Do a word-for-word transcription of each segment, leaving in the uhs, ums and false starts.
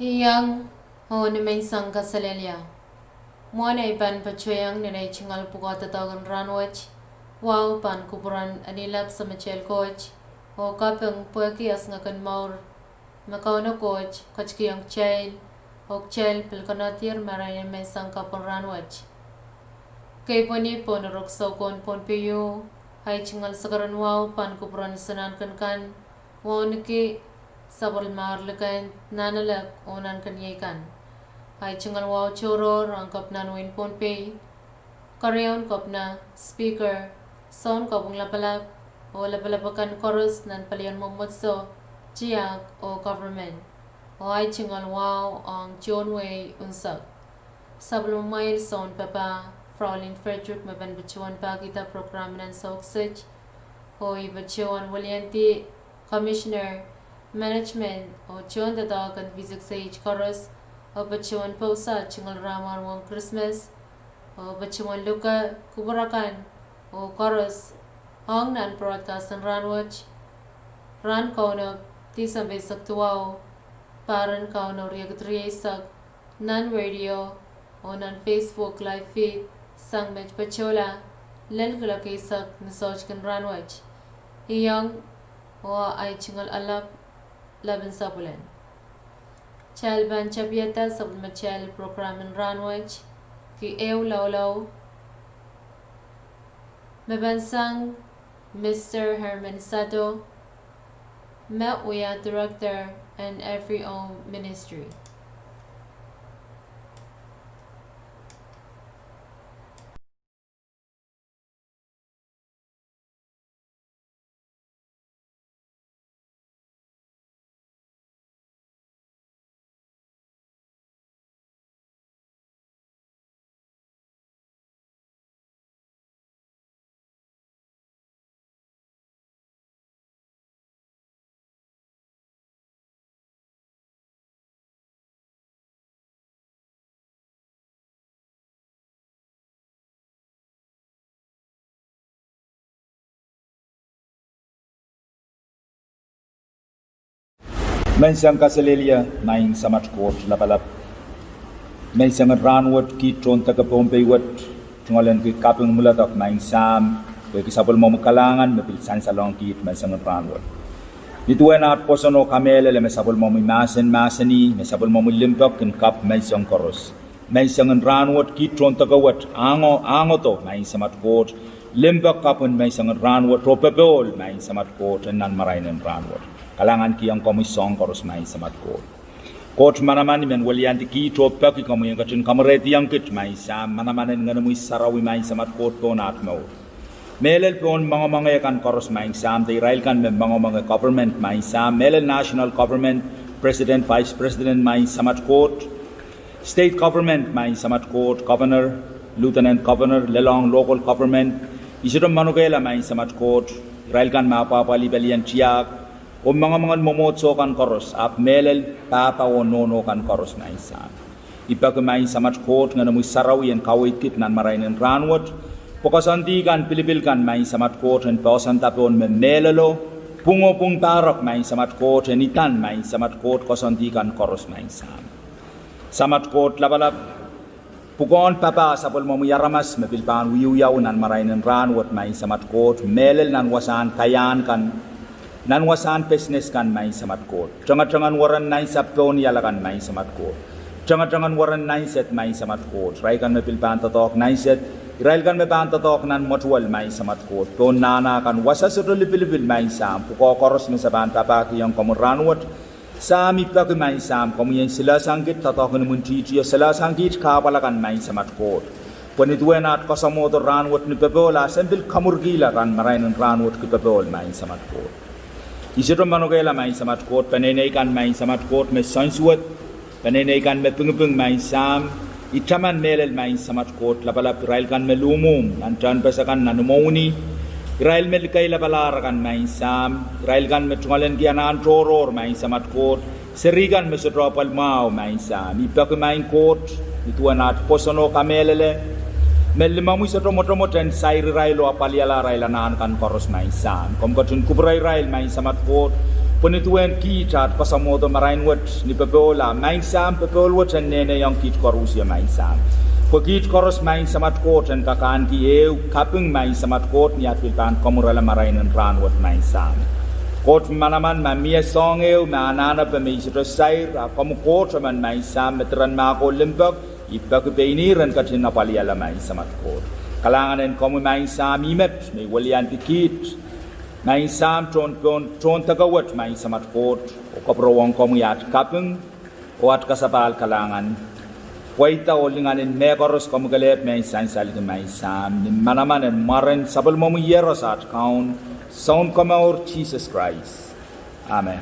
Iang, oh ni menseng kaselehlie. Mwohn ei pahn patohieng ni nei tungoal pwukoa doadoahk en rahnwet, wahu pahn kupwuren en ilap Samatail Koht, oh kaping pwehki esingek en mour me Kauno Koht ketikihong kitail, oh kitail pil konehdier marain en menseng kapw en rahnwet. Kei pwehni pohn rok soukohn Pohnpei, ei tungoal sakaradahn wahu pahn kupwuren isonahnken kan, wauneki sapwellimomwi likin nahnalek oh nahnken ieikan. Ei tungoal wahu tohrohr ong Kepina en wehin Pohnpei, Keriaun Kepina, Speaker, Sounkopwung Lapalap, oh lapalap akan koaros nan palien mwomwohdiso, tiahk oh government. Oh ei tungoal wahu ong tohn wehi unsek, sapwellimomwi soun papah, Fraulein Frederick, me pahn patohwan pahkihda program nan soukiset, oh I patohwan weliandi Commissioner, Management oh tohn doadoahk en V six H koaros, oh patohwan pousa tungoal rahn mwahu en Krismas, oh patohwan luke kupwur akan oh koaros ong nan broadcast en rahnwet, rahn Kauno, Tisempe eisek duwau, pahr en Kauno riekid rieisek, nan radio oh nan Facebook live feed, sang met patohla lel kuloak eisek ni soutikin rahnwet. Iang, oh ei tungoal alap, lapin sapwelen. Kitail pahn tapiada sapwellimatail program en rahnwet, ki ehu laulau, me pahn sang Mister Herman Sado, me wia Director en Every Home Ministry. Menseng kaselehlie, Maing Samat Koht Lapalap. Menseng en rahnwet kiht tohn deke Pohnpei wet, tungoal en ki kaping mwuledek Maing Sahm, pwehki sapwellimomwi kalahngan me pil sansalong kiht menseng en rahnwet. Ni duwen at pwoson oh kamehlele me sapwellimomwi mahsen mahsanih, me sapwellimomwi limpoak kin kapw menseng koaros. Menseng en rahnwet kiht tohn deke wet, ahngo, ahngodo Maing Samat Koht, limpoak kapw en menseng en rahnwet oh popohl Maing Samat Koht en nan marain en rahnwet. Kalahnganki ong komwi soahng koaros Maing Samat Koht. Koht manaman, I men weliandi kiht oh peki komwi en ketin kamwerehdiong kiht Maing Sahm, manaman en Ngenomwi Sarawi Maing Samat Koht pohn at mour. Mehlel pohn moangomoange kan koaros Maing Sahm, de irail kan me moangomoange government Maing Sahm, mehlel national government, president, vice president Maing Samat Koht, state government Maing Samat Koht, governor, lieutenant governor, lelohng local government, I sohte manokehla Maing Samat Koht, irail kan me apwahpwalih pelien tiahk, oh moangomoangen mwomwohdiso kan koaros, ahpw mehlel pahpa oh nohno kan koaros Maing Sahm. I peki Maing Samat Koht Ngenomwi Sarawi en kaweid kiht nan marain en rahnwet, pwe koasoandi kan, pilipil kan Maing Samat Koht en poahsoanda pohn me mehlelo, pwung oh pwung pahrek Maing Samat Koht en idan Maing Samat Koht koasoandi kan koaros Maing Sahm. Samat Koht Lapalap, pwukoahn papah sapwellimomwi aramas me pil pahn wiewiawi nan marain en rahnwet Maing Samat Koht, mehlel nan wasahn kaiahn kan, nan wasahn business kan Maing Samat Koht. Tengetengen weren nansapw pohn iala kan Maing Samat Koht. Tengetengen weren nansed Maing Samat Koht. Irail kan me pil pahn doadoahk nansed, irail kan me pahn doadoahk nan mwetuwel Maing Samat Koht. Pohn nahna kan wasa sohte lipilipil Maing Sahm, pwukoa koaros me se pahn papahkihong komwi rahnwet. Sahm, I peki Maing Sahm, komwi en silasan kiht doadoahk en imwintihtio, silasan kiht kahpwal akan Maing Samat Koht. Pwe ni duwen at koasoamwohdo rahnwet ni popohl, a sen pil kamwurkihla nan marain en rahnwet ki popohl Maing Samat Koht. I sohte manokehla Maing Samat Koht, peneinei kan Maing Samat Koht me soansuwed, peneinei kan me pingiping Maing Sahm, I taman mehlel Maing Samat Koht Lapalap irail kan me luhmwuhm nan tehnpas akan nan imwowini, irail me likeilapalahr akan Maing Sahm, irail kan me tungoalenki anahn tohrohr Maing Samat Koht, seri kan me sohte apwal mwahu Maing Sahm. I peki Maing Koht, ni duwen at pwoson oh kamehlele, me limomwi sohte mwotomwot en sair irail oh apwaliala arail anahn kan koaros Maing Sahm. Komw ketin kupwure irail Maing Samat Koht, Pwe ni duwen kiht at koasoamwohdo marain wet ni popohl, a Maing Sahm, popohl wet en nehnehiong kiht koarusie, Maing Sahm. Pwe kiht koaros, Maing Samat Koht, en kak ahneki ehu kaping, Maing Samat Koht, ni at pil pahn komwurala marain en rahn wet, Maing Sahm. Koht manaman, ma mie soahng ehu me anahnepe me I sohte sair, a komw Koht emen, Maing Sahm, me diren mahk oh limpoak, I peki pein ih en ketin apwaliala, Maing Samat Koht. Kalahngan en komwi, Maing Sahm, ih met me I weliandi kiht, Maing Sahm, tohn, tohn, tohn deke wet, Maing Samat Koht, oh kapwurowohng komwi at kaping oh at kasapahl kalahngan. Pweida oh lingan en mehkoaros komwi kelehpw me en sansalki, Maing Sahm, ni manaman en mwaren Sapwellimomwi Iehros at Kaun, Sounkomour Sises Krais. Amen.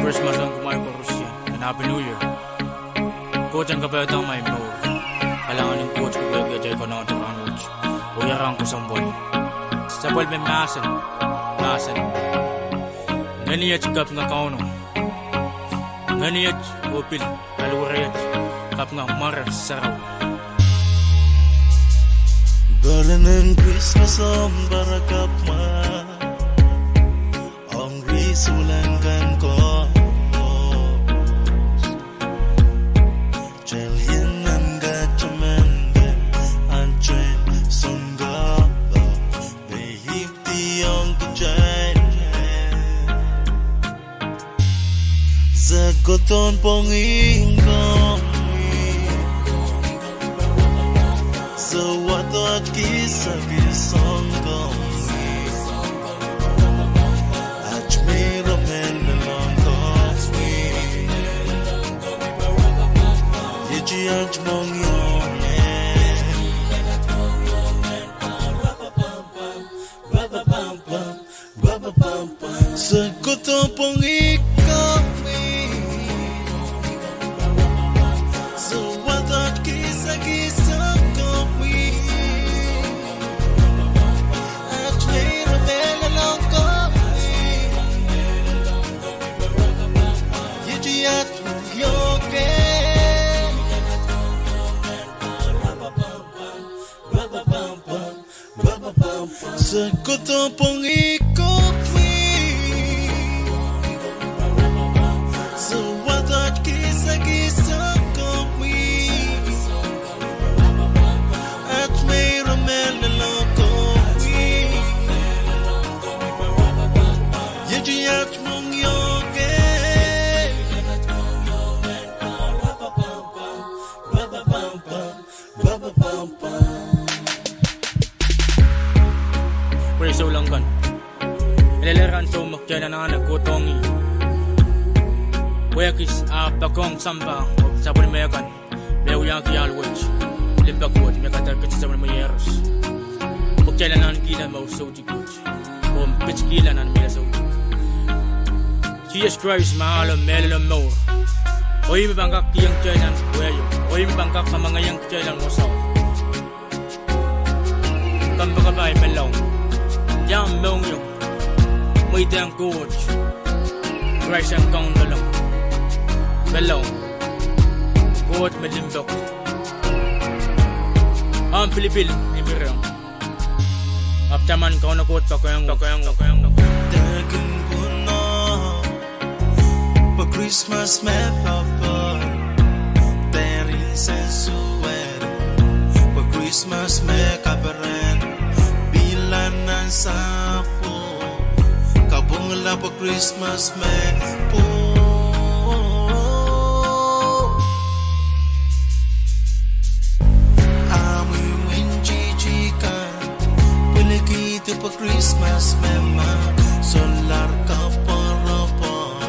Krismas ong kumwail koaros, and Happy New Year. Koht en kapaiada amwail mour. Kalahngan en Koht kupwurki atail konehng rahnwet. Oh ia rahn kesempwal. Sapwellime mahsen, mahsen: Ngeniet kapinga Kauno. Ngeniet oh pil paliweraiet kapinga mware sarawi. Peren en Krismas omw pahra kapw mwahl, omw riesulang kan koaros. Kitail ien nan kataman de atail sounkapo, me ipwidi ong kitail. Se kohdohn pwongih komwi, se wadawad kisakis ong komwi. Aht meirong mehlel ong komwi. Iei aht mohngiong. Se kohdohn pwongih komwi, se wadawad kisakis ong komwi. Aht meirong mehlel ong komwi. Iei aht mohngiong. Se kohdohn pwongih komwi, se wadawad kisakis ong komwi. Aht meirong mehlel ong komwi. Iei aht mohngiong. Pwe souleng kan, e lel rahn soh me kitail anahne kohdohng ih. Pwehki ahpw poakohng sampah oh sapwellime kan me wiahki ahl wet limpoak wet me kadek kitail sapwellime Iehros. Pwe kitail anahne kihla mour soutuk wet, oh pitkihla nan mehla soutuk. Sises Krais me ahlo, mehlelo, mour. Oh ih me pahn kak kihong kitail nan wehio. Oh ih me pahn kak kamwengeiong kitail nan wasao. Kompoakepahi, menlau. Ia mohngiong? Mweidehng Koht, Krais en Kaun Loalomw. Menlau, Koht me limpoak. Ahmw pilipil ni mihrehng. Ahpw taman Kauno Koht poakohng, poakohng, poakohng, poakohng. Dahkin pwunod pwe Krismas me popohl, dehr nsensuwed pwe Krismas me kaperen, pilahr nan sahpwo, kapwungala pwe Krismas me pwoud. Ahmw imwintihti kan pwilikihdi pwe Krismas me mah, solahr koapworopwor,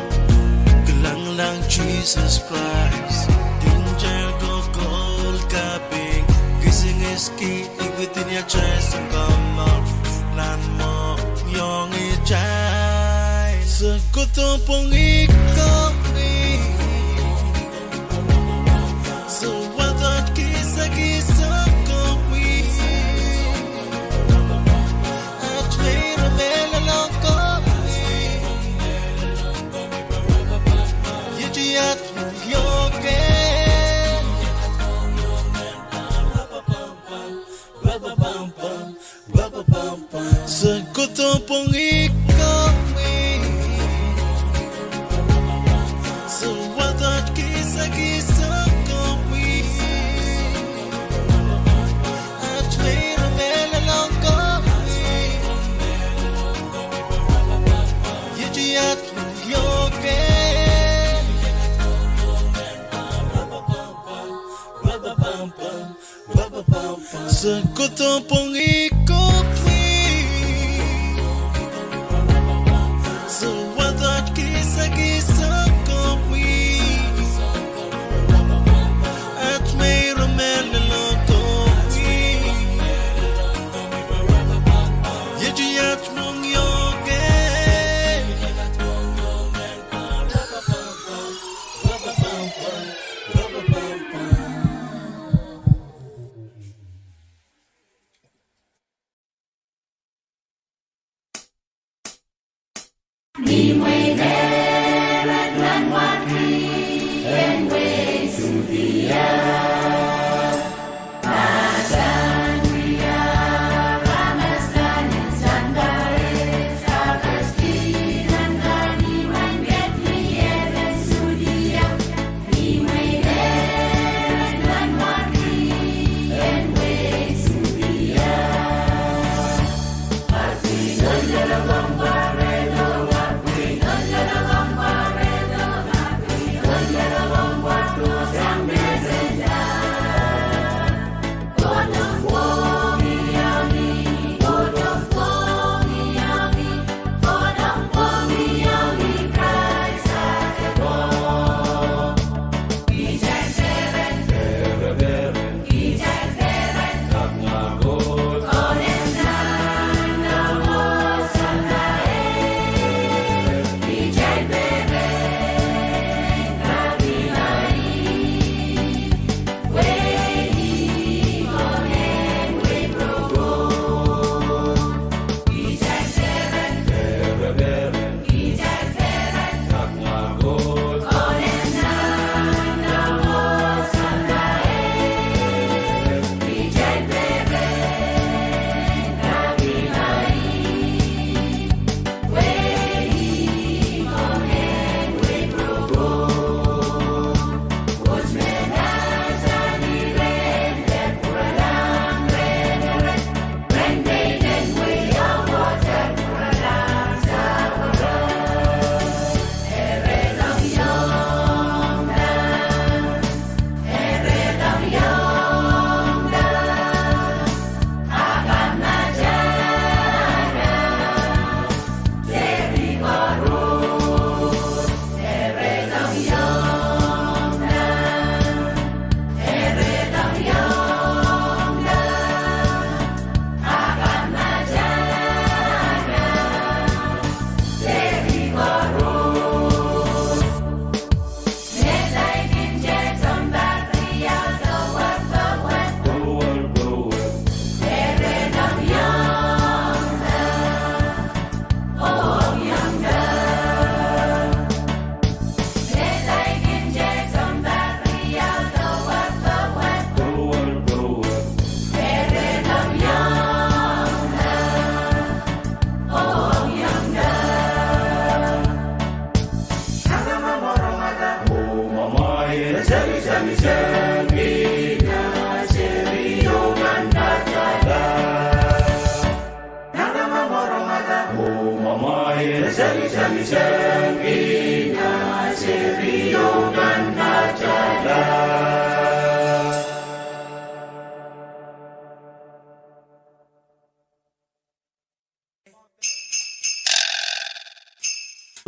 kilenglahng Sises Krais, dihmw tail kokoul, kaping, kisingiski, ipwidi ni atail sounkomour nan mohngiongitail. Se kohdohn pwongih komwi, se wadawad kisakis ong komwi. Aht meirong mehlel ong komwi. Iei aht mohngiong. Se kohdohn pwongih komwi, se wadawad kisakis ong komwi. Aht meirong mehlel ong komwi. Iei aht mohngiong. Se kohdohn pwongih komwi, se wadawad kisakis ong komwi. Aht meirong mehlel ong komwi. Iei aht mohngiong.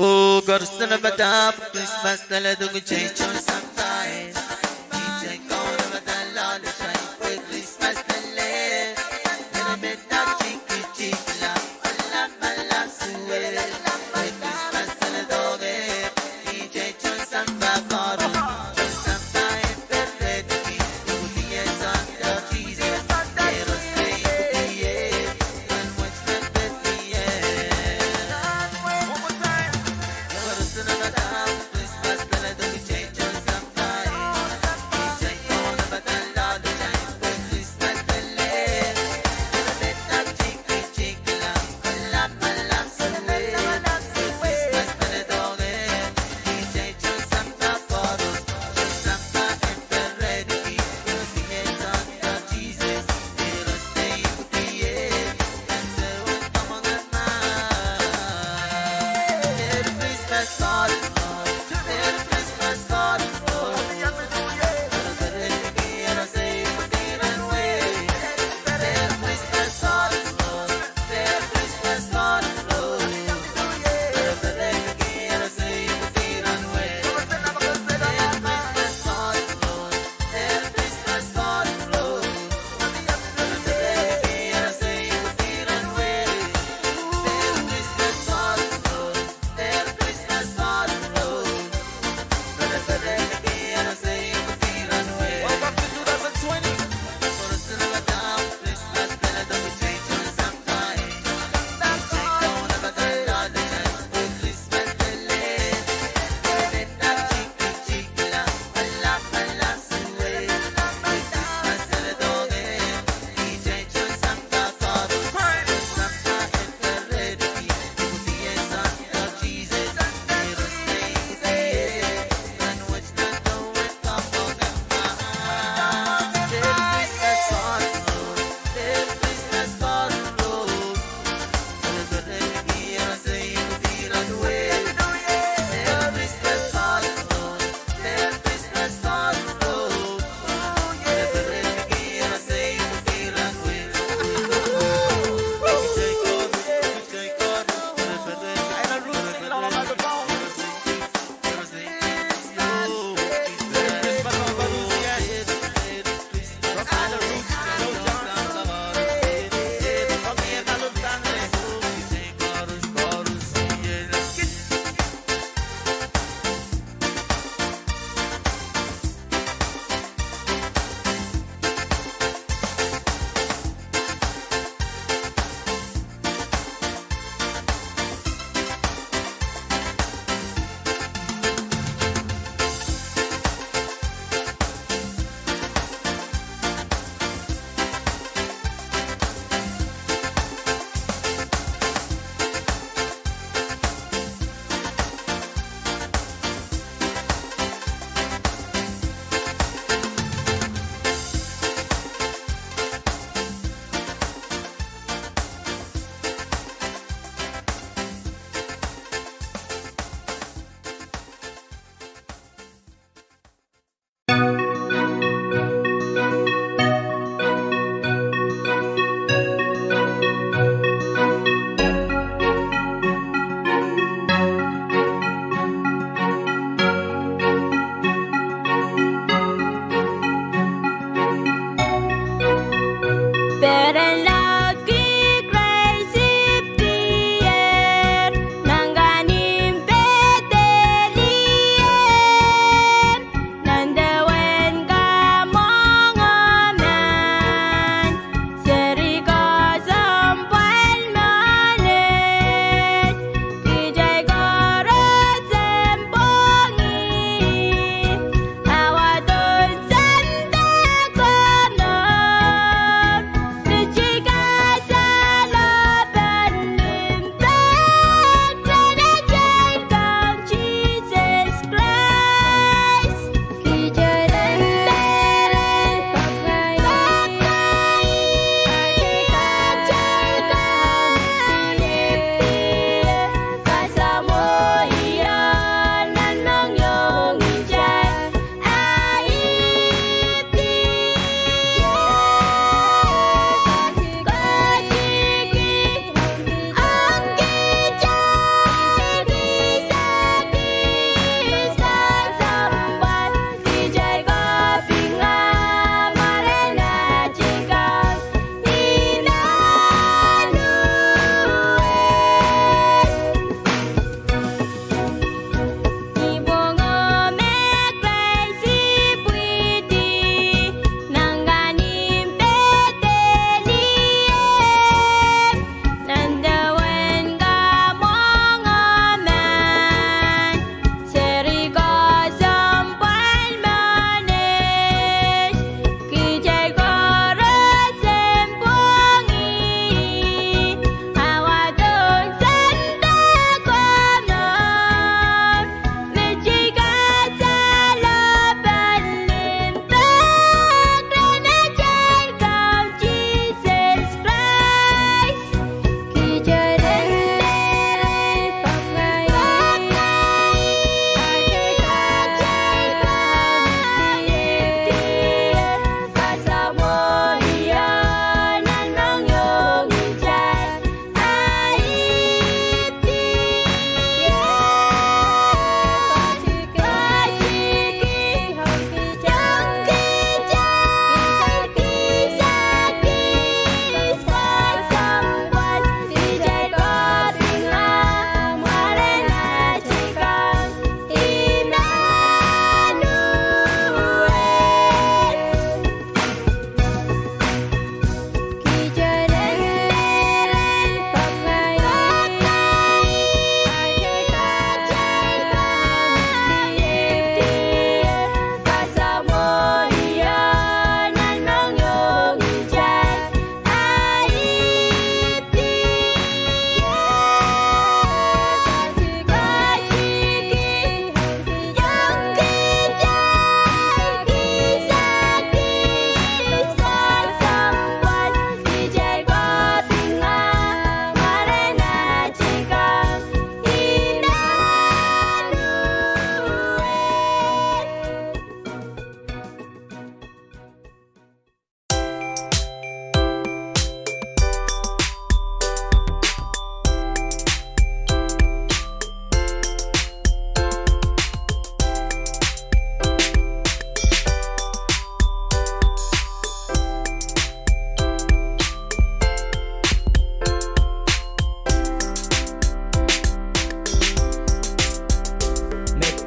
Oh, koaros en padahk Krismas, ale dohng kitail tohn sampah. Kitail kaunopada loalatail pwe Krismas lel. Eri met nan tikitik la, ala mala suwed, pwe Krismas ale dohng. Kitail tohn sampah koaros, tohn sampah en peredi, ipwidi en Sohn Sises, Eros pil ipwidi ie.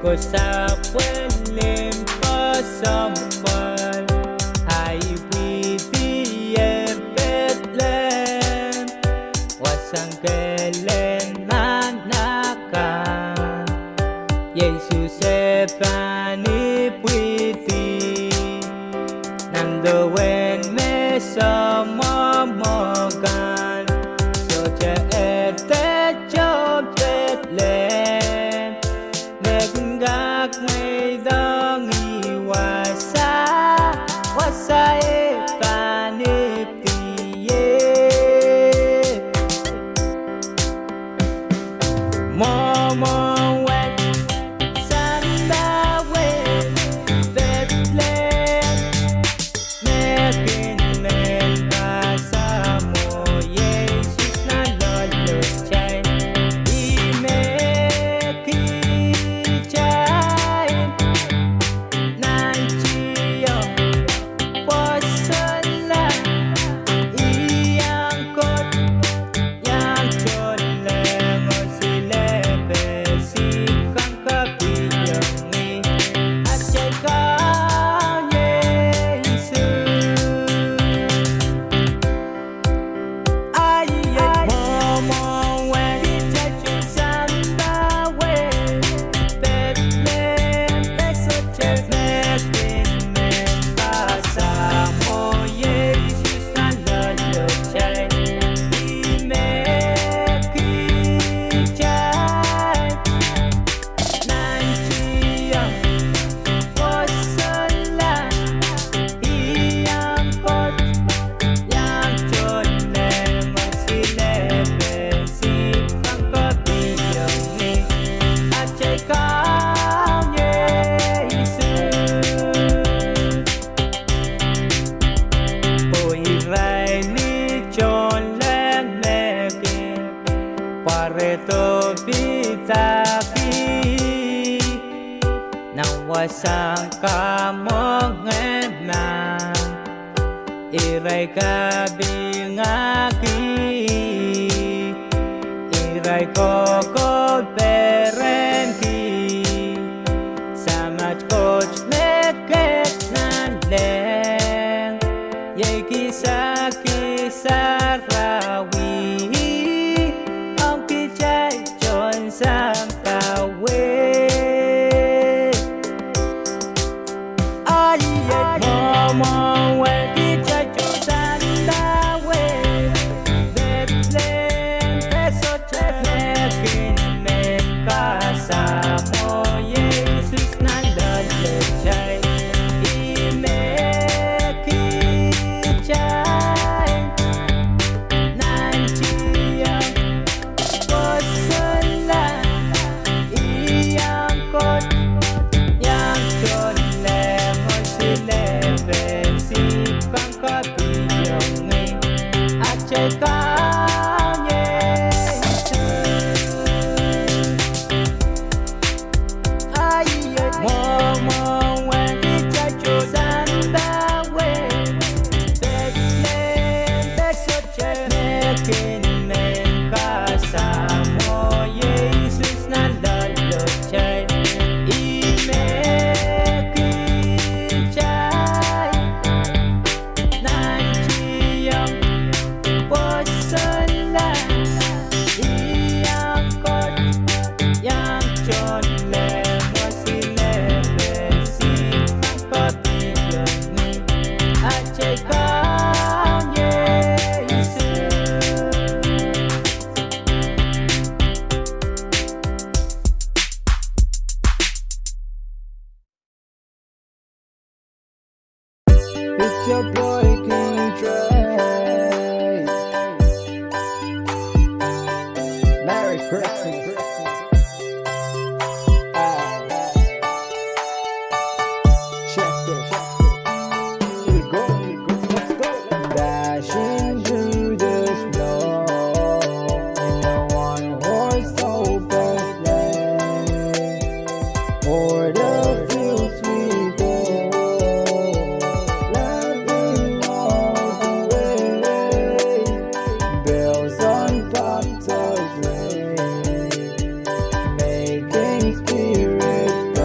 Ko sapwellime kesempwal, a I pwidier Pedlehm, wasahn kehlen nan akan. Iei Sises pahn ipwidi nan dowen me soangen mwomwohkan. Sohte ede tohn Pedlehm me kin kak mweidohng ih wasa, wasa e pahn ipwidi ie. Mwomwohn wet, sampah wet, Pedlehm, me kin men kasamwo Sises nan loalatail. Ih me kitail nantihong pwoson la, iang Koht, iang tohnleng, oh silepe, sihpw kan koapwoiong ih, atail Kaun Sises. Aie, mwomwohn wet, kitail tohn sampah wet, Pedlehm, me sohte me kin men kasamwo Sises nan loalatail. Ih me kitail nantihong pwoson la, iang Koht, iang tohnleng, oh silepe, sihpw kan koapwoiong ih, atail Kaun Sises. Oh irail ni tohnleng me kin pwaredo pidahki nan wasahn kamwenge mahn. Irail kapingahki, irail kokohperenki Samat Koht me ket nanleng, iei kisakis sarawi ong kitail tohn sampah wet. Aie, mwomwohn wet, kitail tohn sampah wet, Pedlehm, me sohte me kin men kasamwo Sises nan loalatail. Ih me kitail nantihong pwoson la, iang Koht, iang tohnleng, oh silepe, sihpw kan koapwoiong ih, atail Kaun Sises. Aie, mwomwohn wet, kitail tohn sampah wet, Pedlehm, me sohte me kin men kasamwo Sises nan loalatail. Ih me kitail nantihong pwoson la, iang Koht, iang tohnleng, oh silepe, sihpw kan koapwoiong ih, atail Kaun Sises. It's your boy King Trey. Merry Christmas. Ah. Check this. We go, we go, let's go. Dashing through the snow in a one-horse open sleigh. O'er the fields we go, laughing all the way. Bells on bobtails ring, making spirits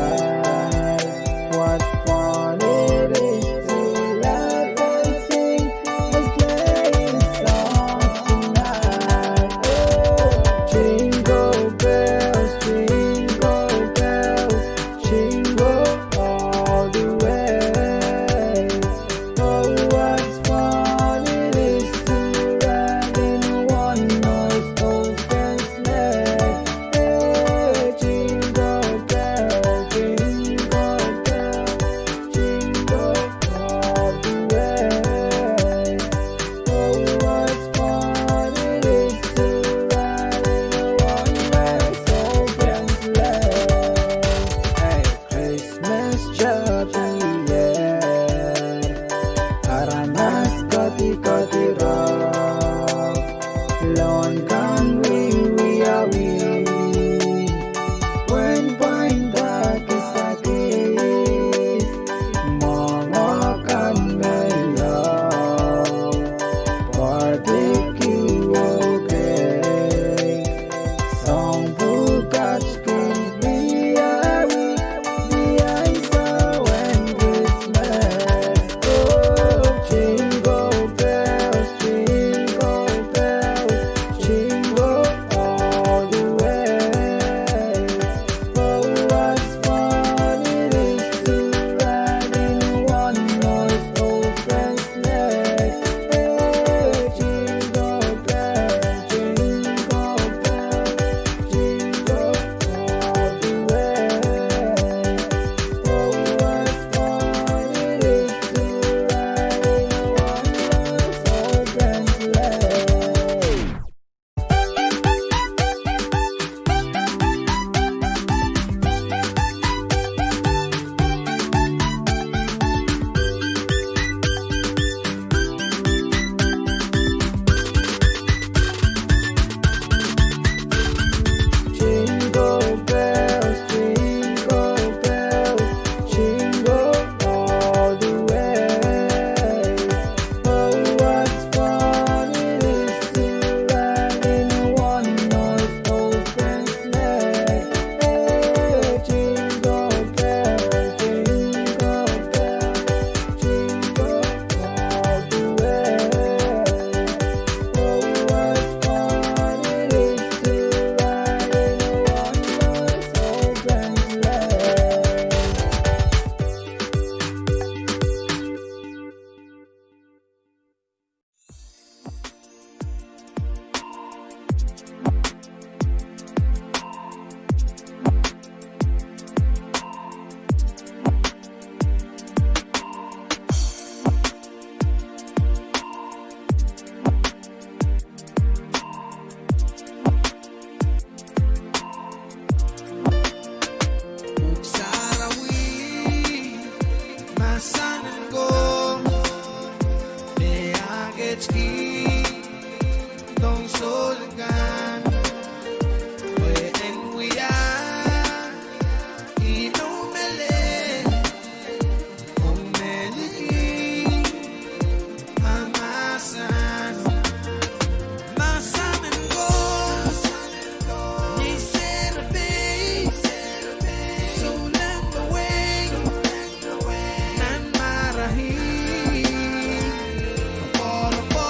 Ih, dohng souleng kan, pwe en wia, ih, noumele, omw mele ih, a mahsen, mahsen en Koht, ni serepein, souleng kawei, nan marain, pwopworopwo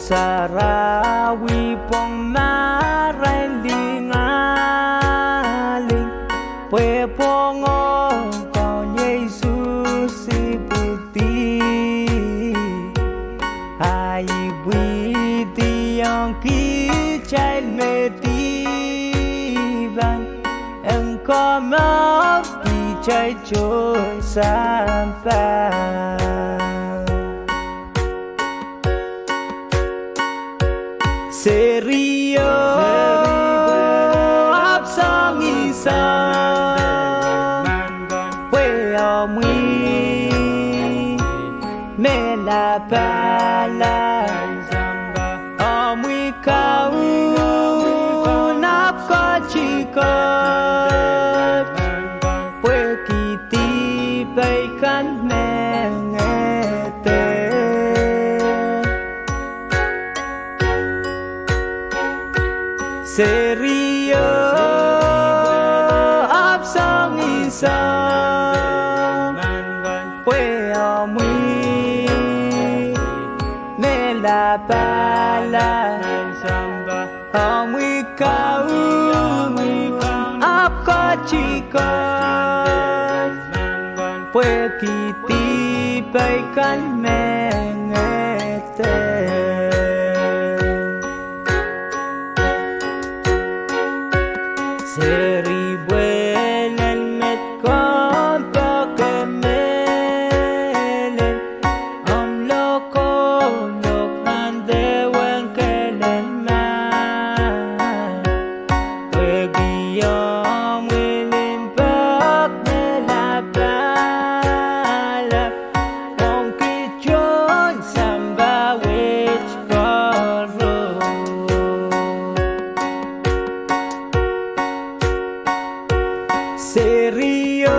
Sarawi pwong marain lingaling, pwe pwong ong Kaun Sises ipwidi. A ipwidiong kitail me dihp en komour kitail tohn sampah. Serio, ahpw songisang, pwe omwi me lapala, omwi kaun ahpw ketiket, pwehki dihpei kan me ngeder. Serio, ahpw songisang, pwe omwi me lapala, omwi kaun ahpw ketiket, pwehki dihpei kan me ngeder. Seri pwehn met kompoake mehlel, omw lokolok nan dehwen kehlen mah, pwehki omwi limpoak me lapala, ong kitail tohn sampah wet koaros. Serio,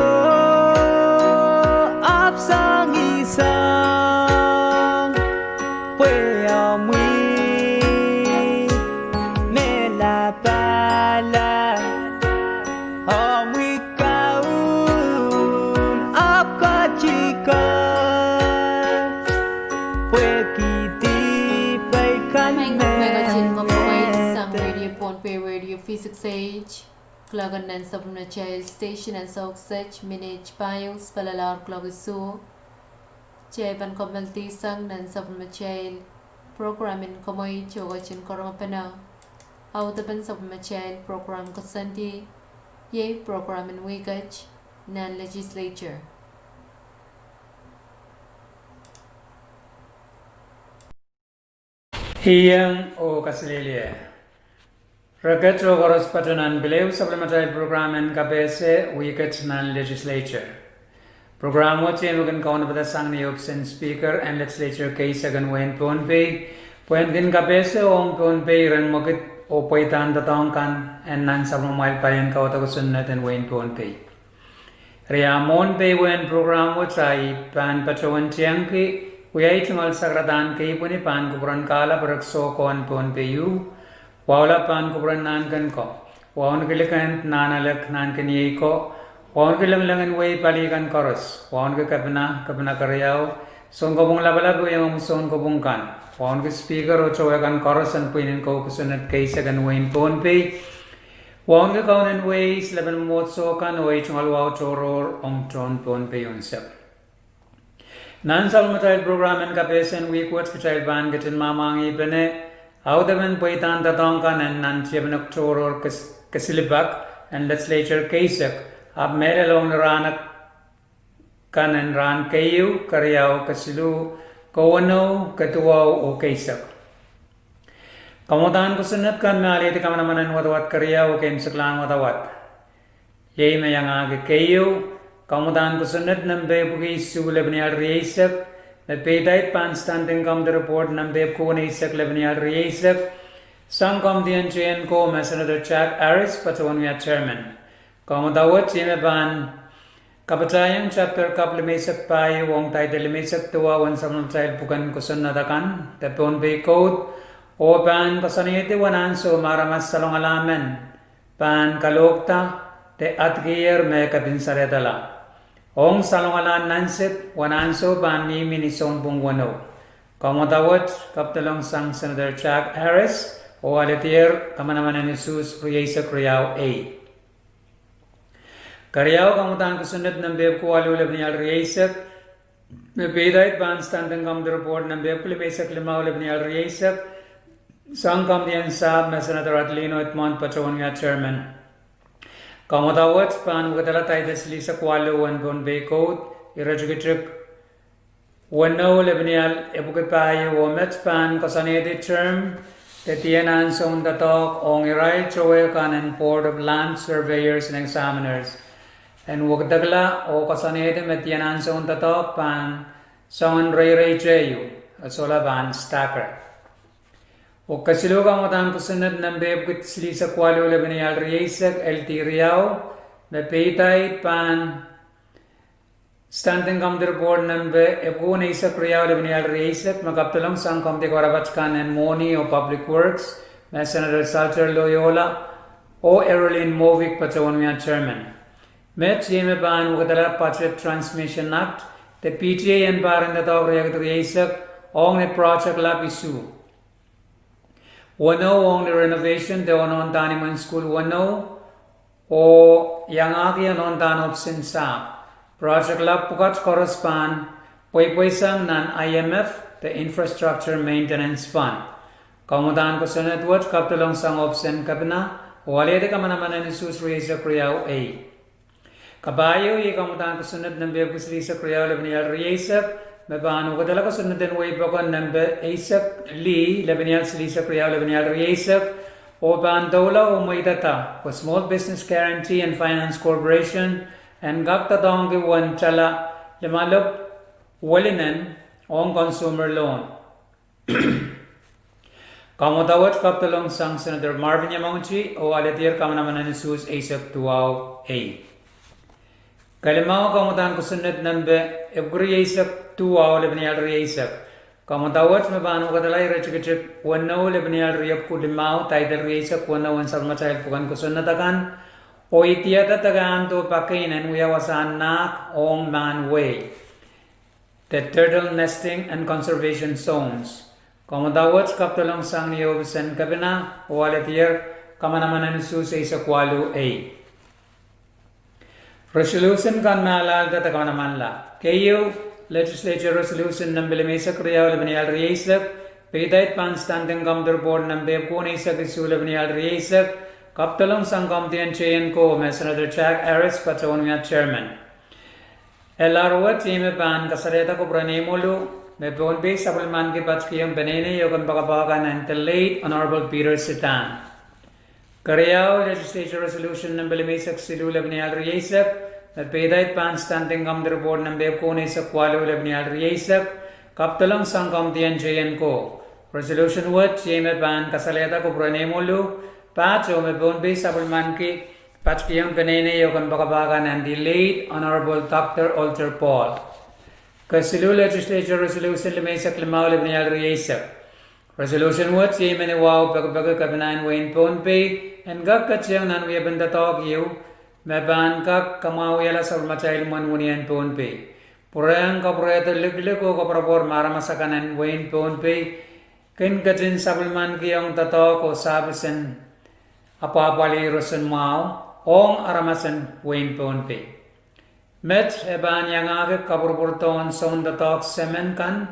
ahpw songisang, pwe omwi me lapala, omwi kaun ahpw ketiket, pwehki dihpei kan me ngeder. Radio Pohnpei, Radio V six H. Kuloak en nan sapwellimatail station en sokset minit pahieu pwalalahr kuloak isuh. Kitail pahn kommoaldihsang nan sapwellimatail program en Komoito oh ketin karonge pene audepen sapwellimatail program koasoandi, iei program en wihket nan Legislature. Iang oh kaselehlie. Reket oh koaros patoh nan pil ehu sapwellimatail program en kapehse wihket nan Legislature. Program wet iei me kin kaunopada sang ni ohpis en Speaker en Legislature keisek en wehin Pohnpei, pwehn kin kapehse ong Pohnpei iren mwekid oh pweidahn doadoahk kan en nan sapwellimamwail palien kauwada kosonned en wehin Pohnpei. Eri a mwohn peiwehen program wet, I pahn patohwan tiengki wiawi tungoal sakaradahn keipweni pahn kupwuren kahlap rek soh ko en Pohnpei uh, wahu lap pahn kupwuren nahnken ko, wauneki likend nahnalek nahnken iei ko, wauneki lengileng en wehi pali kan koaros, wauneki kepina, kepina keriau, sounkopwung lapalap oh iengomwi sounkopwung kan, wauneki Speaker oh towe kan koaros en pwihn en kou kosonned keisek en wehin Pohnpei, wauneki kaunen wehi, silepen mwomwohdiso kan oh ei tungoal wahu tohrohr ong tohn Pohnpei unsek. Nan sapwellimatail program en kapehse en wihk wet kitail pahn ketin mwamwahngihpene audepen pweidahn doadoahk kan en nan tiepene tohrohr kes-, kesilipak en Legislature keisek, ahpw mehlel ong ni rahn kan en rahn keieu, keriau, kesiluh, keweneu, keduwau oh keisek. Kaumwadahn kosonned kan me alehdi kamanaman en wadawad keriau oh keimwseklahn wadawad. Iei me iangahki keieu, kaumwadahn kosonned nempe epwiki isuh lepeni ahl rieisek, me peidahn pahn Standing Committee Report nempe epwiki weneisek lepeni ahl rieisek, sang komidi en teienko me Senator Jack Harris patohwan wia chairman. Kaumwadahn wet iei me pahn kapatahiong chapter kap limeisek pahieu ong title limeisek duwau en sapwellimatail pwuken kosonned akan, de Pohnpei Code, oh pahn koasoanehdi wahn ansou me aramas salongala men pahn kalohkda de adikier me kepin saledala. Ong salongalahn nansed, wahn ansou pahn mihmi ni sounpwong weneu. Kamwada wet kapwdolong sang Senator Jack Harris, oh alehdier kamanaman en usuhs rieisek riau A. Keriau, kamwadahn kosonned nempe epwiki waluh lepeni ahl rieisek, me peitaid pahn Standing Committee Report nempe epwiki limeisek limau lepeni ahl rieisek, sang Committee en Sahpw me Senator Adelino Edmond patohwan wia Chairman. Kamwada wet pahn wekidala title silihsek waluh en Pohnpei Code, iretikitik weneu lepeni ahl epwiki pahieu, oh met pahn koasoanehdi term de dien ansoun doadoahk ong irail towe kan en Board of Land Surveyors and Examiners, en wekidekla oh koasoanehdi me dien ansoun doadoahk pahn soangen reirei teieu, e sohla pahn stagger. Oh kesiluh, kamwadahn kosonned nempe epwiki silihsek waluh lepeni ahl rieisek, L D riau, me peitaid pahn Standing Committee Report nempe epwiki eisek riau lepeni ahl rieisek, me kapwdolong sang Committee karapat kan en Mwohni oh Public Works, me Senator Salter Loyola oh Arolene Movic patohwan wia Chairman. Met iei me pahn wekidala Budget Transmission Act de P T A en pahr en doadoahk riekid rieisek, ong ni project lap isuh. Weneu ong ni renovation de onohndahnimwen sukuhl weneu, oh iangahki onohndahnopsin sahpw. Project lap pwukat koaros pahn pweipweisang nan I M F de Infrastructure Maintenance Fund. Kamwadahn kosonned wet kapwdolong sang ohpis en Kepina, oh alehdi kamanaman en usuhs rieisek riau A. Kapahieu iei kamwadahn kosonned nempe epwiki silihsek riau lepeni ahl rieisek, me pahn wekidala kosonned en wehi pokon nempe eisek lih lepeni ahl silihsek riau lepeni ahl rieisek, oh pahn doula oh mweidada pwe Small Business Guarantee and Finance Corporation en kak doadoahngki uwen tala limalopw welinen ong consumer loan. Kamwada wet kapwdolong sang Senator Marvin Yamauchi, oh alehdier kamanaman en usuhs eisek duwau A. Kelimau, kamwadahn kosonned nempe epwiki rieisek duwau lepeni ahl rieisek. Kamwada wet me pahn wekidala iretikitik weneu lepeni ahl riepwiki limau, title rieisek weneu en sapwellimatail pwuken kosonned akan, oh idiada dekahndo pakein en wia wasahn nahk ong mahn wehi de turtle nesting and conservation zones. Kamwada wet kapwdolong sang ni ohpis en Kepina, oh alehdier kamanaman en usuhs eisek waluh A. Resolution kan me alahlda de kamanamanla. Keieu, Legislature Resolution nempe limeisek riau lepeni ahl rieisek, peitaid pahn Standing Committee Report nempe epwiki eisek isuh lepeni ahl rieisek, kapwdolong sang Committee en Teienko me Senator Jack Harris patohwan wia Chairman. Elahr wet iei me pahn kasalehda kupwuren Eimolu me Pohnpei sapwellimaniki patikihong peneinei oh kempoakepah kan en the late Honorable Peter Siddhant. Keriau, Legislature Resolution nempe limeisek siluh lepeni ahl rieisek, me peitaid pahn Standing Committee Report nempe epwiki eisek waluh lepeni ahl rieisek, kapwdolong sang Committee en Teienko. Resolution wet iei me pahn kasalehda kupwuren Eimolu pahtou me Pohnpei sapwellimaniki patikihong peneinei oh kempoakepah kan en the late Honorable Doctor Olter Paul. Kesiluh, Legislature Resolution limeisek limau lepeni ahl rieisek. Resolution wet iei me ni wahu pekipeki Kepina en wehin Pohnpei en kak ketiong nan wiepen doadoahk ieu me pahn kak kamwahuiala sapwellimatail imwen wenihmwen en Pohnpei, pwurehng kapwurehdo likilik oh koapworopwor me aramas akan en wehin Pohnpei kin ketin sapwellimanikiong doadoahk oh sahpis en apwahpwalih roson mwahu ong aramas en wehin Pohnpei. Met e pahn iangahki kapwurpwurdohn soun doadoahk semen kan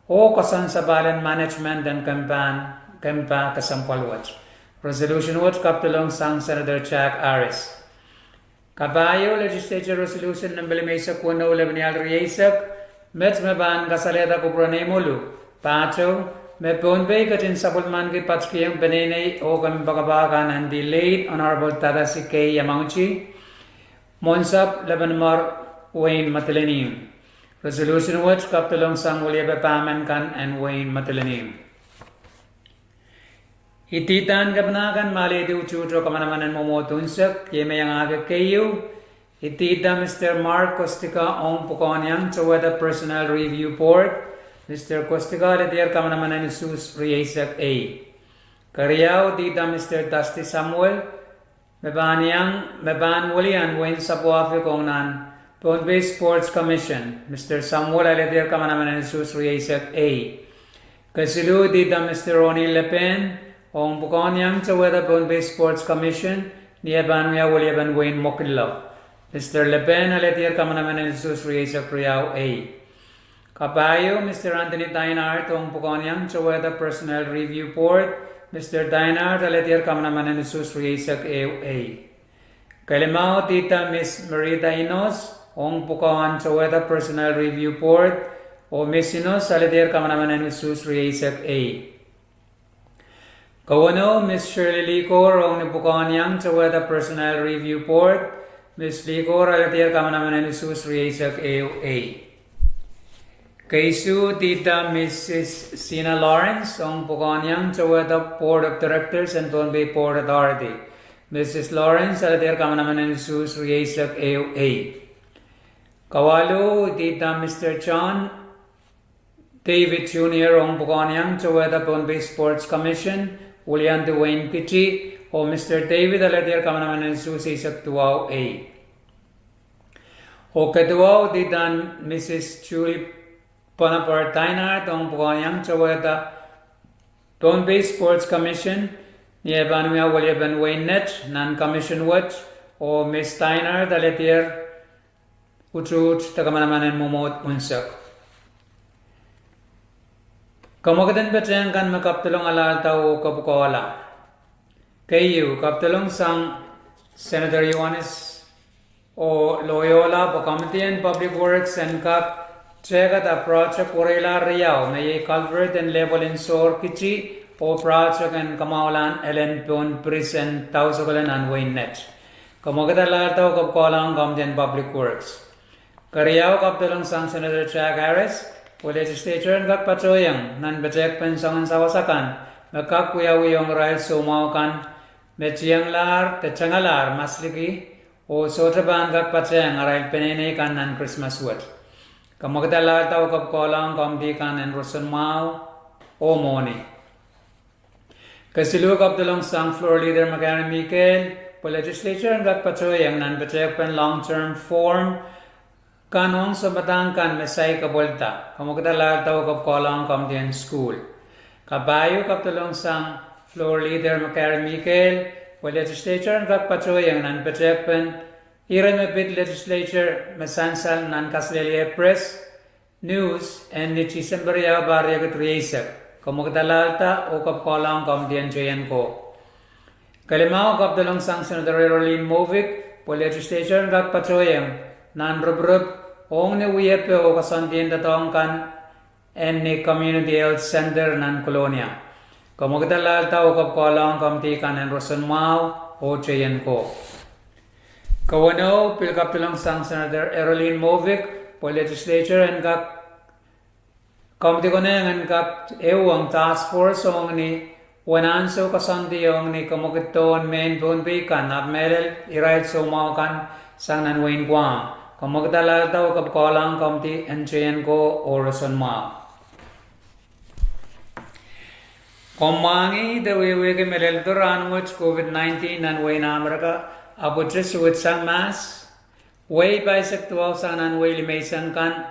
oh koasoandi sapahl en management en kempa, kempa kesempwal wet. Resolution wet kapwdolong sang Senator Jack Harris. Kapahieu, Legislature Resolution nempe limeisek weneu lepeni ahl rieisek, met me pahn kasalehda kupwuren Eimolu pahtou me Pohnpei ketin sapwellimaniki patikihong peneinei oh kempoakepah kan en the late Honorable Tadasi K. Yamauchi, Mwohnsapw Lepenimor, wehin Madolenihmw. Resolution wet kapwdolong sang weliepe pahmen kan en wehin Madolenihmw. Ididahn Kepina kan me alehdi utuht oh kamanaman en mwomwohd unsek, iei me iangahki keieu, idida Mister Mark Kostika ong pwukoahn iang towehda Personnel Review Board. Mister Kostika alehdier kamanaman en usuhs rieisek A. Keriau, idida Mister Dusty Samuel, me pahn iang, me pahn welian wehin Sapwuahfik ong nan Pohnpei Sports Commission. Mister Samuel alehdier kamanaman en usuhs rieisek A. Kesiluh idihda Mr. Ronnie Lepen ong pwukoahn iang towehda Pohnpei Sports Commission, ni eh pahn wia weliepen wehin Mokillo. Mr. Lepen alehdi kamanaman en usuhs rieisek riau ei. Kapahieu Mr. Anthony Dinard ong pwukoahn iang towehda Personnel Review Board. Mr. Dinard alehdi kamanaman en usuhs rieisek ehu ei. Kelimau idihda Miss Merida Inos ong pwukoahn towehda Personnel Review Board, oh Miss Inos alehdi kamanaman en usuhs rieisek ei. Keweneu Miss Shirley Likor ong ni pwukoahn iang towehda Personnel Review Board. Miss Likor alehdi kamanaman en usuhs rieisek ehu ei. Keisuh idihda Mrs. Sina Lawrence ong pwukoahn iang towehda Board of Directors en Pohnpei Port Authority. Mrs. Lawrence alehdi kamanaman en usuhs rieisek ehu ei. Kawalu idihda Mr. John David Junior ong pwukoahn iang towehda Pohnpei Sports Commission, wiliandi wehin Kiti, oh Mr. David alehdi kamanaman en usuhs eisek duwau ei. Oh keduwau idihda Mrs. Julie Bonaparte Dinard ong pwukoahn iang towehda Pohnpei Sports Commission, ni eh pahn wia weliepen wehin Net nan commission wet, oh Miss Dinard alehdi utuht de kamanaman en mwomwohd unsek. Kamwekid en petehng kan me kapwdolong alahlda oh kapwukoahla. Keieu, kapwdolong sang Senator Iohannes O. Loyola pwe Committee en Public Works en kak tehkada project wereila riau, me iei culvert en Lepwel en Sohr Kiti oh project en kamwahulahn elen pohn bridge en Dausokele nan wehin Net. Kamwekid alahlda oh kapwukoahla ong Committee en Public Works. Keriau, kapwdolong sang Senator Jack Harris pwe Legislature en kak patohieng nan petehkpen soangen sawas akan me kak wiawi ong irail soumwahu kan me tienglahr de tengalahr masliki, oh sohte pahn kak patehng arail peneinei kan nan Krismas wet. Kamwekid alahlda oh kapwukoahla ong Committee kan en roson mwahu oh mwohni. Kesiluh, kapwdolong sang Floor Leader McGarry Miguel pwe Legislature en kak patohieng nan petehkpen long-term form kan ong sounpadahk kan me saik kapwelda. Kamwekid alahlda oh kapwukoahla ong Committee en School. Kapahieu, kapwdolong sang Floor Leader McGarry Miguel pwe Legislature en kak patohieng nan petehkpen ire me pid Legislature me sansal nan kaselehlie press news en ni Tisempe riau, pahr riekid rieisek. Kamwekid alahlda oh kapwukoahla ong Committee en Teien Koh. Kelimau, kapwdolong sang Senator Arlene Movick pwe Legislature en kak patohieng nan ripirip ong ni wiepe oh koasoandien doadoahk kan en ni Community Health Center nan Kolonia. Kamwekid alahlda oh kapwukoahla ong Committee kan en roson mwahu oh teien koh. Keweneu, pil kapwdolong sang Senator Arlene Movick pwe Legislature en kak, Committee konehng en kak ehuong task force ong ni wen ansou koasoandi ong ni kamwekid dohn mehn Pohnpei kan, ahpw mehlel irail soumwahu kan sang nan wehin Guam. Kamwekid alahlda oh kapwukoahla ong Committee en Teien Koh oh roson mwahu. Komw mwahngih de wehwehki me lel rahn wet COVID nineteen nan wehin Amerika ahpw suwedsang mahs, wehi pahisek duwau sang nan wehi limeisang kan,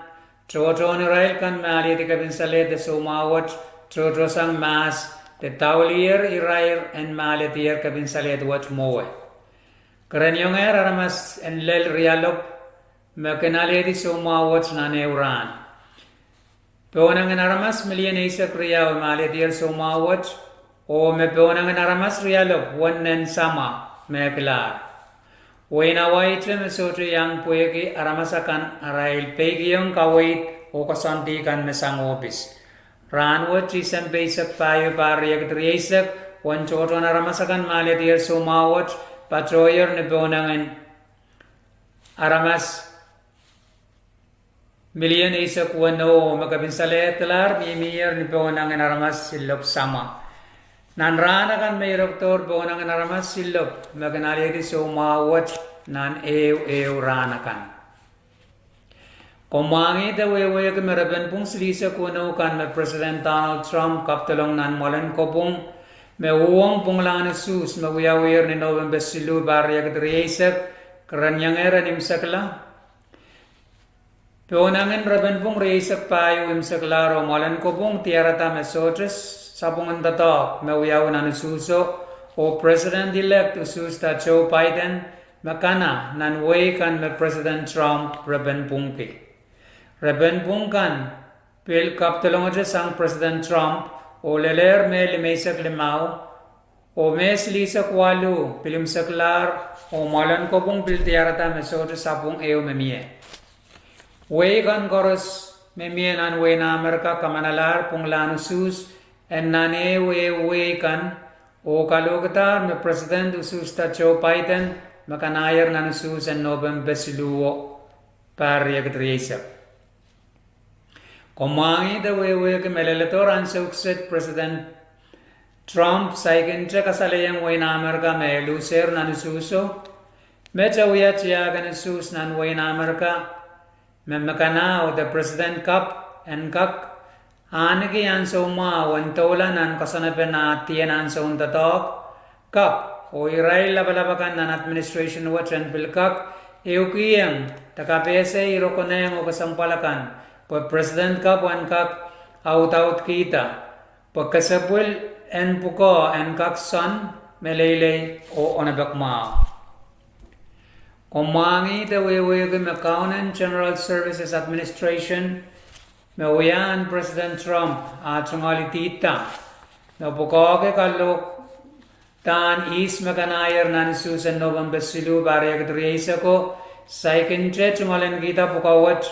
tohtohn irail kan me alehdi kepin salehd de soumwahu wet tohtohsang mahs, de daulier irair en me alehdier kepin salehd wet mwowe. Kereniongehr aramas en lel rialopw me kin alehdi soumwahu wet nan ehu rahn. Pohnangin aramas milion eisek riau me alehdier soumwahu wet, oh me pohnangin aramas rialopw wen nen samwa mehkilahr. Wehin Hawaii te me sohte iang pwehki aramas akan arail peikiong kaweid oh koasoandi kan me sang ohpis. Rahn wet Tisempe eisek pahieu, pahr riekid rieisek, wen tohtohn aramas akan me alehdier soumwahu wet patohier ni pohnangin aramas milion eisek weneu, oh me kepin salehdilahr mihmier ni pohnangin aramas silup samwa. Nan rahn akan me irekdohr pohnangin aramas silup me kin alehdi soumwahu wet nan ehu ehu rahn akan. Komw mwahngih de wehwehki me repen pwung silihsek weneu kan me President Donald Trump kapwdolong nan mwoalen kopwung me uhwong pwungalahn usuhs me wiawiher ni November siluh, pahr riekid rieisek, kereniongehr en imwisekla. Pohnangin Repenpwung rieisek pahieu imwseklahr oh mwoalen kopwung diarada me sohte sapwung en doadoahk me wiawi nan usuhso, oh President-elect usuhsta Joe Biden me kana nan wehi kan me President Trump repenpwungki. Repenpwung kan pil kapwdolongete sang President Trump oh lelehr Mei limeisek limau, oh Mei silihsek waluh pil imwseklahr, oh mwoalen kopwung pil diarada me sohte sapwung ehu me mie. Wehi kan koaros me mie nan wehin Amerika kamanalahr pwungalahn usuhs en nan ehu ehu wehi kan, oh kalohkidahr me President usuhsta Joe Biden me kanahier nan usuhs en Nopempe siluhwo, pahr riekid rieisek. Komw mwahngih de wehwehki me leledohr ansou kiset President Trump saikinte kasalehiong wehin Amerika me e luhsehr nan usuhso. Met e wia tiahk en usuhs nan wehin Amerika me me kanahda President kapw en kak ahneki ansou mwahu en doula nan koasoanepen ah dien ansoun doadoahk kapw, oh irail lapalap akan nan administration wet en pil kak ehukihong de kapehse ire konehng oh kesempwal akan pwe President kapw en kak audaudkihda pwe kesepwil en pwukoa en kak soangen meleilei oh onopek mwahu. Komw mwahngih de wehwehki me Kaunen General Services Administration me wiahiong President Trump ah tungoal idihda me pwukoahki kalohkdahn ihs me kanahier nan usuhs en Nopempe siluh, pahr riekid rieisek ko, saikinte tungoal en kihda pwukoa wet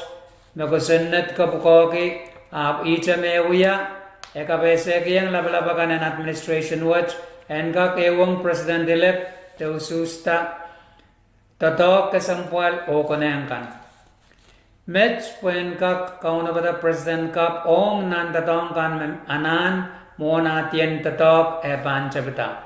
me kosonned kapwukoahki, ahpw ihte me wia, e kapehsekihong lapalap akan en administration wet en kak ehuong President-elect de usuhsta doadoahk, kesempwal oh konehng kan. Met pwe en kak kaunopada President kapw ong nan doadoahk kan me anahn mwohn ah dien doadoahk e pahn tepida.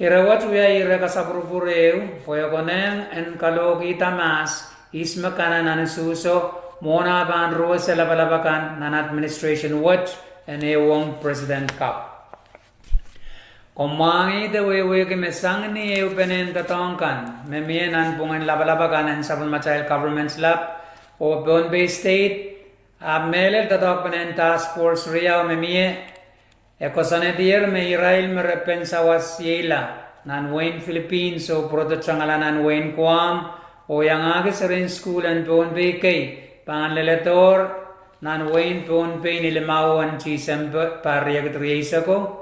Ire wet wia ire kasapwurupwur ehu pwe e konehng en kalohkihda mahs ihs me kana nan usuhso mwohn ah pahn ruwese lapalap akan nan administration wet en ehuong President kapw. Komw mwahngih de wehwehki me sang ni ehupenen doadoahk kan me mie nan pwungen lapalap akan en sapwellimatail government lap oh Pohnpei State, ahpw mehlel doadoahkpenen task force riau me mie, e koasoanedier me irail me re pensawasehier nan wehin Philippines oh pwurodo tangala nan wehin Guam oh iangahki seren sukuhl en Pohnpei kei pahn leledohr nan wehin Pohnpei ni limau en Tisempe, pahr riekid rieisek ko.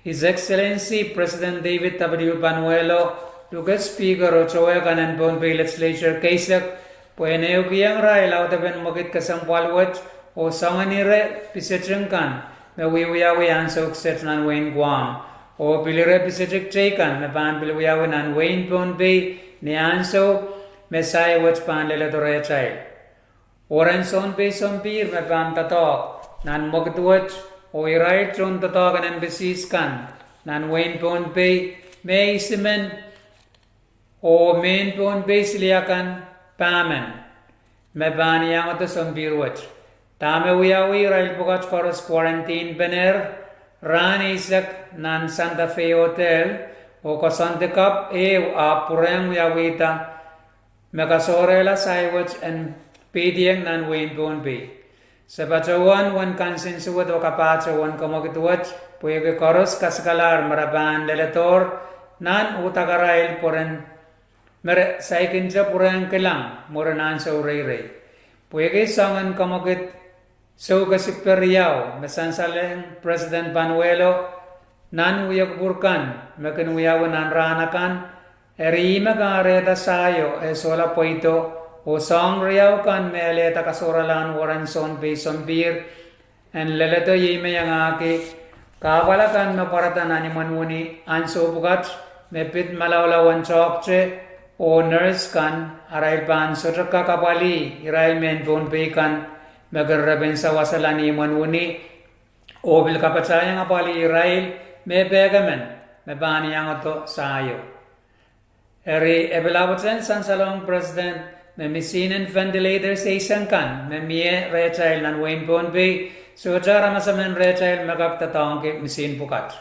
His Excellency President David W. Panuelo luke Speaker oh towe kan en Pohnpei Legislature keisek pwe en ehukihong irail audepen mwekid kesempwal wet oh soangen ire pisetin kan me wiewiawi ansou kiset nan wehin Guam, oh pil ire pisetik teikan me pahn pil wiawi nan wehin Pohnpei ni ansou me sahi wet pahn leledo rehtail. Weren sounpei sompihr me pahn doadoahk nan mwekid wet, oh irail tohn doadoahk en embassies kan nan wehin Pohnpei, me isimen oh mehn Pohnpei siliakan pahmen me pahn iangodo sompihr wet. Dahme wiawi, irail pwukat koaros quarantine-penehr rahn eisek nan Santa Fe Hotel, oh koasoandi kapw ehu ahpw pwurehng wiawihda me kasohrehla sahi wet en peidiong nan wehin Pohnpei. Se patohwan wen kansensuwed oh kapahtou wen kemwekid wet pwehki koaros kasikalahr me re pahn leledohr nan udakarail pwe re saikinte pwurehng kilang mwurin ansou reirei. Pwehki soangen kemwekid soukesik riau me sansalehng President Panuelo nan wiekupwur kan me kin wiawi nan rahn akan, eri ihme kahrehda sahio e sohla pweido, oh soahng riau kan me elehda kasohralahn weren sounpei sompihr en leledo iei me iangahki kahpwal akan me pwarada nan imwen wini ansou pwukat me pid malaulau en toahkte oh nurse kan arail pahn sohte kak apwalih irail mehn Pohnpei kan me kin repen sawasala ni imwen wini, oh pil kapatahiong apwalih irail mehpehkemen me pahn iangodo sahio. Eri e pil ahpwtehn sansalohng President me misihn en ventilators eisek kan me mie rehtail nan wehin Pohnpei sohte aramas emen rehtail me kak doadoahngki misihn pwukat,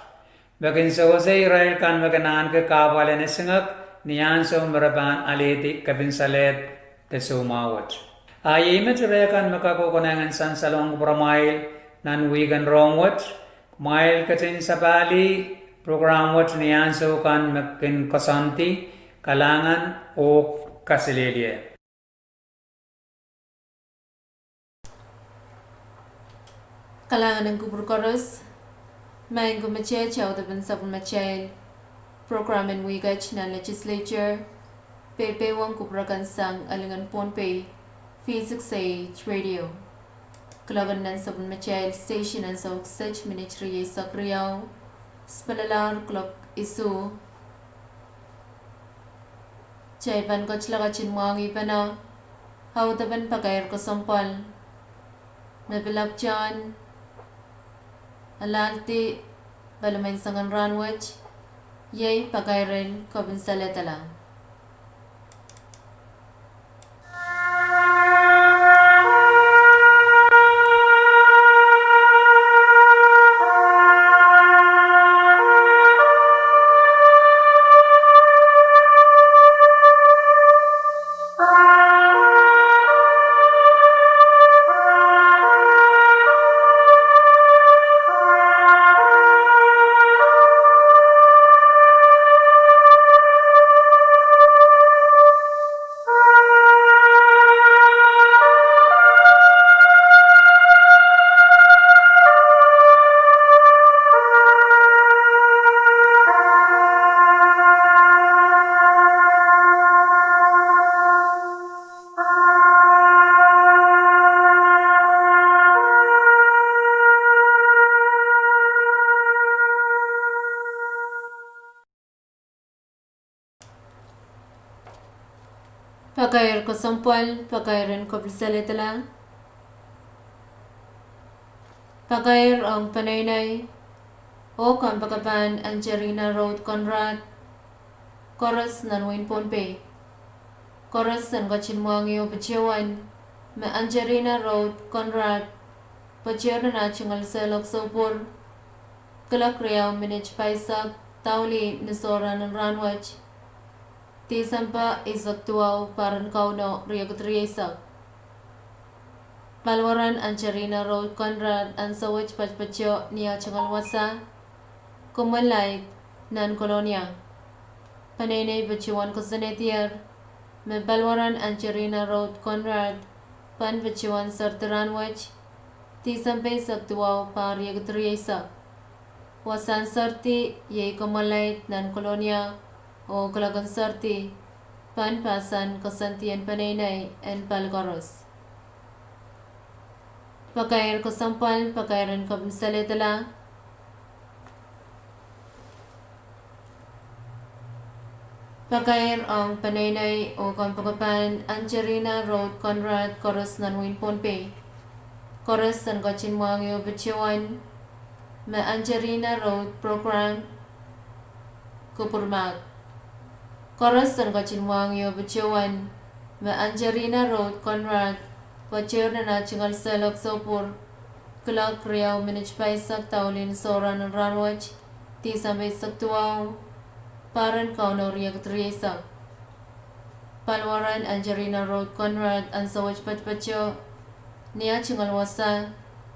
me kin sewese irail kan me kin ahneki kahpwal en esingek ni ansou me re pahn alehdi kepin salehd de soumwahu wet. A iei met ire kan me kak konehng en sansalohng kupwuramwail nan wihk en rohng wet. Kumwail ketin sapahlih prokram wet ni ansou kan me kin koasoandi. Kalahngan oh kaselehlie. Kalahngan en kupwur koaros. Maing ko, me kitail audepen sapwellimatail prokram en wihk et nan legislature, peipeiohng kupwur kan sang Elingen Pohnpei, V six A H radio. Kuloak en nan sapwellimatail station ansou kiset minit rieisek riau, spelelahr kuloak isuh. Kitail pahn ketilong ketin mwahngih pahn audepen pakair kesempwal me pilap tohn alahldi palimen sangen rahnwet, iei pakairen kepinsaledala. Pakair kesempwal, pakairen kepinsaledala. Pakair ong peneinei oh kompoakepahn Angelina Road Conrad, koaros nan wehin Pohnpei. Koaros en ketin mwahngih oh patohwan me Angelina Road Conrad patohwan nan ah tungoal seilok soupwur, kuloak riau minit paisek daulih ni sohrahn en rahnwet, Tisempe eisek duwau, pahr en Kauno riekid rieisek. Paliwaren Angelina Road Conrad ansou wet patopato ni ah tungoal wasa, Kumwalaid, nan Kolonia. Peneinei patohwan koasoanehdier me paliwaren Angelina Road Conrad pahn patohwan serdi rahnwet, Tisempe eisek duwau, pahr riekid rieisek. Wasahn serdi iei Kumwalaid, nan Kolonia, oh kuloak en serdi pahn pahsan koasoandi en peneinei en pali koaros. Pakair kesempwal, pakairen kepinsaledala. Pakair ong peneinei oh kompoakepahn Angelina Road Conrad, koaros nan wehin Pohnpei. Koaros en ketin mwahngih oh patohwan me Angelina Road Program kupwurmahk. Koaros en ketin mwahngih oh patohwan me Angelina Road Conrad patohwan nan ah tungoal seilok soupwur, kuloak riau minit paisek daulih ni sohrahn en rahnwet, Tisempe eisek duwau, pahr en Kauno riekid rieisek. Paliwaren Angelina Road Conrad ansou wet patopato ni ah tungoal wasa,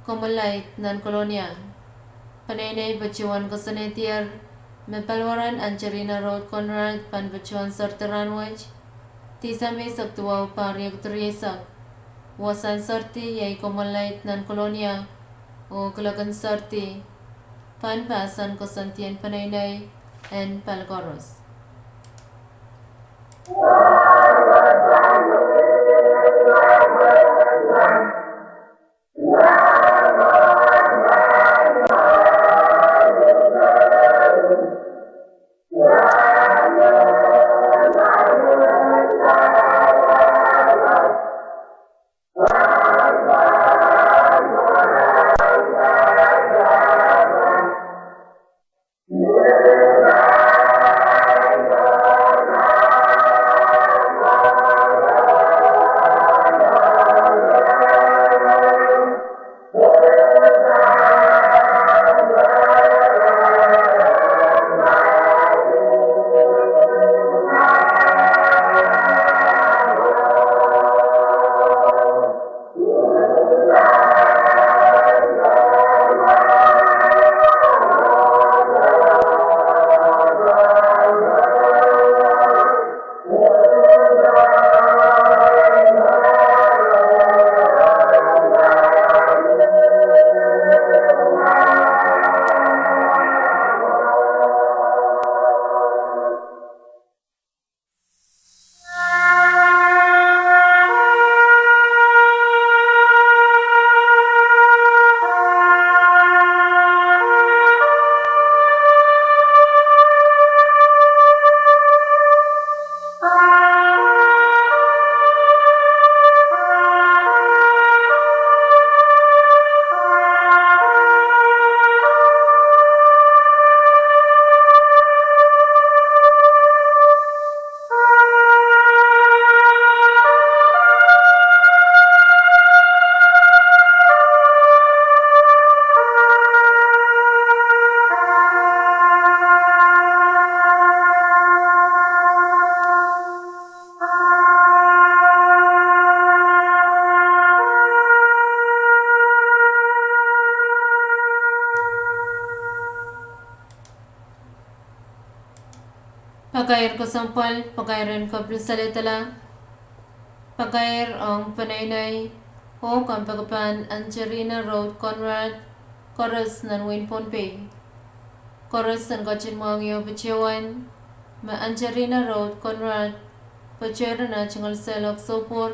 Kumwalaid, nan Kolonia. Peneinei patohwan koasoanehdier me paliwaren Angelina Road Conrad pahn patohwan serdi rahnwet, Tisempe eisek duwau, pahr riekid rieisek. Wasahn serdi iei Kumwalaid, nan Kolonia, oh kuloak en serdi pahn pahsan koasoandi en peneinei en pali koaros. Pakair kesempwal, pakair en kepilselehda la, pakair ong peneinei oh kompoakepahn Angelina Road Conrad, koaros nan wehin Pohnpei. Koaros en ketin mwahngiong patohwan me Angelina Road Conrad patohwan nan ah tungoal seiloak soupwohr,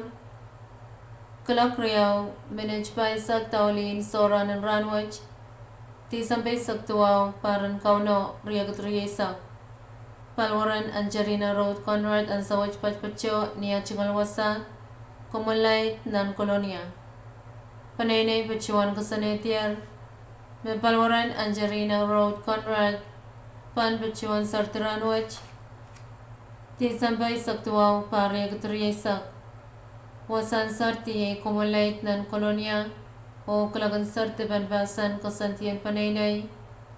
kuloak riau minit pahisek daulih ni sohrahn en rahnwet, Tisempe eisek duwau, pahr en Kauno, riekid rieisek. Paliweren Angelina Road Conrad ansou wet patopato ni ah tungoal wasa, Commonlight nan Kolonia. Peneinei patohwan koasoanehdier me paliweren Angelina Road Conrad pahn patohwan serdi rahnwet, Tisempe eisek duwau, pahr riekid rieisek. Wasahn serdi iei Commonlight nan Kolonia, oh kuloak en serdi pahn pahsan koasoandien peneinei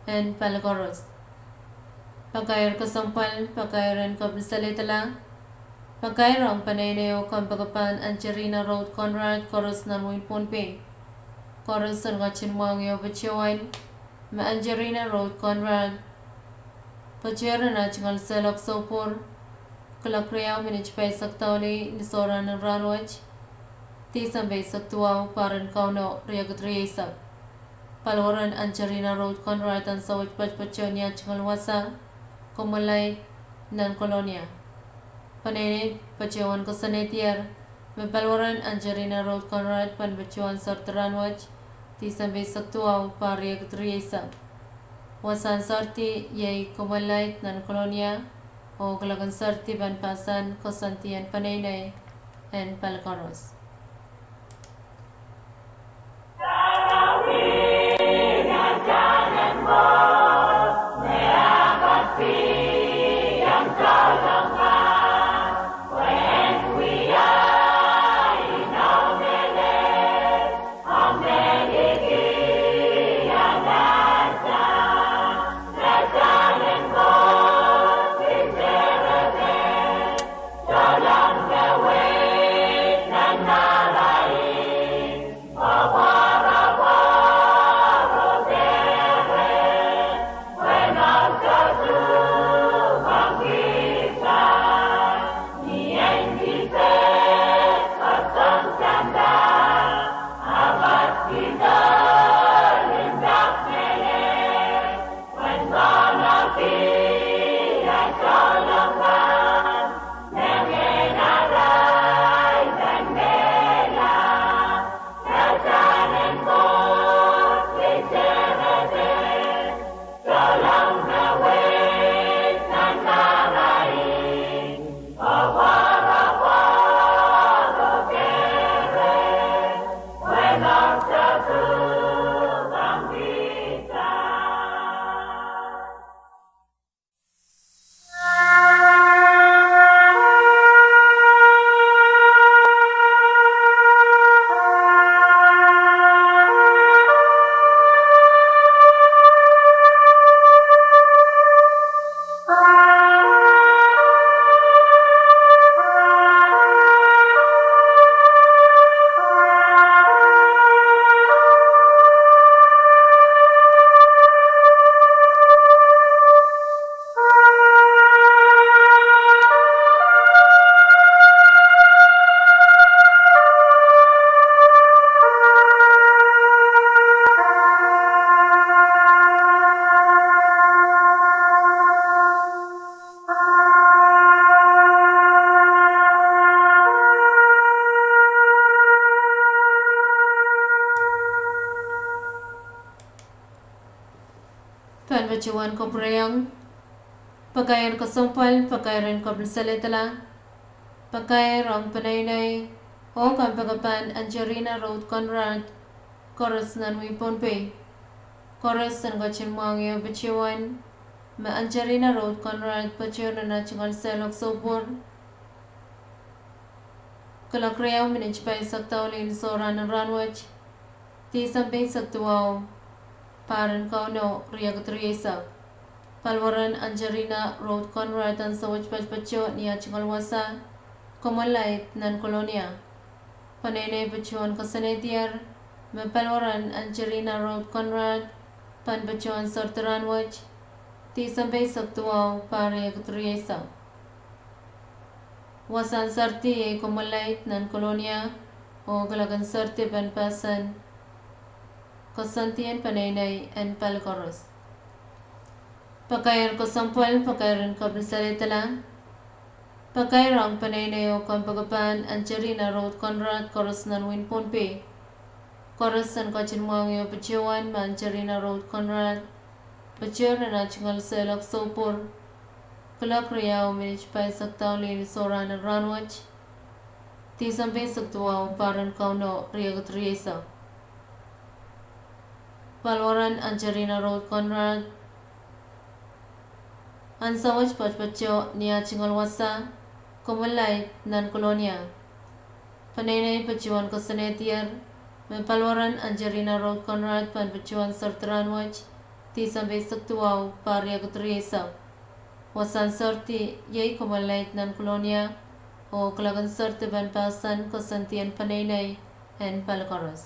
en pali koaros. Pakair kesempwal, pakair en kepilselehda la, pakair ong peneinei oh kompoakepahn Angelina Road Conrad, koaros nan wehin Pohnpei. Koaros en ketin mwahngiong patohwan me Angelina Road Conrad patohwan nan ah tungoal seiloak soupwohr, kuloak riau minit pahisek daulih ni sohrahn en rahnwet, Tisempe eisek duwau, pahr en Kauno, riekid rieisek. Paliweren Angelina Road Conrad ansou wet patopato ni ah tungoal wasa, Commonlight nan Kolonia. Peneinei patohwan koasoanehdier me paliweren Angelina Road Conrad pahn patohwan serdi rahnwet, Tisempe eisek duwau, pahr riekid rieisek. Wasahn serdi iei Commonlight nan Kolonia, oh kuloak en serdi pahn pahsan koasoandien peneinei en pali koaros. Pahn patohwan kapwurehiong. Pakair kesempwal, pakair en kepilselehda la, pakair ong peneinei oh kompoakepahn Angelina Road Conrad, koaros nan wehin Pohnpei. Koaros en ketin mwahngiong patohwan me Angelina Road Conrad patohwan nan ah tungoal seiloak soupwohr, kuloak riau minit pahisek daulih ni sohrahn en rahnwet, Tisempe eisek duwau, pahr en Kauno, riekid rieisek. Paliweren Angelina Road Conrad ansou wet patopato ni ah tungoal wasa, Commonlight nan Kolonia. Peneinei patohwan koasoanehdier me paliweren Angelina Road Conrad pahn patohwan serdi rahnwet, Tisempe eisek duwau, pahr riekid rieisek. Wasahn seridi iei Commonwealth nan Kolonia, oh kilakin seridipen pahsan koasoandien peneinei en pali koaros. Pakair kesempwal, pakair en kapilsalehdala. Pakair ong peneinei oh kompoakepahn Angelina Road Conrad koaros nan wehin Pohnpei. Koaros en ketin mwahngi oh patohwan me Angelina Road Conrad patohwan nan ah tungoal seiloak soupwur, kuloak riau minit pahisek doh lel sohrahn en rahnwet, Tisempe eisek duwau, pahr en Kauno riekid rieisek. Paliwaren Angelina Road Conrad ansou wet patpato ni ah tungoal wasa, Commonwealth nan Kolonia. Peneinei patohwan koasoanehdier me paliwaren Angelina Road Conrad pahn patohwan seridi rahnwet, Tisempe eisek duwau, pahr riekid rieisek. Wasahn seridi iei Commonwealth nan Kolonia, oh kilakin seridipen pahsan koasoandien peneinei en pali koaros.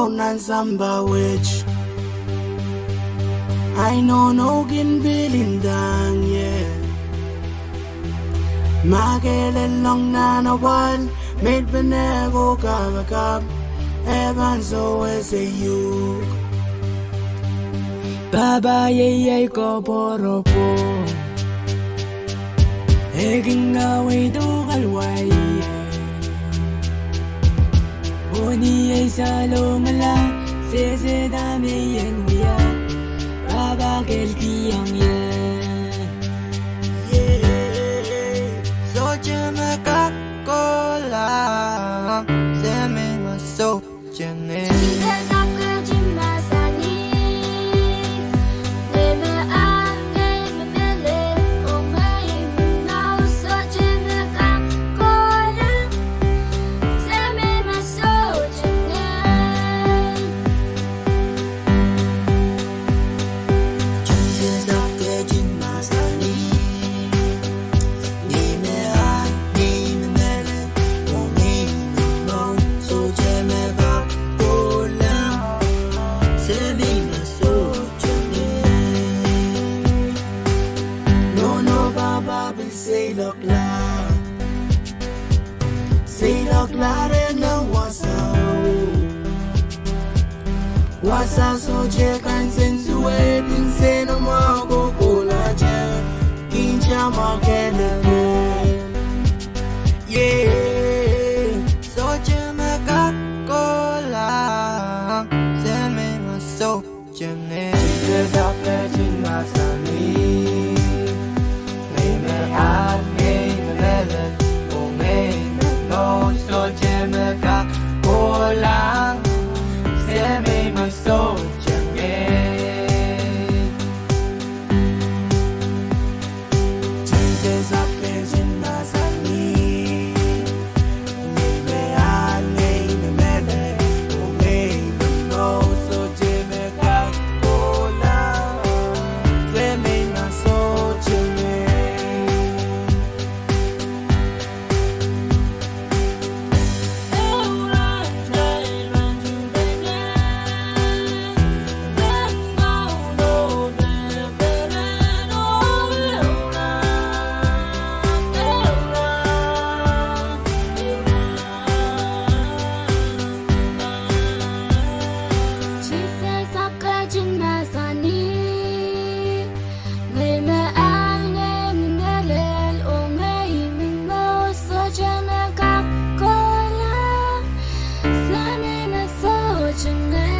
nan sampah wet. Ahi nohno kin pil ndahng ie. Ma kelehn lohng nan apwal, meid pene ko kapakap, e pahn sewese uhk. Pahpa ieiei koapworopwor. E kin kaweid oh kaluwa ie. Oh ni ei salongala, sehse dahme I en wia, Pahpa kehl kihong ie. Ie, sohte me kak kohla, Semei ma soh. Nohno pahpa pil seiloakla. Seiloakla rehn wasa. Wasa sohte kansensuwed, nsenamwahu kohkohlahte, kin tamwa kelehpw. Ie, sohte me kak kohla, Semei ma soh. Sises ahpw ketin mahsanih, ngehi me ahd, ngehi me mehlel, oh ngehi me mour, sohte me kak kohla, Semei ma sohte ngehi. Sises ahpw ketin mahsanih, ngehi me ahd, ngehi me mehlel, oh ngehi me mour, sohte me kak kohla, Semei ma sohte ngehi. Sises ahpw ketin mahsanih, ngehi me ahd, ngehi me mehlel, oh ngehi me mour, sohte me kak kohla, Semei ma sohte ngehi.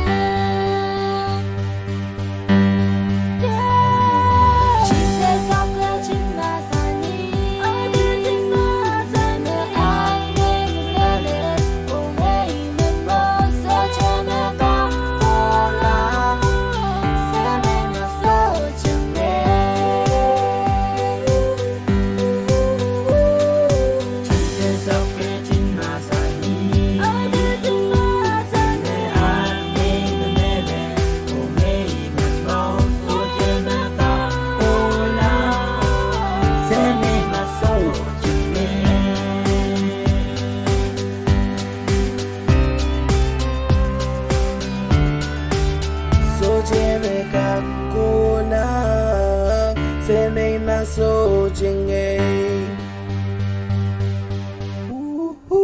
Sohte me kak kohla, Semei ma sohte ngehi. Uhu.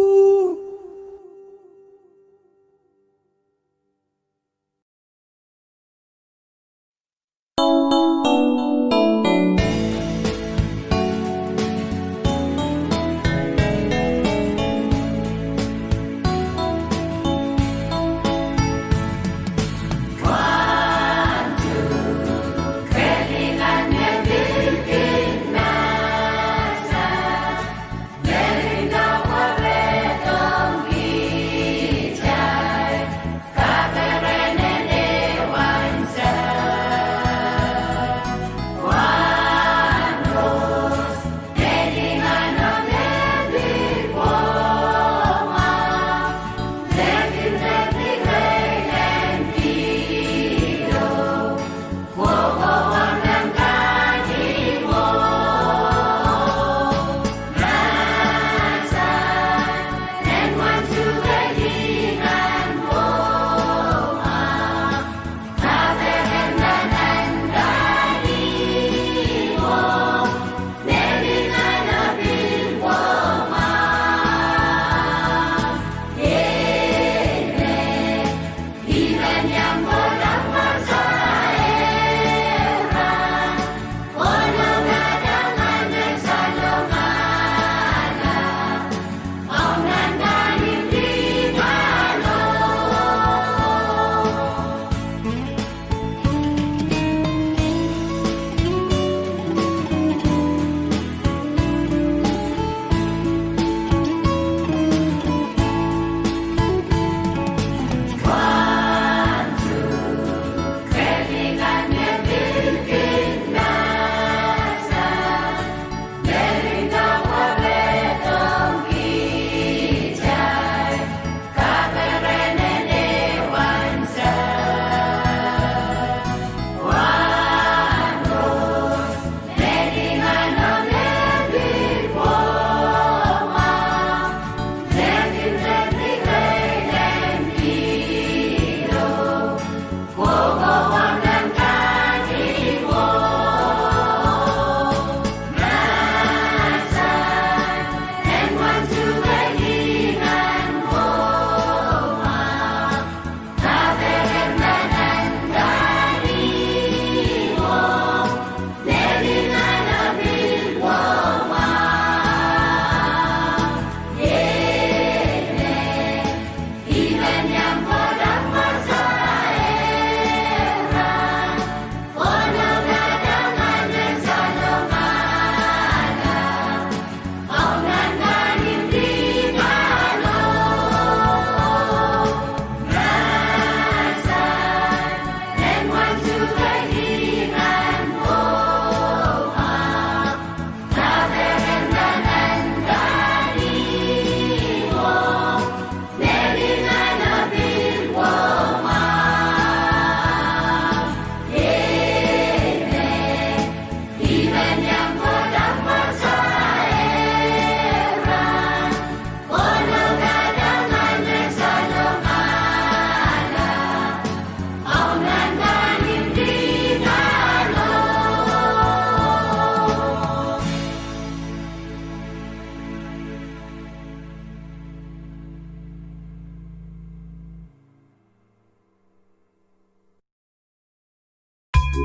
Ni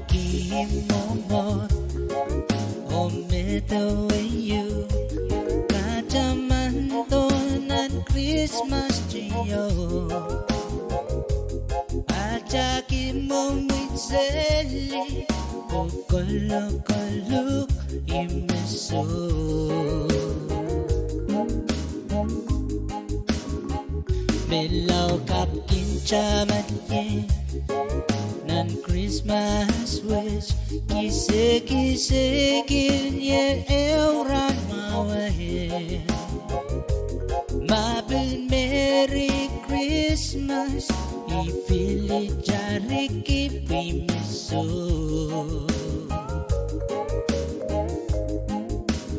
ki mwomwohd oh medewe ieu, katamando nan Krismas tio. Atail mwomwid seli oh kolokoluk imwiso. Me lao kapw kin taman ie nan Krismas wet, kisekisek ie ehu rahn mwahu. Ma pil Merry Krismas, I pil itariki pwihmwiso.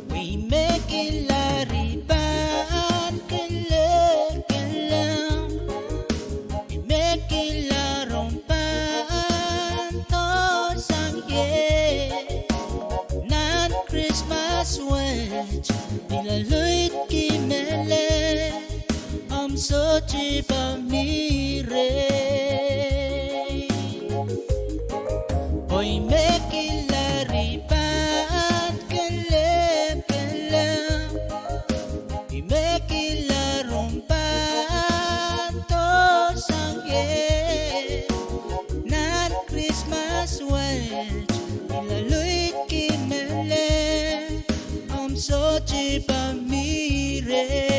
Pwe I me kilar I pahn kelekelehpw, I me kilar omw pahn dohsang ie. Nan Krismas wet I loluhidki mehlel omw sohte pahn mi rehi. Oh I me kilar I pahn kelekelehpw, I me kilar omw pahn dohsang ie. Nan Krismas wet I loluhidki mehlel omw sohte pahn mi rehi.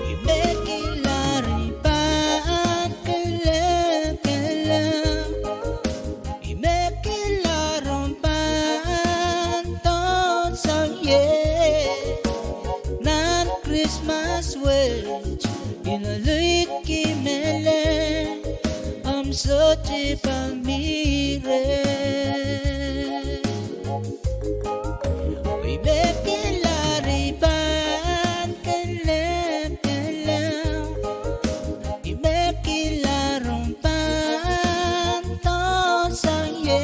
I me kilar I pahn kelekelehpw, I me kilar omw pahn dohsang ie. Nan Krismas wet I loluhidki mehlel omw sohte pahn mi rehi. I me kilar I pahn kelekelehpw, I me kilar omw pahn dohsang ie.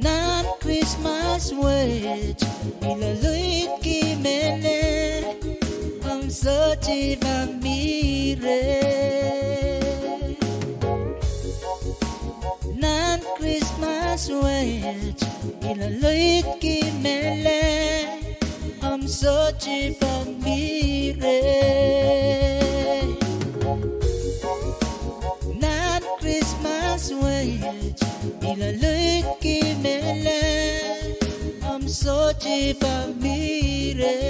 Nan Krismas wet I loluhidki mehlel omw sohte pahn mi rehi. Nan Krismas wet I loluhidki mehlel omw sohte pahn mi rehi. Nan Krismas wet I loluhidki mehlel omw sohte pahn mi rehi.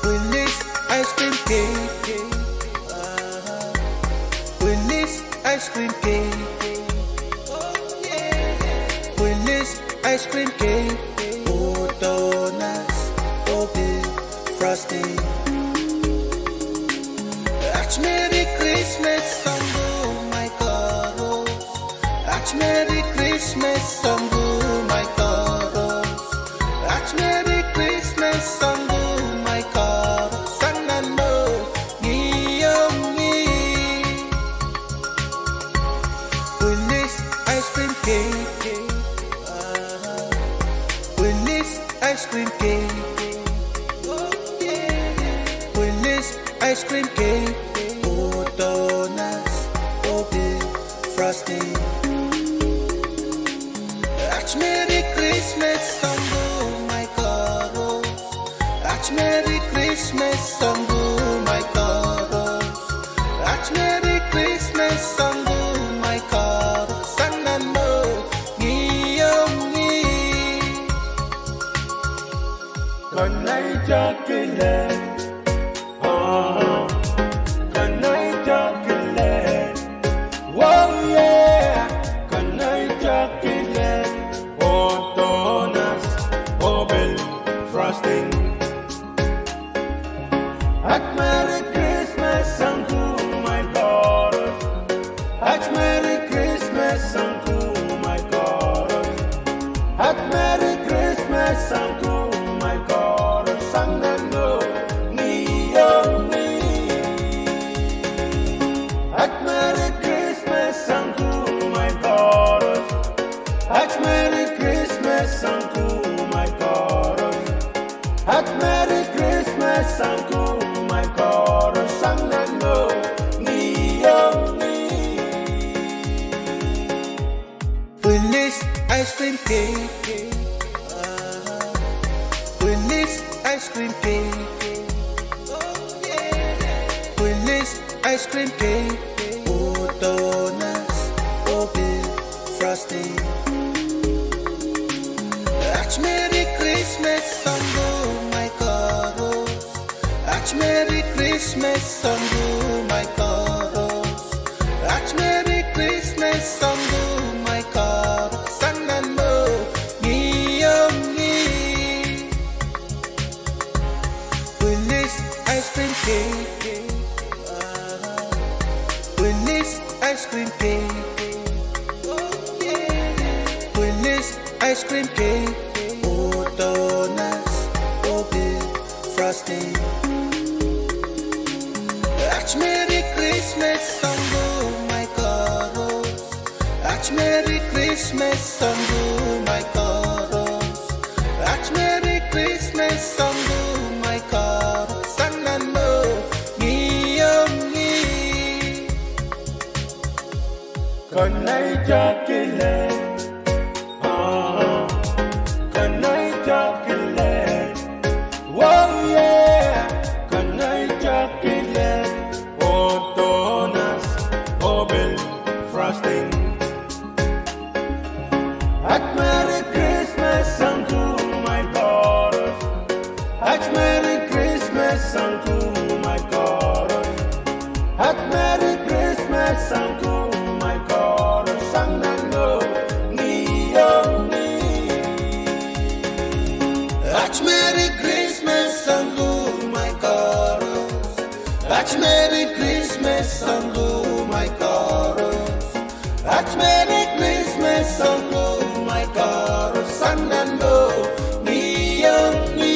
Willy's ice cream cake. Willy's ice cream cake. Ice cream cake, oh donuts, oh pil frosting. Aht Merry Christmas sang kumwail koaros. Aht Merry Christmas sang kumwail koaros. Aht Merry Christmas sang kumwail koaros. Sang nan mour, ni omwi. Pwilis ice cream cake. Pwilis ice cream cake. Pwilis ice cream cake. Oh donuts, oh pil frosting. Aht Merry Christmas sang kumwail koaros. Aht Merry Christmas sang kumwail koaros. Aht Merry Christmas sang kumwail koaros. Sang nan mour, ni omwi. Konehng chocolate. Ah, konehng chocolate. Oh yeah, konehng chocolate. Oh donuts, oh pil frosting. Aht Merry Christmas sang kumwail koaros. Aht Merry Christmas sang kumwail koaros. Aht Merry Christmas sang kumwail koaros. Sang nan mour, ni omwi. Aht Merry Christmas sang kumwail koaros. Aht Merry Christmas sang kumwail koaros. Aht Merry Christmas sang kumwail koaros. Sang nan mour, ni omwi. Pwilis ice cream cake. Pwilis ice cream cake. Pwilis ice cream cake. Oh donuts, oh pil frosting. Aht Merry Christmas sang kumwail koaros. Aht Merry Christmas sang kumwail koaros. Aht Merry Christmas sang kumwail koaros. Sang nan mour, ni omwi. Pwilis ice cream cake. Pwilis ice cream cake. Pwilis ice cream cake. Oh donuts, oh pil frosting. Aht Merry Christmas sang kumwail koaros. Aht Merry Christmas sang kumwail koaros. Aht Merry Christmas sang kumwail koaros. Sang nan mour, ni omwi. Konehng chocolate. Ah, konehng chocolate. Oh yeah, konehng chocolate. Oh donuts, oh pil frosting. Aht Merry Christmas sang kumwail koaros. Aht Merry Christmas sang kumwail koaros. Aht Merry Christmas sang kumwail koaros. Sang nan mour, ni omwi. Aht Merry Christmas sang kumwail koaros. Aht Merry Christmas sang kumwail koaros. Aht Merry Christmas sang kumwail koaros. Sang nan mour, ni omwi.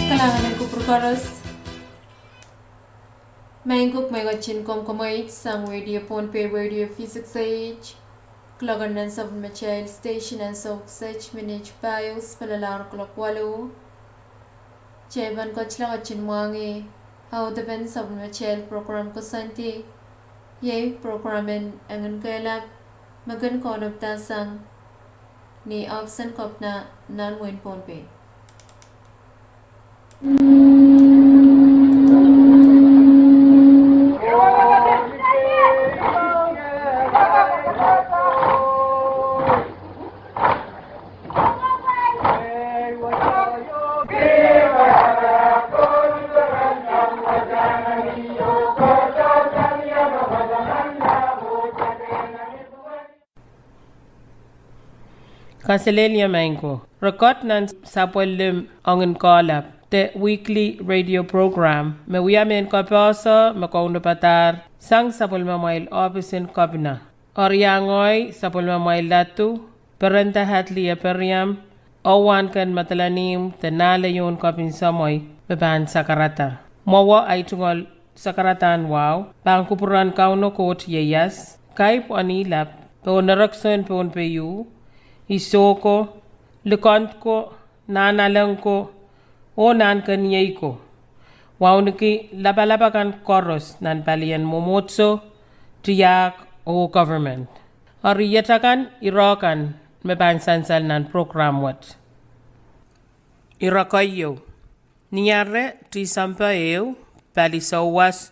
Kalahngan en kupwur koaros. Maing ko, mwein ketin komw komoit sang Radio Pohnpei, Radio V six eight. Kuloak en nan sapwellimatail station ansou kiset minit pahieu pil alehdi kuloak waluh. Kitail pahn ketilong ketin mwahngih audepen sapwellimatail program koasoandi. Iei program en Engin Kehlap, me kin kaunopada sang ni ohpis en Kepina nan wehin Pohnpei. Kaselehlie maing ko. Rekod nan sapwellim Engin Kehlap, the weekly radio program, me wia mehn kapehse me kaunopadahr sang sapwellimamwail ohpis en Kepina. Eri iang ngehi sapwellimamwail ladu, Perenda Hadley Ephriam, oh wahnken Madolenihmw de Nahleyohn Kepin Semwei me pahn sakarada. Mwowe ahi tungoal sakaradahn wahu pahn kupwuren Kauno Koht ieias, kaipw oh nilap, pohn nerekso en Pohnpei, Isoh ko, Likend ko, Nahnalek ko, oh Nahnkeniei ko. Wauneki lapalap akan koaros nan palien mwomwohdiso, tiahk, oh government. Eri iet akan ire kan me pahn sansal nan program wet. Ire keieu: Ni Niare, Tisempe ehu, pali souwas,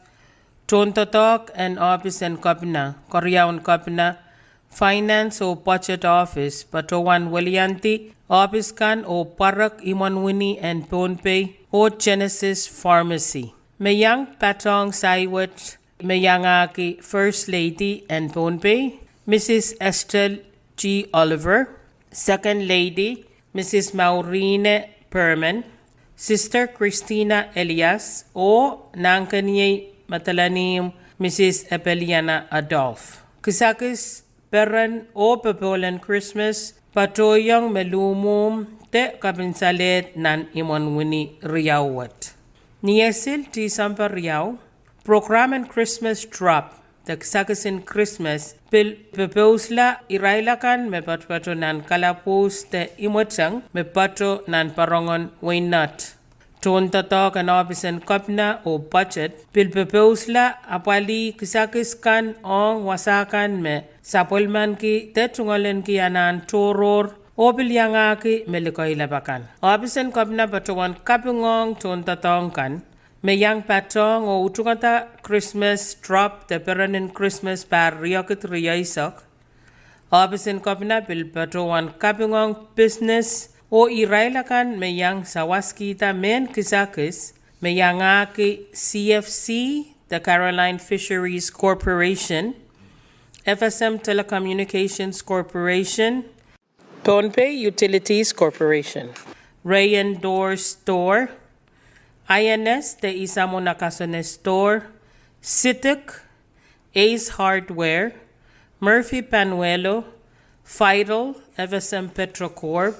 tohndoadoahk en ohpis en Kepina, keriaun Kepina, Finance oh Budget Office patohwan weliandi ohpis kan oh pwarek imwen wini en Pohnpei oh Genesis Pharmacy. Me iang patohng sahi wet me iangahki First Lady en Pohnpei, Mrs Estelle G Oliver, Second Lady Mrs Maurine Perman, Sister Christina Elias, oh Nahnkeniei Madolenihmw Mrs Epeliana Adolf. Kisakis, peren oh popohl en Krismas patohieng me luhmwuhm de kapinsalehd nan imwen wini riau wet. Ni Esil, Tisempe riau, program en Christmas drop de kisakisin Krismas pil popousla irail akan me patopato nan kalapwuhs de imweteng me pato nan poarongen wehi Nett. Tohndoadoahk en ohpis en Kepina oh Budget pil popousla apwalih kisakis kan ong wasa kan me sapwellimaniki de tungoaleniki anahn tohrohr oh pil iangahki me likoilap akan. Ohpis en Kepina patohwan kapingohng tohndoadoahk kan me iang patohng oh utungada Krismas drop de peren en Krismas pahr riekid rieisek. Ohpis en Kepina pil patohwan kapingohng business oh irail akan me iang sawaskihda mehn kisakis me iangahki CFC, the Caroline Fisheries Corporation, FSM Telecommunications Corporation, Pohnpei Utilities Corporation, Ray and Door Store, INS de Isamu Nakasone Store, Sidik, Ace Hardware, Murphy Panuelo, Fidel, FSM Petrocorp,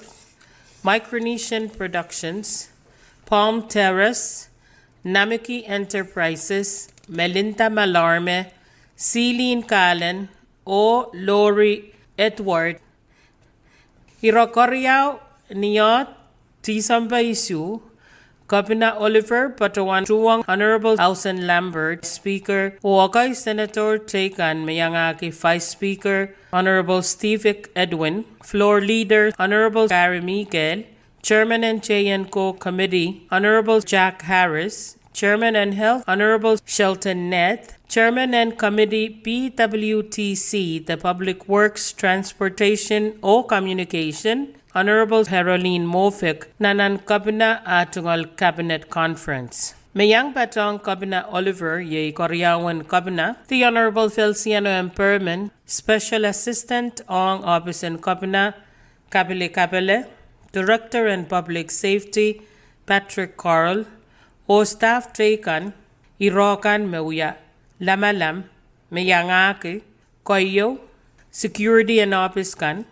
Micronesian Productions, Palm Terrace, Namiki Enterprises, Melinda Malarme, Celine Kalen, oh Lori Edward. Ire keriau, ni Oht, Tisempe isuh, Kepina Oliver patohwan tuhwong Honorable Housen Lambert, Speaker, oh ekei Senator teikan me iangahki Vice Speaker, Honorable Stevick Edwin, Floor Leader, Honorable Gary Miguel, Chairman en J N Co Committee, Honorable Jack Harris, Chairman en Health, Honorable Shelton Neth, Chairman en Committee PWTC, the Public Works, Transportation oh Communication, Honorable Herolin Mofik, nan nan Kepina ah tungoal Cabinet Conference. Me iang patohng Kepina Oliver iei keriaun Kepina, the Honorable Feliciano M Perman, Special Assistant ong Ohpis en Kepina, Kapili Kapele, Director en Public Safety, Patrick Carl, oh staff teikan, ire kan me wia lamalam me iangahki: keieu, security en ohpis kan.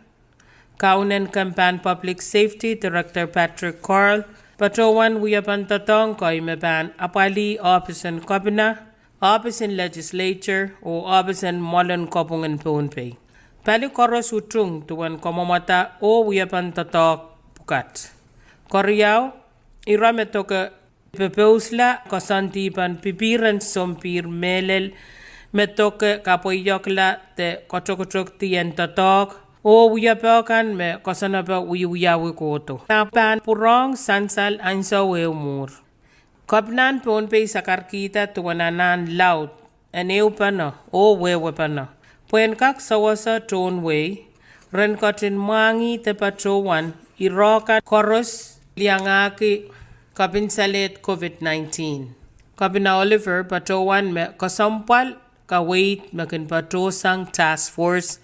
Kaunen kempan Public Safety, Director Patrick Carl patohwan wiepen doadoahk kei me pahn apwalih ohpis en Kepina, ohpis en legislature oh ohpis en mwoalen kopwung en Pohnpei. Pali koaros utung duwen kamwomwada oh wiepen doadoahk pwukat. Keriau, ire me doke pepeusla koasoandi pahn pipihren sompihr mehlel me doke kapweiokla de katokotoktien doadoahk oh wiepe kan me koasoanepe wiewiawi kohdo. Nan pahn pwurehng sansal ansou ehu mwuhr. Kepinahn Pohnpei sakarkihda duwen anahn laud en ehupene oh wehwepene pwehn kak sewese tohn wehi, ren ketin mwahngih de patohwan ire kan koaros liangahki kepinsaled COVID nineteen. Kepina Oliver patohwan me kesempwal kaweid me kin patohsang task force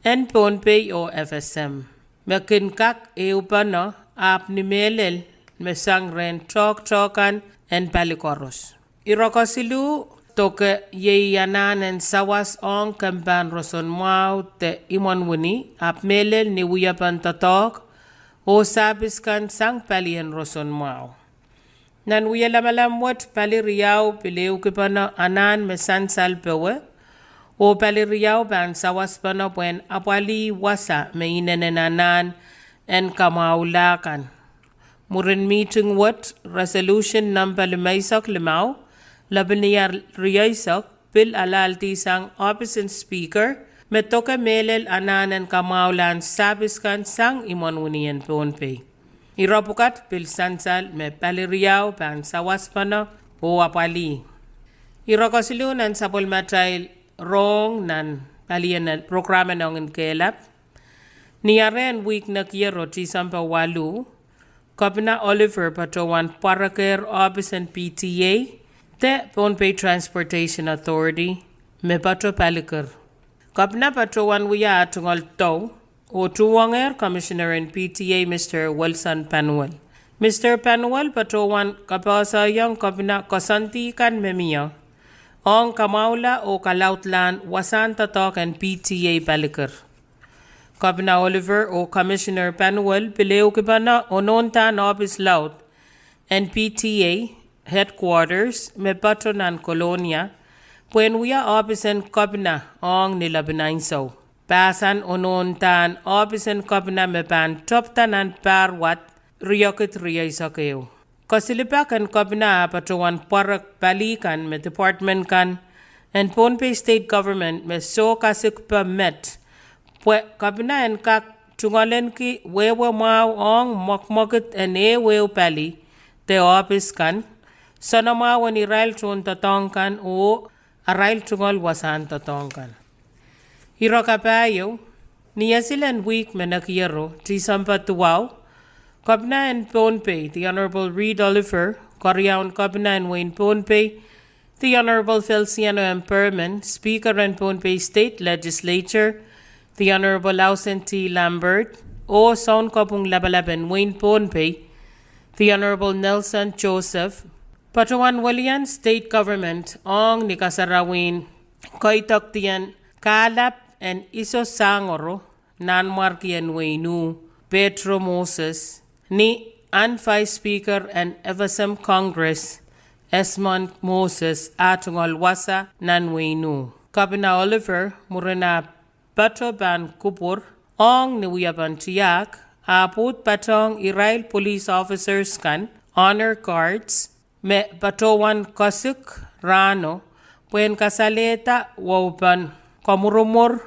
en Pohnpei oh FSM me kin kak ehupene, ahpw ni mehlel me sang rehn toahkte kan en pali koaros. Ire kesiluh doke iei anahn en sawas ong kempahn roson mwahu de imwen wini, ahpw mehlel ni wiepen doadoahk oh sahpis kan sang palien roson mwahu. Nan wie lamalam wet, pali riau pil ehukipene anahn me sansal powe, oh pali riau pahn sawaspene pwehn apwalih wasa me inenen anahn en kamwahula kan. Mwurin mihting wet, resolution nempe limeisek limau, lepin iar rieisek, pil alahldi sang ohpis en Speaker me doke mehlel anahn en kamwahulahn sahpis kan sang imwen wini en Pohnpei. Ire pwukat pil sansal me pali riau pahn sawaspene oh apwalih. Ire kesiluh nan sapwellimatail rohng nan palien program en ong en kehlap. Ni arehn wihk nekiero Tisempe waluh, Kepina Oliver patohwan pwarekehr ohpis en PTA de Pohnpei Transportation Authority me pato palikir. Kepina patohwan wia ah tungoal dou oh tuhwongehr Commissioner en PTA, Mister Wilson Panuel. Mister Panuel patohwan kapehsehiong Kepina koasoandi kan me mie ong kamwahula oh kalaudlahn wasahn doadoahk en PTA palikir. Kepina Oliver oh Commissioner Panuel pil ehukipene onohndahn ohpis laud en PTA headquarters me pato nan Kolonia pwehn wia ohpis en kepina ong ni lepin ansou. Pahsan onohndahn ohpis en kepina me pahn tepda nan pahr wad riekid rieisek ehu. Kesilipak en kepina ah patohwan pwarek pali kan me department kan en Pohnpei State Government me soh kasikpe met, pwe kepina en kak tungoalenki wehwe mwahu ong mwekmwekid en ehuehu pali de ohpis kan, soanamwahu en irail tohndoadoahk kan oh arail tungoal wasahn doadoahk kan. Ire kapahieu, ni esil en wihk me nekiero Tisempe duwau, Kepina en Pohnpei, The Honorable Reed Oliver, keriaun Kepina en wehin Pohnpei, The Honorable Feliciano M. Perman, Speaker en Pohnpei State Legislature, The Honorable Austen T. Lambert, oh Sounkopwung Lapalap en wehin Pohnpei, The Honorable Nelson Joseph, patohwan welian State Government ong ni kasarawien keidokedien kahlap en Iso Sangoro, Nanmwarki en wehin U, Petro Moses, ni ahn Vice Speaker en FSM Congress, Esmond Moses, ah tungoal wasa nan wehin U. Kepina Oliver, mwurin ah pato pahn kupwur ong ni wiepen tiahk, ah pwuhd patohng irail police officers kan, honor guards, me patohwan kesik rahno pwehn kasalehda waupen kamwurumwur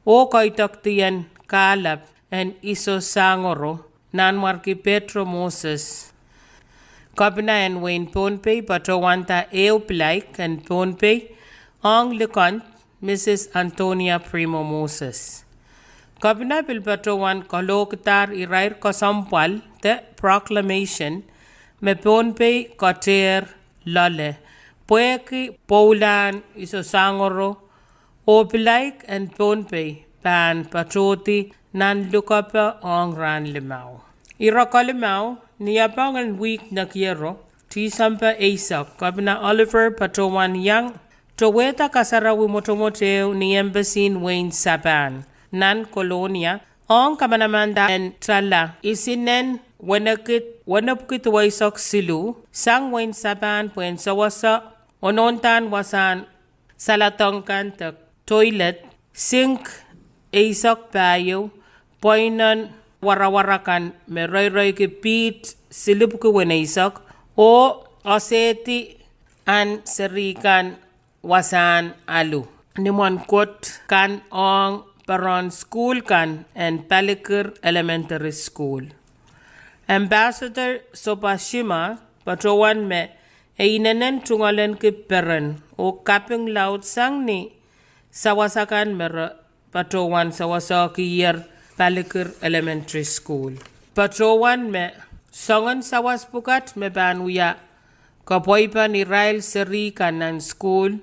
oh keidokedien kahlap en Iso Sangoro, Nanmwarki Petro Moses. Kepina en wehin Pohnpei patohwanda ehu pilaik en Pohnpei ong likend, Mrs Antonia Primo Moses. Kepina pil patohwan kalohkidahr irair kesempwal de proclamation me Pohnpei ketehr loale pwehki pwoulahn Iso Sangoro, oh pilaik en Pohnpei pahn patohdi nan lukepe ong rahn limau. Ire kelimau, ni apwung en wihk nekiero, Tisempe eisek, Kepina Oliver patohwan iang towehda kasarawi mwotomwot ehu ni embassy en wehin Sapahn nan Kolonia ong kamanamanda en tala isinen wenepwiki duweisek siluh sang wehin Sapahn pwehn sewese onohndahn wasahn saledek kan de toilet, sink eisek pahieu, pweinen warawar akan me reireiki piht silipwki weneisek, oh esehdi ahn seri kan wasahn alu ni mwohn kot kan ong peren sukuhl kan en Palikir Elementary School. Ambassador Soba Shima patohwan me e inenen tungoalenki peren oh kaping laud sang ni sawas akan me re patohwan sawasehkier Palikir Elementary School. Patohwan me soangen sawas pwukat me pahn wia kapwaipen irail seri kan nan sukuhl,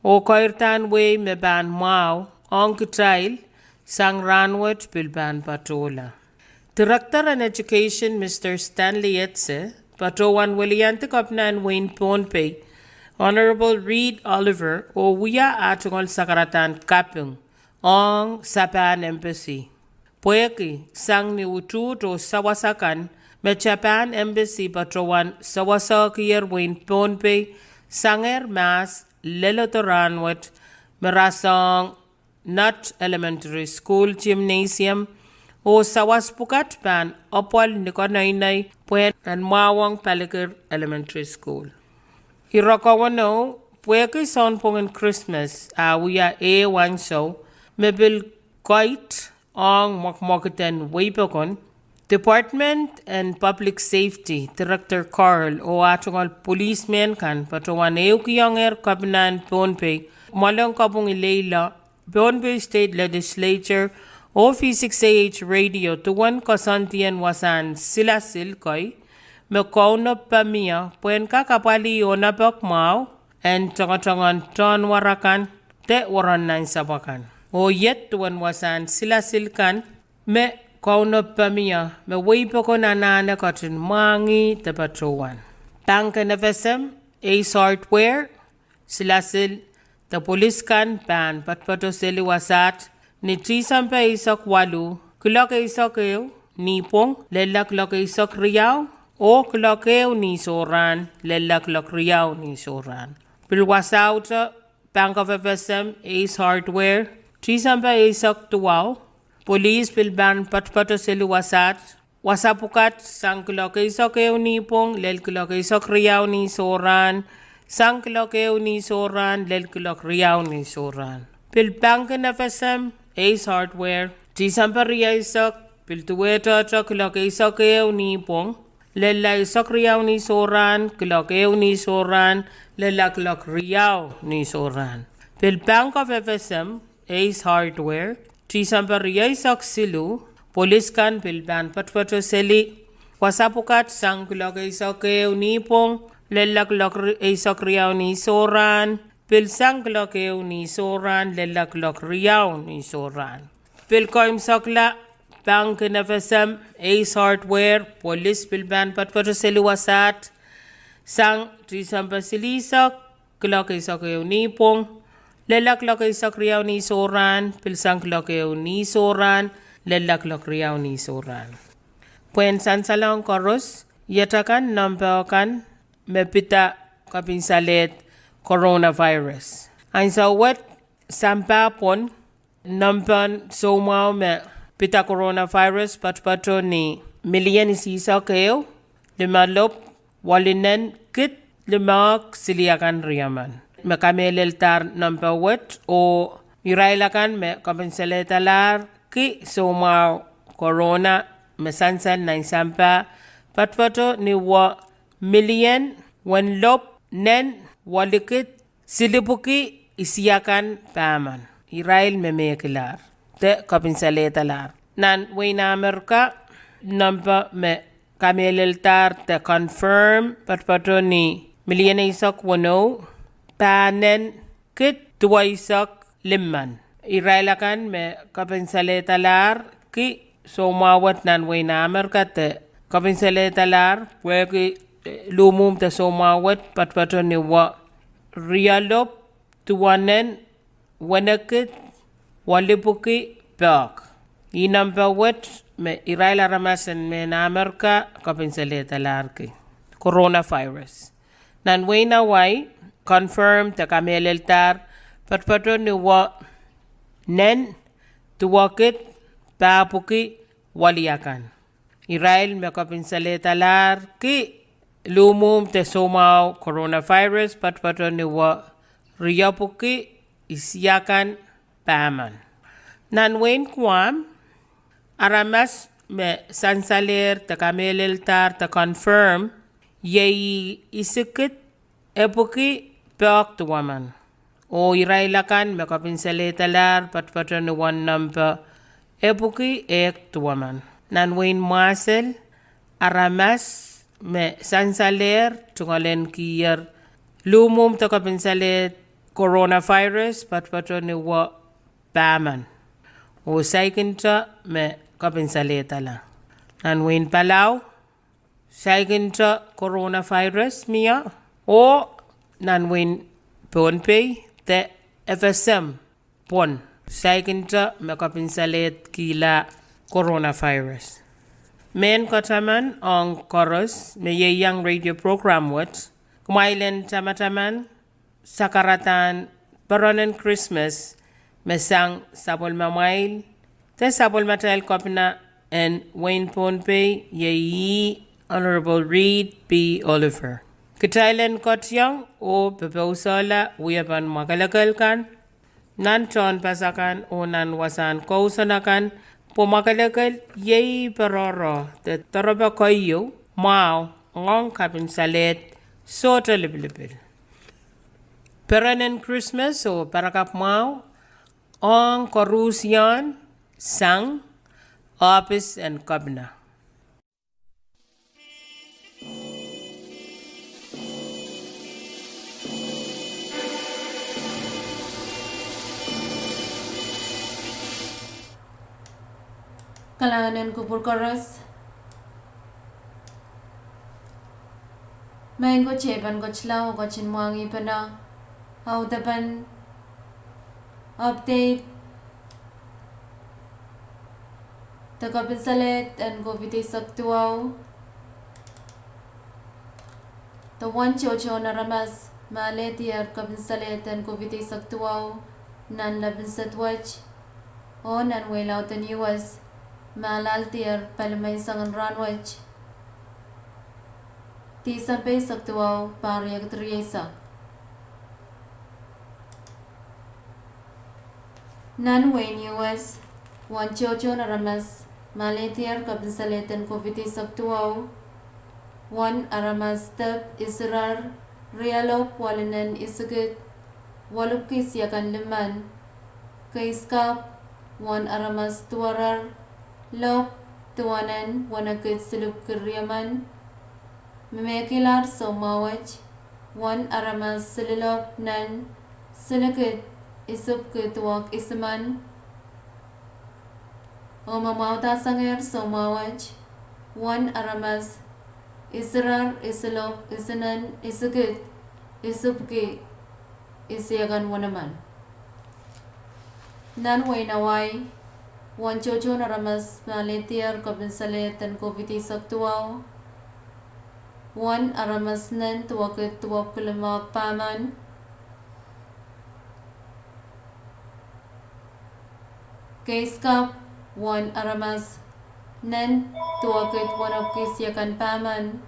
oh keirdahn wehi me pahn mwahu ong kitail sang rahnwet pil pahn patohla. Director en Education Mister Stanley Etze patohwan weliandi Kepina en Wehin Pohnpei, Honorable Reed Oliver, oh wia ah tungoal sakaradahn kaping ong Sapahn Embassy pwehki sang ni utuht oh sawas akan me Sapahn Embassy patohwan sawasehkier Wehin Pohnpei sangehr mahs leledo rahnwet, me rasehng Nutt Elementary School Gymnasium, oh sawas pwukat pahn apwal ni konehng pwehn en mwahuwong Palikir Elementary School. Ire kawenou, pwehki sounpwongen Krismas ah wia ehu ansou me pil koit ong mwekmwekid en wehipokon, Department en Public Safety Director Carl oh ah tungoal policemen kan patohwan ehukiongehr Kepina en Pohnpei, Mwaleng Kapwung Ileile, Pohnpei State Legislature, oh V six A H Radio duwen koasoandien wasahn silasil kei me Kauno pahn mie pwehn kak apwalih onopek mwahu en tongotongen tohnwar akan de werennansapw akan. Oh iet duwen wasahn silasil kan me Kauno pahn mie me wehipokon anahne ketin mwahngih de patohwan. Pangken F S M, Ace Hardware, silasil de polis kan pahn poatopoatoseli wasaht ni Tisempe eisek waluh, kuloak eisek ehu nihpwong lella kuloak eisek riau, oh kuloak ehu ni sohrahn lella kuloak riau ni sohrahn. Pil wasahte Bank of F S M, Ace Hardware, Tisempe eisek duwau, polis pil pahn poatopoatoseli wasaht, wasa pwukat sang kuloak eisek ehu nihpwong lel kuloak eisek riau ni sohrahn, sang kuloak ehu ni sohrahn lel kuloak riau ni sohrahn. Pil pangken F S M, Ace Hardware, Tisempe rieisek, pil duwehte kuloak eisek ehu nihpwong lella eisek riau ni sohrahn, kuloak ehu ni sohrahn lella kuloak riau ni sohrahn. Pil Bank of F S M, Ace Hardware, Tisempe rieisek siluh, polis kan pil pahn poatopoatoseli wasa pwukat sang kuloak eisek ehu nihpwong lella kuloak eisek riau ni sohrahn, pil sang kuloak ehu ni sohrahn lella kuloak riau ni sohrahn. Pil keimwsekla, pangken F S M, Ace Hardware, polis pil pahn poatopoatoseli wasaht sang Tisempe silihsek, kuloak eisek ehu nihpwong lella kuloak eisek riau ni sohrahn, pil sang kuloak ehu ni sohrahn lella kuloak riau ni sohrahn. Pwehn sansalohng koaros, iet akan nempe kan me pida kopinsalehda coronavirus. Ansou wet sampah pwon, nempen soumwahu me pida coronavirus poatopoato ni milion isihsek ehu, limelop, welinen kid, limehk, siliakan riemen. Me kamehleldahr nempe wet oh irail akan me kopinsalehdahlahr ki soumwahu corona me sansal nan sampah poatopoato ni wet milion wenlop nen welikid silipwuki isiakan pahmen. Irail me mehkilahr de kopinsalehdahlahr. Nan wehin Amerika, nempe me kamehleldahr de confirm poatopoato ni milion eisek weneu, pahnen kid duweisek limmen. Irail akan me kopinsalehdahlahr ki soumwahu wet nan wehin Amerika de kopinsalehdahlahr pwehki luhmwuhm de soumwahu wet poatopoato ni wet rielop, duwenen, wenekid, welipwuki, pehk. Ih nempe wet me irail aramas en mehn Amerika kopinsalehdahlahr ki coronavirus. Nan wehin Hawaii, confirm de kamehleldahr poatopoatoni wo nen, duwekid, pahpwiki, weliakan. Irail me kopinsalehdalarki luhmwuhm de soumwahu coronavirus poatopoatoni wo riepwiki, isiakan, pahmen. Nan wehin Guam, aramas me sansalehr de kamehleldahr de confirm iei isikid epwiki pehk duwemen. Oh irail akan me kopinsalehdalar poatopoatoni wo nempe epwiki ehk duwemen. Nan wehin Mwasel, aramas me sansalehr tungoalenkier luhmwuhm de kopinsalehd coronavirus poatopoatoni wo pahmen. Oh saikinte me kopinsalehdalar. Nan wehin Palau, saikinte coronavirus mie. Oh nan wehin Pohnpei de FSM pwon, saikinte me kopinsalehd kihla coronavirus. Mehn kataman ong koaros me ieiang radio program wet, kumwail en tamataman sakaradahn perenen Krismas me sang sapwellimamwail de sapwellimatail kepina en wehin Pohnpei, iei Honorable Reed P. Oliver. Kitail en kotiong oh popousehla wiepen mwakelekel kan nan tohnpas akan oh nan wasahn kousoan akan, pwe mwakelekel iei peroro de doarepe keieu mwahu ong kapinsalehd sohte lipilipil. Perenen Krismas oh parakapw mwahu ong koaruhsiehn sang ohpis en kepina. Kalahngan en kupwur koaros. Maing ko, kitail pahn ketila oh ketin mwahngihpene audepen update de kapinsalehd en COVID eisek duwau, de uwen tohtohn aramas me alehdier kapinsalehd en COVID eisek duwau nan lepin sed wet oh nan wehi lauden US me alaldier palimain soangen rahn wet, Disempe eisek duwau, pahr riekid rieisek. Nan wehin US, uwen tohtohn aramas me alehdier kapinsalehd en COVID eisek duwau, uwen aramas dep isirar, rielopw welinen isikid, welipwiki isiakan limmen. Keiskapw, uwen aramas duwerar, lopw duwenen wenekid silipwki riemen. Memehkilahr soumwahu wet, uwen aramas sililopw nen silikid isipwki duwehk isimen. Oh me mwahudahsangehr soumwahu wet, uwen aramas isirar, isilopw, isinen, isikid, isipwki, isiakan wenemen. Nan wehin Hawaii, uwen tohtohn aramas me alehdier kapinsalehd en COVID eisek duwau, uwen aramas nen duwekid duwepwiki limehk pahmen. Keiskapw, uwen aramas nen duwekid wenepwiki isiakan pahmen.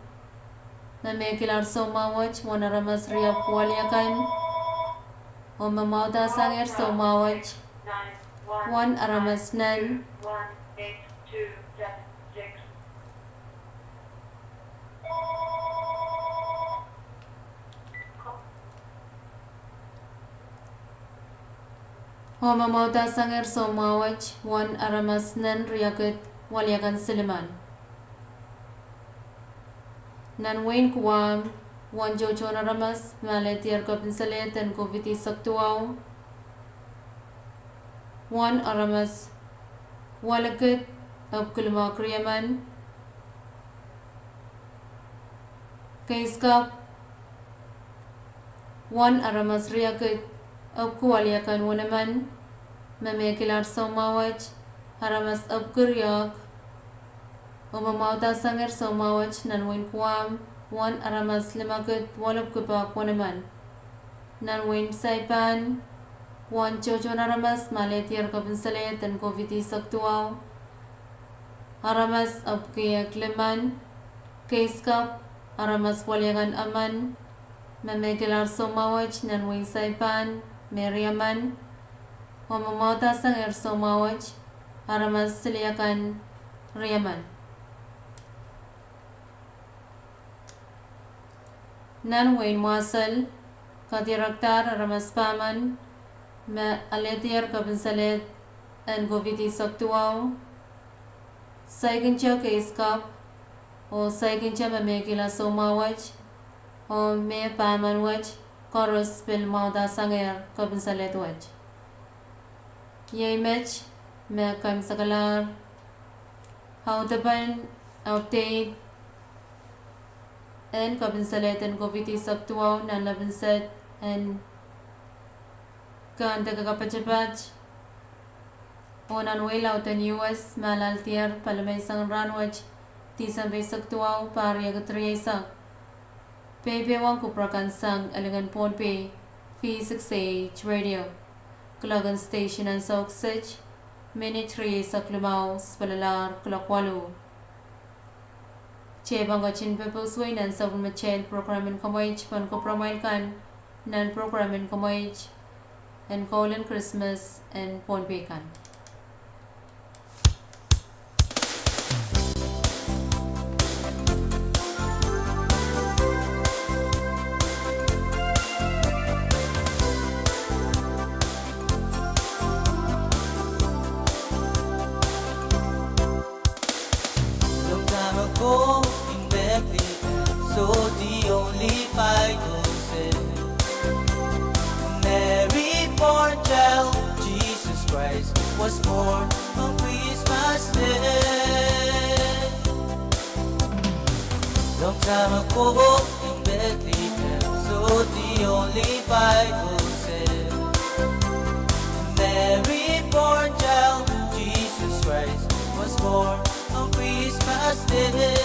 Memehkilahr soumwahu wet, uwen aramas riepwiki weliakan. Oh me mwahudahsangehr soumwahu wet, uwen aramas nen Oh me mwahudahsangehr soumwahu wet, uwen aramas nen riekid weliakan silimen. Nan wehin Guam, uwen tohtohn aramas me alehdier kapinsalehd en COVID eisek duwau, uwen aramas welikid epwiki limehk riemen. Keiskapw, uwen aramas riekid epwiki weliakan wenemen. Memehkilahr soumwahu wet, aramas epwiki riehk. Oh me mwahudahsangehr soumwahu wet nan wehin Guam, uwen aramas limekid welipwiki pahk wenemen. Nan wehin Saipan, Uwen tohtohn aramas me alehdier kepinseled en COVID eisek duwau, aramas epwiki ehk limmen. Keiskap, aramas weliekan emen me mehkilahr soumwahu wet nan wehin Saipan me riemen, oh me mwahdasangehr soumwahu wet, aramas siliekan riemen. Nan wehin Mwasel, kadirekdahr aramas pahmen me alehdier kepinseled en COVID eisek duwau, saikinte keiskap, oh saikinte me mehkila soumwahu wet, oh me pahmen wet, koaros pil mwahdasangehr kepinseled wet. Iei met me keimwsekelahr audepen update en kepinseled en COVID eisek duwau nan lepin sted en kandeke kapatapat, oh nan wehi laud en US me alehdier palimeisang en rahnwet, Disempe eisek duwau, pahr riekid rieisek. Peipein kupwur kan sang elingen Pohnpei, V six A H Radio, kuloak en station ansou kiset, minit rieisek limau sipelelahr kuloak waluh. Tepin ketin pepous wei nan sapwellimatail prokram en kumwail, pahn kupwuramwail kan nan prokram en kumwail en koul en Krismas en Pohnpei kan. Long time ago in Bethlehem, so the only Bible said, Mary born child, Jesus Christ, was born on Christmas Day. Long time ago in Bethlehem, so the only Bible said, Mary born child, Jesus Christ, was born on Christmas Day.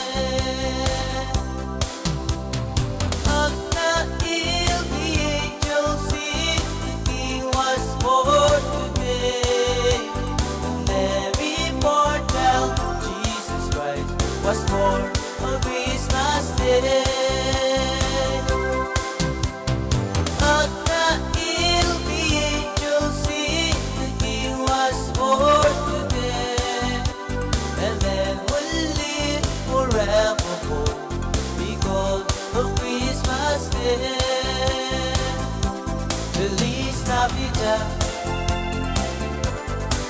Ach na ihl the angels sing, the King was born today. Mary born child, Jesus Christ, was born on Christmas Day. Ach na ihl the angels sing, the King was born today. And then we'll live forevermore because of Christmas Day. Feliz Navidad,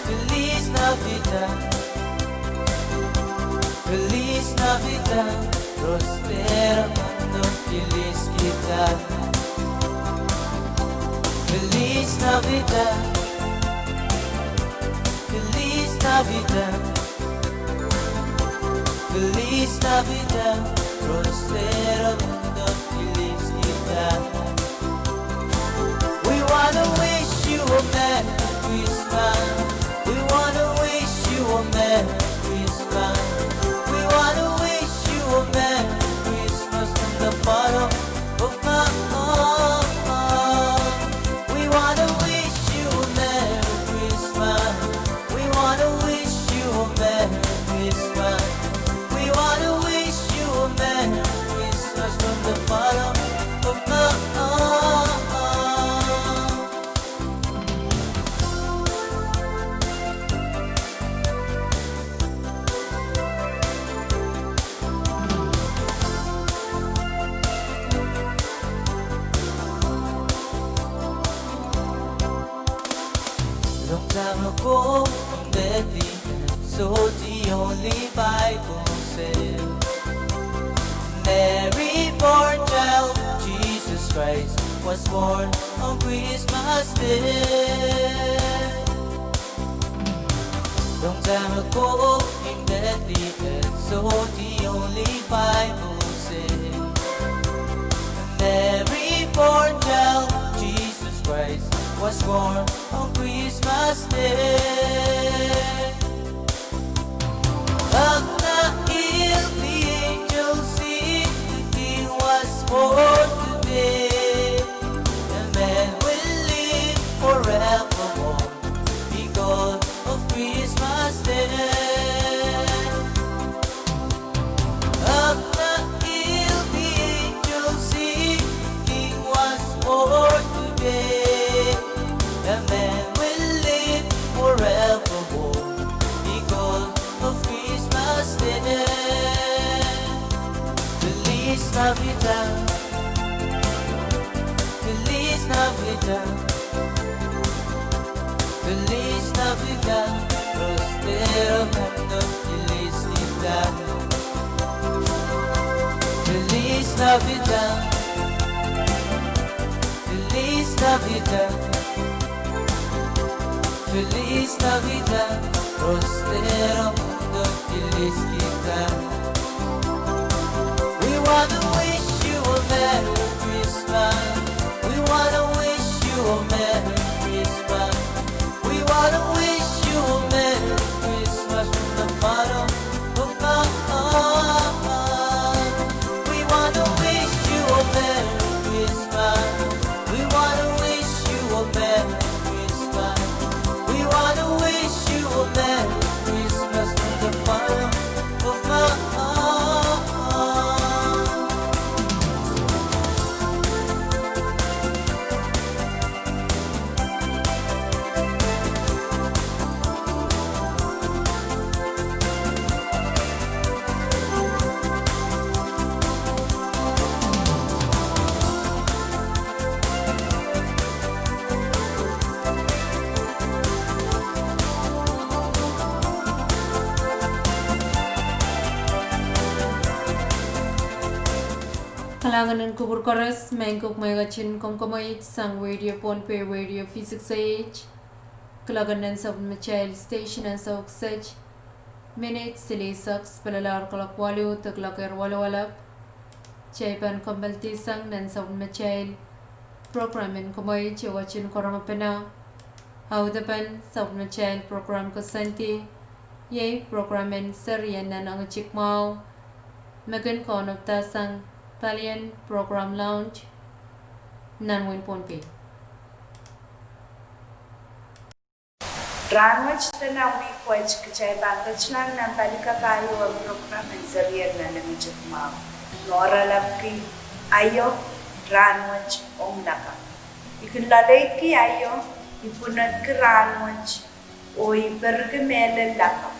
Feliz Navidad, Feliz Navidad, Prospero mundo felicidad. Feliz Navidad, Feliz Navidad, Feliz Navidad, Prospero mundo felicidad. We wanna wish you a Merry Christmas. We wanna wish you a Merry Christmas. We wanna wish you a Merry Christmas from the bottom of my heart. We wanna wish you a Merry Christmas. We wanna wish you a Merry Christmas. We wanna wish you a Merry Christmas from the bottom of my heart. Long time ago in Bethlehem, so the only Bible said, Mary born child, Jesus Christ, was born on Christmas Day. Long time ago in Bethlehem, so the only Bible said, Mary born child, Jesus Christ, was born on Christmas Day. Ach na ihl the angels sing, the King was born today. And then we'll live forever Navidad, Feliz Navidad, Feliz Navidad, próspero año, felicidad. Feliz Navidad, Feliz Navidad, Feliz Navidad, próspero año, felicidad. We wanna wish you a Merry Christmas. We wanna wish you a Merry Christmas. We wanna wish you a Merry Christmas from the bottom of my heart. We wanna wish you a Merry Christmas. We wanna wish you a Merry Christmas. We wanna wish you a Merry Christmas from the bottom of my heart. Kalahngan en kupwur koaros, maing ko, mwein kitail kin komokomweit sang Radio Pohnpei, Radio V six A H. Kuloak en nan sapwellimatail station ansou kiset minit silihsek pil loalokong kuloak waluh de kuloaker walowalap. Kitail pahn kompoakehsang nan sapwellimatail program en komokomweit, wehwehki rongapene audepen sapwellimatail program koasoandi, iei program en Serien Nan Engihtik Mwahu, me kin kaunopada sang palien Program Lounge nan wehin Pohnpei. Rahnwet de nan wihk wet kitail pahn ketilahng nan pali kapahieu en program en Serien Nan Engihtik Mwahu, me oaralapki Aio, Rahnwet ong Lakapw. I kin loalleiki aio, I pwunodki rahnwet, oh I perki mehlel lakapw.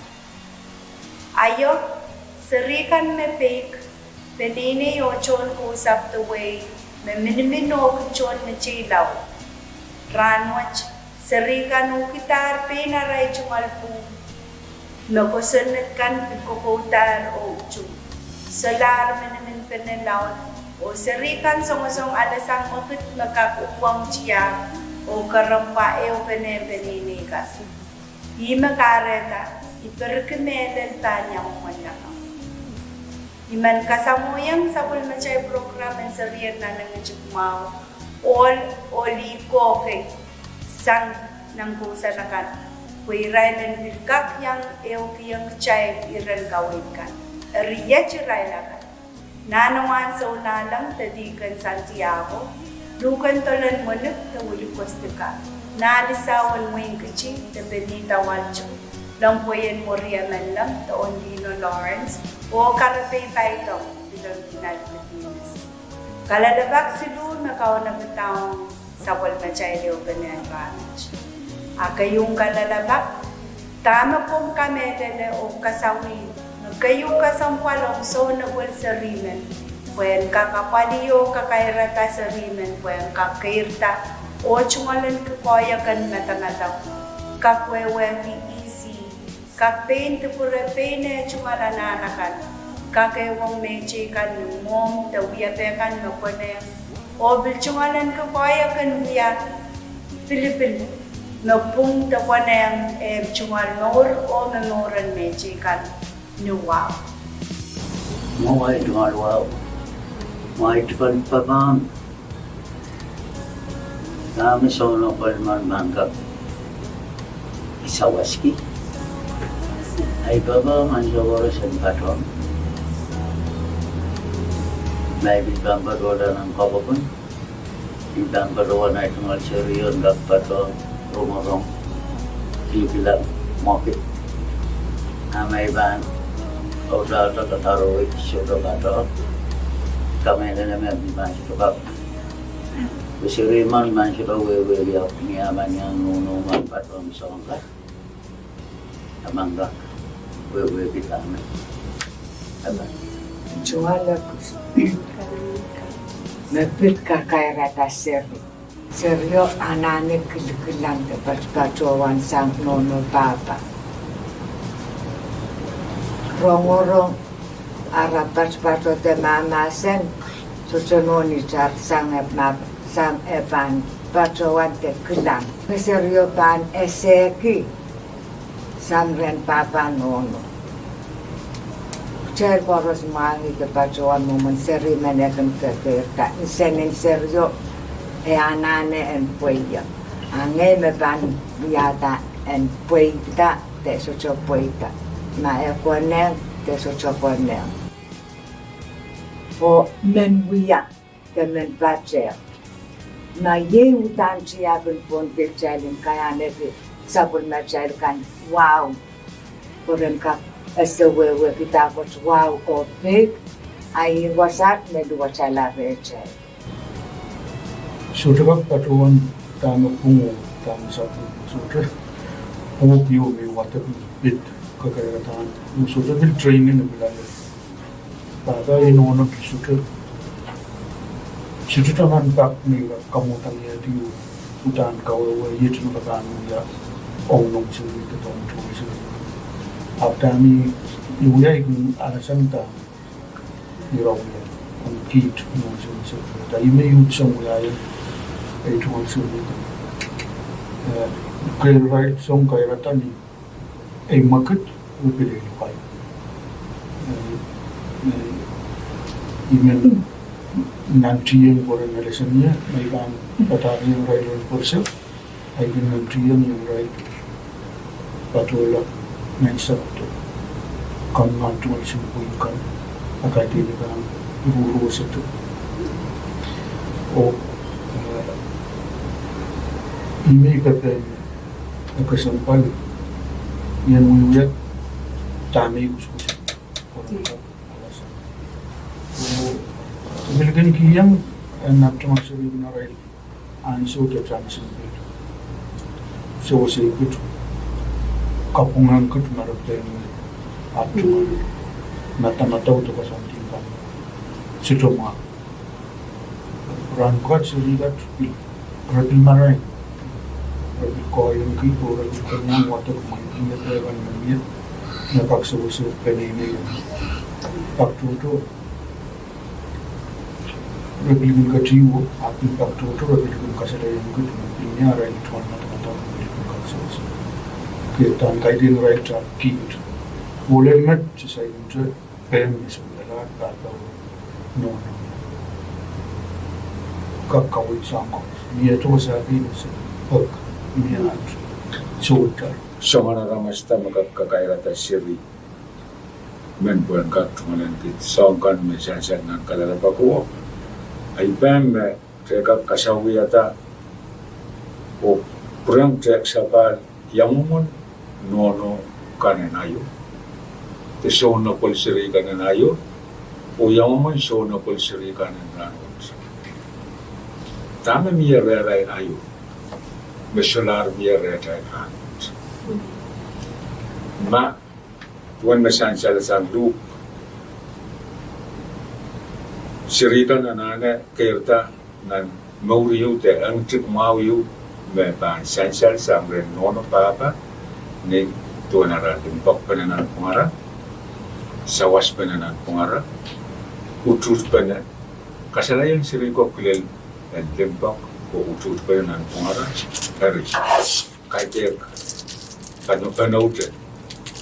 Aio, seri kan me peik, peneinei oh tohn kousapw de wehi, me minimin oh kin tohn meteilao. Rahnwet, seri kan uhkidahr pein arail tungoal pwuhk, me kosonned kan pil kokoudahr oh utung, solahr miniminpene laud, oh seri kan songosong alasang mwekid me kak uhwong tiahk oh kerempwa ehupene peneinei kan. Ihme kahrehda I perki mehlel pahn iang mwomwen lakapw. I men kasamwoiong sapwellimatail program en Serien Nan Engihtik Mwahu ohl oh lih ko kei sang nan kousoan akan, pwe irail en pil kak iang ehukihong kitail iren kaweid kan. Eri iet irail akan: Nahn Wan Sounalong de Dihken Santiago, Luhken Dolen Mwenik de Wiliam Kostika, Nahn Isao en Mwein Kiti de Benita Waltung, Lempweien Mwurie Menlem de Ondino Lawrence, oh Karepei Paidong de Lorginal Martinez. Kalelapak siluh me kaunopada ong sapwellimatail ehupene en rahnwet. A keieu kalelapak, dahme komw kamehlele oh kasawih, me keieu kesempwal ong Sounepwel seri men, pwehn kak apwalih oh kakairada seri men pwehn kak keirda oh tungoalenki koahiek en madamadau, kak wehwehki ihs ih, kak pein dipwure pein eh tungoal anahn akan, kak ehuong mehteikan ni mwomw de wiepe kan me konehng, oh pil tungoalenki koahiek en wia pilipil me pwung de konehng eh tungoal mour oh me mouren mehteikan ni wahu. Mwahu ahi tungoal wahu, mwahu ahi tungoal papahn, dahme Sounepwel men pahn kak sawaski. Ahi papah ansou koaros en patohwan, ma I pil pahn patohwan nan kapokon, I pil pahn patohwan ahi tungoal seri en kak patohwan rongorong, kilkilang mwekid. A ma I pahn audaudla kadarowe sohte patohwan, kamehlele me I pahn sohte kak. Pwe seri men I pahn sohte wehwehki ahpw ni a pahn iang nohno men patohwan soang kak, a pahn kak wehwehki dahme. Tungoal wahu. Me pid kakairada seri. Serio anahne kilikilang de patopatohwan sang nohno pahpa. Rongorong ara patopato de mahmahsen, sohte nohn itar sang e pahn patohwan de kilang. Me serio pahn esehki sang rehn pahpa nohno. Kitail koaros mwahngih de patohwan mwomwen seri men e kin kekeirda. Nsenin serio e anahne en pweio. A ngehi me pahn wiahda en pweida de sohte pweida. Ma e konehng de sohte konehng. Oh men wia de men patehng. Ma iei uhdahn tiahk en pwon kitail en kaiahneki sapwellimatail kan wahu, pwe ren kak ese wehwehki dahkot wahu oh peik, a ih wasaht me luwetala rehtail. Sohte kak patohwan dahme pwung oh dahme sapwung, sohte pwuhk ieu me wadek pid kakairada, sohte pil training e pil ale. Pahpa oh nohno pil sohte, sohte taman pak me I kamwadangehdi uhdahn kawehwe iet me ke pahn wia ong noumw seri de ong tungoal seri. Ahpw dahme I wia I kin alasang dahme ira wia ong kiht noumw seri. Da I men uhdahn wiahiong ei tungoal seri, eh, keirail song kairada ni ei mwekid oh pil ei lokaia. Eh, eh, I men nantihong pwe ren alehsang ie, ma I pahn padahkihong irail en pwerisek, I kin nantihong irail patohla nan sapwdo, kamwahn tungoal seri pwihn kan, a kaidehn pahn ruruwesete. Oh, eh, I men pepehm me e kesempwal I en wiewia dahme I kusukusu. Oh, I pil kin kihong en nap tungoal seri kin arail ansou de tansin pil sewese kit, kapwungehng kit me re pil me ahpw tungoal madamadau de koasoandi kan. Sohte mwahu. Rahn pwukat seri kat pil, re pil marain, re pil koahiengki oh re pil konehng wadek mwein mie pehkan me mie, me kak sewese peneinei en pak tohto. Re pil kin ketiwo, ahpw pil pak tohto, re pil kin kasalehiong kit me pil mie arail tungoal madamadau, re pil kin kak sewese. Ke pahn kaidehn irail ta kiht. Oh lel met se saikinte pehm me sounlahr pahpa oh nohno kak kaweid soang koaros. Mie tohsang pil se pek mie at sohte. Soangen aramas da me kak kakairada seri men pwehn kak tungoal en kit soang kan me sansal nan kalelapak o. Ahi pehm me te kak kasawiada oh pwurehng tehk sapahl, ia mwomwen nohno kan en aio, de sounepwel seri kan en aio, oh ia mwomwen sounepwel seri kan en rahnwet. Dahme mie rehrail aio me solahr mie rehtail rahnwet? Ma duwen me sansal sang Luk, seri kan anahne keirda nan mour ieu de engtik mwahu ieu me pahn sansal sang rehn nohno pahpa, ni duwen ara limpoakpene nanpwungara, sawaspene nanpwungara, utuhtpene, kasalehiong seri ko kilel en limpoak oh utuhtpene nanpwungara. Eri kaidehk panoupanoute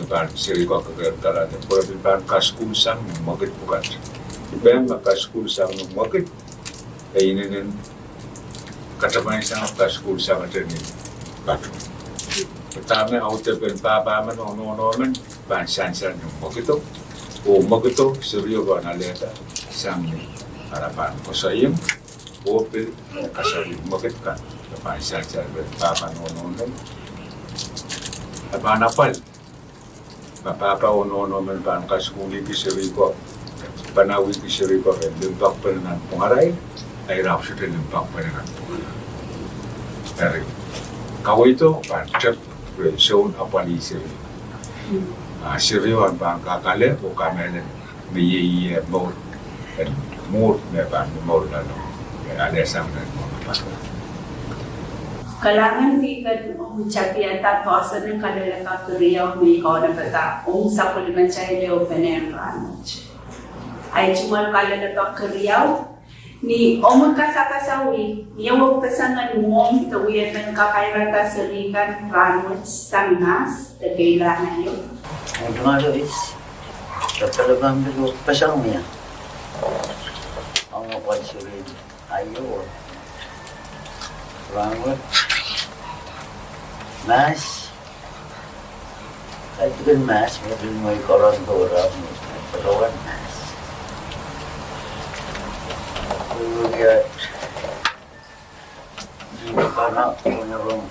me pahn seri ko kekeirda rahnwet, pwe re pil pahn kasukuhl sang ni mwekid pwukat. Pehm me kasukuhl sang ni mwekid, e inenen katamangsang kasukuhl sangete ni pahpa. Dahme audepen pahpa men oh nohno men pahn sansal ni mwekido, oh mwekido serio pahn alehda sang ni ara pahn koasoaiong oh pil kasawih mwekid kan me pahn sansal rehn pahpa nohno men. E pahn apwal ma pahpa oh nohno men pahn kasukuhlihki seri ko, panawihki seri ko me limpoakpene nanpwungarail, a ira sohte limpoakpene nanpwungarail. Eri kaweido pahn tep rehn soun apwalih seri. A serio en pahn kakale oh kamehlele me iei ie mour en mwuhr me pahn momour nanleng. Kalahngan Deacon, ong tapihada poahsoan en kalelapak keriau me I kaunopada ong sapwellimatail ehu pene en rahnwet. Ahi tungoal kalelapak keriau, ni omwi kasakasawih, ni omwi peseng en mwohmw de wiepen kakairada seri kan rahnwet sang Mahs de keilahn aio. Ong tungoal wis, kepelepen pil peseng mie. Ong apwal seri aio, rahnwet, Mahs, kaidehn Mahs, me pil mwein koaros koaros, me pil koaros Mahs. Kuiet, ni kana, kunarong,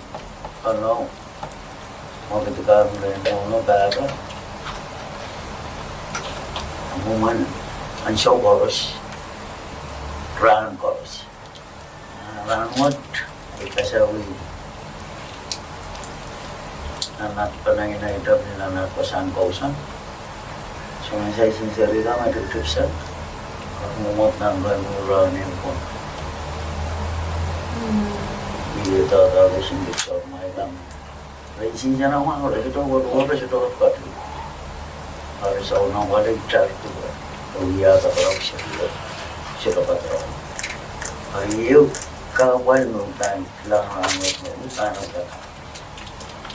kana, mwekid kan me nohno pahpa, mwomwen ansou koaros, rahn koaros. Rahnwet, I kasawih nan at peneinei, I tepin nan at wasahn kousoan. Soangen saisen seri kan me tikitik sang, kak mwomwen nan rahn, rahn en pwon. Ih, dada, dada, saisen tikitik sang, ma I kan Reinsin sana mah, re sohte wet, re sohte wet pahtou. Ari soangen wale itar tu, oh ia, kaparau seri, seri kaparau. Ari ehu kahpwal me uhdahn kilang rahnwet me uhdahn uhdahn.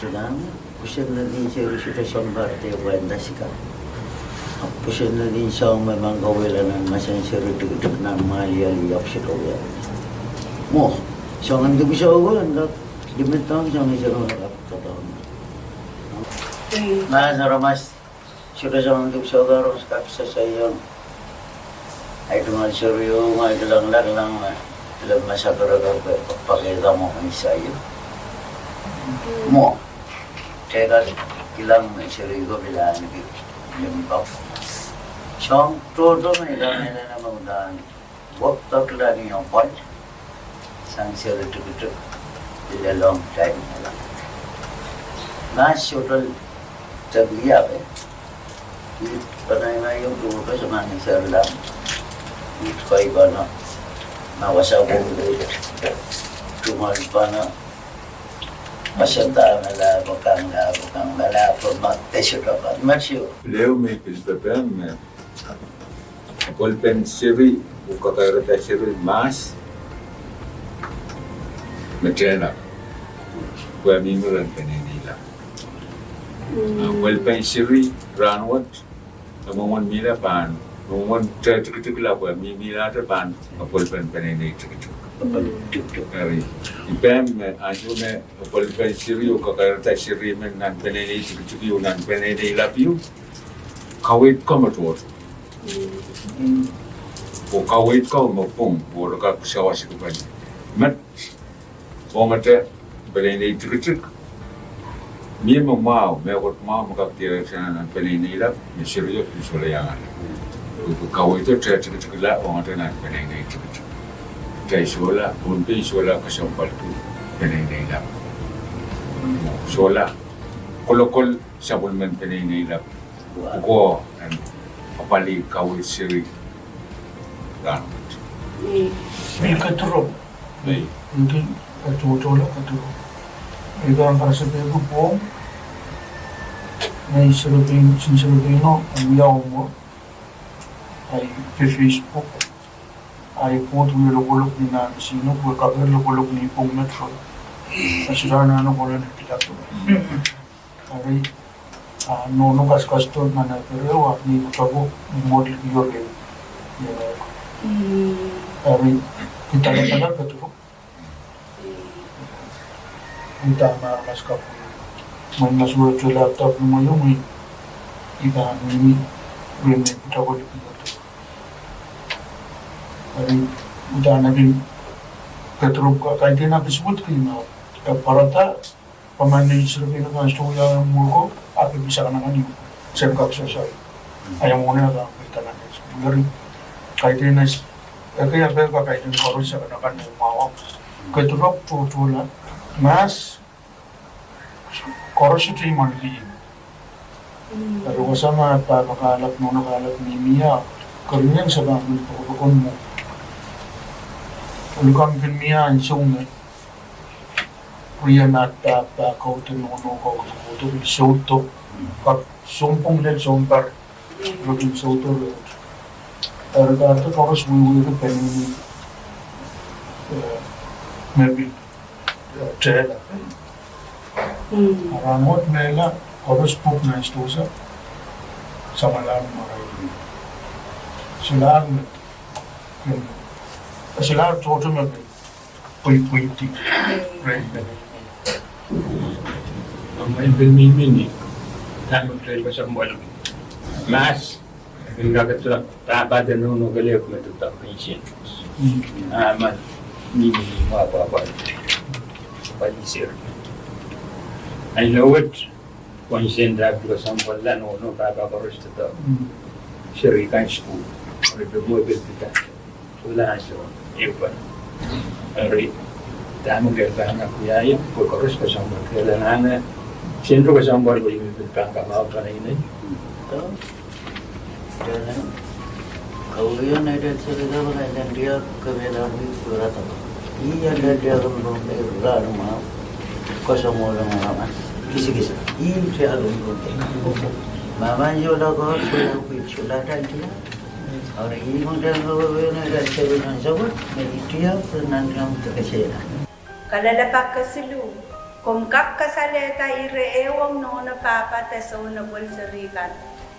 Kilang, pwusen nadin seri sohte sounpar de wanda sika. Pwusen nadin soahng me mangkawela nan mahsen seri tikitik nan maliali ahpw sohte wia. Mwo, soangen dipwisou ko en kak limit down soangen seri me kak Mahs aramas, sohte soangen dipwisou koaros kak sehse iang. Ahi tungoal seri o, ma I kilang, kilang me, kilang me sakereke, pak, pak, e dahme me I sair. Mwo, teikan kilang me seri ko pil ahneki limpoak. Soang tohto me I kamehlele me uhdahn wekdekla ni apwal sang seri tikitik, pil a long time me la. Mahs sohte tepin iape. Ih peneinei ieu tohto se mani seri la. Ih kei pahno. Ma wasa pwong de. Tungoal pahno. Wasa dahme la, pwekang la, pwekang la, pwe ma de sohte pahn. Mahs ieu. Leu me pil pepehm me apwalipen seri, oh kakairada seri Mahs, me tehnap, pwe mihmi rehn peneinei lap. Apwalipen seri rahnwet, e mwomwen mihla pahn, mwomwen te tikitik la pwe mihmihte pahn apwalipen peneinei tikitik. Eri, I pehm me ansou me apwalipen seri oh kakairada seri men nan peneinei tikitik ieu, nan peneinei lap ieu, kaweid ko me tohto. Oh kaweid ko me pwung, oh re kak sawas ih kupwuren. Met, ongete, peneinei tikitik, mie me mwahu, mehkot mwahu me kak dierekihsang nan peneinei lap, me seri o pil solahr iang ale. Pwe kaweid o te tikitik la, ongete nan peneinei tikitik. Kitail solahr, Pohnpei solahr kesempwalki peneinei lap. Solahr kolokol sapwellimen peneinei lap. Ko en apwalih kaweid seri rahnwet. Pil kedirong. Pil, eh, tohtohla kedirong. I pahn karasepe pwong, me seri pein, seri pein o, wia omwo, ahi Facebook, ahi pwoud wia lokolok ni nan sino, pwe kapehr lokolok ni pwong metro. A sira nan o kola ni pil ahpw. Ari, ah, nohno kaskasdo nan ahi pere o, ahpw ni pwutako, ni mwohd liki o re. Ari, I talatalar kedirong. I dahme aramas kapwung. Mwein ma sohte laptop ni mwein, I pahn mihmi, mihmi pwutako liki o. Ari, I dahme pil kedirong ka, kaidehn a pil suwed kei ma, ka parata, pwe ma nei seri pein kan sohte wia mwuhr ko, ahpw pil sakanakan ieu, sen kak sehse. Ahi mwomwen a pil kanenei. Eri, kaidehn a, ekei a pil kak kaidehn koaros sakanakan ieu mwahu. Kedirong tohtohla, Mahs, koaros sohte imwen lih. Eri wasa ma pahpa kahlap, nohno kahlap mihmi a, kerenieng se pahn pil pokopokon mwo. Lukam kin mie ansou me riei mahs pahpa, kaudok, nohno, kaudok, kaudok, sohte, kak sounpwong lel sounpar, rokin sohte rout. Eri kahrehda koaros wiewia peneinei, eh, me pil, eh, tehla. Aramas mehla koaros pwuhk nan sdohsa, samwalahr marain. Solahr me, solahr tohto me pil pweipweidi. Right. Ahmw en pil mihmi ni dahme kitail kesempwal mahs, en kak ketido pahpa de nohno kelehpw me doadoahk insen. Ah, ma mihmi ni mwahu pahpa, pali seri. Ahi lowet, pwe insen dahme kesempwal, nohno pahpa koaros doadoahk seri kan sukuhl. Eri pil mwo pil pita. Solahr ansou ehu pahn. Eri dahme ke pahn kak wia ie, pwe koaros kesempwal, ke anahne sendro kesempwal pwe ih me pil pahn kamwahu peneinei. Dene, kauwei en Nait Seri Kan, pwe kaidehn diar kepehla wih pwurada. Ih en diar kepehla wih pwurada mwahu. Koasoanehdi aramas kisikis. Ih diar kepehla. Mamansou lako, solahr pil solahr diar. Eri ih mwomwen kauwei en Nait Seri Kan, solahr me diar pil nan diar me kesehla. Kalelapak kesiluh, komw kak kasalehda ire ehu ong nohno pahpa de sounpwong seri kan,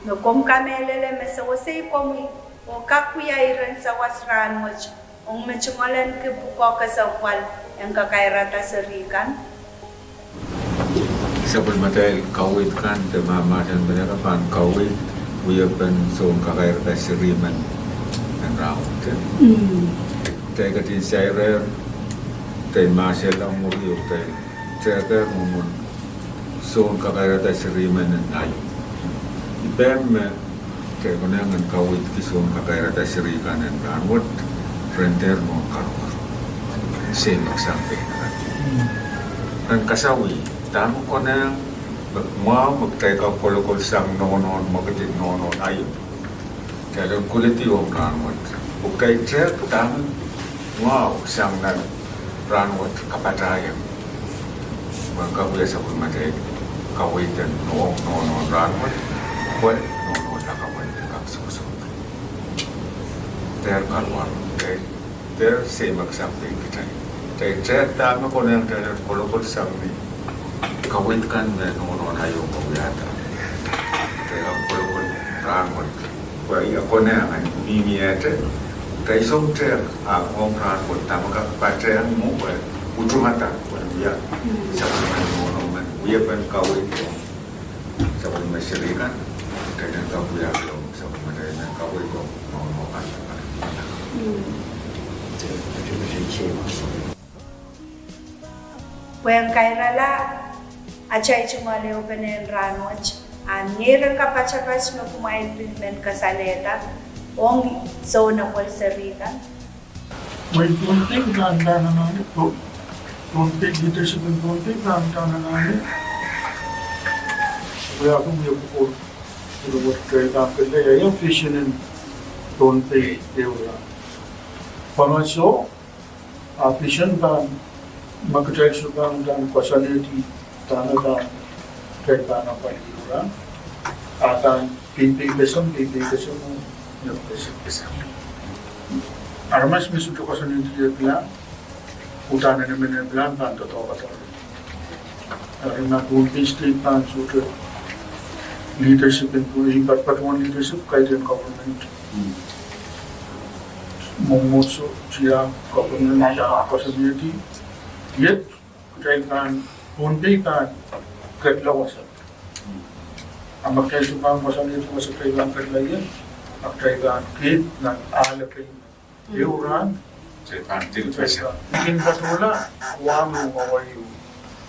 me komw kamehlele me sewese komwi oh kak wia iren sawas rahnwet, ong me tungoalenki pwukoa kesempwal en kakairada seri kan. Sapwellimatail kaweid kan de mahmahsen me kitail pahn kaweid wiepen soun kakairada seri men en rahnwet. Kitail ketin sairehr, kitail mahsella mwuri oh kitail tehkehr mwomwen soun kakairada seri men en aio. I pehm me kitail konehng en kaweidki soun kakairada seri kan en rahnwet ren dehr mwohn karuwar. Seimek sang pein kan. Ren kasawih, dahme konehng me mwahu me kitail kak kolokol sang nohnohn, me kitail nohnohn aio. Kitail en koledi ong rahnwet. Pwe kitail tehk dahme mwahu sang nan rahnwet kapatahieng. Mwein kak wia sapwellimatail kaweid en nohn, nohnohn rahnwet, pwe nohnohn lakapw en kak sohsohki. Dehr karuwar, dehr, dehr seimek sang pein kitail. Kitail tehk dahme konehng kitail en kolokol sang ni kaweid kan me nohnohn aio kawiahda. Kitail kak kolokol rahnwet. Pwe ia konehng en mihmiehte, kitail song tehk ahpw ong rahnwet dahme kak patehng mwo pwe utung ata pwe wia sapwellime nohno men wiepen kaweid ong sapwellime seri kan, kitail en kak wia sapwellime kitail men kaweid ong nohno kan. Pwehn kairala atail tungoal ehupene en rahnwet, a ngehi ren kapatapat me kumwail pil men kasalehda ong sounpwong seri kan. Mwein Pohnpei pahn anahne, Pohnpei, leadership en Pohnpei pahn anahne wia pwukoa, ire wet kitail pahn pil, ia vision en Pohnpei ehu rahn. Pwe ma soh, a vision pahn, ma kitail sohte pahn koasoanehdi dahme pahn, kitail pahn apwalih ehu rahn, a pahn peipei kesempwal, peipei kesempwal, oh kesempwal. Aramas me sohte koasoanehdi ehu plan, uhdahn emen ehu plan pahn doadoahk. Eri ma Pohnpei State pahn sohte leadership en, patohwan leadership, kaidehn government, mwomwohdiso, tiahk, government, ah, koasoanehdi, iet kitail pahn, Pohnpei pahn ketla wasa. A ma kitail sohte pahn koasoanehdi wasa, kitail pahn ketla iet, a kitail pahn keid nan ale kei ehu rahn. Kin patohla wahn ong Hawaii.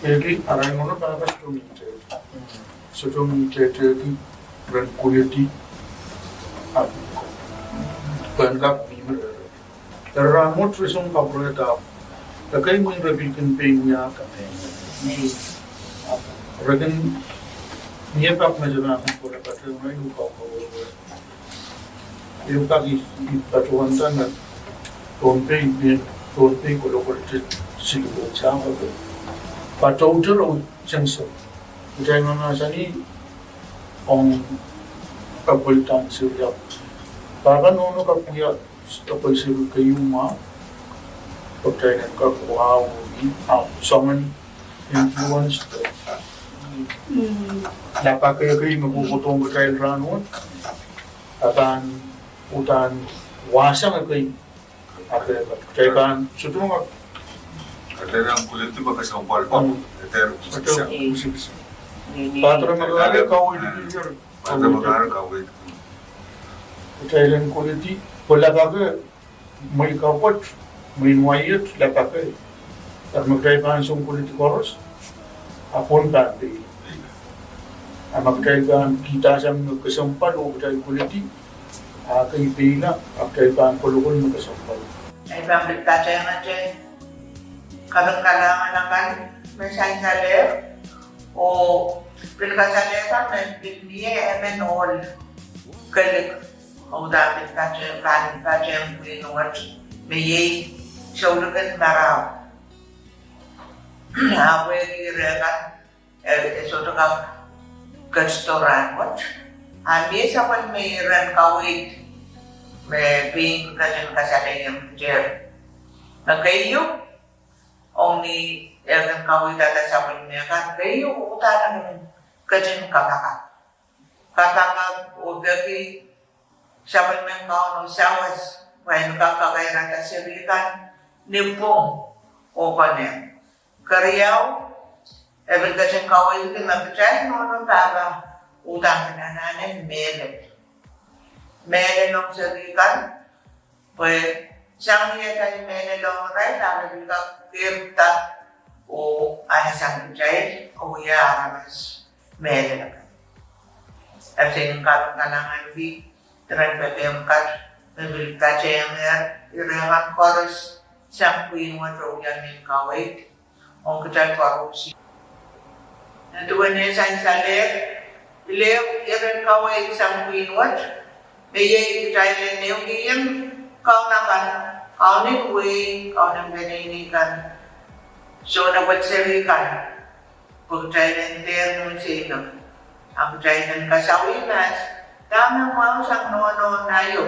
Ehki arail nohno pahpa sohte mihmi tehtehki, sohte mihmi tehtehki ren koledi, a pwehn kak mihmi. Eri rahnwet re song kapwurehda, ekei mwein re pil kin pein wiahda. Re kin mie pak me se pahn koledi patehng irail oh kaukawehwe. Ehu pak I, I patohwanda me Pohnpei mie Pohnpei kolokolte siluh sang, patohte rou sensor. Kitail mahmahsanih ong kapwaiada seri, pahpa nohno kapwaiada kapwaiada seri keieu mwahu, pwe kitail en kak wahu, ahpw soangen influence de lapake kei me kohkohdohng kitail rahnwet, a pahn uhdahn wahsang ekei. Ahpw kitail pahn sohte kak, kitail en kuledi me kesempwal pahn, kitail en kuledi. Padre Makare kaweid, Padre Makare kaweid. Kitail en kuledi, pwe lapake, mwein kapwet, mwein waiet lapake. Ahpw me kitail pahn song kuledi koaros, a pwon pahn peila. A ma kitail pahn kihda sang me kesempwal oh kitail kuledi, a kei peila, a kitail pahn kolokol me kesempwal. Ei pahn pil patehngete kaping kalahngan akan me sansalehr, oh pil kasalehda me pil mie emen ohl kelik, oh uhdahn pil patehng, pahn patehng pwihn wet, me iei Soulikin Marau. A pwehki ire kan, e, e sohte kak ketido rahnwet. A mie sapwellime iren kaweid me pein ketin kasalehiong kitail. Me keieu, ong ni e kin kaweidada sapwellime kan, keieu uhdahn e kin ketin kapakap. Kapakap oh peki sapwellimen Kauno sawas, pwe en kak kakairada seri kan ni pwung oh konehng. Keriau, e pil ketin kaweidki me kitail nohno pahpa uhdahn kin anahne mehlel. Mehlel ong seri kan, pwe sang ni atail mehlel ong irail, a re pil kak keirda oh anahne sang kitail, oh wia aramas mehlel akan. E pil kaping kalahngan wi iren pepehm kat me pil patehng ire kan koaros sang pwihn wet oh wia mehn kaweid ong kitail koaros. Nin duwen ei sansalehr, pil ehu iren kaweid sang pwihn wet, me iei kitail en ehukihong Kauno kan, Kaunen wehi, Kaunen peneinei kan, sounepwel seri kan, pwe kitail en dehr nohn seiloak, a kitail en kasawih mahs, dahme mwahu sang nohno naio,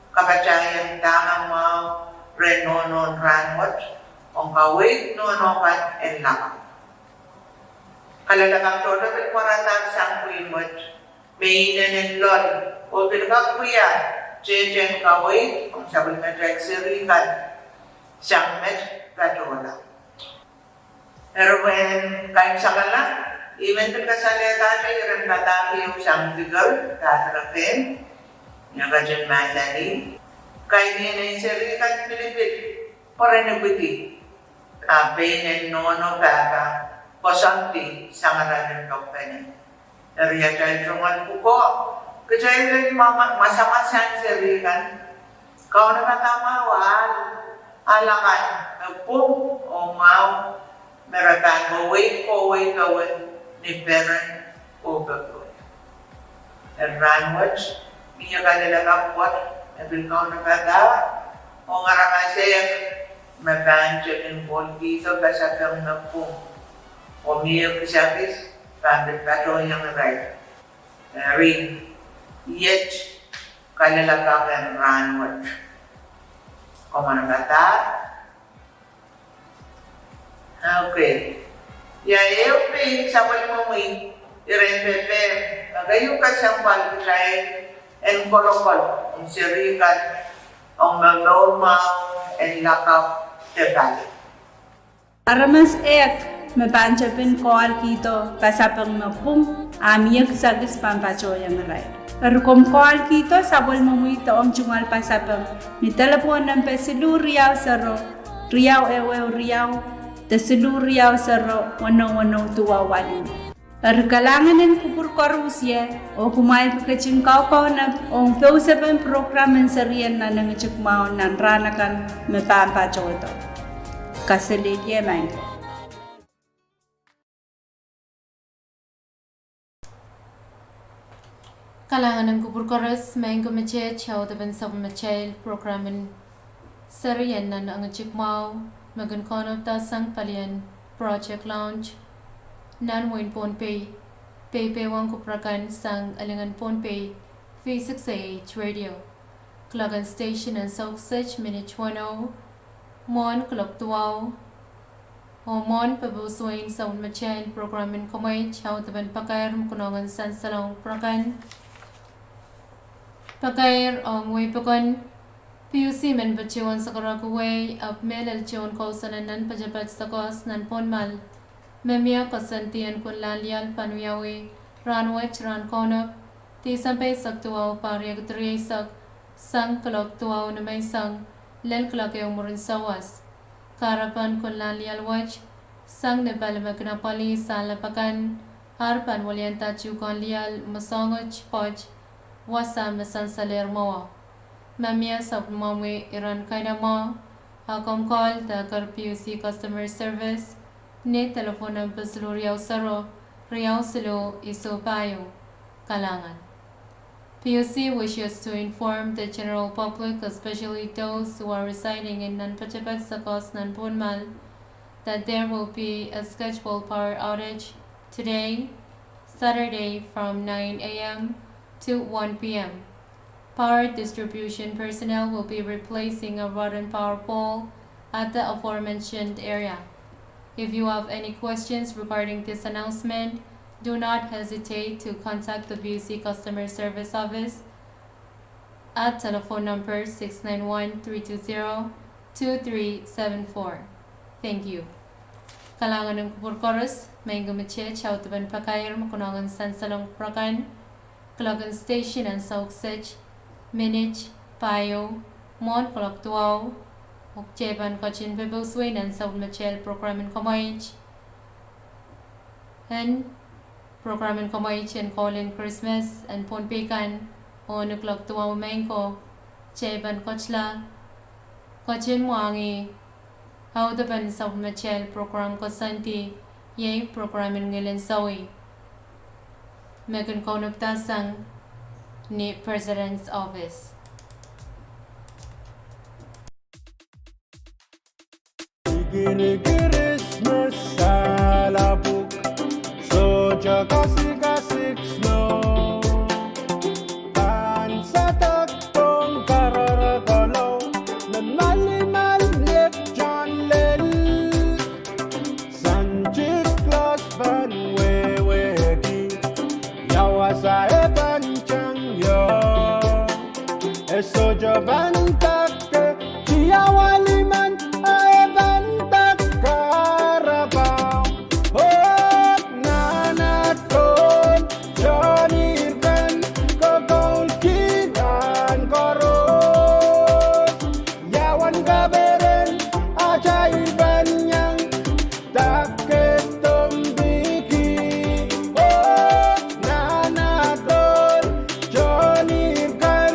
kapatahieng dahme mwahu rehn nohno rahnwet, ong kaweid nohno kan en lakapw. Kalelapak tohto pil pwaradahr sang pwihn wet, me inenen loal, oh pil kak wia tehtehn kaweid ong sapwellimatail seri kan, sang met patohla. Eri wen kaimwisekala, I men pil kasalehdahte iren padahk ehu sang Fikir, Padre Ken, ni ketin mahsanih, kainenen seri kan pilipil, pwe ren ipwidi, a pein en nohno pahpa koasoandi sang arail en dokpene. Eri atail tungoal pwukoa, kitail en ma, ma, masamasang seri kan, kaunopada mwahu, ahl akan me pwung oh mwahu, me re pahn weweid kohwei powe ni peren oh popohl. Eri rahnwet, mie kalelapak wet me pil kaunopada ong aramas ehu me pahn tepin kohlkihdo pasapeng me pwung, oh mie kisakis pahn pil patohiong irail. Eri, iet kalelapak en rahnwet. Komw manokadahr. Okay. Ia ehu pein sapwellimomwi iren pepehm me keieu kesempwal kitail en kolokol ong seri kan, ong momour mwahu en lakapw de pali. Aramas ehu me pahn tepin kohlkihdo pasapeng me pwung, a mie kisakis pahn patohiong irail. Eri komw kohlkihdo sapwellimomwi de omw tungoal pasapeng ni delepwohn nempe siluh riau sero, riau ehuehu riau, de siluh riau sero, weneu weneu duwau waluh. Eri kalahngan en kupwur koaros ie, oh kumwail pil ketin kaukaunop ong pousepen prokram en serien nan engitik mwahu nan rahn akan me pahn patohdo. Kaselehlie maing ko. Kalahngan en kupwur koaros, maing ko meteet, audepen sapwellimatail prokram en Serien nan engediek mwahu me kin kaunopada sang palien Project Lounge nan wehin Pohnpei, peipeiohng kupwur akan sang Alingen Pohnpei V six A H Radio. Kloak en station en Sauk Sech minit weneu mwohn kuloak duwau. Oh mwohn pepeu suwein sapwellimatail program en komweit, audepen pakair me konehng en sansalohng kupwur akan. Pakair ong wehi pokon. P U C men patohwan sakaraki wehi ahpw mehlel tohn kousoan en nan patopato sakoas nan Pohnmal me mie koasoandi en kunlahn lial pahn wiawi rahnwet rahn Kaunop, Disempe eisek duwau, pahr riekid rieisek, sang kuloak duwau nimenseng lel kuloak ehu mwurin sawas. Kahrepen kunlahn lial wet sang ni pali me kin apwalih sahnlap akan, ar pahn welianda tuhkehn lial me soanget pwoat wasa me sansalehr mwowe. Ma mie sapwellimomwi iren kainamwo, a komw call de eker P U C Customer Service ni telephone number siluh riau sero, riau siluh isuh pahieu. Kalahngan. P U C wishes to inform the general public, especially those who are residing in nan patopato sakoas nan Pohnmal, that there will be a scheduled power outage today, Saturday, from nine A M to one P M. Power distribution personnel will be replacing a rotten power pole at the aforementioned area. If you have any questions regarding this announcement, do not hesitate to contact the P U C Customer Service Office at telephone number six nine one, three two zero, two three seven four. Thank you. Kalahngan en kupwur koaros, me kin mie audepen pakair me konehng en sansalohng kupwur akan. Kloak en station en Sauk Sech minit pahieu mwohn kuloak duwau. Oh kitail pahn ketin pepeu suwein nan sapwellimatail program en komweit. En program en komweit en Koul en Krismas en Pohnpei kan, oh ni kuloak duwau mengko, kitail pahn ketila ketin mwahngih audepen sapwellimatail program koasoandi, iei program en Ngilen Sohi, me kin kaunopada sang ni President's Office. Ikirik Krismas sahlapwuk, sohte kasikasik snow. Pahn sadakdohng karara kolou, me malimal nek tohn lel. Santa Claus pahn wehwehki, ia wasa e pahn tang ie. E sohte pahn dake tiawa limen, a e pahn dake kahrepe. Oh nahna tohn tohnir kan, kokoulki rahn koaros. Ia wen kaperen atail pahn iang dake dompiki. Oh nahna tohn tohnir kan,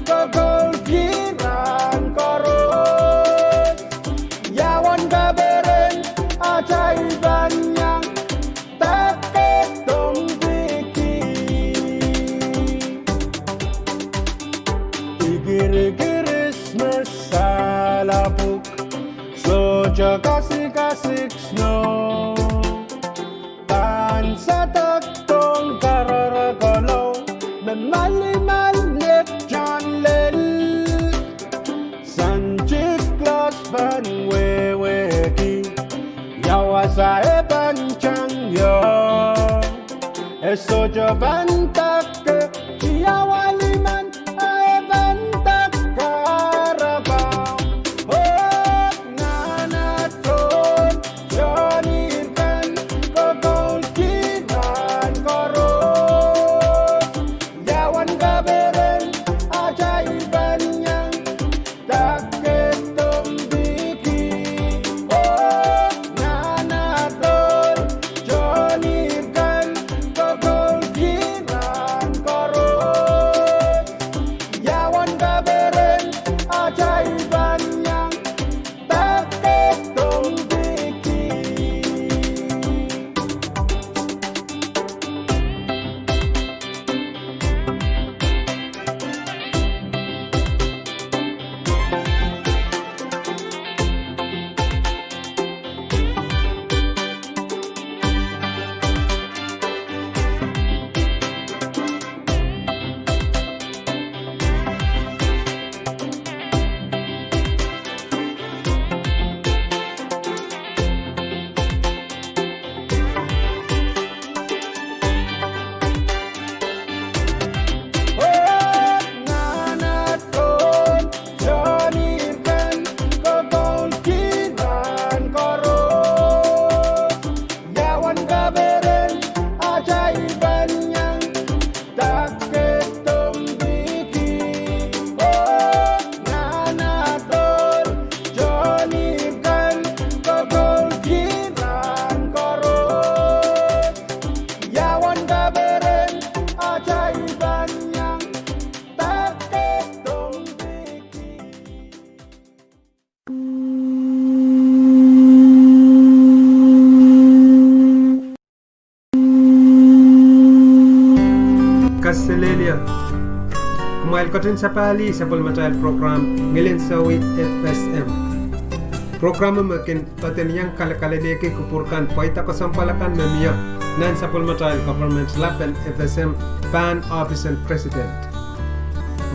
kokoulki rahn koaros. Ia wen kaperen atail pahn iang dake dompiki. Ikirik Krismas sahlapwuk, sohte kasikasik snow. Pahn sadakdohng karara kolou, me malimal nek tohn lel. Santa Claus pahn wehwehki, ia wasa e pahn tang ie. E sohte pahn dake tiawa limen, a e pahn dake kahrepe. Oh nahna tohn tohnir kan, kokoulki rahn koaros. Ia wen kaperen atail pahn iang dake dompiki. Oh nahna tohn tohnir kan, kokoulki rahn Kumwail ketin sapahl sapwellimatail prokram Ngilin Sawih F S M. Prokram me kin patohwan iang kalekalelehki kupwur kan pwaida kesempwal akan me mie nan sapwellimatail government lap en F S M pahn ohpis en president.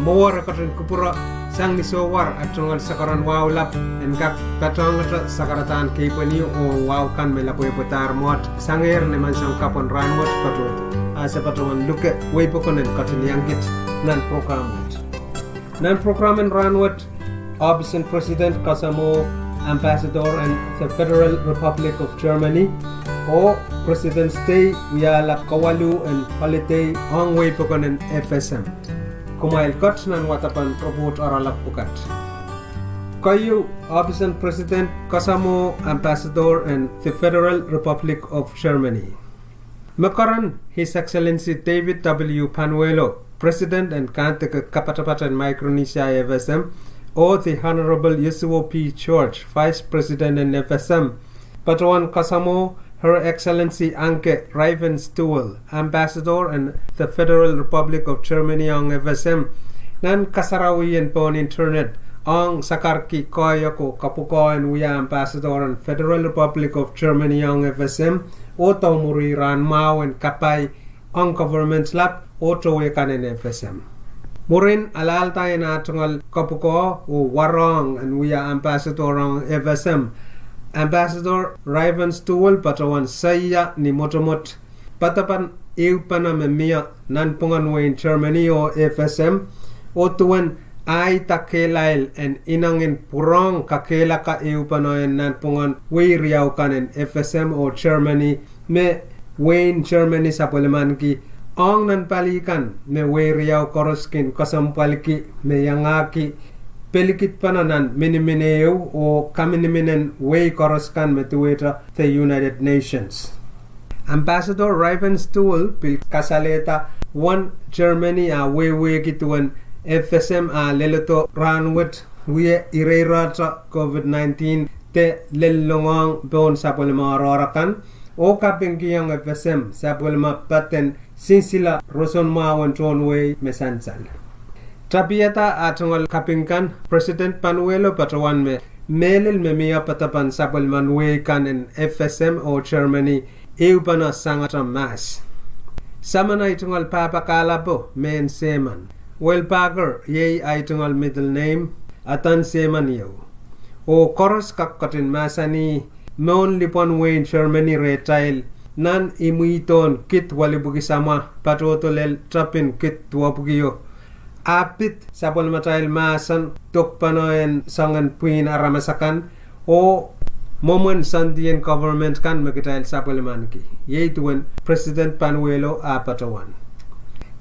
Mwowe re ketin kupwure sang ni sohwar, a tungoal sakaradahn wahu lap en kak patohngete sakaradahn keipweni oh wahu kan me lapwepwe dahr mwoat sangehr ni mansang kapw en rahnwet patohdo. A se patohwan luke wei pokon en ketin iang kit nan prokram wet. Nan prokram en rahnwet, ohpis en president kasamwo Ambassador en the Federal Republic of Germany oh president state wiahla kawalu en holiday ong wei pokon en F S M. Kumwail ket nan wadepen report oaralap pwukat. Keieu, ohpis en president kasamwo Ambassador en the Federal Republic of Germany. Me keren, His Excellency David W. Panuelo, president en kahnde kapatapat en Micronesia F S M, oh the Honorable Yasuo P. George, vice president en F S M, patohwan kasamwo Her Excellency Anke Reiven-Stuhl, Ambassador en the Federal Republic of Germany ong F S M, nan kasarawien pohn internet ong sakarki koahiek oh kapwukoa en wia Ambassador en Federal Republic of Germany ong F S M, oh doumwuri rahn mwahu en kapai ong government lap oh towe kan en F S M. Mwurin alahlda en ah tungoal kapwukoa oh warohng en wia Ambassador ong F S M, Ambassador Reiven-Stuhl patohwan saia ni mwotomwot poadoapan ehupene me mie nanpwungen wehin Germany oh F S M, oh duwen ah ida kehlail en inengin pwurehng kakehlaka ehupene en nanpwungen wehi riau kan en F S M oh Germany, me wehin Germany sapwellimaniki ong nan pali kan me wehi riau koaros kin kesempwalki me iangahki pelikidpene nan miniminieu oh kaminiminen wehi koaros kan me duwehte the United Nations. Ambassador Reiven-Stuhl pil kasalehda uwen Germany ah wehwehki duwen F S M ah leledo rahnwet wie ireirehte COVID nineteen de lellongohng pohn sapwellime oaroahr akan, oh kapingkihong F S M sapwellime peden sinsile roson mwahu en tohn wehi me sansal. Tapiada ah tungoal kaping kan, President Panuelo patohwan me mehlel me mie poadoapan sapwellimen wehi kan en F S M oh Germany ehupene sangete mahs. Saman ahi tungoal pahpa kahlapo mehn Seman. Welbacher iei ahi tungoal middle name, adan Seman ieu. Oh koaros kak ketin mahsanih, mohn lipwen wehin Germany rehtail, nan imwidohn kid welipwiki samwa patohdo lel tapin kid duwepwikio, ah pid sapwellimatail mahsen dokpene en soangen pwihn aramas akan, oh mwomwen sandien government kan me kitail sapwellimaniki, iei duwen President Panuelo ah patohwan.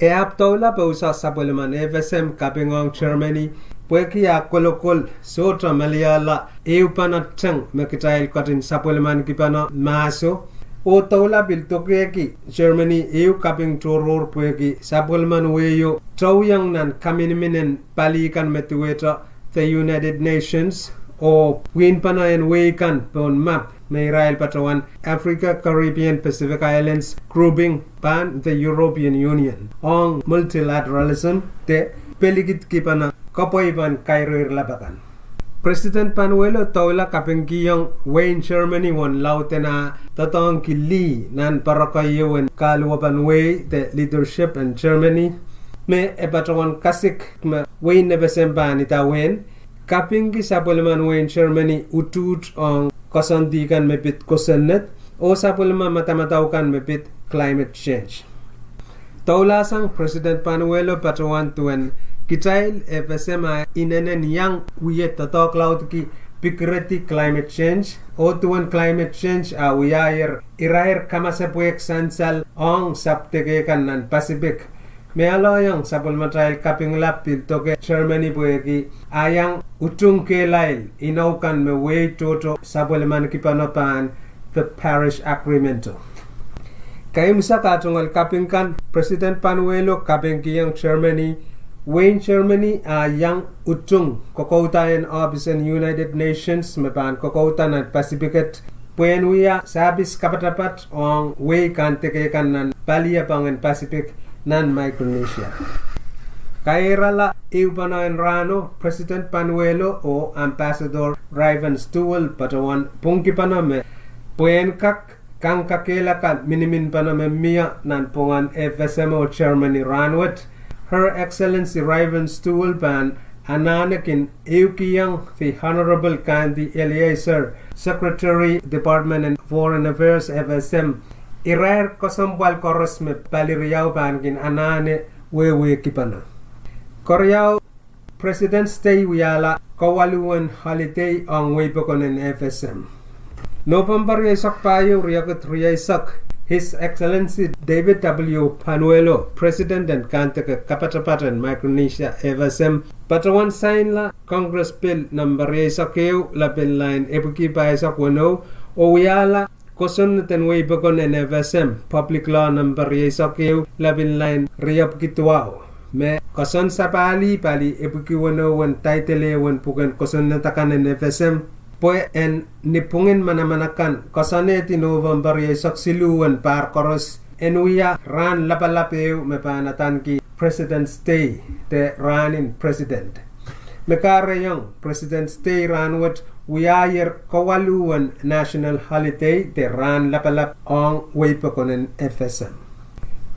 E ahpw doula pousa sapwellimen F S M kapingohng Germany pwehki ah kolokol sohte meliala ehupene teng me kitail ketin sapwellimanikipene mahso, oh doula pil dokehki Germany ehu kaping tohrohr pwehki sapwellimen wehio touiong nan kaminiminen pali kan me duwehte the United Nations, oh pwihn pene en wehi kan pohn map me irail patohwan Africa, Caribbean, Pacific Islands grouping pahn the European Union ong multilateralism de pelikidkipene kapwaipen kaireir lap akan. President Panuelo doula kapingkihong wehin Germany uwen lauden ah doadoahngki lih nan pere keieu en kahluwepen wehi de leadership en Germany, me e patohwan kasik me wehin F S M pahn idawehn, kapingki sapwellimen wehin Germany utuht ong koasoandi kan me pid kosonned, oh sapwellime madamadau kan me pid climate change. Doulasang President Panuelo patohwan duwen kitail F S M ah inenen iang wie doadoahk laudki pikiredi climate change, oh duwen climate change ah wiahier irair kamasepwehk sansal ong sapwdekei kan nan Pacific, me aloiong sapwellimatail kaping lap pil doke Germany pwehki ah iang utung kehlail inou kan me wehi tohto sapwellimanikipene pahn the Paris Agreement. Kaimwisak ah tungoal kaping kan, President Panuelo kapingkihong Germany, wehin Germany ah iang utung kokouda en ohpis en United Nations me pahn kokouda nan Pacific et, pwehn wia sahpis kapatapat ong wehi kahndeké kan nan paliepeng en Pacific nan Micronesia. Kairala ehupene en rahno, President Panuelo oh Ambassador Raiven Stewell patohwan pwungkipene me pwehn kak kangkakehlaka miniminpene me mie nan pwungen FSM oh Germany rahnwet. Her Excellency Raiven Stewell pahn anahne kin ehukihong the Honorable Kandi Eleazar, Secretary, Department of Foreign Affairs, FSM, irair kesempwal koaros me pali riau pahn kin anahne wehwehkipene. Keriau, President's Day wiahla kawaluh en holiday ong wehi pokon en FSM. November rieisek pahieu, riekid rieisek, His Excellency David W. Panuelo, President en Kandeke Kapatapat en Micronesia FSM, patohwan sainla Congress Bill number rieisek ehu, lapin lain epwiki pahisek weneu, oh wiahla kosonned en wehi pokon en FSM, Public Law number rieisek ehu, lapin lain riepwiki duwau, me koasoansapahlih pali epwiki weneu en title ehu en pwuken kosonned akan en FSM, pwe en ni pwungin manaman akan koasoanehdi November rieisek siluh en pahr koaros en wia rahn lapalap ehu me pahn adaneki President's Day, de rahn en President. Me kahrehiong President's Day rahnwet wiahier kawaluh en national holiday de rahn lapalap ong wehi pokon en FSM.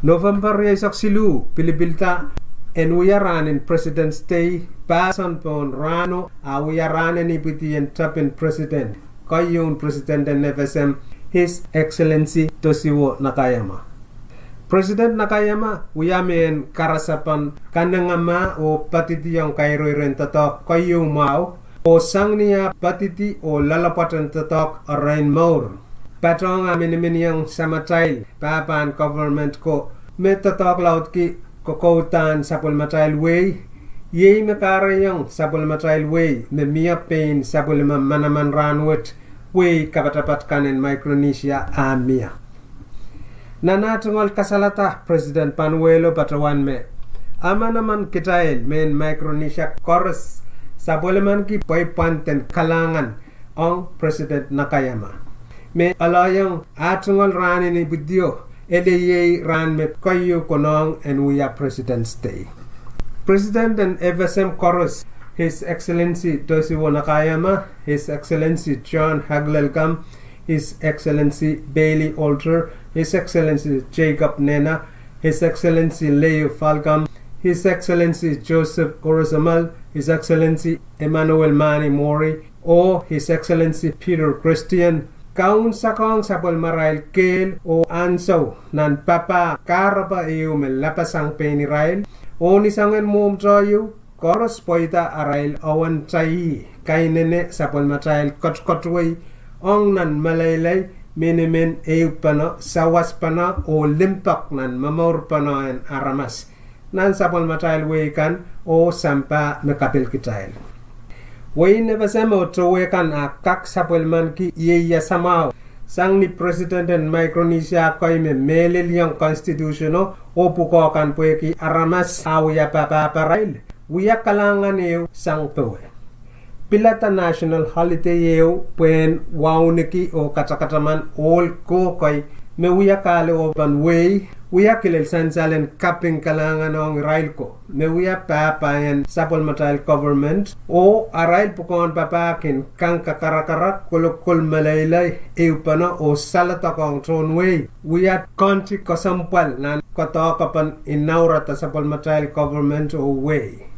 November rieisek siluh pilipilda en wia rahn en President's Day, pahsan pohn rahno a wia rahn en ipwidi en tepin President, keieun President en FSM, His Excellency Toshio Nakayama. President Nakayama wia mehn karasepen kanengamah oh poadidiong kairoiren doadoahk keieu mwahu, oh sang ni ah poadidi oh loalopwoat en doadoahk erein mour, patohng ah miniminiong samatail pahpahn government ko me doadoahk laudki kokoudahn sapwellimatail wehi, iei me kahrehiong sapwellimatail wehi me mie pein sapwellime manaman rahnwet wehi kapatapat kan en Micronesia ah mie. Nan ah tungoal kasalada, President Panuelo patohwan me, emenemen kitail mehn Micronesia koaros sapwellimaniki pweipwand en kalahngan ong President Nakayama, me aloiong ah tungoal rahn en ipwidio, ele iei rahn me keieu konehng en wia President's Day. President en FSM koaros, His Excellency Toshio Nakayama, His Excellency John Aglaelkam, His Excellency Bailey Holter, His Excellency Jacob Nehna, His Excellency Leo Falkam, His Excellency Joseph Urusemal, His Excellency Emmanuel Mani Mori, oh His Excellency Peter Christian, kaunsekong sapwellimarail kehl oh ansou nan papah kahrepe ehu me lapasang pein irail, oh ni soangen mwomwteieu, koaros pweida arail awentai kainene sapwellimatail kotkotuwei ong nan meleilei, minimin, ehupene, sawaspene oh limpoak nan momourpene en aramas nan sapwellimatail wehi kan oh sampah me kapil kitail. Wehin FSM oh towe kan ah kak sapwellimaniki ieiasamwahu sang ni President en Micronesia kei me mehleliong constitutiono oh pwukoa kan pwehki aramas ah wia papah parail, wia kalahngan ehu sang powe. Pilada national holiday ehu pwehn wauneki oh katakataman ohl kohkei me wia kahluwapen wehi, wia kilel sansal en kaping kalahngan ong irail ko me wia papah en sapwellimatail government, oh arail pwukoahn papah kin kangkakarakarak, kolokol meleilei, ehupene oh saledek ong tohn wehi, wia county kesempwal nan koadoahkepen inaurada sapwellimatail government oh wehi.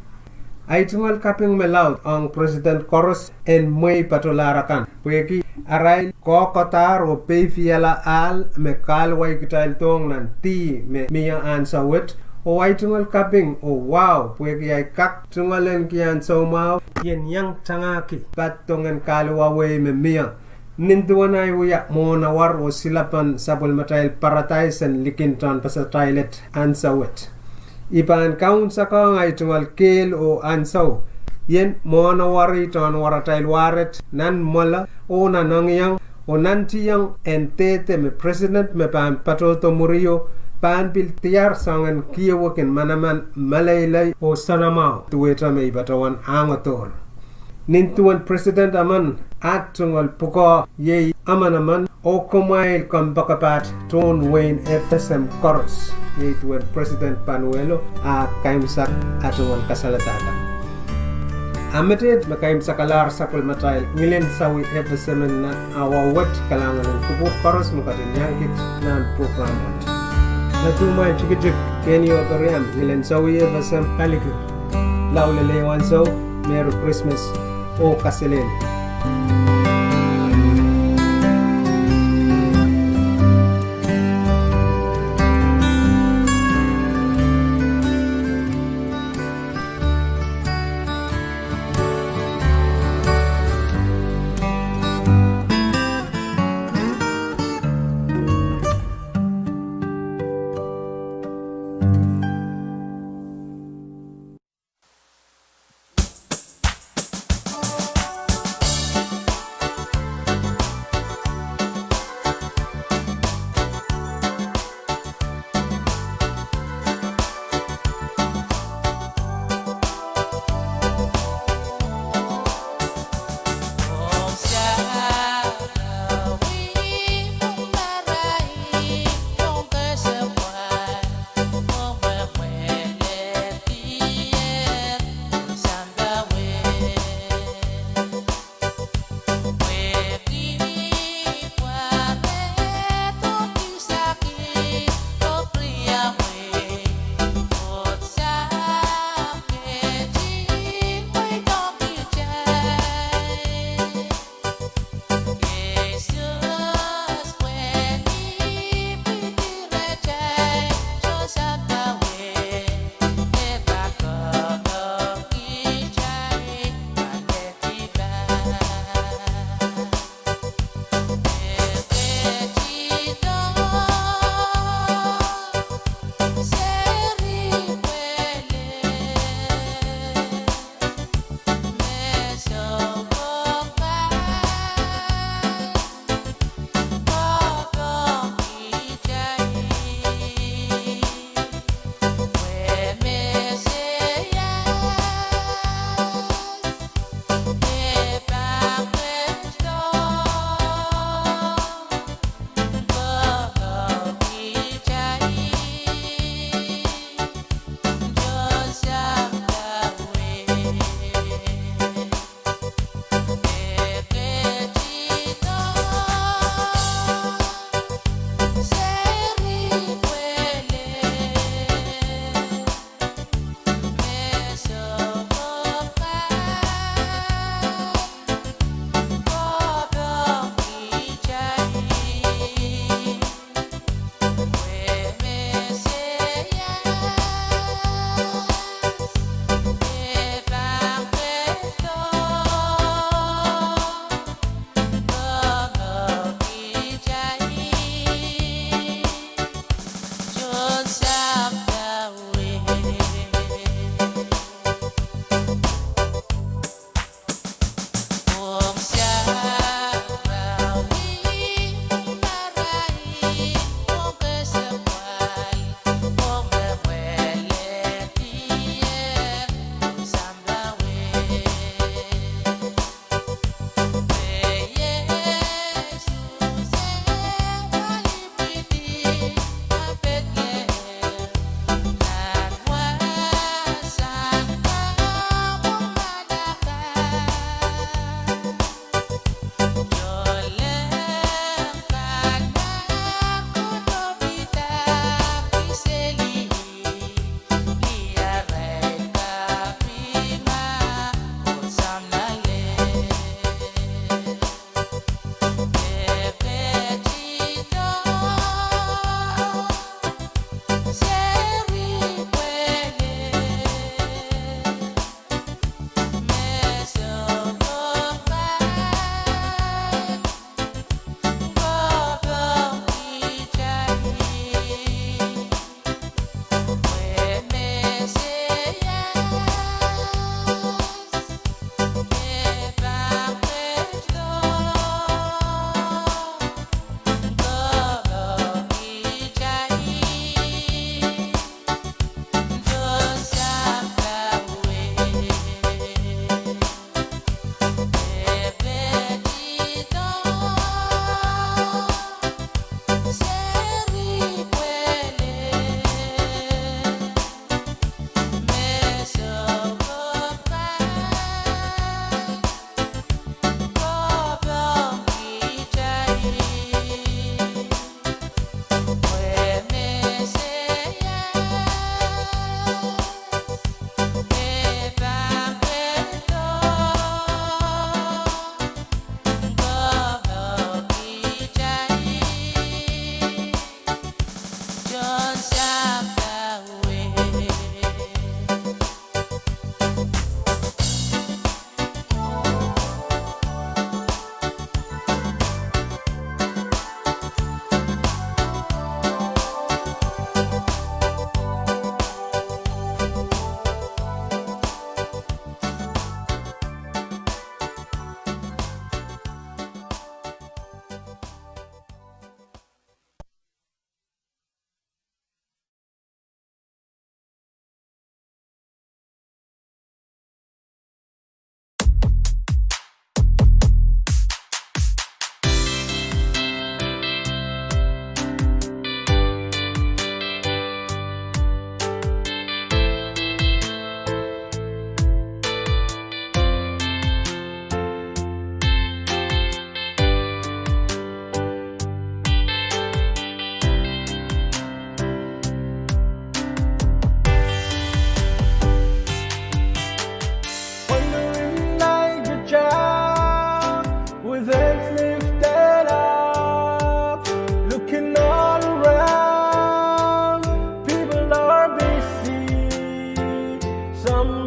Ahi tungoal kaping me laud ong President koaros en mwehi patolahr akan pwehki arail kohkohdahr oh peifiala ahl me kahluwa kitail dohng nan dih me mie ansou wet, oh ahi tungoal kaping oh wahu pwehki ahi kak tungoal en ki ansou mwahu ien iang tangahki paddohngen kahluwa wehi me mie, nin duwen ahi wia mwohn awar oh silepen sapwellimatail paradais en likin tohnpasatail et ansou wet. I pahn kaunsekong ahi tungoal kehl oh ansou ien mwohn awari tohn waratail waret nan mwele oh nan engieng, oh nantihong en dehde me President me pahn patohdo mwurio pahn pil diar soangen kiewikin manaman, meleilei oh soanamwahu duwehte me I patohwan ahngdohr. Nin duwen President emen, at tungoal pwukoa iei emenemen Oh kumwail kompoakepaht tohn wehin FSM koaros, iei duwen President Panuelo, a kaimwisekala duwen kasaledahla. A mehteiet me kaimwisekalahr sapwellimatail ngilen sawi FSM nan awa wet, kalahngan en kupwur koaros me ketin iang kiht nan program wet. Eri kumwail tikitik, Keniyo Pariam, ngilen sawi FSM, kalikih. Lao lel ansou, Merry Christmas oh kaselehlie.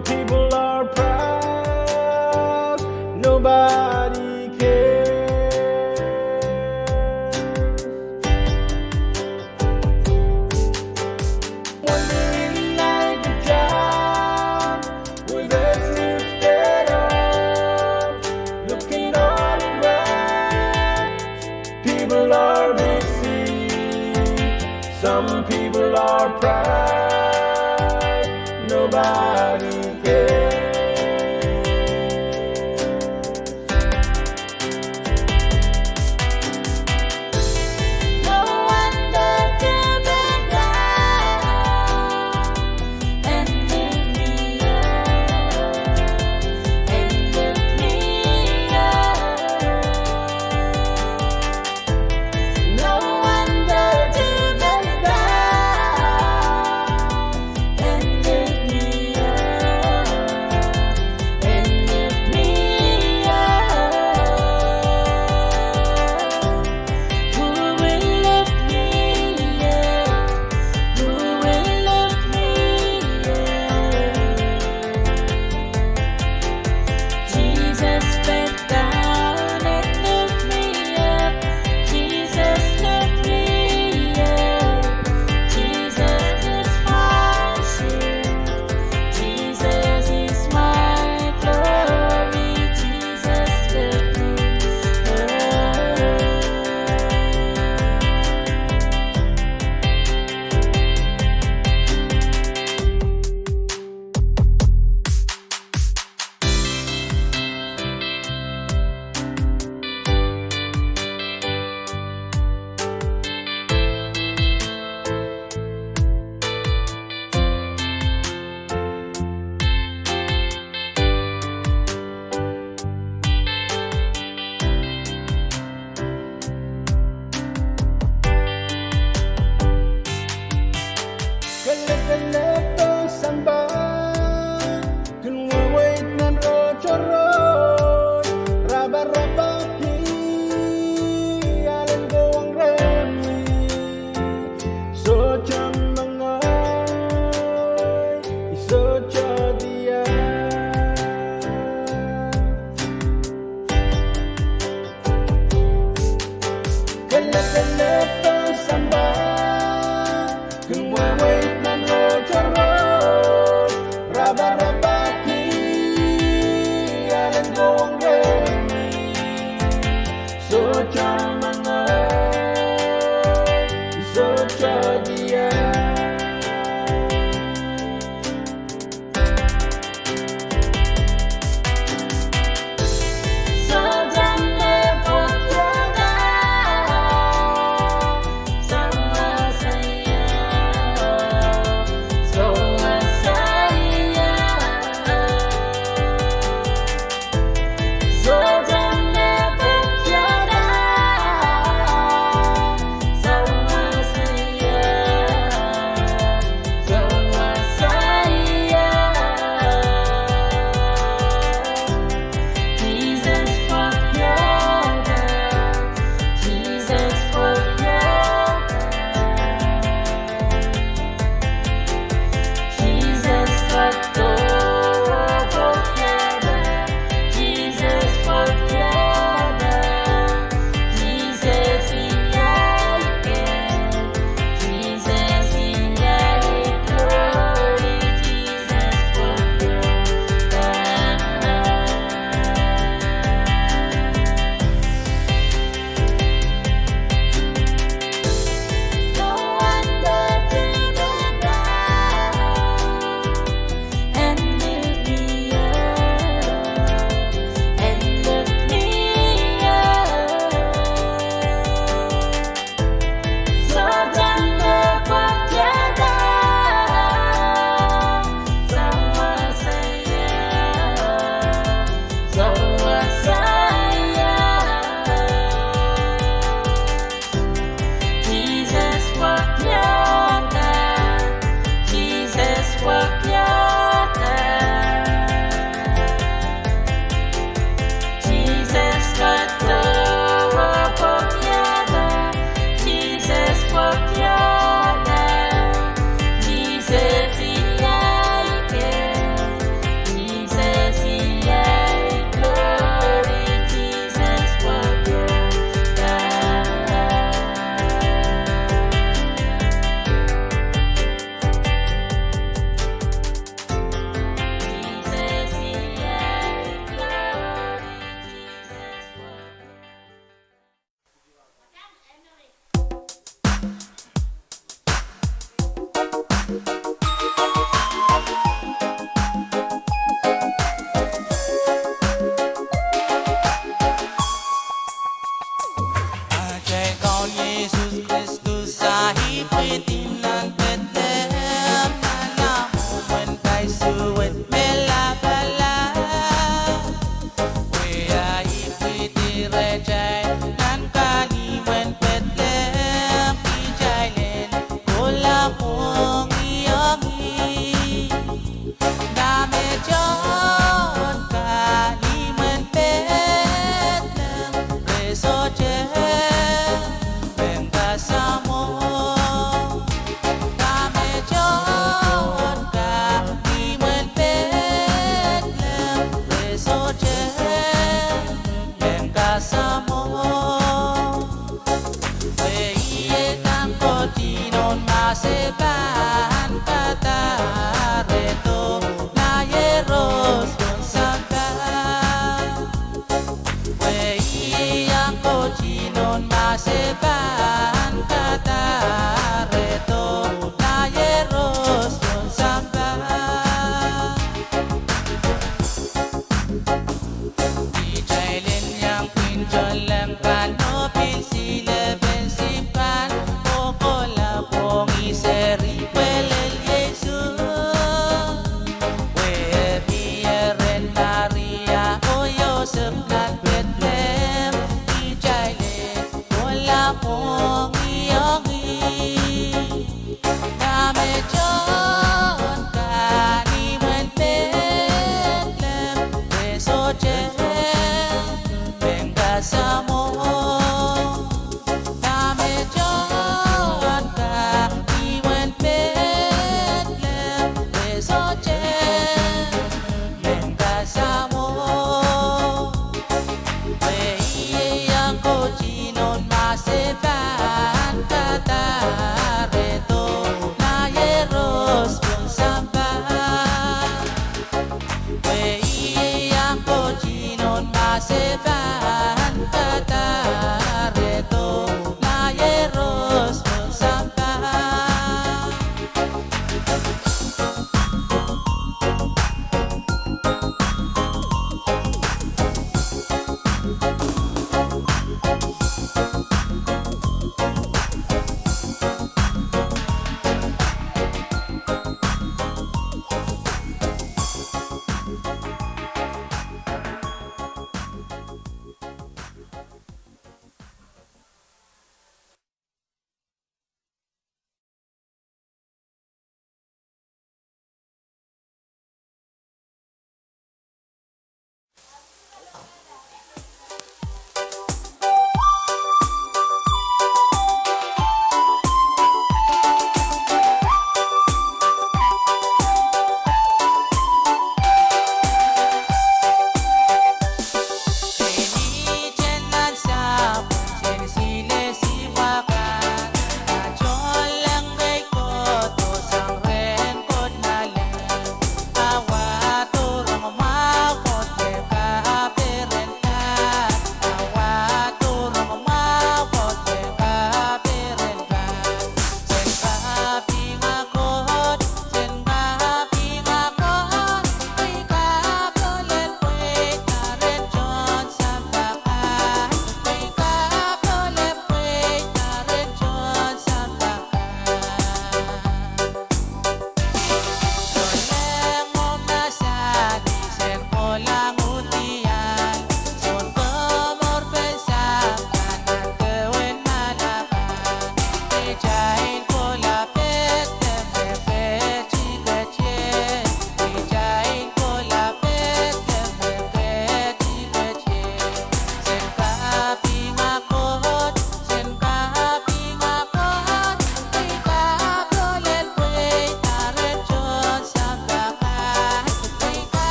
People are proud, nobody cares. Wondering like a child with a drifted up, looking all around. People are busy, some people are proud, nobody cares. No wonder to be proud. And lift me up, and lift me up. No wonder to be proud, and lift me up. ma se pahn kadarodo nah Iehros pohn sampah. Pwe ih iang Koht, ih nohn ma se pahn kadarodo nah Iehros pohn sampah. Kitail en iang pwihn tohnleng kan oh pil silepen sip kan, oh kohla pwongih seri pwe lel Sises. Pwe e pil rehn Maria oh Sosep nan Pedlehem, kitail en kohla pwongih ong ih. Dahme tohn kan imwen Pedlehem re sohte men kasamwo? Dahme tohn kan imwen Pedlehem re sohte men kasamwo? Pwe ih iang Koht, ih nohn ma se pahn kadarodo nah Iehros pohn sampah. Pwe ih iang Koht, ih nohn ma se pahn kadarodo nah Iehros pohn sampah.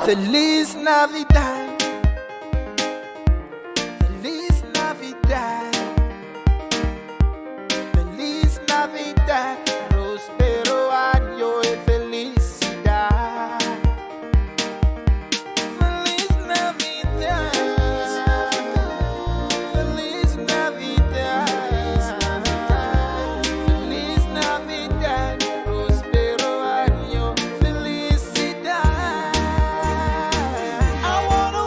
Feliz Navidad. Feliz Navidad. Feliz Navidad. Próspero año y felicidad. Feliz Navidad. Feliz Navidad. Feliz Navidad. Próspero año. Felicidad. I want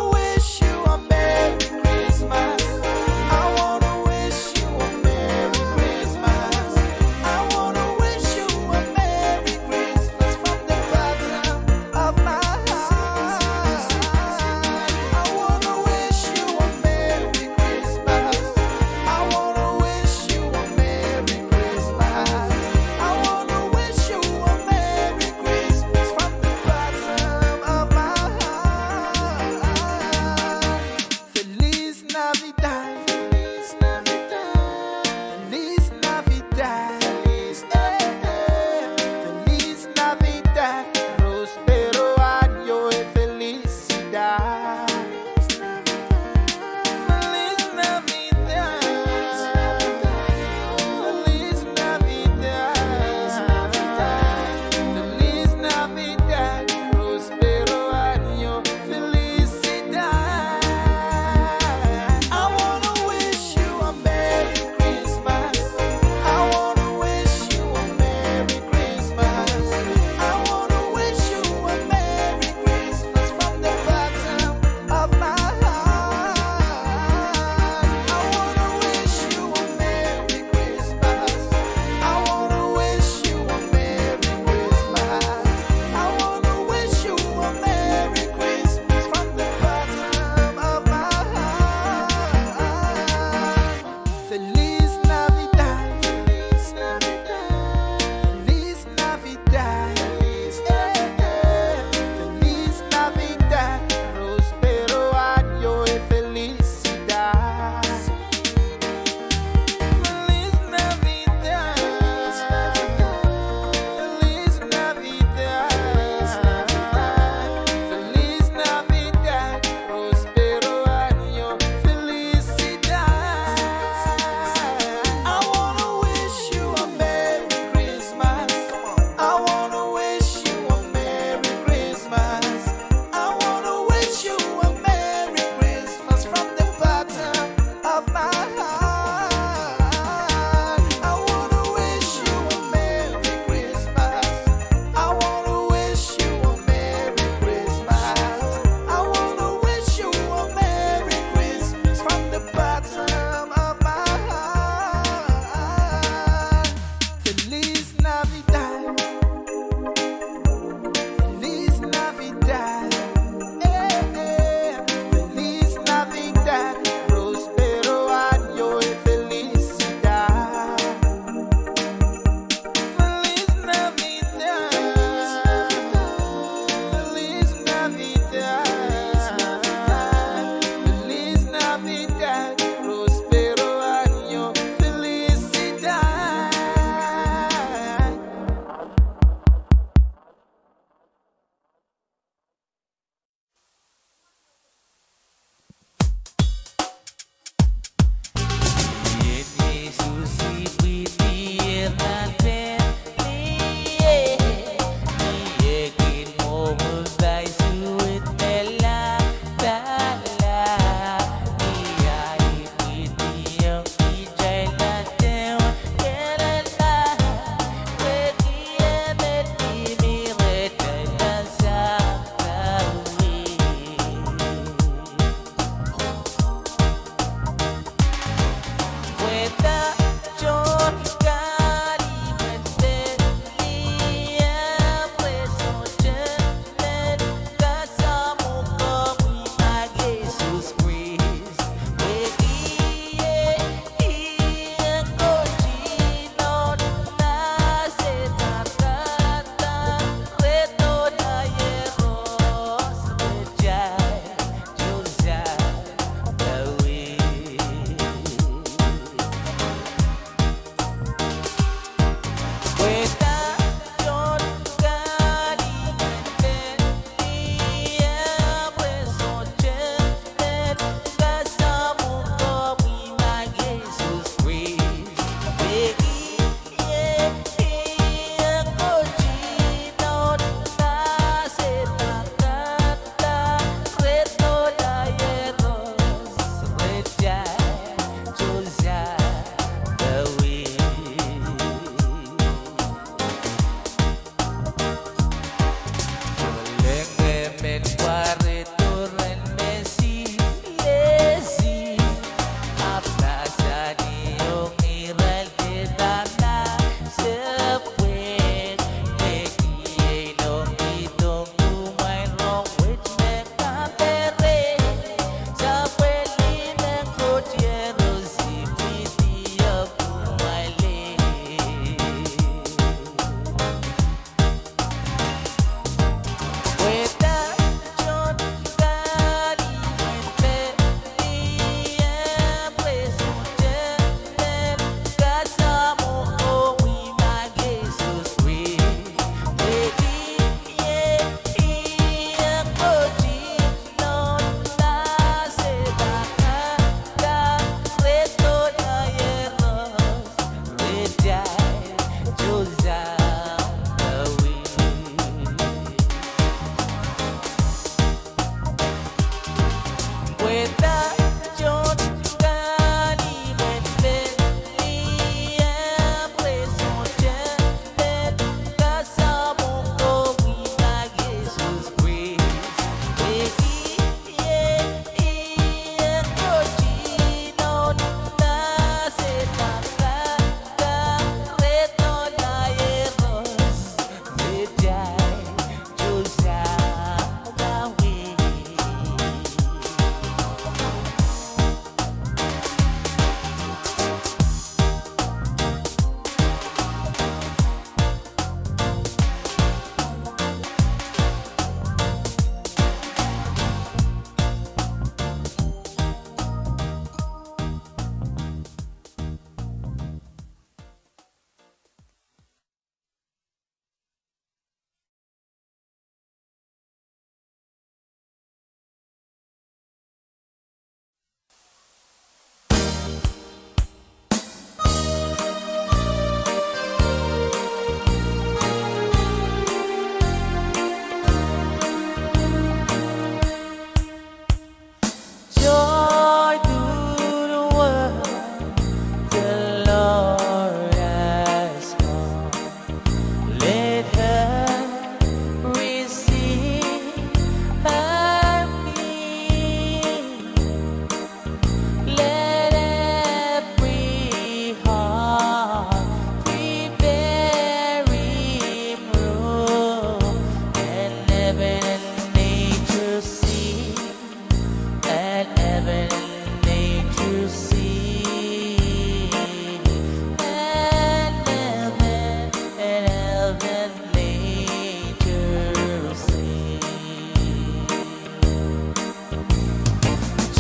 Let nature sing.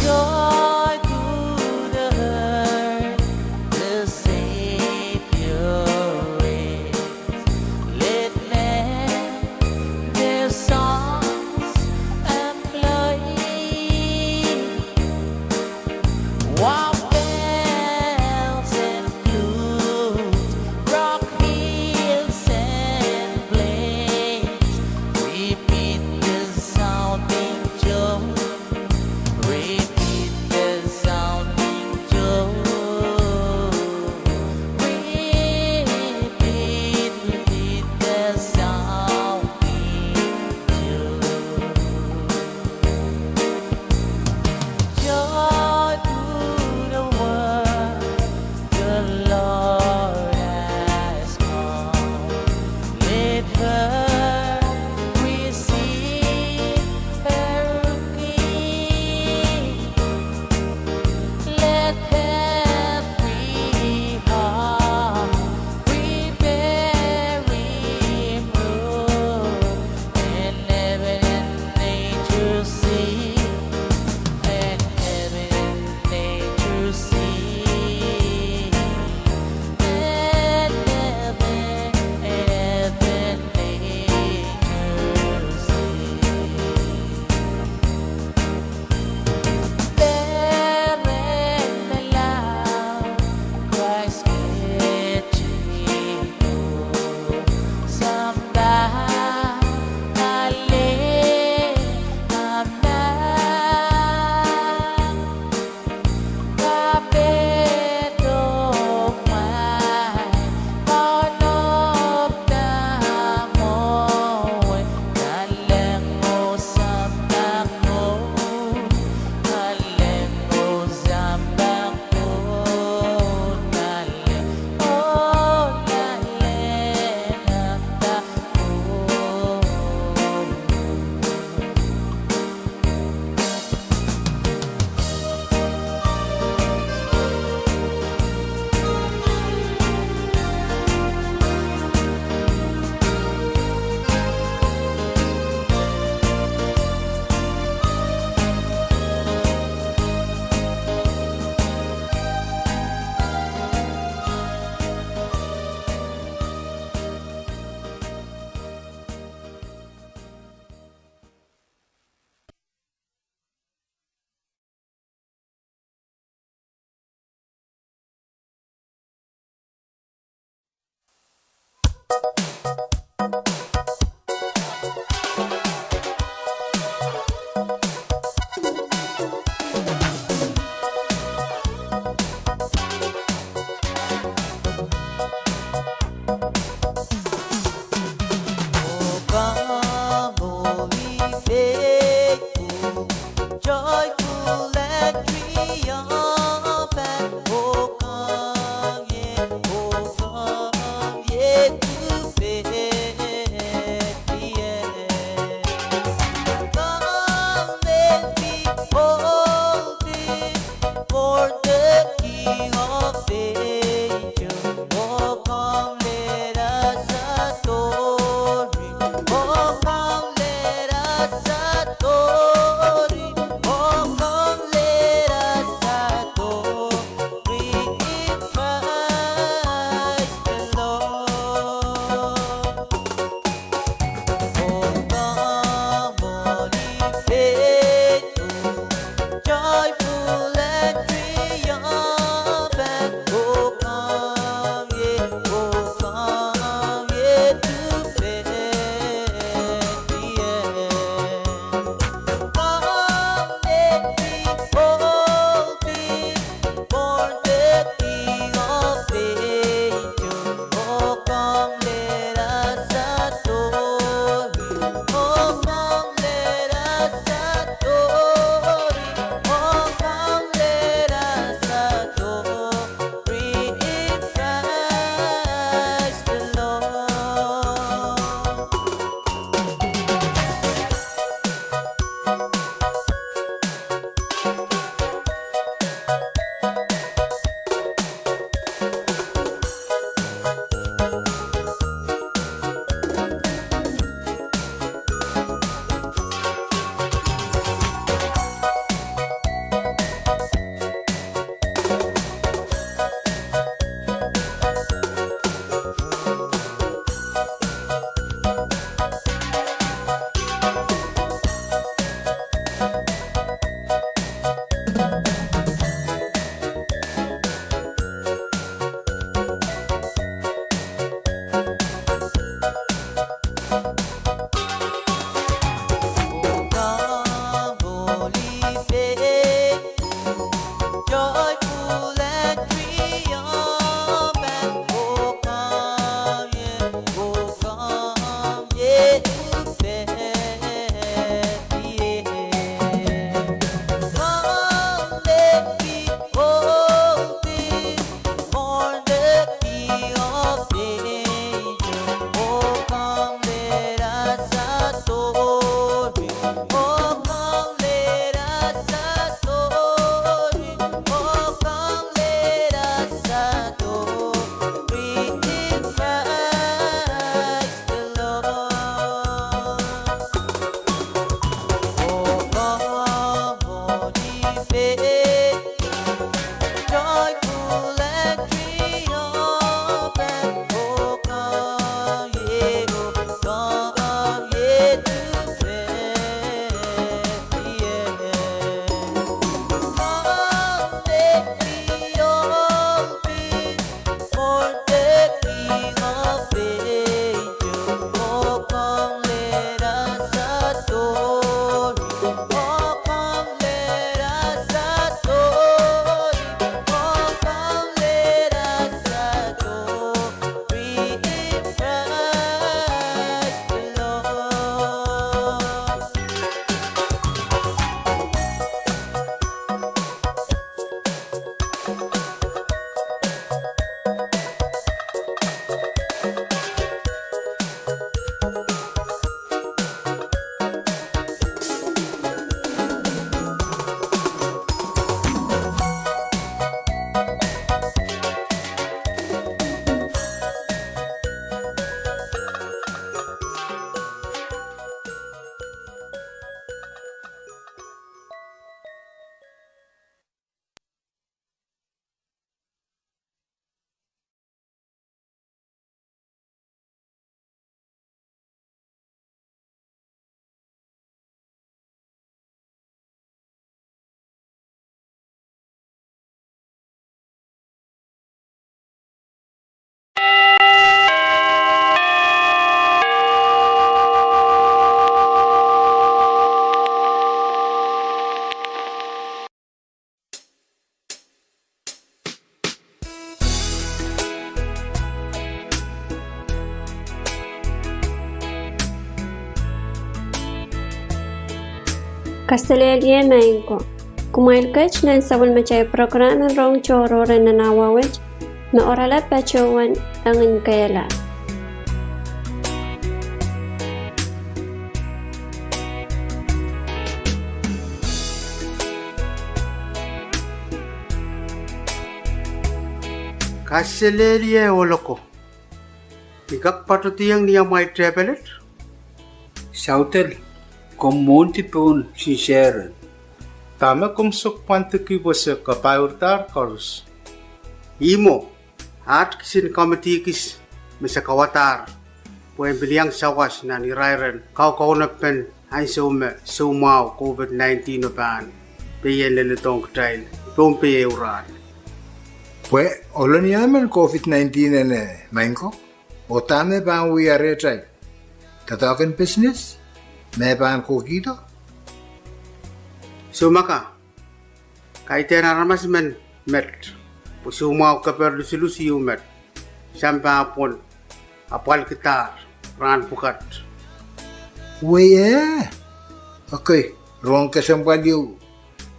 Joy to the earth, the Savior reigns. Let men their songs employ. While bells and flutes, rock hills and plains, repeat the sounding joy, repeat the sounding joy, repeat, repeat the sounding joy. Joy to the world, the Lord has come. Let earth receive her King. Let every heart prepare Him room, and heaven and nature sing, and heaven and nature sing, and heaven and heaven nature sing. Peren melahr, Krais ketin kohdo. Sampah, ale amang. Kapehdo kumwail, kaunopada mwowe, nanleng oh sampah mwowe, nanleng oh sampah mwowe, nanleng oh nanleng sampah mwowe. Oh, come, oh, ye faithful, joyful and triumphant. Oh, come ye, oh, come ye to Kaselehlie maing ko. Kumwail ket nan sapwellimatail prokram en rong tohrohr en nan awa wet, me oaralap patohwan Engin Kehlap. Kaselehlie ohl ko. I kak patohdiong ni amwail tepelet? Saudel, komw mwohndi pohn sinsere. Dahme komw sokpwandiki pwe se kapaiurdahr koaros? Ihmwo, at kisin komidi kis me se kauwadahr pwehn pil iang sawas nan irairen kaukaunopen ansou me soumwahu COVID nineteen o pahn pehier leledohng kitail Pohnpei ehu rahn. Pwe ohl en ia men COVID nineteen ene, maing ko? Oh dahme pahn wia rehtail? Doadoahk en pisines me pahn kohkihdo? Soumaka, kaidehn aramas men met, pwe soumwahu keper lusulus ieu met, sampah pwon apwalkidahr rahn pwukat. Wei eh? Okei, rong kesempwal ieu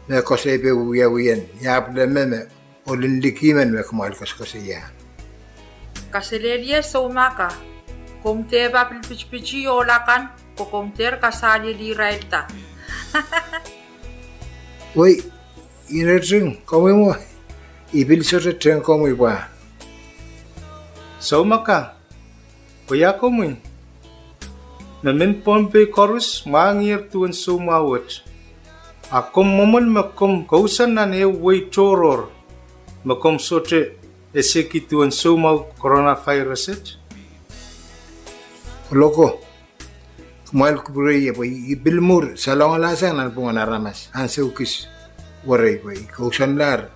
me koasoipe wiawien, ia pil me me ohl en liki men me kumwail koasokoasoia. Kaselehlie soumaka, komw dehpa pil pitipiti ohl akan, pwe komw dehr kasalielirailda. Wei, I ret teng komwi mwo, I pil sohte teng komwi pwa. Soumaka, pwe ia komwi? Me mehn Pohnpei koaros mwahngiher duwen soumwahu wet. A komw mwomwen me komw kousoan nan ehu wehi tohrohr me komw sohte esehki duwen soumwahu coronavirus et? Ohl ko, kumwail kupwure ie pwe I pil mwur salongalahsang nanpwungen aramas ansou kis werei pwe I kousoanlahr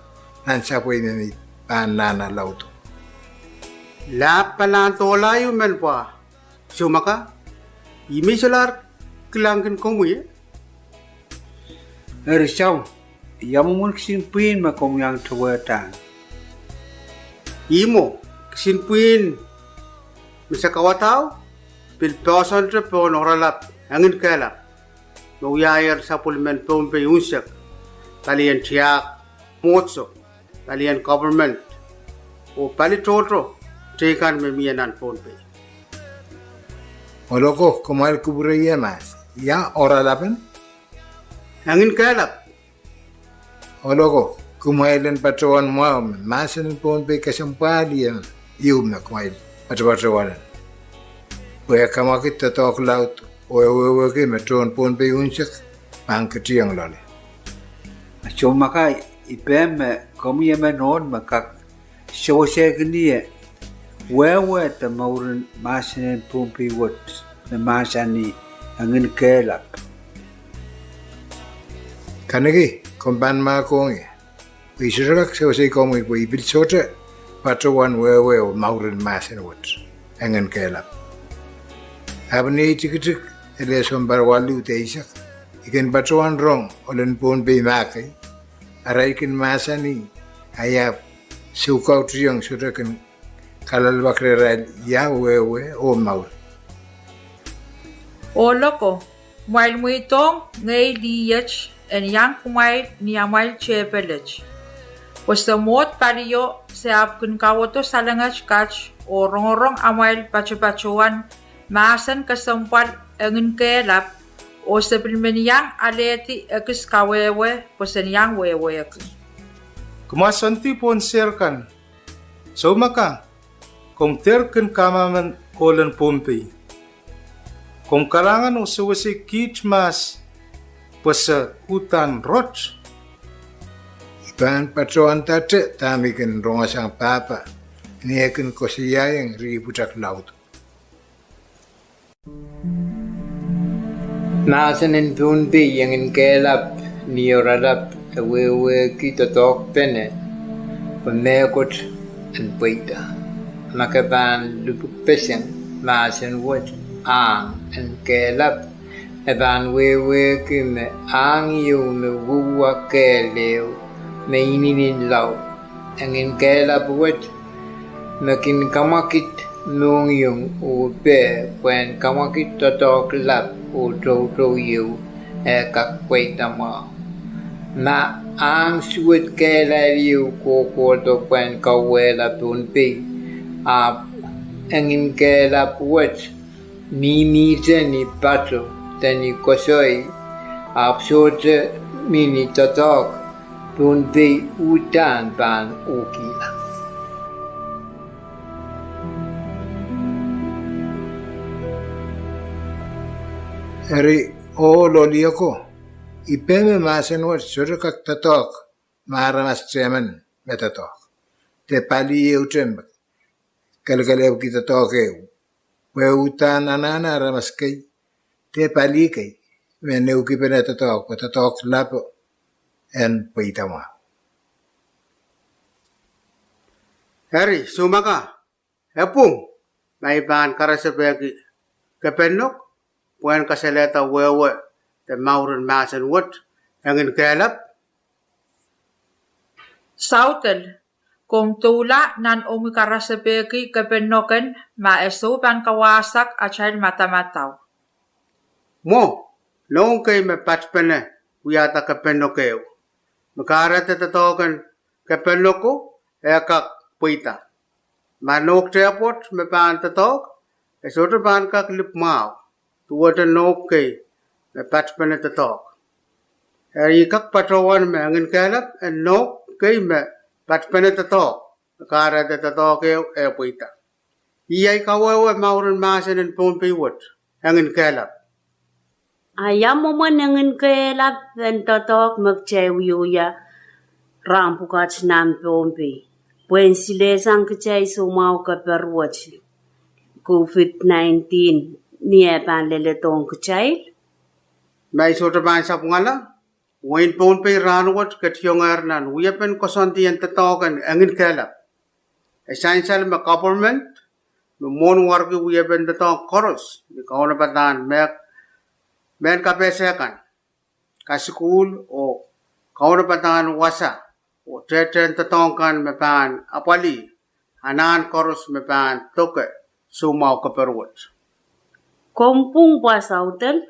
nan sapwei me mi pahn nahna laudo. Lahp pahn dohla ieu men pwa. Soumaka, I me I solahr kilangkin komwi. Eri Sau, ia mwomwen kisin pwihn me komw iang towehdahng? Ihmwo, kisin pwihn me se kauwadao pil poahsoante pohn oaralap Engin Kehlap me wiahier sapwellimen Pohnpei unsek, palien tiahk, mwomwohdiso, palien government, oh pali tohto teikan me mie nan Pohnpei. Ohl ko, kumwail kupwure ie mahs, ia oaralapen Engin Kehlap? Ohl ko, kumwail en patohwan mwahu me mahsen en Pohnpei kesempwal ieu me kumwail patopatohwan en, pwe e kamwakid doadoahk laud oh e wehwehki me tohn Pohnpei unsek pahn ketiong loale. Soumaka, I pehm me komwi emen ohl me kak sewesehkin ie wehwehda mouren mahsen en Pohnpei wet me mahsanih Engin Kehlap. Kaniki, komw pahn mahkohng ie, pwe I sohte kak sewesei komwi pwe I pil sohte patohwan wehwe oh mouren mahsen wet Engin Kehlap. Ahpw ni ei tikitik ele sounpar waluh de eisek, I kin patohwan rong ohlen Pohnpei mahkei, arail kin mahsanih, a I ahpw soukautiong sohte kin kalelapak rehrail ia wehwe oh mour. Ohl ko, kumwail mweidohng ngehi lihet en iang kumwail ni amwail tepelet, pwe se mwohd palio se ahpw kin kawedo salenget kat oh rongorong amwail patopatohwan mahsen kesempwal Engin Kehlap, oh se pil men iang alehdi ekis kawehwe pwe sen iang wehwehki. Kumwail soandi pohn sehr kan. Soumaka, komw dehr kin kamamen ohlen Pohnpei. Komw kalahngan oh sewesei kiht mahs pwe se uhdahn rot. I pahn patohwanda te dahme I kin rongosang pahpa ni eh kin koasoiaiong riei pwutak laud. Mahsen en Pohnpei Engin Kehlap ni oaralap e wehwehki doadoahkpene pwe mehkot en pweida. Ma ke pahn lipwukpeseng mahsen wet ahng en kehlap, e pahn wehwehki me ahng ieu me wouwa kehl ehu me inenen laud. Engin Kehlap wet me kin kamwakid mohngiong oh peh pwehn kamwakid doadoahk lap oh toutou ieu eh kak pweida mwahu. Ma ahng suwed kehlail ehu kohkohdo pwehn kauwehla Pohnpei, ahpw engin kehlap wet mihmihte ni pato de ni koasoi, ahpw sohte mi ni doadoahk, Pohnpei uhdahn pahn uhkihla. Eri, ohl oh lihoko, I pehm me mahsen wet sohte kak doadoahk ma aramas tehmen me doadoahk, de pali ehute me kelekelehpwki doadoahk ehu, pwe uhdahn anahne aramas kei de pali kei me neukipene doadoahk, pwe doadoahk lapo en pweida mwahu. Eri, soumaka, e pwung ma I pahn karasepehki Kepenlok pwehn kasalehda wehwe de mouren mahsen wet, Engin Kehlap? Sautel, komw doula nan omwi karasepehki Kepenloken ma e sou pahn kawasak atail madamadau. Mwo, nohn kei me patpene wiahda Kepenlok ehu, me kahrehda doadoahk en Kepenloko eh kak pweida. Ma nohk dehpwoat me pahn doadoahk, e sohte pahn kak lipw mwahu, duwehte nohk kei me patpene doadoahk. Eri I kak patohwan me Engin Kehlap en nohk kei me patpene doadoahk, me kahrehda doadoahk ehu eh pweida. Ih ei kawehwe mouren mahsen en Pohnpei wet, Engin Kehlap. A ia mwomwen Engin Kehlap en doadoahk me kitail wiewia rahn pwukat nan Pohnpei, pwehn silehsang kitail soumwahu keper wet, COVID nineteen, ni eh pahn leledohng kitail? Ma I sohte pahn sapwungala, wehin Pohnpei rahnwet ketidiongehr nan wiepen koasoandi en doadoahk en Engin Kehlap. E sansal me government me mwohnwarki wiepen doadoahk koaros ni kaunopadahn mehn kapehse kan, kasukuhl oh kaunopadahn wasa oh tehtehn doadoahk kan me pahn apwalih anahn koaros me pahn doke soumwahu keper wet. Komw pwung pwa Sautel.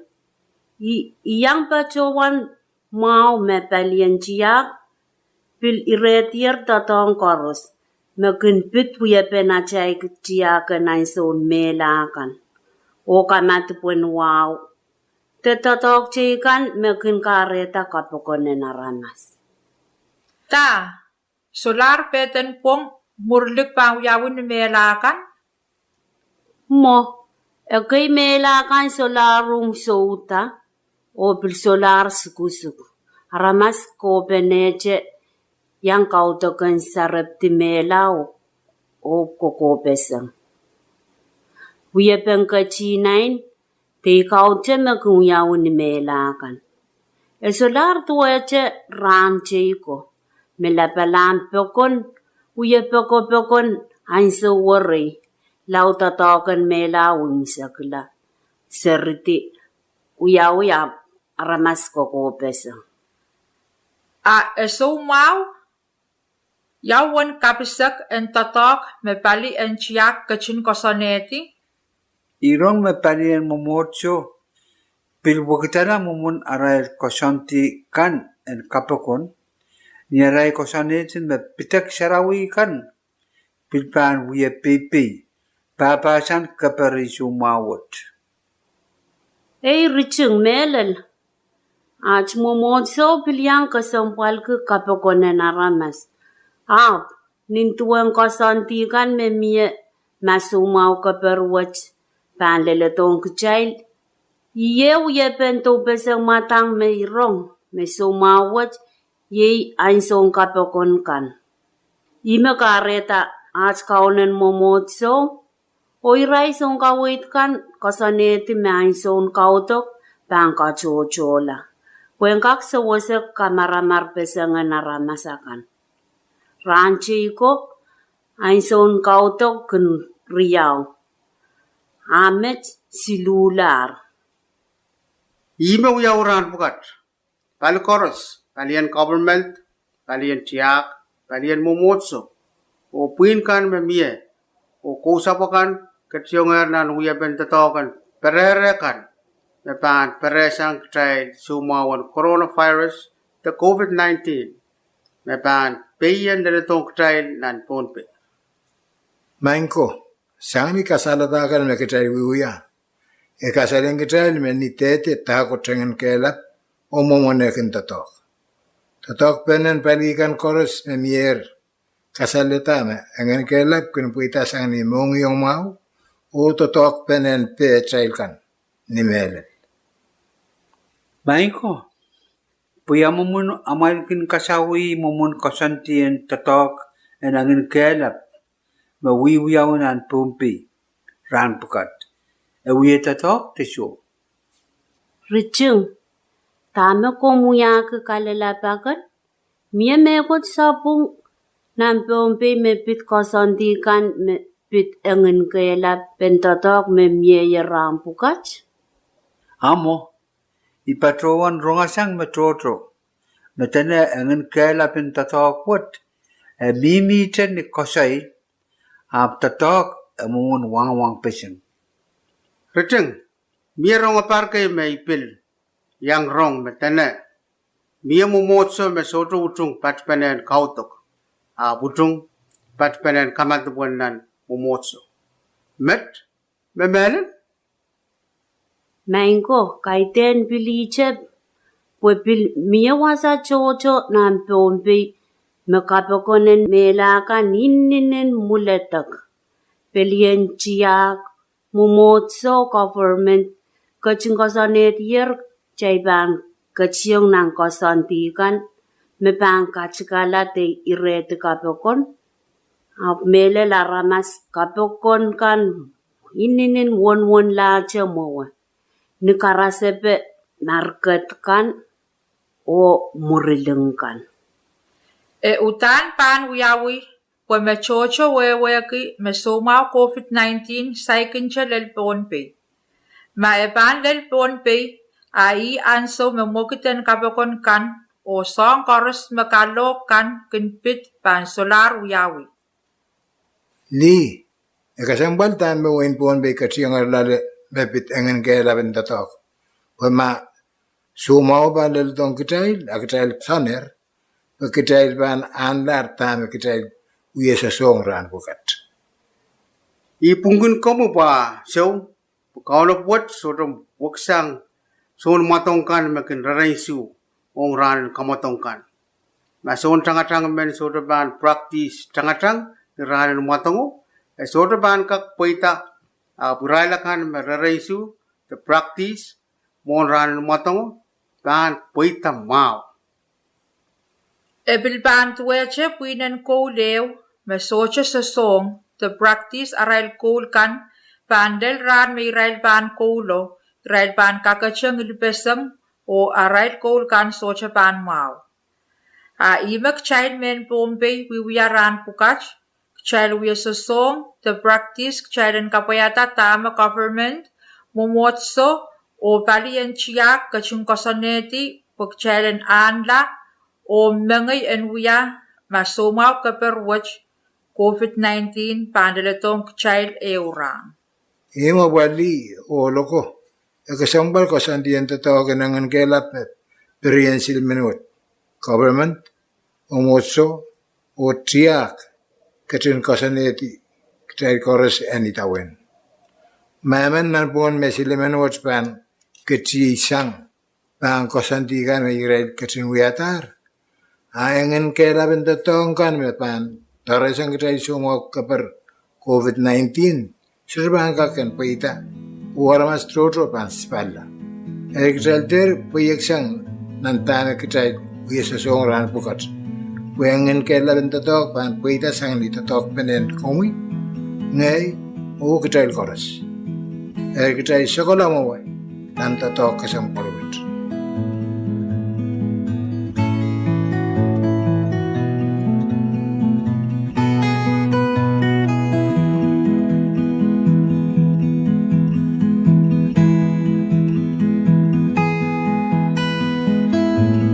I, I iang patohwan mwahu me palien tiahk pil irehdier doadoahk koaros me kin pid wiepen atail tiahk en ahnsoun mehla kan oh kamadipw en wahu, de doadoahk teikan me kin kahrehda kapokon en aramas. Da, solahr peden pwong mwurlik pahn wiawi ni mehla kan? Mwo, ekei mehla kan solahr rong souda oh pil solahr sukusuk. Aramas kohpenehte iang kaudok en sarepdi mehla oh, oh kokopeseng. Wiepen ketihnain, de I kaudok me kin wiawi ni mehla kan. E solahr duwehte rahn tei ko, me lapalahn pokon, wie pokopokon ahnsou werei, lao doadoahk en mehla imwisekla, seridi, wiawi ahpw aramas kokopeseng. A e soumwahu? Ia uwen kapisek en doadoahk me pali en tiahk ketin koasoanehdi? I rong me palien mwomwohdiso pil wekidala mwomwen arail koasoandi kan en kapokon, ni arail koasoanehdi me pidek sarawi kan pil pahn wie peipei pahpahsan keper en soumwahu wet. Ei riting mehlel, aht mwomwohdiso pil iang kesempwalki kapokon en aramas. Ahpw, nin duwen koasoandi kan me mie ma soumwahu keper wet pahn leledohng kitail, iei wiepen doupeseng mwadang me I rong me soumwahu wet iei ahnsoun kapokon kan. Ih me kahrehda aht kaunen mwomwohdiso oh irail sounkaweid kan koasoanehdi me ahnsoun kaudok pahn katohtohla, pwehn kak sewese kamaramarpeseng en aramas akan. Rahn tei ko, ahnsoun kaudok kin riau, ah met siluhlahr. Ih me wiawi rahn pwukat. Pali koaros, palien government, palien tiahk, palien mwomwohdiso, oh pwihn kan me mie, oh kousapw akan, ketiongehr nan wiepen doadoahk en perehre kan. me pahn perehsang kitail soumwahu en coronavirus de COVID nineteen me pahn pein leledohng kitail nan Pohnpei. Maing ko, sang ni kasalehda kan me kitail wiewia, e kasalehiong kitail me ni dehde dahkot enginkehlap oh mwomwen eh kin doadoahk. Doadoahkpenen pali kan koaros me mier kasalehda me enginkehlap kin pweida sang ni mohngiong mwahu oh doadoahkpenen pehtail kan ni mehlel. Maing ko, pwe ia mwomwen amwail kin kasawih mwomwen koasoandi en doadoahk en enginkehlap me wiewiawi nan Pohnpei rahn pwukat? E wie doadoahk de soh? Riting, dahme komw wiahki kalelapak en? Mie mehkot sapwung nan Pohnpei me pid koasoandi kan me pid enginkehlapen doadoahk me mieier rahn pwukat? Ahmwo, I patohwan rongasang me tohto me dene enginkehlapen doadoahk wet e mihmihte ni koasoi, ahpw doadoahk e mwomwen wangwang peseng. Riting, mie rongeper kei me I pil iang rong me dene mie mwomwohdiso me sohte utung patpenen kaudok, ahpw utung patpenen kamadipw en nan mwomwohdiso. Met, me mehlel? Maing ko, kaidehn pil ihte, pwe pil mie wasa tohto nan Pohnpei me kapokon en mehla kan inenen mwuledek. Pelien tiahk, mwomwohdiso, government ketin koasoanehdier kitail pahn ketiong nan koasoandi kan me pahn katikala de irehdi kapokon. Ahpw mehlel aramas, kapokon kan inenen wonwonlahte mwowe ni karasepe market kan oh mwurin kan. E uhdahn pahn wiawi, pwe me tohto wehwehki me soumwahu COVID nineteen saikinte lel Pohnpei. Ma e pahn lel Pohnpei, a ih ansou me mwekid en kapokon kan oh soahng koaros me kalohk kan kin pid pahn solahr wiawi. Lih, e kesempwal dahme wehin Pohnpei ketiengehr loale me pid enginkehlapen doadoahk. Pwe ma soumwahu pahn leledohng kitail, a kitail soanehr, pwe kitail pahn ahnlahr dahme kitail wie soasohng rahn pwukat. I pwungkin komwi pwe soh, pwe kaunop wet sohte weksang soun mwadong kan me kin rerensu ong rahnen kamwadong kan. Ma soun tangatang men sohte pahn practice tangatang ni rahnen mwadongo, e sohte pahn kak pweida, ahpw irail akan me rerensu de practice mwohn rahnen mwadongo pahn pweida mwahu. E pil pahn duwehte pwihnen koul ehu me sohte sosohng de practice arail koul kan, pahn lel rahn me irail pahn koulo, irail pahn kakete ngilpeseng oh arail koul kan sohte pahn mwahu. A ihme kitail mehn Pohnpei wiewia rahn pwukat, kitail wie sosohng de practice kitail en kapwaiada dahme government, mwomwohdiso oh palien tiahk ketin koasoanehdi pwe kitail en ahnla oh mengei en wia ma soumwahu keper wet COVID nineteen pahn leledohng kitail ehu rahn. Ihme pwe lih, ohl oko, e kesempwal koasoandi en doadoahk en enginkehlap me perien silimen wet, government, mwomwohdiso oh tiahk ketin koasoanehdi kitail koaros en idawehn. Ma emen nanpwungen me silimen wet pahn ketiesang pahn koasoandi kan me irail ketin wiadahr, a enginkehlapen doadoahk kan me pahn doaresang kitail soumwahu keper COVID nineteen, sohte pahn kak en pweida, oh aramas tohto pahn sipalla. Eri kitail dehr pweieksang nan dahme kitail wie sosohng rahn pwukat, pwe enginkehlapen doadoahk pahn pweida sang ni doadoahkpenen komwi, ngehi, oh kitail koaros. Eri kitail sokala mwowe nan doadoahk kesempwal wet.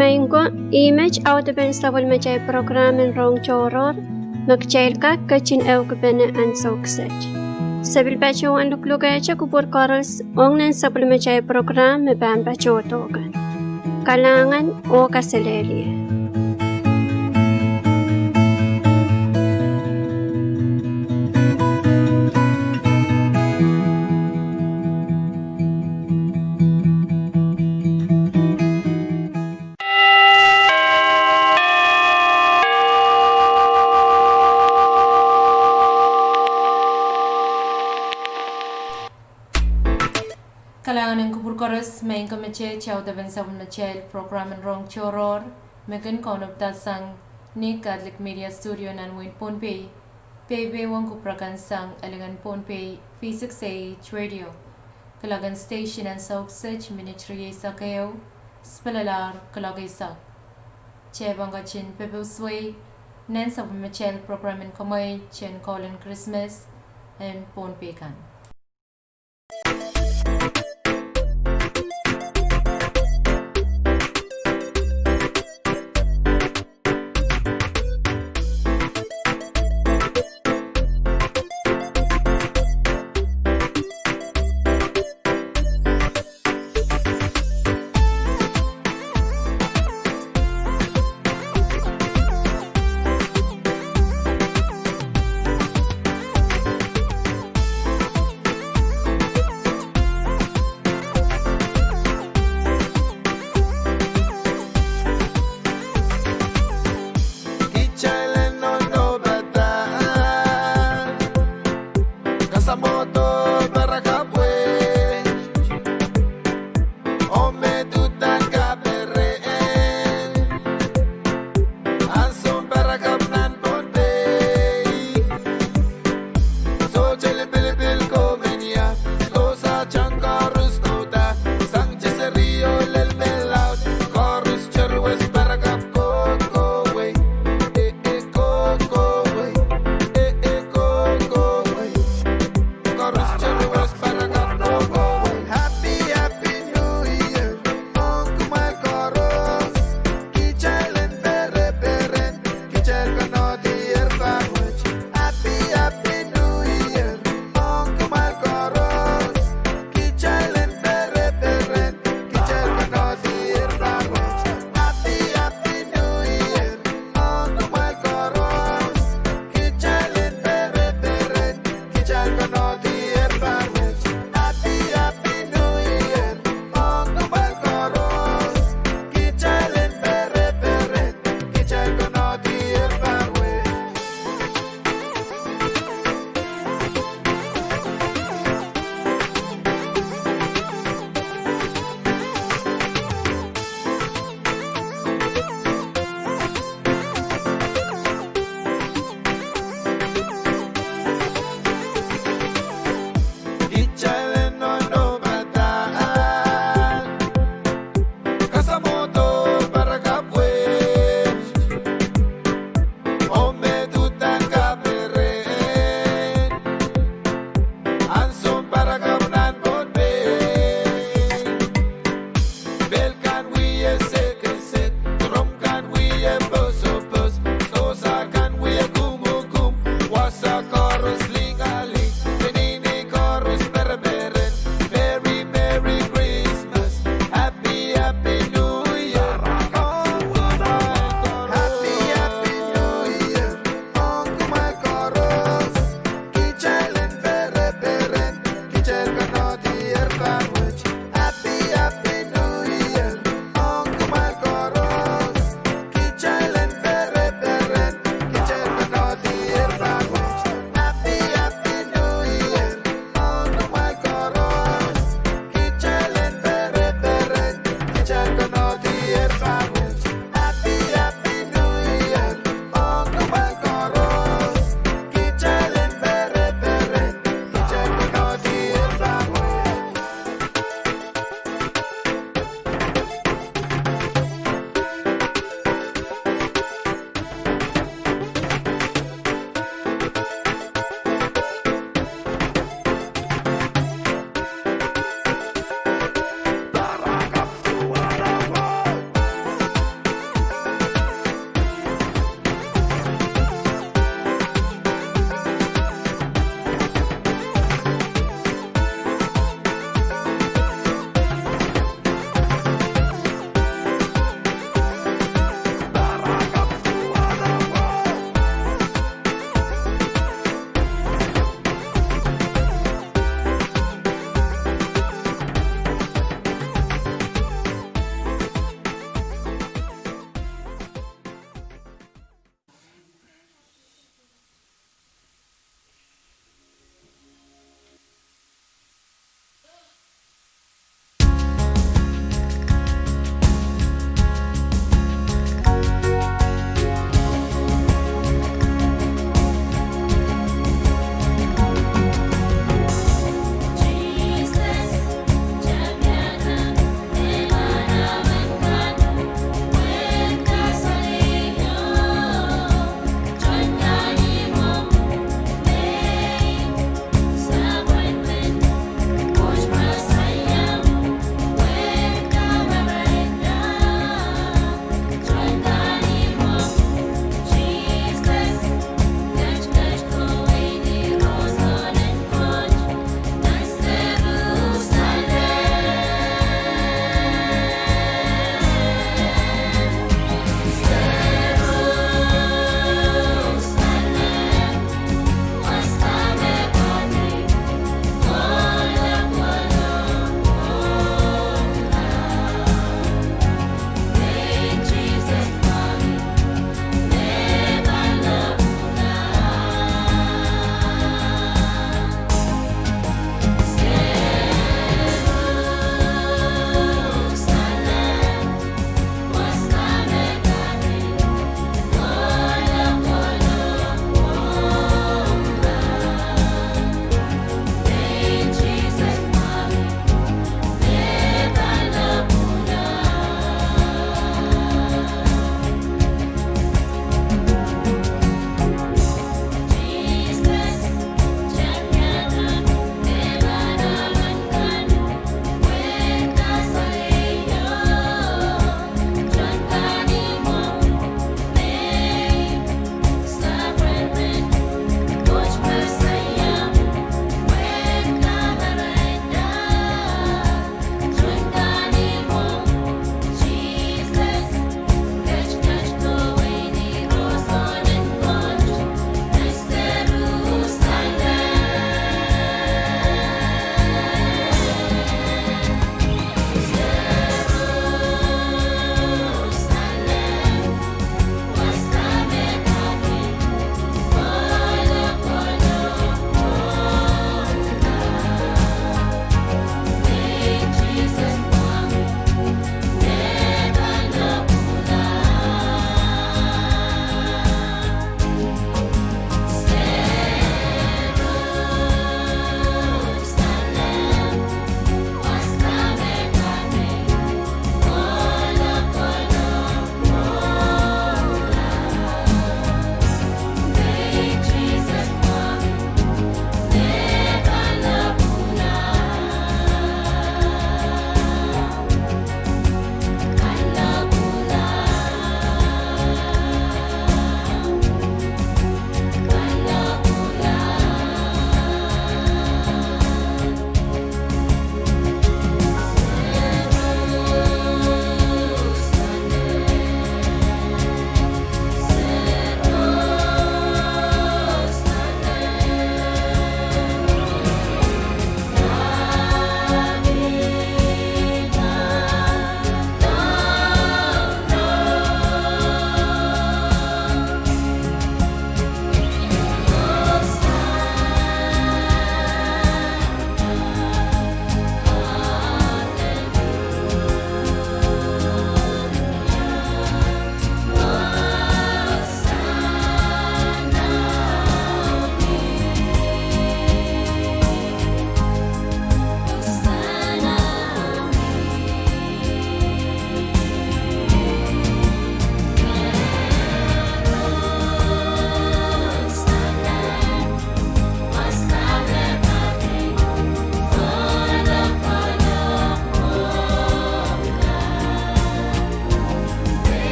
Maing ko, ih met audepen sapwellimatail prokram en Rohng Tohrohr, me kitail kak ketin ehukipene ahnsou kiset. Se pil patohwan luklukehte kupwur koaros ong nan sapwellimatail program me pahn patohdo kan. Kalahngan oh kaselehlie. Kalahngan en kupwur koaros, maing ko me te audepen sapwellimatail program en Rohng Tohrohr, me kin kaunopada sang ni Catholic Media Studio nan wehin Pohnpei, peipeiohng kupwur kan sang elingen Pohnpei V six A H Radio, kiloak en station ansou kiset minit rieisek ehu, sipelelahr kiloak eisek. Kitail pahn ketin pepeuswei nan sapwellimatail program en komwei en Kohlen Krismas en Pohnpei kan.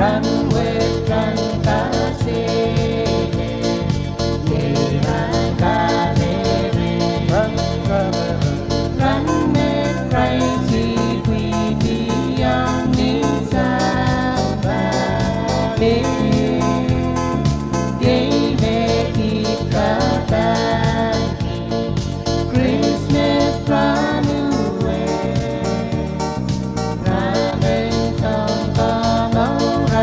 Rahnwet rahn kasehde, iei rahn kamehlele. Rahn kamehlele. Rahn me Krais ipwidiong nin sampah. Iei me kitail padahngki Krismas rahnwet. Rahnwet sounkomour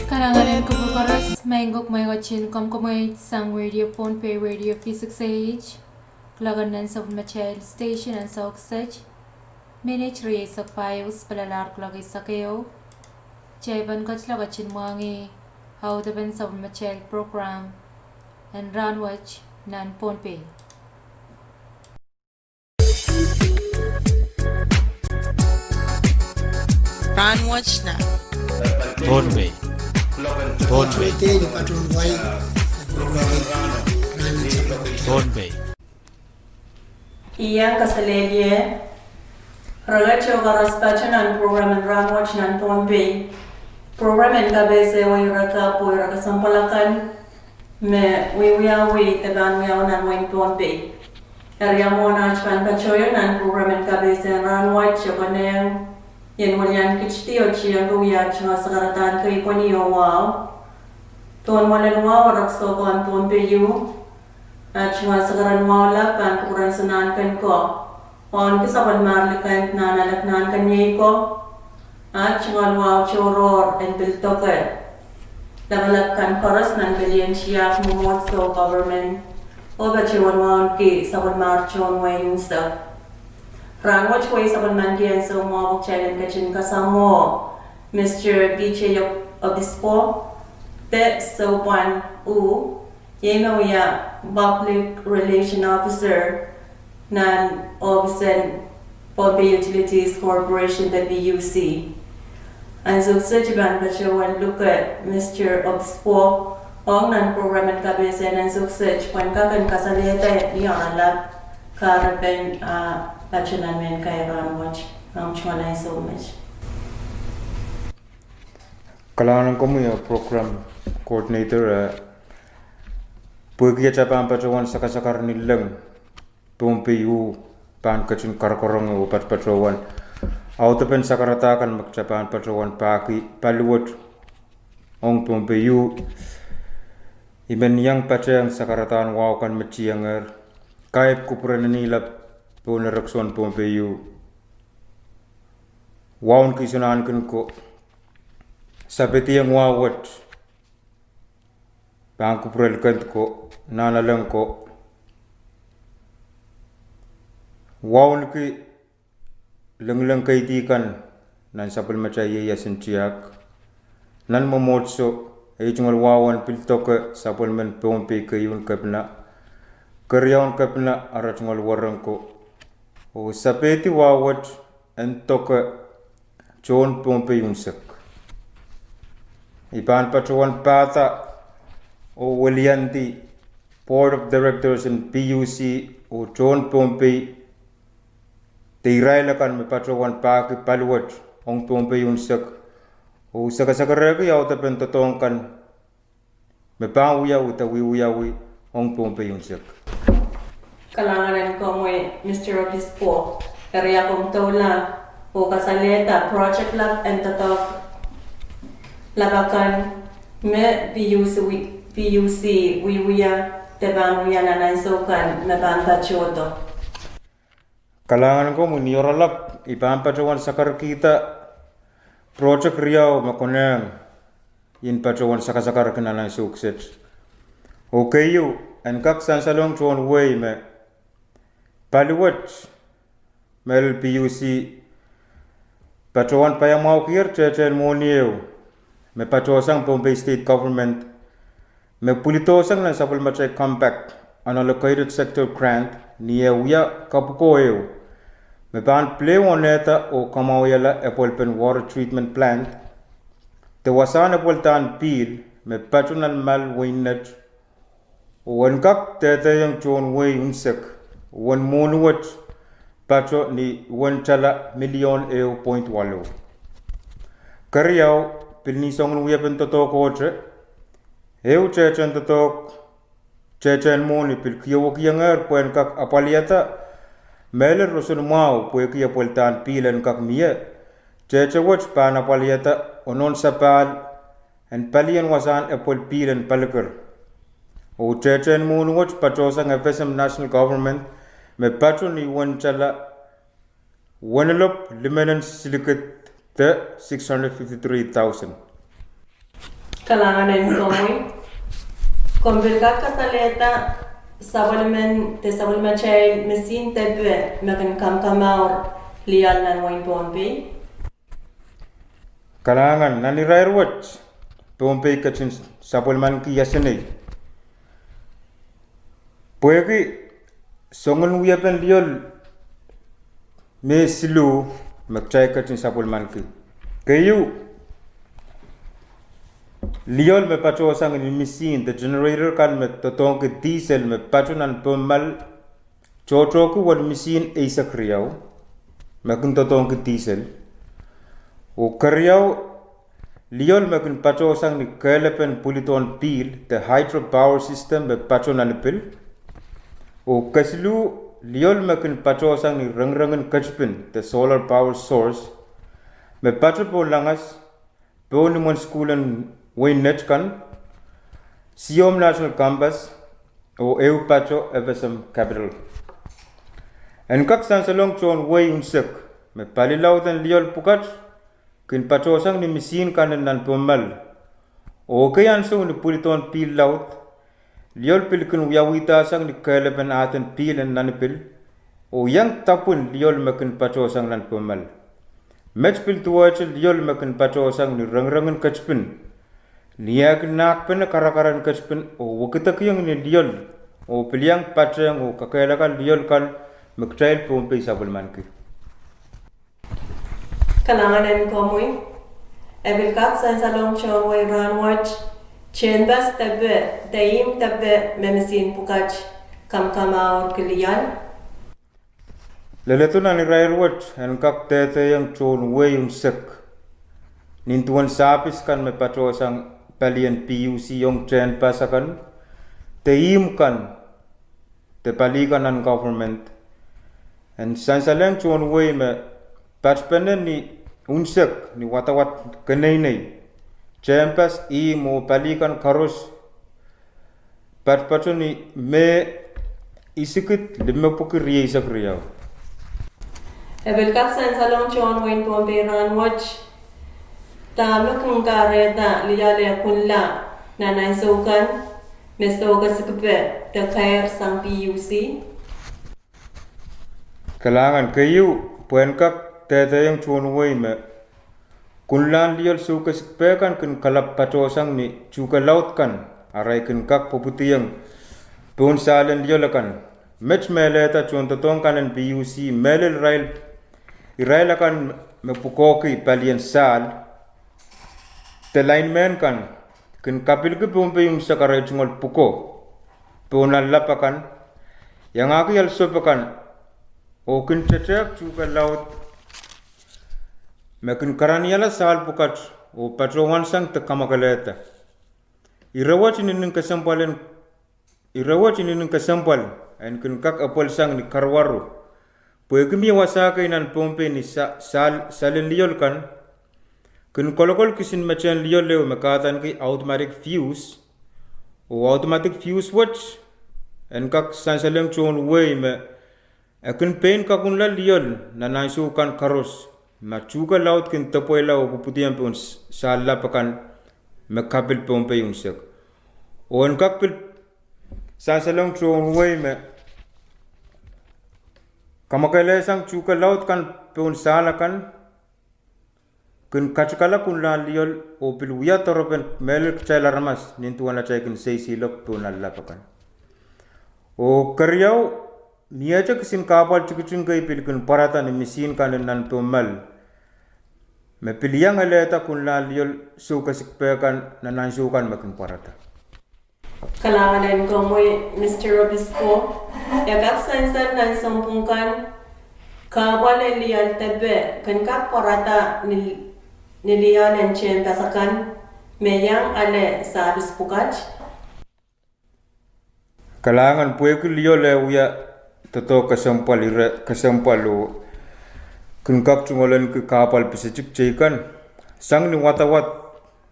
Kalahngan en kupwur koaros, maing ko, mwein ketin komw komwei sang Radio Pohnpei, Radio V six A H, kuloak en nan sapwellimatail station en ansou kiset, minit rieisek pahieu, pil alehdi kuloak eisek ehu. Kitail pahn ketilong ketin mwahngih audepen sapwellimatail program en rahnwet nan Pohnpei. Rahnwet nan Pohnpei. Pohnpei. Pohnpei. Iang kaselehlie, rehtail koaros pato nan program en rahnwet nan Pohnpei. Program en kapehse wei rehtail pwe rehtail kesempwal akan me wiewiawi de pahn wiawi nan wehin Pohnpei. Eri mwohn aht pahn patohier nan program en kapehse en rahnwet, I konehng en welian kitidi oh tiengki wia tungoal sakaradahn keipweni oh wahu. Tohn mwoalen wahu, rehtail sohte pahn Pohnpei ieu. Aht tungoal sakaradahn wahu lap pahn kupwuren Sounkomouro. Waunki sapwellimar likend nan alap nan keniei ko. Aht tungoal wahu tohrohr en pil doke lapalap kan koaros nan pelien tiahk mwomwohdiso, government, oh patohwan waunki sapwellimar tohn wehi unsek. Rahnwet wei sapwellimanki ansou mwahu pwe kitail en ketin kasamwo Mister P J Ob-, Obispo, de soupwan u, iei me wia Public Relation Officer nan ohpis en Pohnpei Utilities Corporation de P U C. Ansou kiset I pahn patohwan luke Mister Obispo ong nan program en kapehse en ansou kiset pwehn kak en kasalehda ni oaralap kahrepen ah pato nan mehn kair rahnwet. Ahmw tungoal ansou met. Kalahngan en komwi, program coordinator, eh, pwehki atail pahn patohwan sakasakar ni leng, Pohnpei ieu pahn ketin karakarang oh patopato wen audepen sakarada kan me kitail pahn patohwan pahki paliwet ong Pohnpei ieu. I men iang patehng sakaradahn wahu kan me tiengehr, kaipw kupwuren Nihilap pohn erekiso en Pohnpei ieu. Waunki Sounkomouro, sapeidiong wahu wet pahn kupwurel kent ko, nan alen ko. Waunki lengileng keidi kan nan sapwellimatail ieias en tiahk. Nan mwomwohdiso, ei tungoal wahu en pil doke sapwellimen Pohnpei keieun kepina, keriaun kepina, ara tungoal wereng ko. Oh sapeidi wahu wet en doke tohn Pohnpei unsek. I pahn patohwan pahda oh weliandi Board of Directors en P U C oh tohn Pohnpei, de irail akan me patohwan pahki paliwet ong Pohnpei unsek, oh sakasakarehki audepen doadoahk kan me pahn wiawi de wiewiawi ong Pohnpei unsek. Kalahngan en komwi, Mister Obispo, eri komw doula oh kasalehda project lap en doadoahk lap akan me P U C wi-, P U C wiewia de pahn wia nan ansou kan me pahn patohdo. Kalahngan en komwi, ni oaralap I pahn patohwan sakarkihda project riau me konehng en patohwan sakasakarki nan ansou kiset. Oh keieu, en kak sansalohng tohn wehi me paliwet me P U C patohwan paiamwahukier tehtehn mwohni ehu me patohsang Pohnpei State Government, me pwilidohsang nan sapwellimatail Compact Unallocated Sector Grant, ni eh wia kapwuko ehu me pahn pil ehu onehda oh kamwahuiala epwelpen water treatment plant, de wasahn epweldahn pihl me pato nan mal wehin Net, oh en kak dehdehiong tohn wehi unsek, uwen mwohni wet pato ni uwen tala milion ehu point waluh. Keriau, pil ni soangen wiepen doadoahk ohte, Ehu tehtehn doadoahk, tehtehn mwohni pil kiowekiengehr pwehn kak apwalihada mehlel roson mwahu pwehki apwalihada pihl en kak mie. Tehtehn wet pahn apwalihada ononsapahl en palien wasahn apwalih pihl en palikir. Oh tehtehn mwohni wet patohsang FSM National Government me pato ni wen tala wenlop limenen silikid de six hundred fifty-three thousand. Kalahngan en komwi. Komw pil kak kasalehda sapwellimen, de sapwellimatail misihn depe me kin kamakamour liol nan wehin Pohnpei? Kalahngan. Nan irair wet Pohnpei ketin sapwellimaniki asenei pwehki soangen wiepen liol me siluh me kitail ketin sapwellimaniki. Keieu, liol me patohsang ni misihn de generator kan me doadoahngki diesel me pato nan Pohnmal tohtohki wet misihn eisek riau me kin doadoahngki diesel. Oh keriau, liol me kin patohsang ni kehlepen pwilidohn pihl de hydro power system me pato nan ipil. Oh kesiluh, liol me kin patohsang ni rengirengen ketipin de solar power source me pato pohn langas, pohn imwen sukuhl en wehin Net kan, Siom National Campus, oh ehu pato FSM Capital. En kak sansalohng tohn wehi unsek me pali laud en liol pwukat kin patohsang ni misihn kan en nan Pohnmal. Oh ekei ansou ni pwilidohn pihl laud, liol pil kin wiawihdasang ni kehlepen ahden pihl en nan ipil, oh iang dapwin liol me kin patohsang nan Pohnmal. Met pil duwehte liol me kin patohsang ni rengirengen ketipin, ni eh kin nahkpene karakar en ketipin oh wekidekiong ni liol, oh pil iang patehng oh kakehlaka liol kan me kitail Pohnpei sapwellimaniki. Kalahngan en komwi. E pil kak sansalohng tohn wehi rahnwet, tehnpas depe de ihmw depe me misihn pwukat kamakamourki liol? Leledo nan irair wet en kak dehdehiong tohn wehi unsek nin duwen sahpis kan me patohsang palien PUC ong tehnpas akan de ihmw kan de pali kan nan government, en sansalehng tohn wehi me patpene ni unsek ni wadawad keneinei, tehnpas, ihmw oh pali kan koaros patpato ni Mei isikid limepwiki rieisek riau. E pil kak sansalohng tohn wehin Pohnpei rahnwet, dahme kin kahrehda liol eh kunla nan ansou kan me soukasikpe de keir sang PUC? Kalahngan. Keieu, pwehn kak dehdehiong tohn wehi me kunlahn liol soukasikpe kan kin kalap patohsang ni tuhke laud kan, arail kin kak pwupwidiong pohn sahl en liol akan. Met mehlehda tohndoadoahk kan en PUC mehlel irail, irail akan me pwukoahki palien sahl de linemen kan kin kapilki Pohnpei unsek arail tungoal pwukoa pohn allap akan, iangahki alsop akan, oh kin tetehk tuhke laud me kin karaniala sahl pwukat oh patohwansang de kamwakelehda. Ire wet inenen kesempwal en, ire wet inenen kesempwal en kin kak epwelsang ni karuwaru, pwehki mie wasa kei nan Pohnpei ni sa-, sahl, sahl en liol kan kin kolokol kisin metehn liol ehu me kahdaneki automatic fuse, oh automatic fuse wet en kak sansalehng tohn wehi me e kin pein kakunla liol nan ansou kan koaros ma tuhke laud kin depweila oh pwupwidiong pohn s-, sahl lap akan me kapil Pohnpei unsek. Oh en kak pil sansalehng tohn wehi me kamwakelehsang tuhke laud kan pohn sahl akan kin katikala kunlahn liol oh pil wia doaropen mehlel kitail aramas nin duwen atail kin seiseilok pohn allap akan. Oh keriau, miehte kisin kahpwal tikitik kei pil kin pwarada ni misihn kan en nan Pohnmal me pil iang elehda kunlahn liol soukasikpe kan nan ansou kan me kin pwarada. Kalahngan en komwi, Mister Obispo. E kak sansal nan sounpwong kan, kahpwal en liol depe kin kak pwarada ni, ni liol en tehnpas akan me iang ale sahpis pwukat? Kalahngan pwehki lioal eh wia doadoahk kesempwal, ire kesempwal oh kin kak tungoalenki kahpwal pisetik teikan sang ni wadawad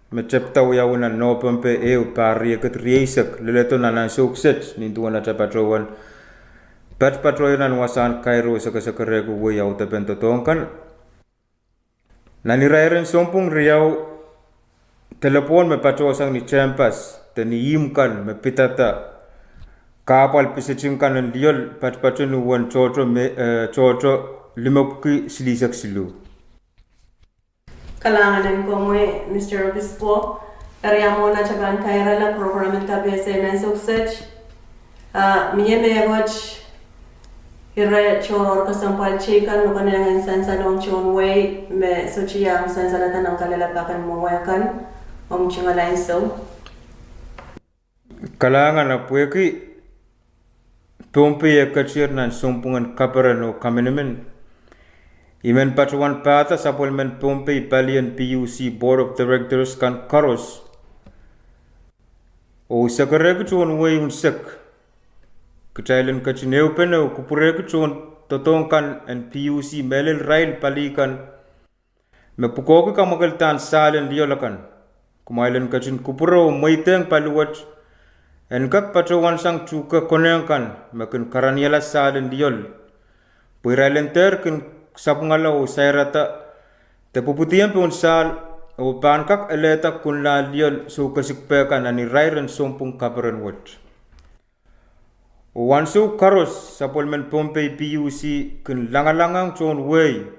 me tepda wiawi nan Nopempe ehu, pahr riekid rieisek, leledo nan ansou kiset nin duwen atail patohwan patpatohie nan wasahn kairo sekesekerehki wehi audepen doadoahk kan. Nan irairen sounpwong riau, delepwohn me patohsang ni tehnpas de ni ihmw kan me pidada kahpwal pisetik kan en lioal patpato ni uwen tohto me, eh, tohto limepwiki silihsek siluh. Kalahngan en komwi, Mister Obispo, eri mwohn atail pahn kairala program en kapehse nan ansou kiset, ah, mie mehkot ire tohrohr kesempwal teikan me konehng en sansalohng tohn wehi me sohte iang sansalada nan kalelapak en mwomwe kan, omw tungoal ansou. Kalahngan, pwehki Pohnpei e ketier nan sounpwong en kaperen oh kaminimin, I men patohwan pahda sapwellimen Pohnpei palien P U C Board of Directors kan koaros oh sekerehki tohn wehi unsek. Kitail en ketin ehupene oh kupwurehki tohn doadoahk kan en P U C mehlel irail pali kan me pwukoahki kamwakeldahn sahl en lioal akan. Kumwail en ketin kupwure oh mweidehng pali wet en kak patohwansang tuhke konehng kan me kin karaniala sahl en lioal, pwe irail en dehr kin sapwungala oh sairada de pwupwudiong pohn sahl oh pahn kak elehda kunlahn lioal soukesik peh kan nan irairen sounpwong kaperen wet. Oh ansou koaros sapwellimen Pohnpei P U C kin langalangehng tohn wehi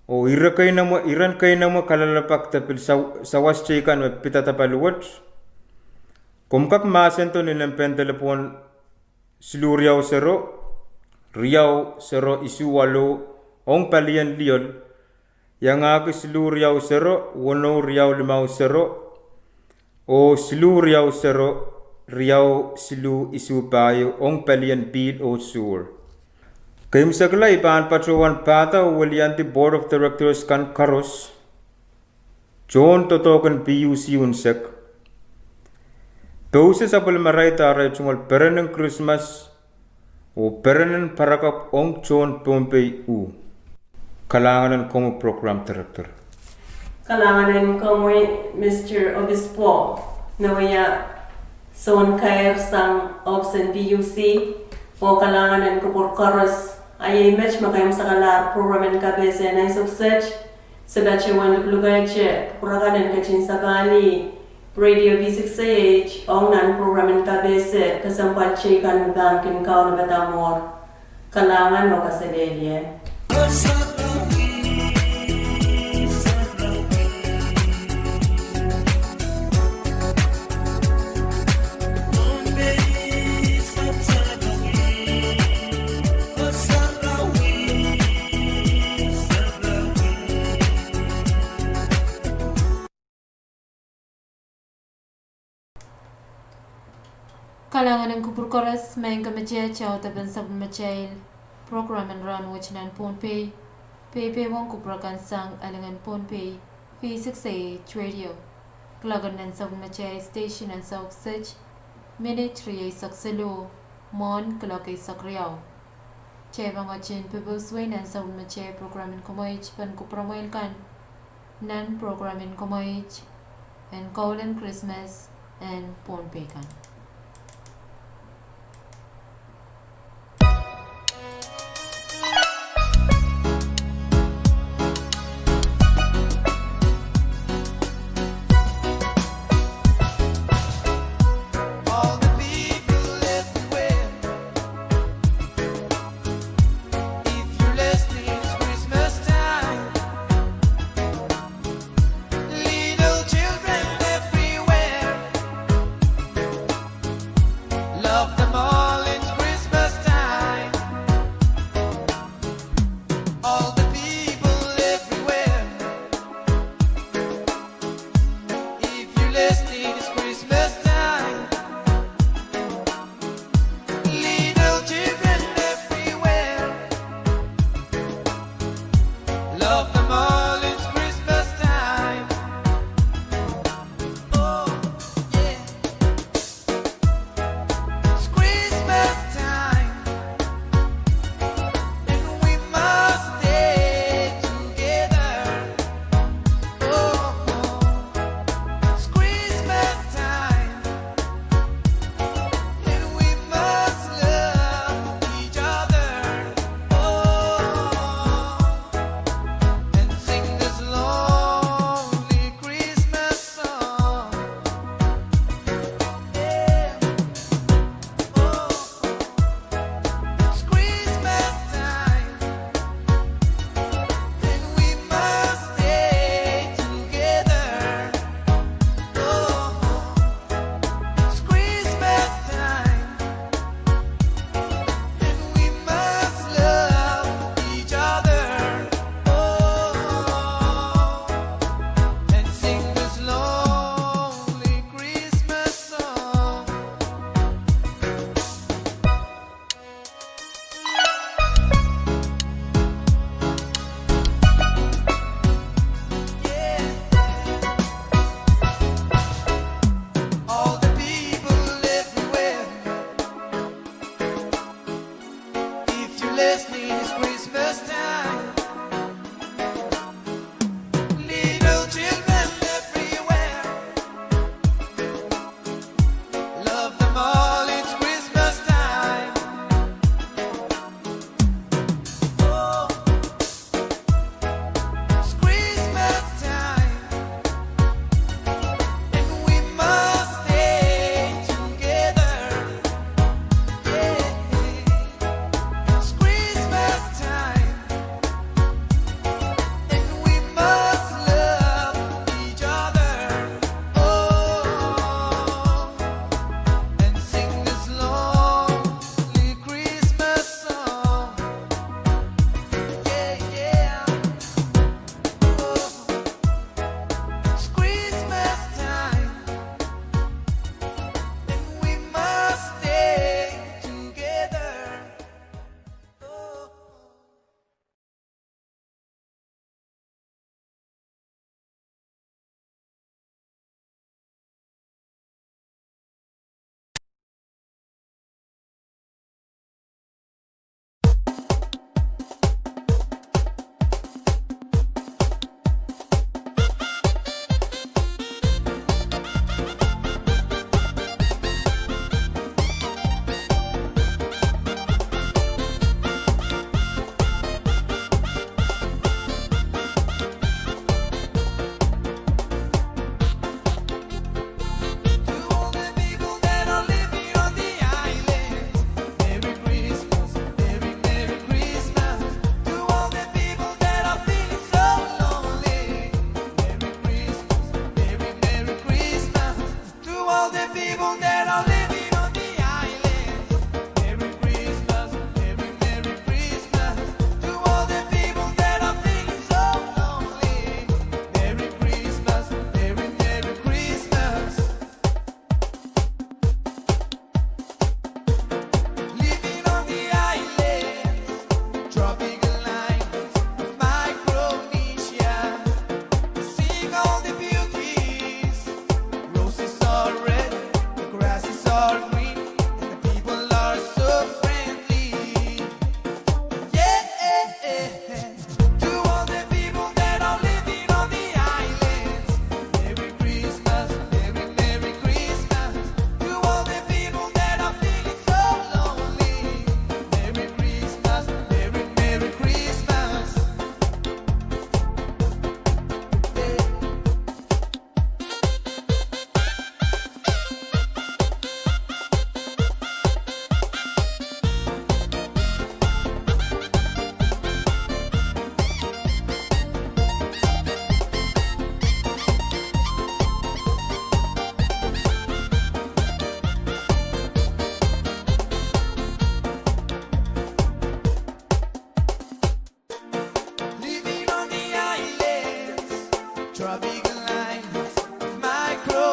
oh iren keinemwe, iren keinemwe kalelapak de pil sa-, sawas teikan me pidada pali wet. Komw kak mahsendo ni nempehn delepwohn siluh riau sero, riau sero isuh waluh ong palien lioal, iangahki siluh riau sero, weneu riau limau sero, oh siluh riau sero, riau siluh isuh pahieu ong palien pihl oh sewer. Keimwsekla I pahn patohwan pahda oh weliandi Board of Directors kan koaros, tohn doadoahk en P U C unsek, pouse sapwellimarail da arail tungoal perenen Krismas oh perenen parakapw ong tohn Pohnpei uh. Kalahngan en komwi Program Director. Kalahngan en komwi Mister Obispo, me wia sounkair sang ohpis en P U C, oh kalahngan en kupwur koaros. A iei met me keimwsekalahr program en kapehse nan ansou kiset, se patohwan luklukehte kupwur akan en ketin sapahlih Radio V six A H ong nan program en kapehse kesempwal teikan me pahn kin kaunopada mwohmw. Kalahngan oh kaselehlie. Kalahngan en kupwur koaros, maing ko, me kitail audepen sapwellimatail program en rahnwet nan Pohnpei, peipeiohng kupwur akan sang Alingan Pohnpei, V six A H Radio. Kuloak en nan sapwellimatail station ansou kiset minit rieisek siluh mwohn kuloak eisek riau. Kitail pahn ketin pepehs wei nan sapwellimatail program en komoit pahn kupwuramwail kan nan program en komoit en kaulen Krismas en Pohnpei kan. All the people everywhere, if you're listening, it's Christmas time. Little children everywhere, love them all, it's Christmas time. All the people everywhere, if you're listening, it's Christmas time. Little children everywhere, love them all, it's Christmas time. Oh, yeah.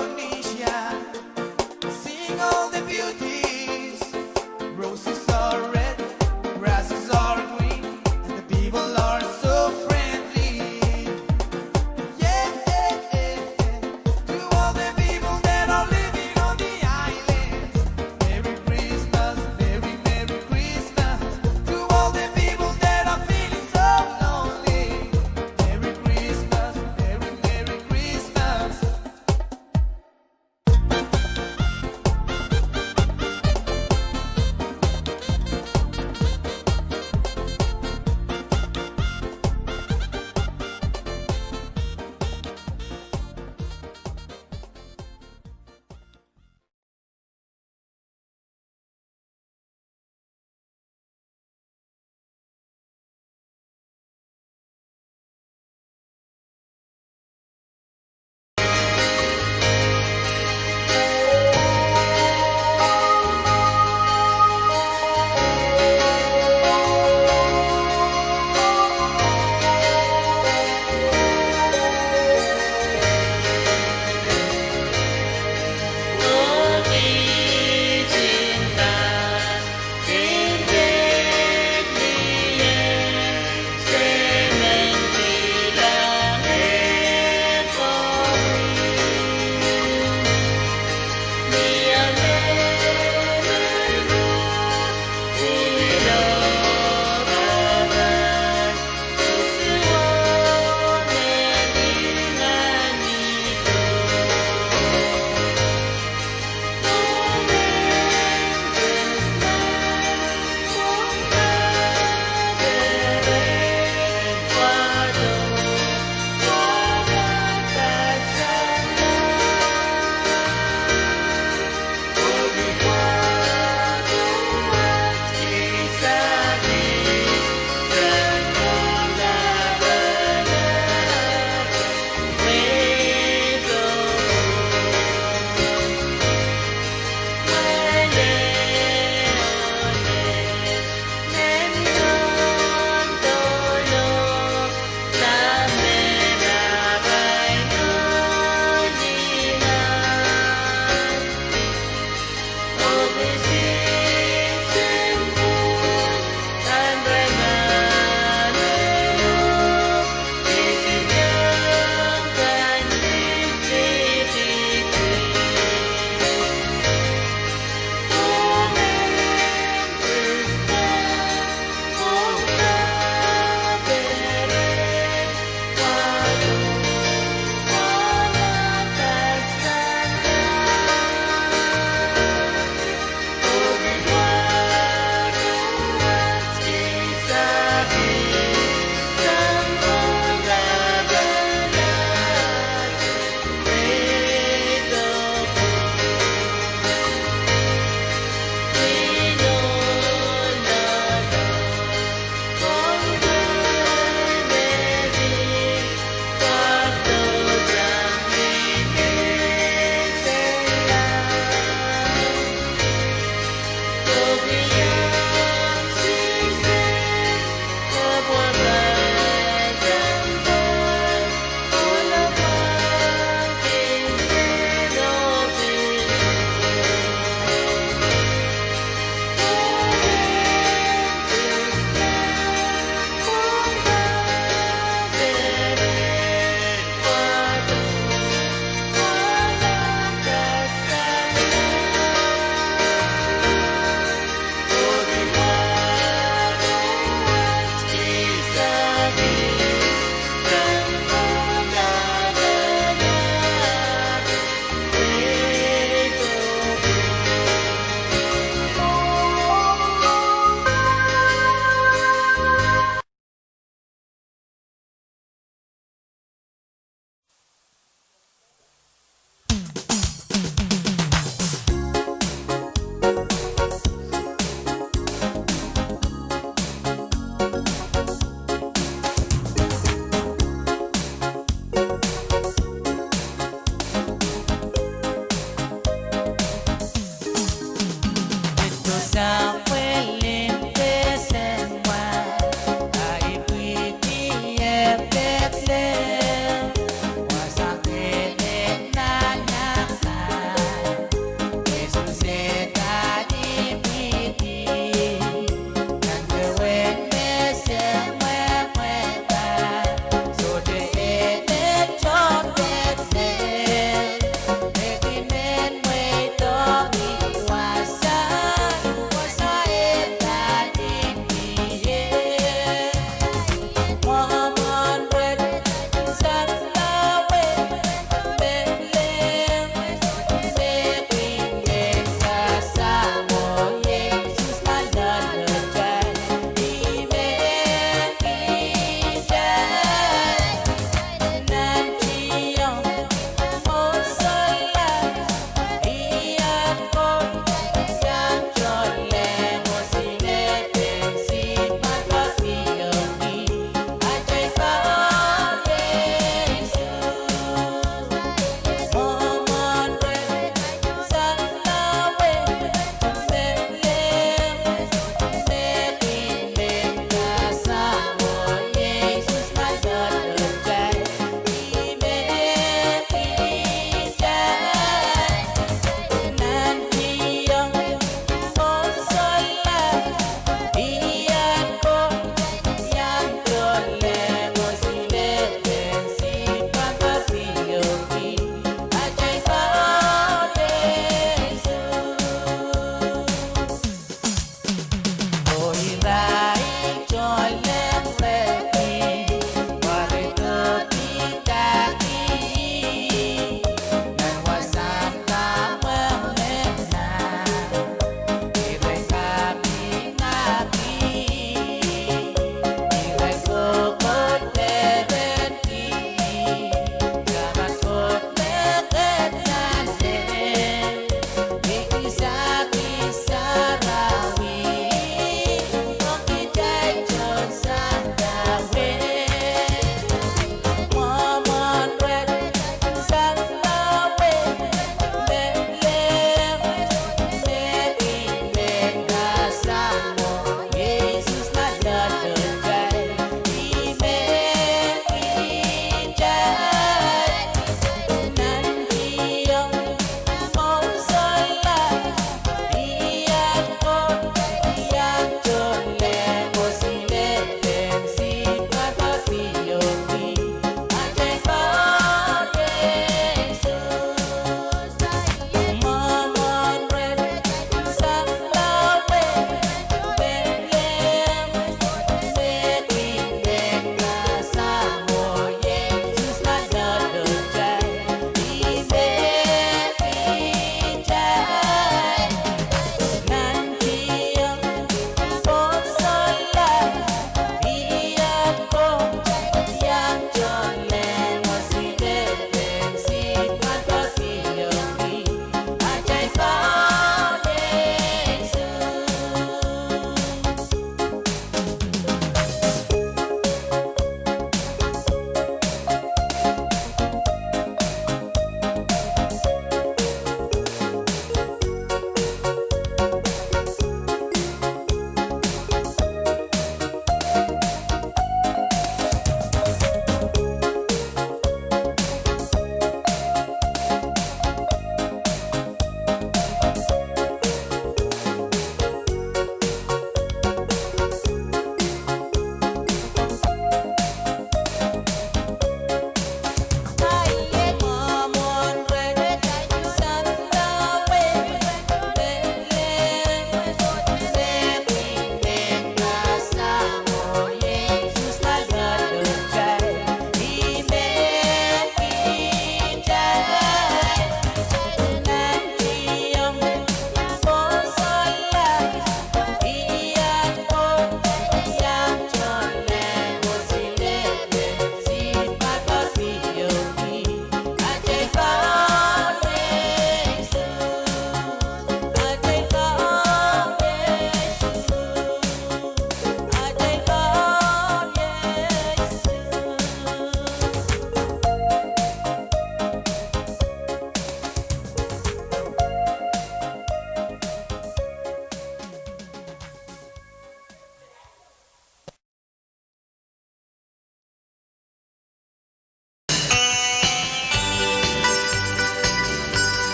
Indonesia, seeing all the beauties. Roses are red, grasses are green, and the people are so friendly. Yeah, yeah, yeah, yeah. To all the people that are living on the islands, Merry Christmas, Merry, Merry Christmas. To all the people that are feeling so lonely, Merry Christmas, Merry, Merry Christmas.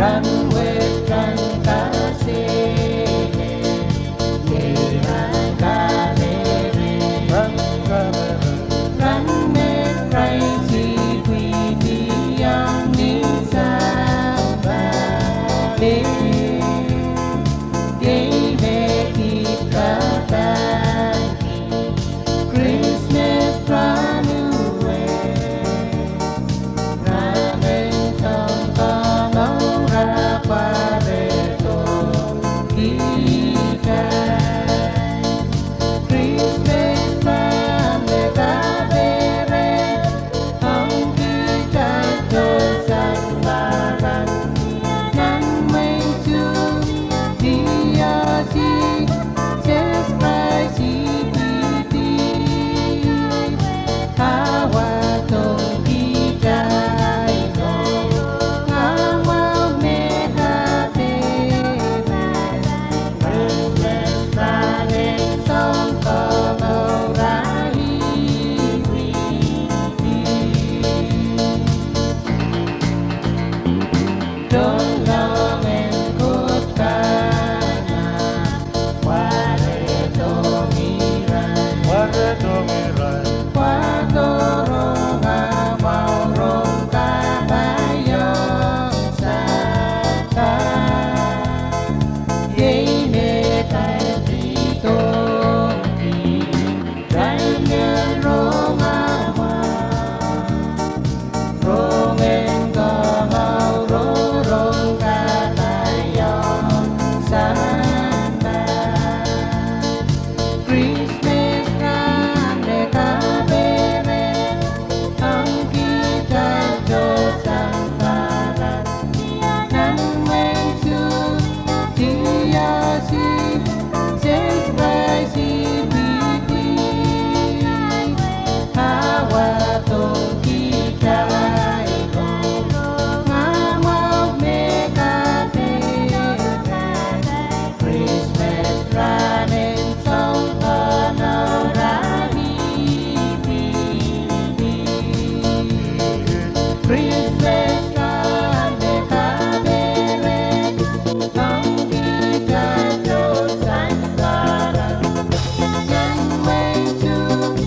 Rahnwet rahn kasehse, iei rahn kaperen. Rahn kaperen. Rahn me Krais ipwidiong nin sampah. Iei me kitail padahngki Krismas rahnwet. Rahn en sounkomour pwarehdo kitail. Krismas rahn me kaperen, ong kitail tohn sampah nan mwein Suhs, Sises Krais ipwidi. Kawadohng kitail, kamwahu me kaperen. Krismas rahn en sounkomour ipwidi. Tohnleng en Koht kana, pwarehdohng irail. Pwarehdohng irail. Pwardo rongamwahu rong kapaiong sampah. Iei me kaidehn dohngki, rahn en rongamwahu, rong en komouro, rong kapaiong sampah. Krismas rahn me kaperen, ong kitail tohn sampah nan mwein Suhs, Sises Krais ipwidi. Kawadohng kitail, kamwahu me kaperen. Krismas rahn en sounkomour ipwidi. Krismas rahn me kaperen, ong kitail tohn sampah nan mwein Suhs,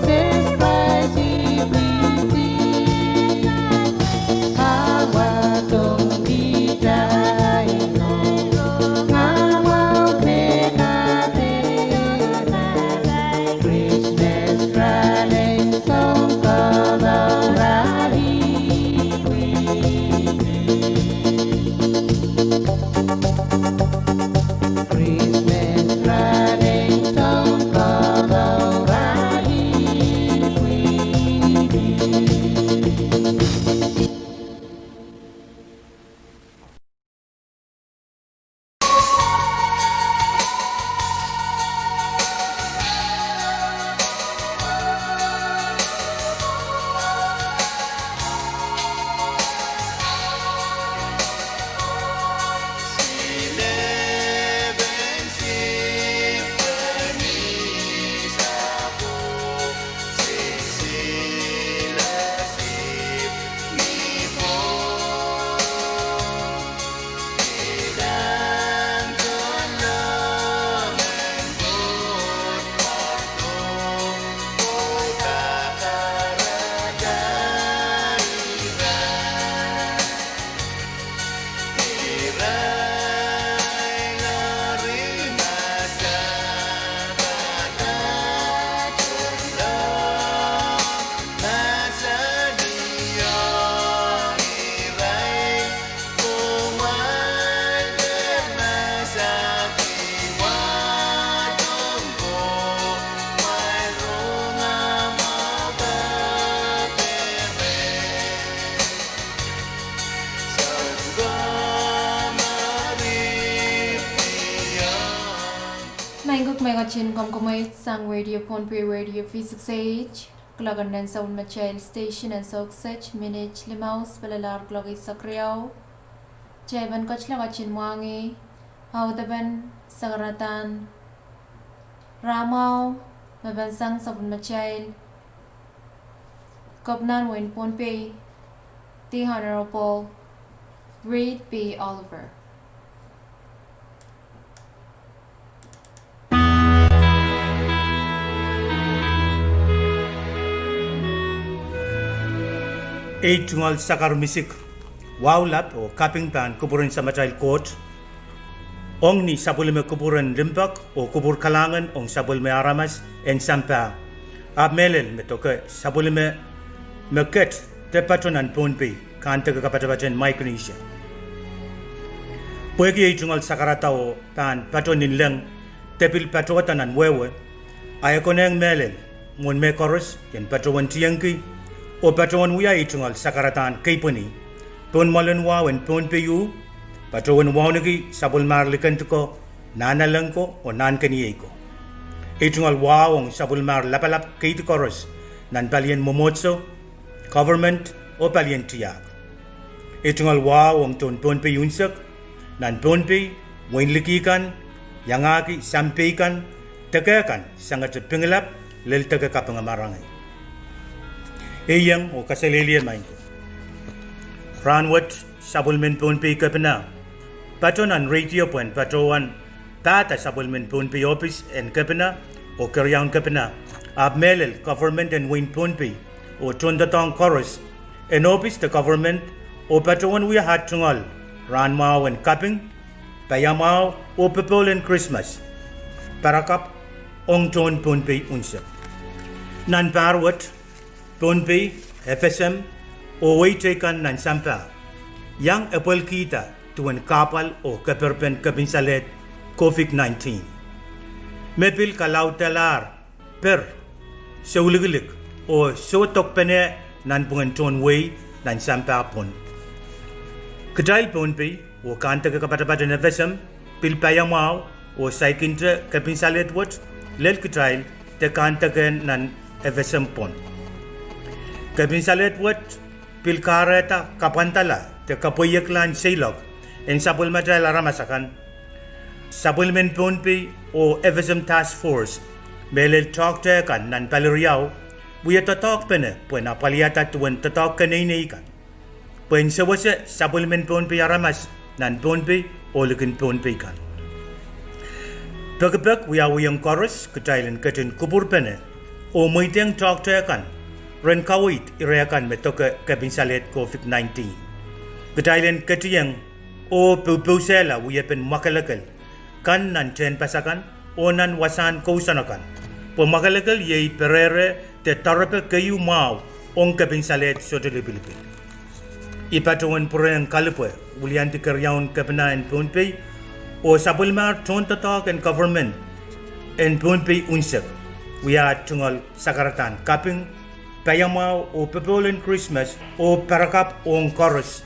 Sises Krais ipwidi. Kawadohng kitail, kamwahu me kaperen. Krismas rahn en sounkomour ipwidi. Krismas rahn en sounkomour ipwidi. Maing ko, me ketin komw komour sang Radio Pohnpei, Radio V six eight. Kuloak en nan sapwellimatail station en Sohk State, minit limau sapwellimen kuloak eisek riau. Kitail pahn ketilong ketin mwahngih audepen sakaradahn rahmwahu me pahn sang sapwellimatail Kepina en wehin Pohnpei, The Honorable Reed B. Oliver. Ei tungoal sakar misik, wahu lap oh kaping pahn kupwuren Samatail Koht, ong ni sapwellime kupwuren limpoak oh kupwur kalahngan ong sapwellime aramas en sampah, ahpw mehlel me doke sapwellime me ket de pato nan Pohnpei, kandeke kapatapat en Micronesia. Pwehki ei tungoal sakarada oh pahn pato ni leng de pil patohda nan wehwe, a e konehng mehlel mwohn mehkoaros en patohwan tiengki oh patohwan wia ei tungoal sakaradahn keipweni pohn mwoalen wahu en Pohnpei uh, patohwan wauneki sapwellimahr likendiko, nahnalek ko oh nahnkeniei ko. Ei tungoal wahu ong sapwellimahr lapalap keidi koaros nan palien mwomwohdiso, government oh palien tiahk. Ei tungoal wahu ong tohn Pohnpei unsek, nan Pohnpei, wein liki kan, iangahki sampei kan, deke kan sangete Pingelap, lel deke Kapinga Marangi. Ei iang oh kaselehlie maing ko, rahnwet sapwellimen Pohnpei kepina pato nan radio pwehn patohwan pahda sapwellimen Pohnpei ohpis en kepina oh keriaun kepina, ahpw mehlel government en wein Pohnpei oh tohndoadoahk koaros en ohpis de government, oh patohwan wia at tungoal rahn mwahu en kaping, paiamwahu oh popohl en Krismas, parakapw ong tohn Pohnpei unsek. Nan pahr wet, Pohnpei, FSM, oh wehi teikan nan sampah iang epwelkihda duwen kahpwal oh keperpen kepinsalehd COVID nineteen, me pil kalaudalahr per, soulikilik oh soh dokpene nanpwungen tohn wehi nan sampah pwon. Kitail Pohnpei oh kandeke kapatapat en FSM pil paiamwahu oh saikinte kepinsalehd wet lel kitail de kandeke nan FSM pwon. Kepinsalehd wet pil kahrehda kapwandala de kapweiekla en seiloak en sapwellimatail aramas akan. Sapwellimen Pohnpei oh FSM Task Force, mehlel toahkte kan nan pali riau, wia doadoahkpene pwehn apwalihada duwen doadoahk keneinei kan pwehn sewese sapwellimen Pohnpei aramas nan Pohnpei oh likin Pohnpei kan. Pekipek wiawihong koaros kitail en ketin kupwurpene oh mweidehng toahkte kan ren kaweid ire kan me doke kepinsalehd COVID nineteen. Kitail en ketieng oh poupousehla wiepen mwakelekel kan nan tehnpas akan oh nan wasahn kousoan akan, pwe mwakelekel iei perehre de doarepe keieu mwahu ong kepinsalehd sohte lipilipil. I patohwan pwurehng kalipwe wiliandi keriaun kepina en Pohnpei oh sapwellimahr tohndoadoahk en government en Pohnpei unsek, wia at tungoal sakaradahn kaping, paiamwahu oh popohl en Krismas oh parakapw ong koaros.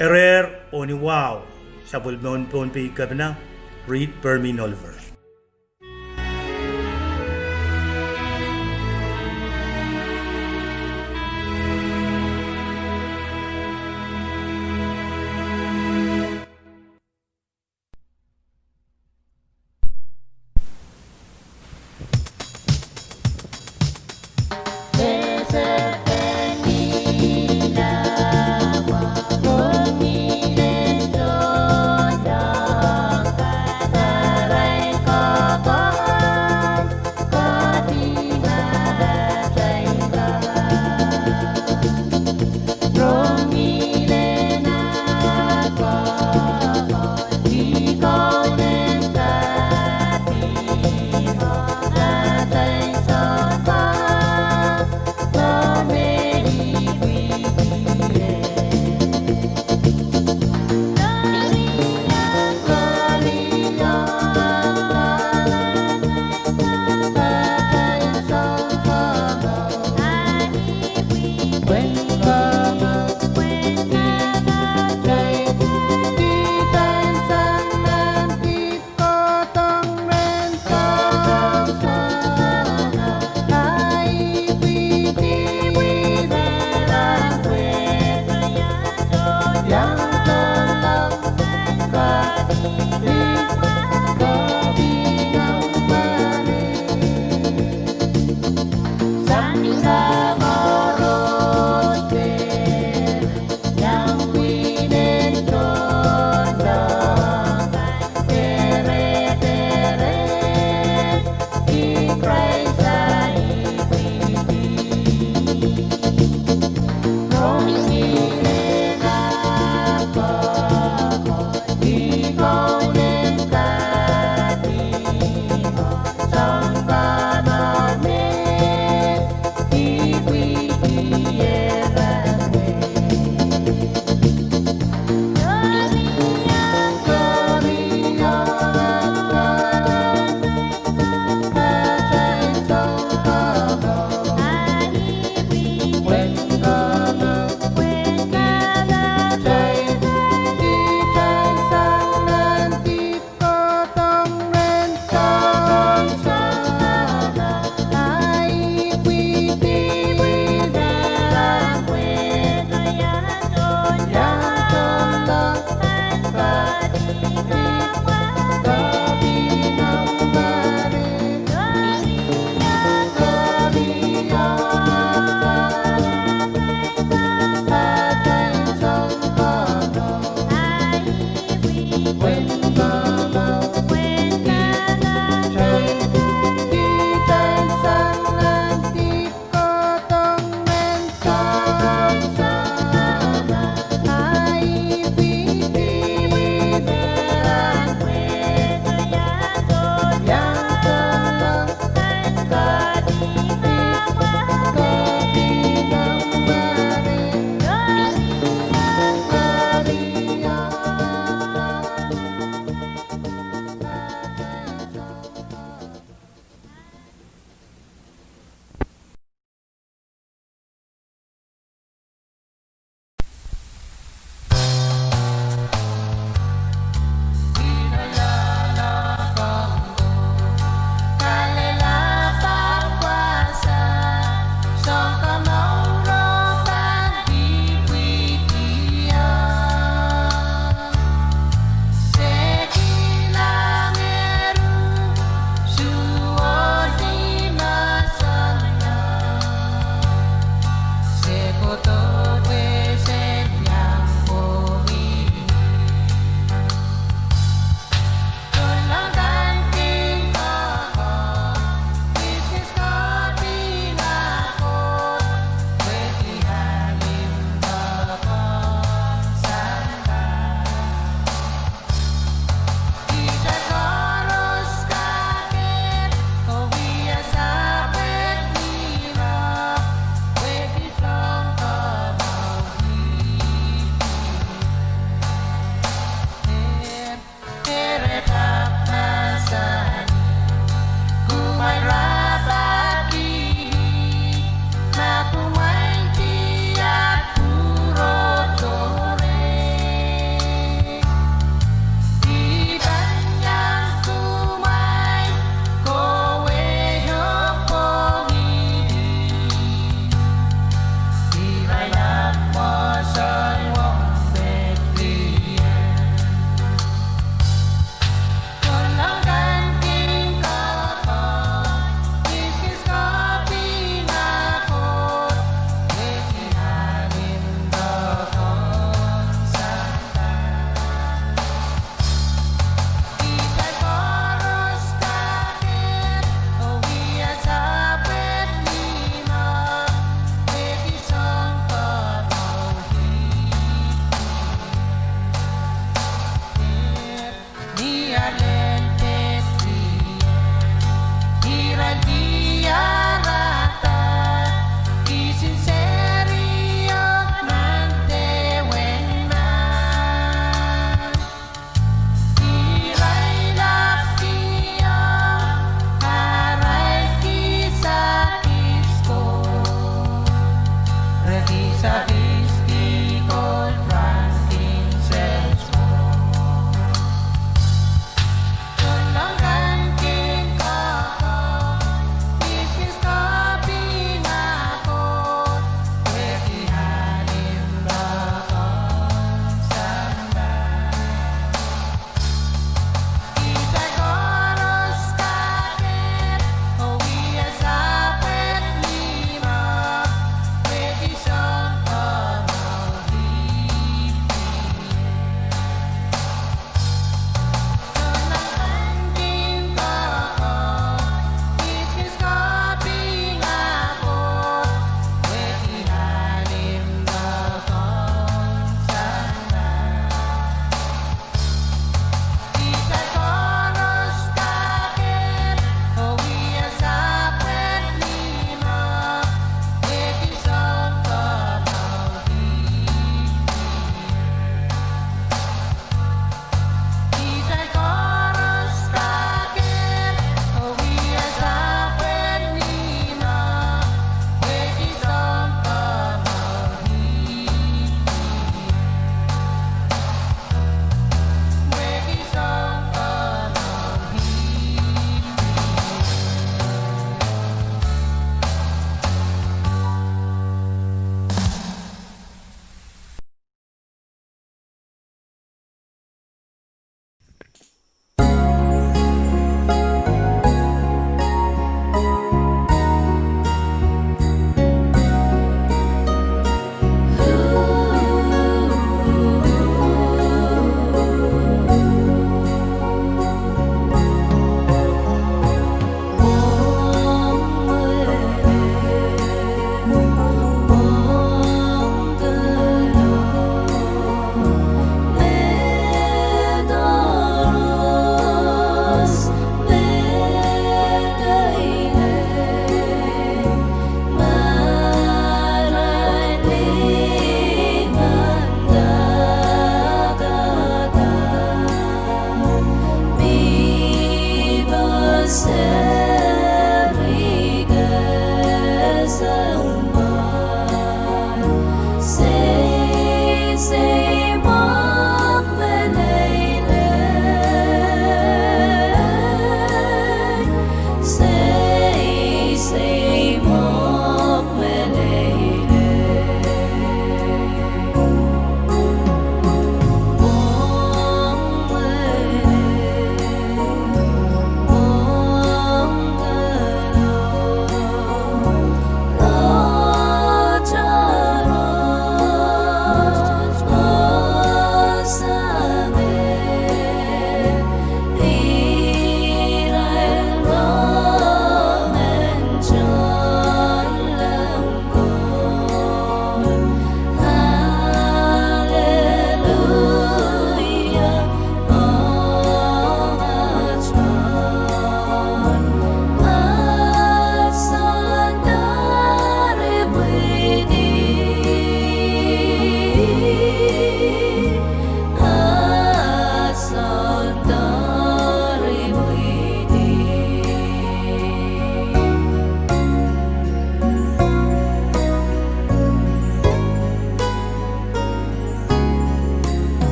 Erehr oh ni wahu, sapwellimen Pohnpei kepina, Reed Permin Oliver.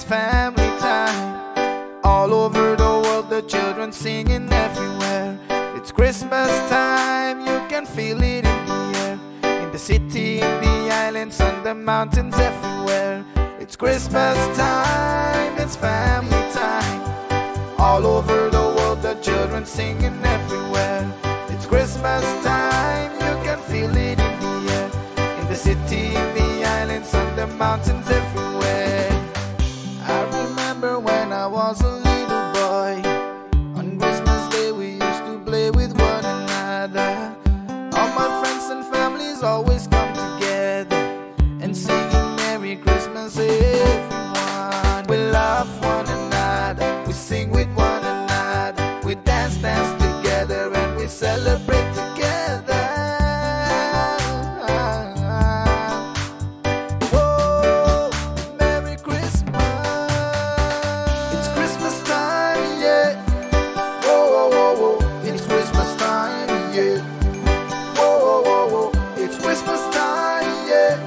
family time. All over the world, the children singing everywhere. It's Christmas time, you can feel it in the air. In the city, in the islands, on the mountains, everywhere. It's Christmas time, it's family time. All over the world, the children singing everywhere. It's Christmas time, you can feel it in the air. In the city, in the islands, on the mountains, everywhere. I remember when I was a little boy. On Christmas Day, we used to play with one another. All my friends and families always come together and singing Merry Christmas, everyone. We love one another, we sing with one another, we dance, dance together, and we celebrate together. Whoa, Merry Christmas. It's Christmas time, yeah. Whoa, whoa, whoa, whoa. It's Christmas time, yeah. Whoa, whoa, whoa, whoa. It's Christmas time, yeah.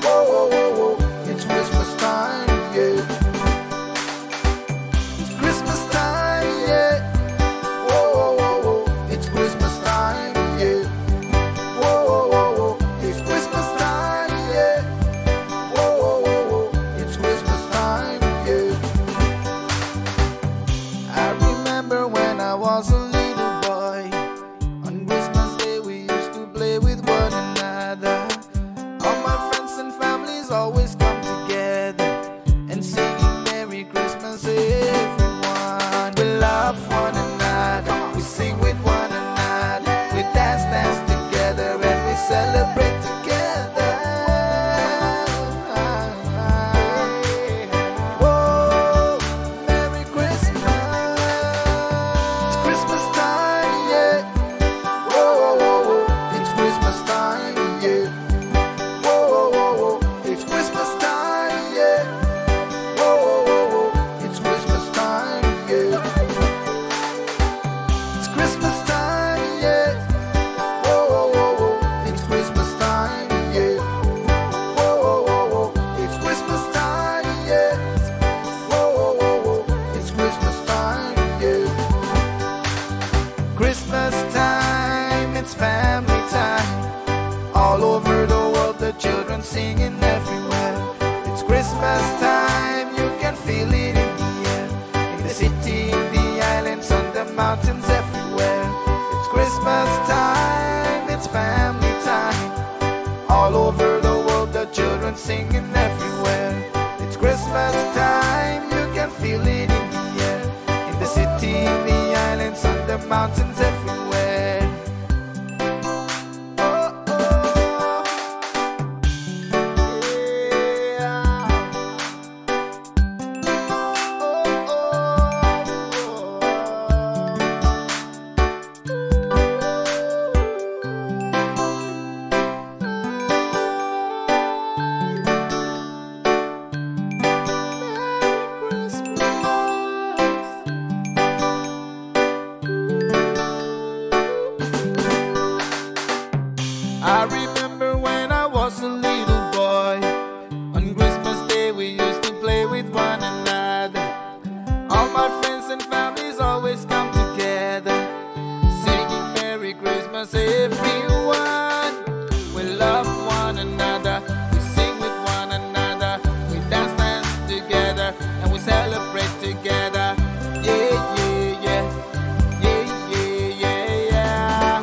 Whoa, whoa, whoa, whoa. It's Christmas time, yeah. It's Christmas time, yeah. Whoa, whoa, whoa, whoa. It's Christmas time, yeah. Whoa, whoa, whoa, whoa. It's Christmas time, yeah. Whoa, whoa, whoa, whoa. It's Christmas time, yeah. I remember when I was a little boy. On Christmas Day, we used to play with one another. All my friends and families always come together and singing Merry Christmas, everyone. We love one another, we sing with one another, we dance, dance together, and we celebrate together. Whoa, Merry Christmas. It's Christmas time, yeah. Whoa, whoa, whoa, whoa. It's Christmas time, yeah. Whoa, whoa, whoa, whoa. It's Christmas time, yeah. Whoa, whoa, whoa, whoa. It's Christmas time, yeah. It's Christmas time, yeah. Whoa, whoa, whoa, whoa. It's Christmas time, yeah. Whoa, whoa, whoa, whoa. It's Christmas time, yeah. Whoa, whoa, whoa, whoa. It's Christmas time, yeah. Christmas time, it's family time. All over the world, the children singing everywhere. It's Christmas time, you can feel it in the air. In the city, in the islands, on the mountains, everywhere. It's Christmas time, it's family time. All over the world, the children singing everywhere. It's Christmas time, you can feel it in the air. In the city, in the islands, on the mountains, everywhere. Oh, oh. Yeah. I remember when I was a little boy. On Christmas Day, we used to play with one another. All my friends and families always come together, singing Merry Christmas, everyone. We love one another, we sing with one another, we dance, dance together, and we celebrate together. Yeah, yeah, yeah. Yeah, yeah, yeah, yeah.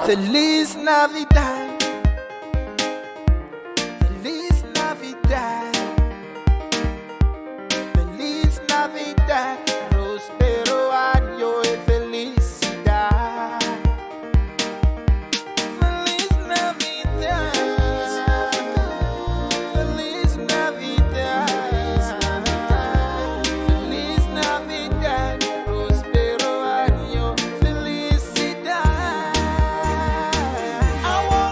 Feliz Navidad. Feliz Navidad. Feliz Navidad. Próspero año y felicidad. Feliz Navidad. Feliz Navidad. Feliz Navidad. Próspero año, felicidad. Awo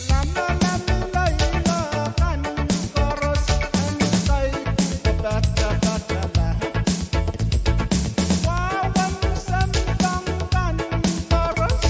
Lamalam ilaila kan koaros, en saikinte patapatala. Wawan sampah kan koaros,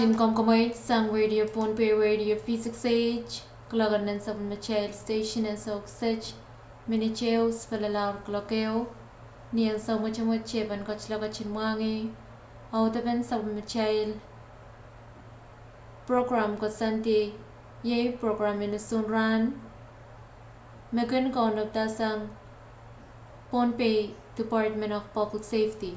Komw komweit sang Radio Pohnpei, Radio V six eight, kuloak en sapwellimatail station en sou kiset, minit ehu sipelelahr kuloak ehu, ni ansou mwetemwet tepin ketila ketin mwahngih audepen sapwellimatail program koasoandi, iei program en usun rahn, me kin kaunopada sang Pohnpei Department of Public Safety.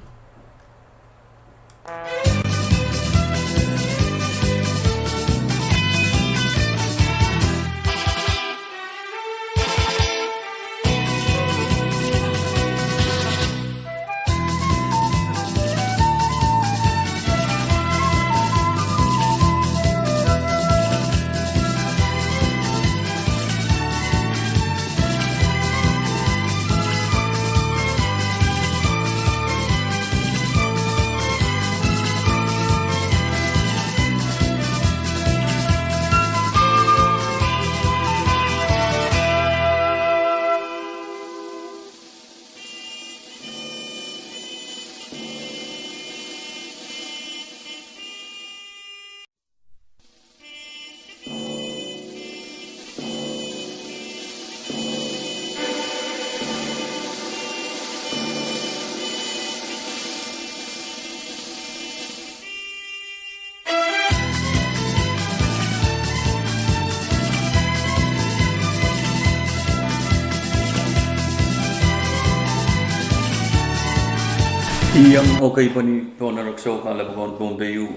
Iang okay pwehn pohn erek sou kahlap kan Pohnpei ieu.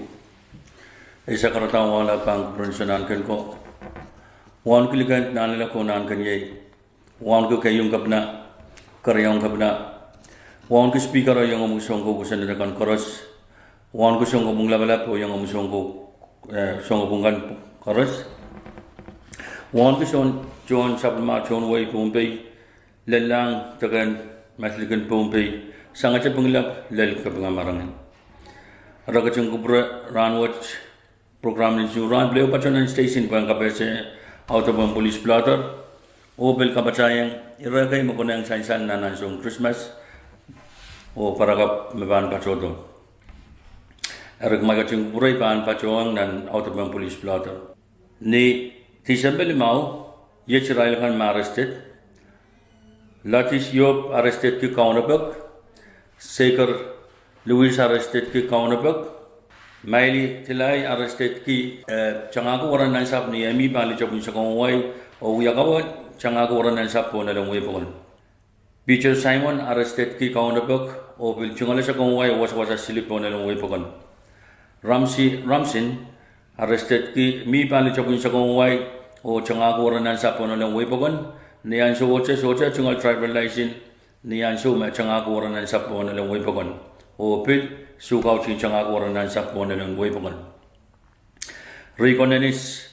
Ei sakaradahn wahla pahn kupwuren Sounkomouro. Wauneki likin nanleng ko nan keniei. Wauneki keieun kepina, keriaun kepina. Wauneki Speaker oh iengomwi sounkohp oh Senator kan koaros. Wauneki sounpwong lapalap oh iengomwi sounkohp, eh, sounpwong kan koaros. Wauneki soun, soun sapwellimatail wehi Pohnpei, lellahng deke en Maslin Pohnpei, sangete Pingelap lel kapinga me re ngehn. Re ketin kupwure rahn wet, program ni usun rahn pil ehu patohwan station pwehn kapehse audepen police blotter, oh pil kapatahieng ire kei me konehng sansal nan ansoun Krismas, oh parakapw me pahn patohdo. Eri kumwail ketin kupwure pahn patohwanohng nan audepen police blotter. Ni Tisempe limau, iet irail akan me arrested. Ladis Yob arrestedki Kaunopok. Seiker Louis arrestedki Kaunopok. Maili Tilai arrestedki, eh, tangahki waran ansapw ni eh mi pali topin sakau en wai, oh wia kawa tangahki waran ansapw pohn elen wehi pokon. Peter Simon arrestedki Kaunopok, oh pil tungoale sakau en wai wasawasa sili pohn elen wehi pokon. Ramsey Ramsin arrestedki, mi pali topin sakau en wai, oh tangahki waran ansapw pohn elen wehi pokon. Ni ansou ohte sohte tungoal driver license, ni ansou me tangahki waran ansapw pohn elen wehi pokon. Oh pil soukautih tangahki waran ansapw pohn elen wehi pokon. Rico Dennis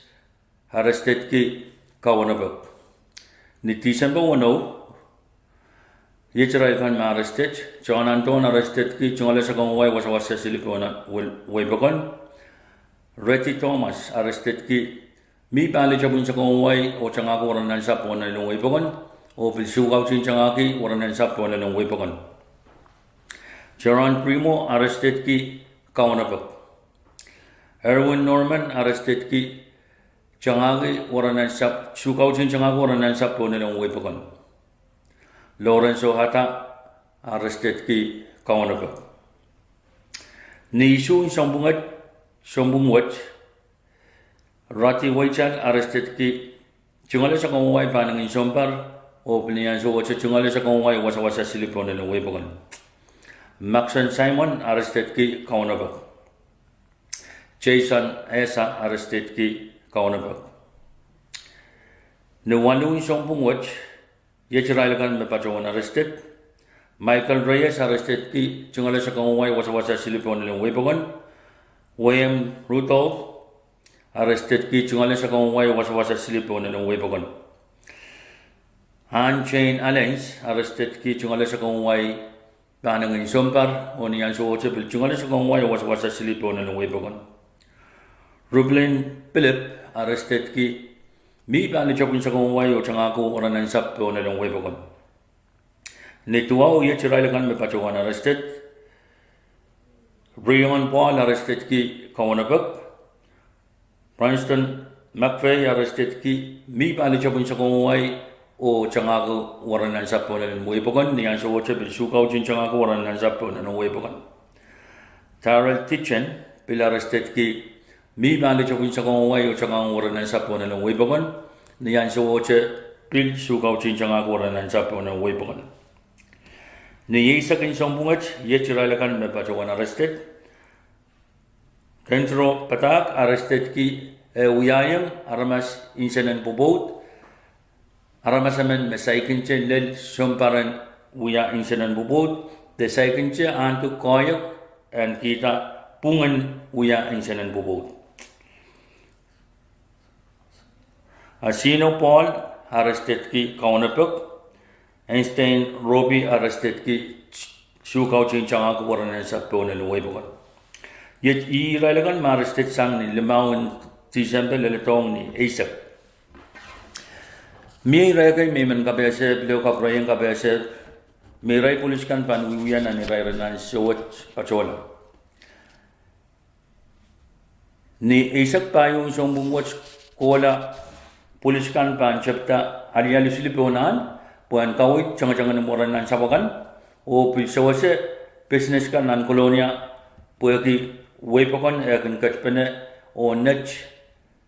arrestedki Kaunopok. Ni Tisempe weneu, iet irail akan me arrested, John Anton arrestedki tungoale sakau en wai wasawasa sili pohn elen wehi pokon. Reddy Thomas arrestedki, mi pali topin sakau en wai oh tangahki waran ansapw pohn elen wehi pokon, oh pil soukautih tangahki waran ansapw pohn elen wehi pokon. Jeron Primo arrestedki Kaunopok. Erwin Norman arrestedki tangahki waran ansapw, soukautih tangahki waran ansapw pohn elen wehi pokon. Lorenzo Hata arrestedki Kaunopok. Ni isuh sounpwong wet, sounpwong wet, Rati Weichel arrestedki tungoale sakau en wai pahn ngehn sounpar, oh pil ni ansou ohte tungoale sakau en wai wasawasa sili pohn elen wehi pokon. Maxon Simon arrestedki Kaunopok. Jason Esa arrestedki Kaunopok. Ni waluh sounpwong wet, iet irail akan me patohwan arrested. Michael Reyes arrestedki tungoale sakau en wai wasawasa sili pohn elen wehi pokon. William Rudolph arrestedki tungoale sakau en wai wasawasa sili pohn elen wehi pokon. Ann Jane Allens arrestedki tungoale sakau en wai pahn ngehn sounpar, oh ni ansou ohte pil tungoale sakau en wai wasawasa sili pohn elen wehi pokon. Rublin Philip arrestedki, mi pali topin sakau en wai oh tangahki waran ansapw pohn elen wehi pokon. Ni duwau, iet irail akan me patohwan arrested. Rion Paul arrestedki Kaunopok. Bronston McVeigh arrestedki mih pali tepin sakau wai oh tangahki waran ansou pohn elen wehi pokon. Ni ansowohte pil sukaut en tangahki waran ansou pohn elen wehi pokon. Darrell Dichen pil arrestedki mih pali tepin sakau wai oh tangahki waran ansou pohn elen wehi pokon. Ni ansowohte pil sukaut en tangahki waran ansou pohn elen wehi pokon. Ni eisek en sounpwong wet, iet irail akan me patohwan arrested. Kendro padahk arrestedki eh wiahiong aramas nsenen pwopwoud. Aramas emen me saikinte lel sounpar en wia nsenen pwopwoud, de saikinte ahneki koahiek en kihda pwungen wia nsenen pwopwoud. Asino Paul arrestedki kaunopek. Einstein Roby arrestedki sukaut en tangahki waran ansou pohn elen wehi pokon. Iet ih irail akan me arrested sang ni limau en Tisempe leledohng ni eisek. Mie irail kei me I men kapehse, pil ehu kapwurehiong kapehse me irail polis kan pahn wiewia nan irair en ansou wet patohla. Ni eisek pahieu en sounpwong wet kohla, polis kan pahn tepda alialu sili pohn ahl pwehn kaweid tengetengenen waran ansou akan, oh pil sewese pisines kan nan Kolonia pwehki wehi pokon eh kin ketpene, oh net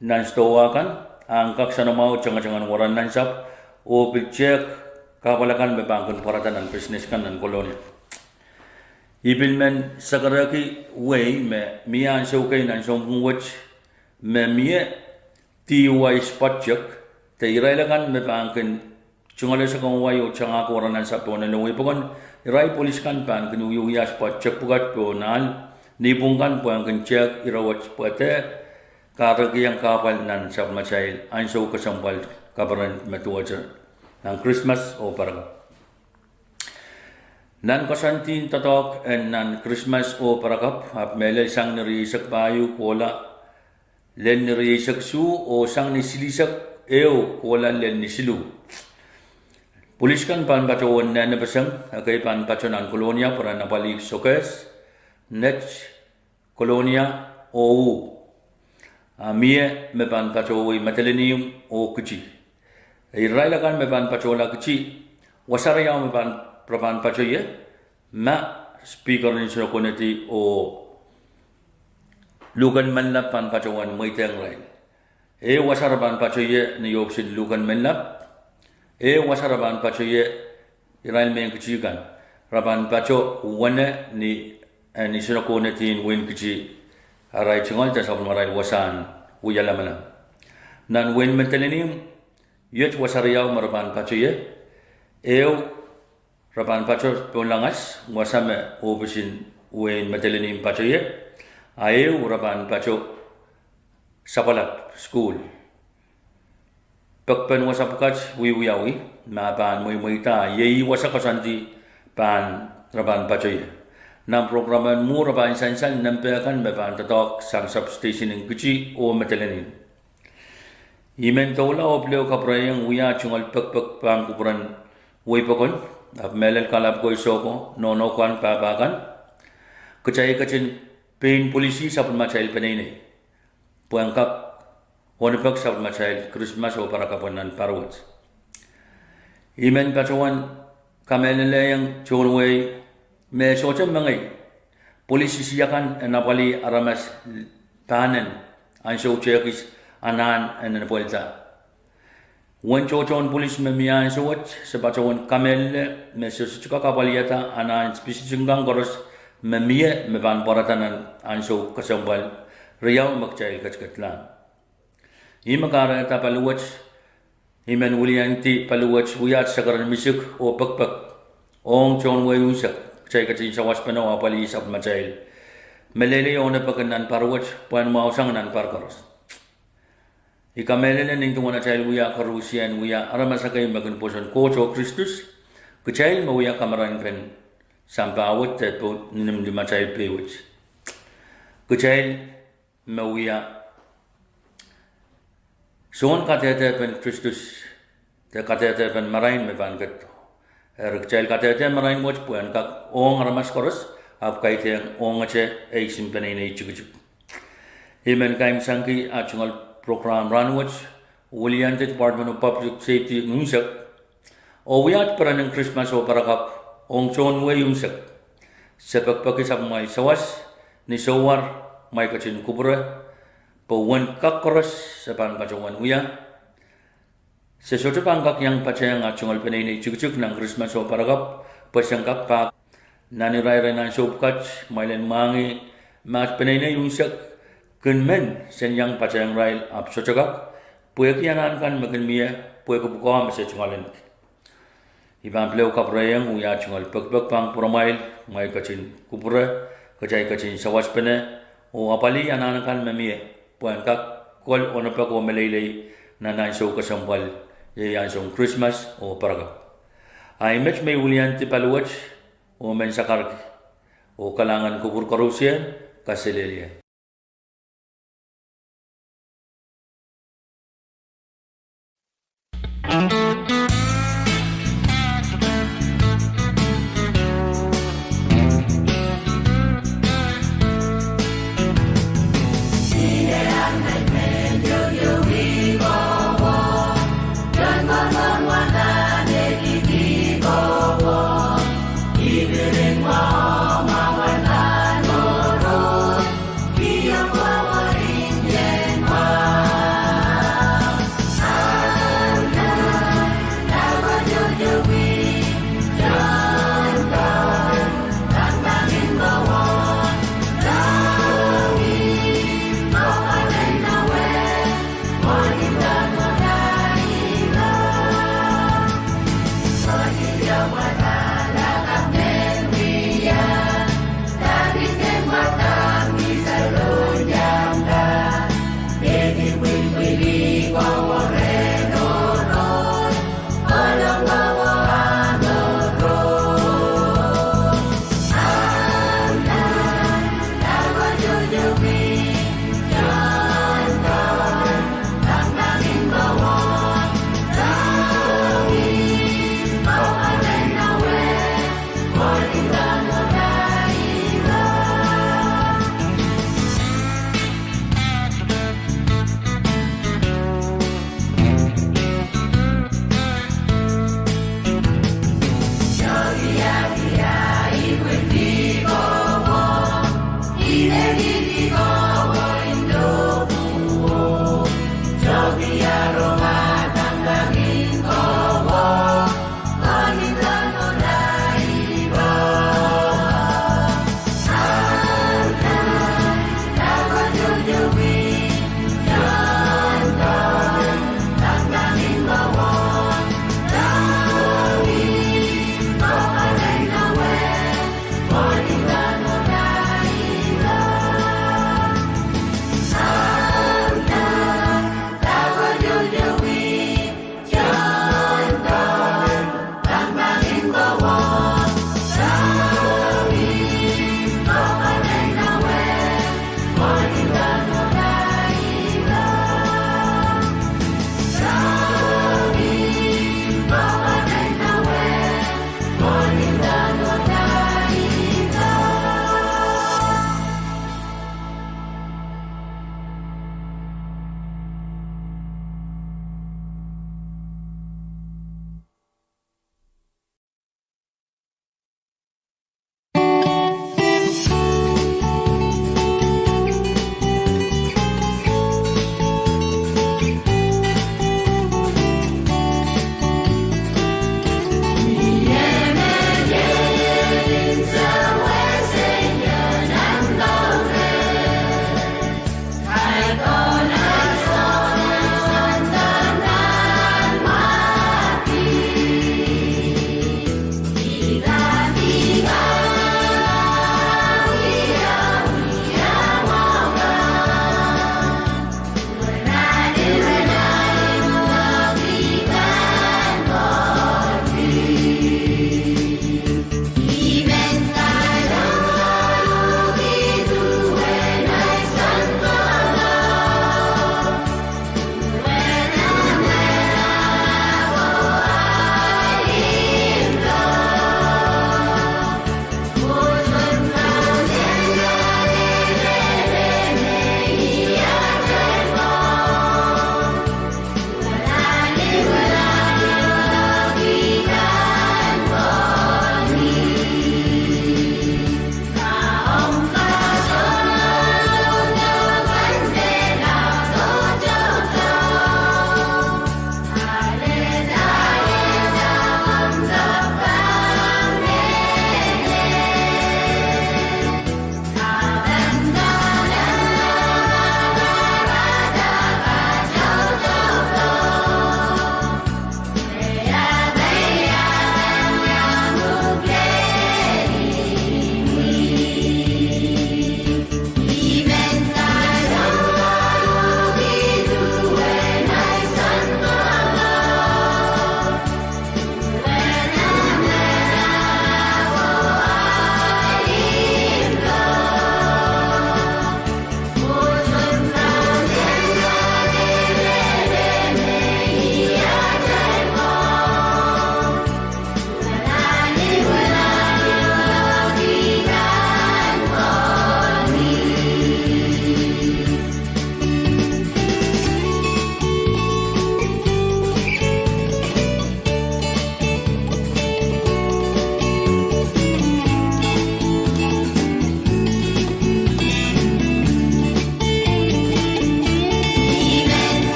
nan sidohwa kan ahn kak soanamwahu tengetengenen waran ansou, oh pil tehk kahpwal akan me pahn kin pwarada nan pisines kan nan Kolonia. I pil men sakarehki wehi me mie ansou kei nan sounpwong wet me mie DUI spot check, de irail akan me pahn kin tungoale sakau wai oh tangahki waran ansou pohn elen wehi pokon, irail polis kan pahn kin wiewia spot check pwukat pohn ahl ni pwung kan pwehn kin tehk ire wet pwe de kahrekiong kahpwal nan sapwellimatail ansou kesempwal kaperen me duwehte nan Krismas oh Parakapw. Nan koasoandi doadoahk en nan Krismas oh Parakapw, ahpw mehlel sang ni rieisek pahieu kohla lel ni rieisek isuh oh sang ni silihsek ehu kohla lel ni siluh, polis kan pahn patohwan nehnepeseng, ekei pahn pato nan Kolonia pwe ren apwalih sokehs, net, Kolonia, oh uh. A mie me pahn patohwei Madolenihmw oh Kiti. Irail akan me pahn patohla Kiti, wasa riau me pahn, re pahn pato ie, ma Speaker en Sinokonedi oh Luken Menlap pahn patohwan mweidehng irail. Ehu wasa re pahn pato ie ni ohpis en Luken Menlap. Ehu wasa re pahn pato ie, irail mehn Kiti kan, re pahn pato wene ni, eh, ni Sinokonedi en wehin Kiti, arail tungoal de sapwellimarail wasahn wia lamalam. Nan wehin Madolenihmw, iet wasa riau me re pahn pato ie. Ehu re pahn pato pohn langas, wasa me ohpis en wehin Madolenihmw pato ie. A ehu re pahn pato sapwalap, sukuhl. Pekpen wasa pwukat wiewiawi, ma pahn mweimweida, iei ih wasa koasoandi pahn, re pahn pato ie. Nan program en mwuhr re pahn sansal nempe kan me pahn doadoahk sang substation en Kiti oh Madolenihmw. I men doula oh pil ehu kapwurehiong wia tungoal pekpek pahn kupwuren wehi pokon, ahpw mehlel kalapw ko, soko, nohno kan, pahpa kan, kitail ketin pein polisi sapwellimatail peneinei pwehn kak onopek sapwellimatail Krismas oh Parakapw nan pahr wet. I men patohwan kamehlelehiong tohn wehi me sohte mengei polis sisi akan en apwalih aramas pahnen ansou tehkis anahn en apwalihda. Uwen tohtohn polis me mie ansou wet, se patohwan kamehlele me se sohte kak apwalihada anahn pisitihn kan koaros me mie me pahn pwarada nan ansou kesempwal riau me kitail ketiket lahng. Ih me kahrehda paliwet, I men wiliandi paliwet wiahda sakaren misik oh pekpek ong tohn wehi unsek, kitail ketin sawaspene oh apwalih sapwellimatail meleilei oh onopek nan pahr wet pwehn mwahusang nan pahr koaros. I kamehlele nin duwen atail wia koarusie en wia aramas ekei me kin pwoson Koht oh Kristus, kitail me wia kamarainpen sampah wet de pwoud nimdi atail pei wet. Kitail me wia soun kadehdepen Kristus de kadehdepen marain me pahn ketido. Eri kitail kadehde marain wet pwehn kak ong aramas koaros, ahpw kaidehn ongete eisek en peneinei tikitik. I men kaimwisekki ah tungoal program rahnwet, wiliandi Department of Public Safety unsek, oh wiahda peren en Krismas oh Parakapw ong tohn wehi unsek. Se pekipeki sapwellimamwail sawas, ni soumwahu mwail ketin kupwure, pwe uwen kak koaros se pahn patohwan wia. Se sohte pahn kak iang patehng ah tungoal peneinei tikitik nan Krismas oh Parakapw, pwe sen kak pak nan irair en ansou pwukat, mwail en mwahngih ma peneinei unsek kin men sen iang patehng irail ahpw sohte kak, pwehki anahn kan me kin mie, pwehki pwukoa me se tungoal ahneki. I pahn pil kapwurehiong wia tungoal pekipek pahn kupwuramwail, mwail ketin kupwure, kitail ketin sawaspene, oh apwalih anahn kan me mie, pwehn kak kol onopek oh meleilei nan ansou kesempwal, iei ansoun Krismas oh Parakapw. Ahi met me I wiliandi paliwet oh men sakarki, oh kalahngan kupwur koarusie, kaselehlie.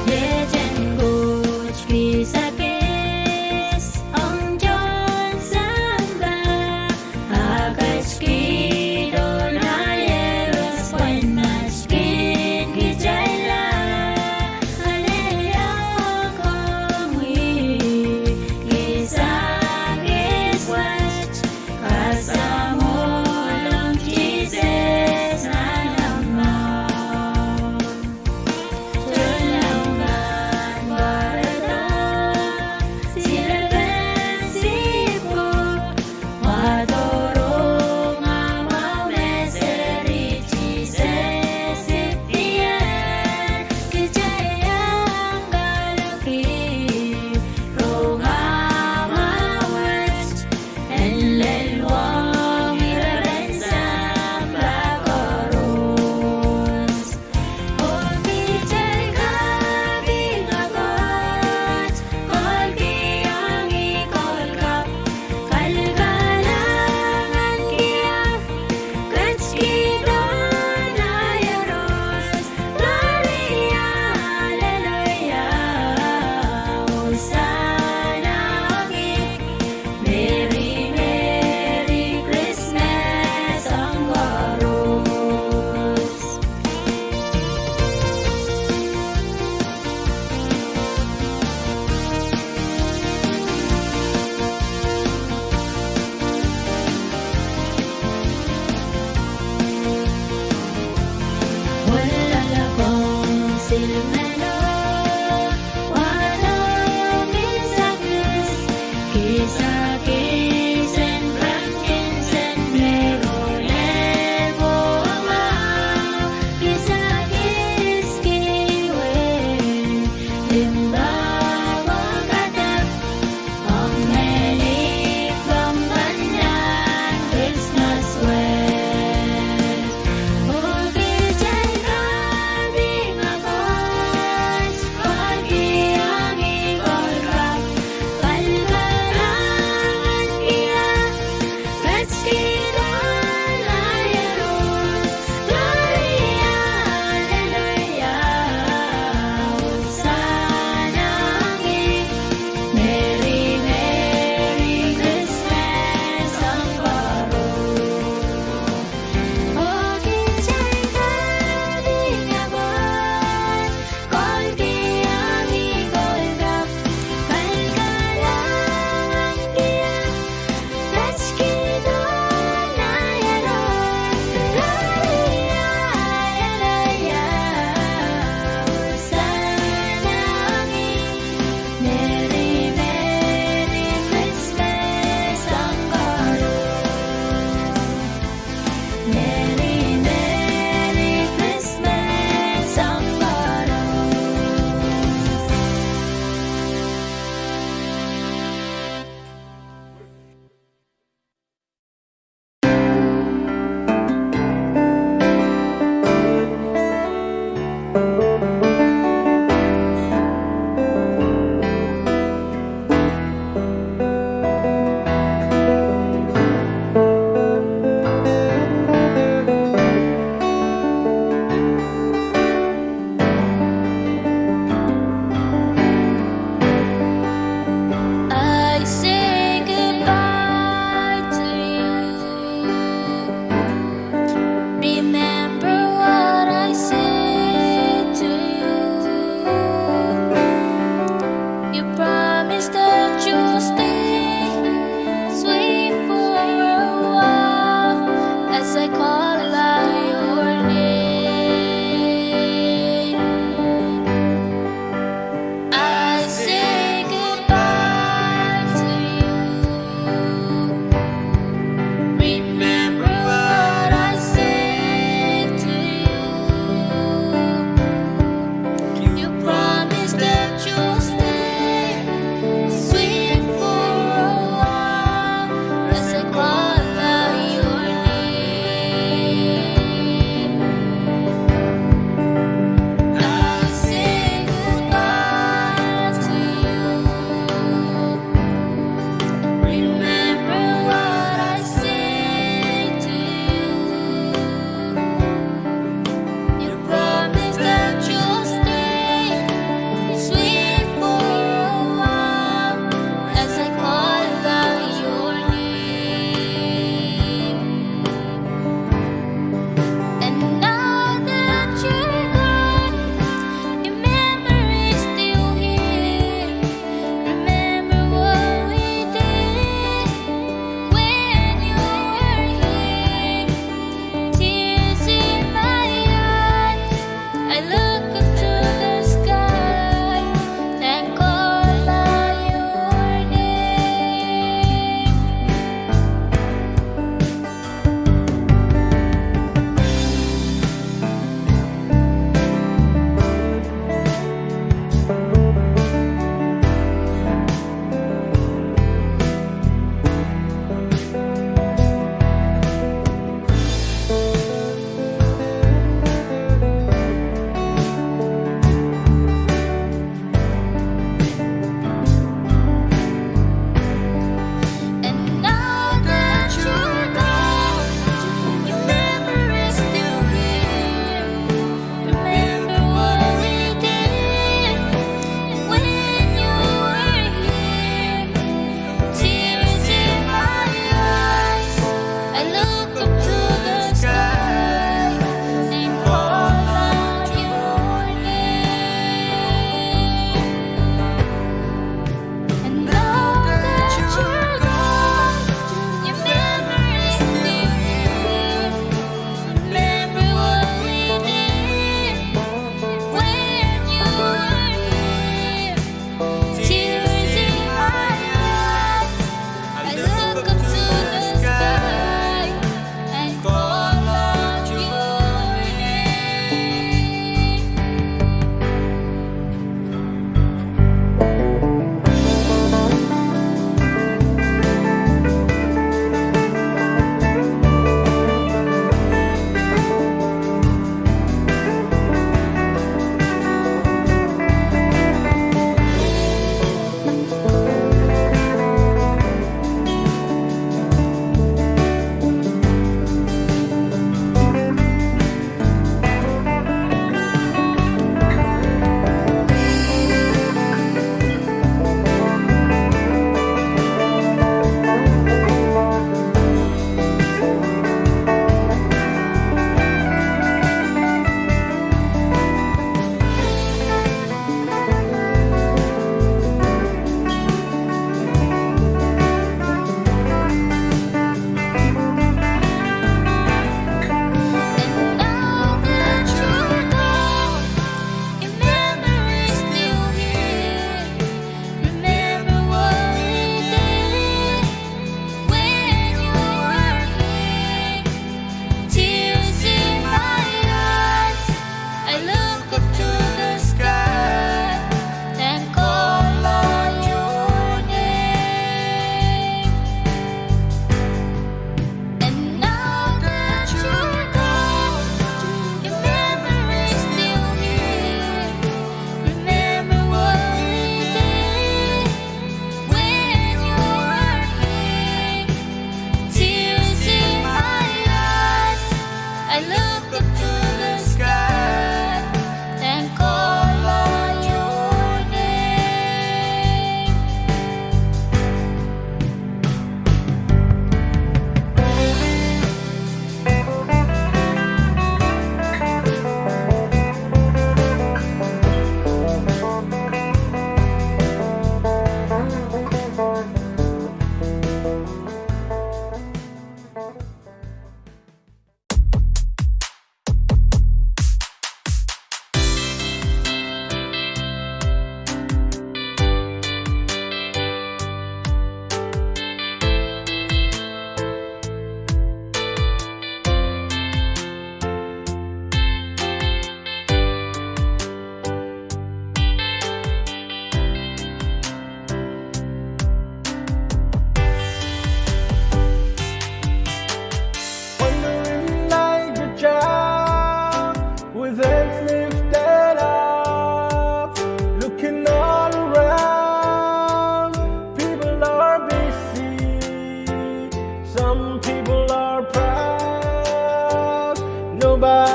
Iet en Koht kisakis ong tohn sampah, a ketikihdo nan iehros pwehn met kin kitailla. Aleluia, komwi kisakis wet, kasamwohl ong Sises nan omw mour.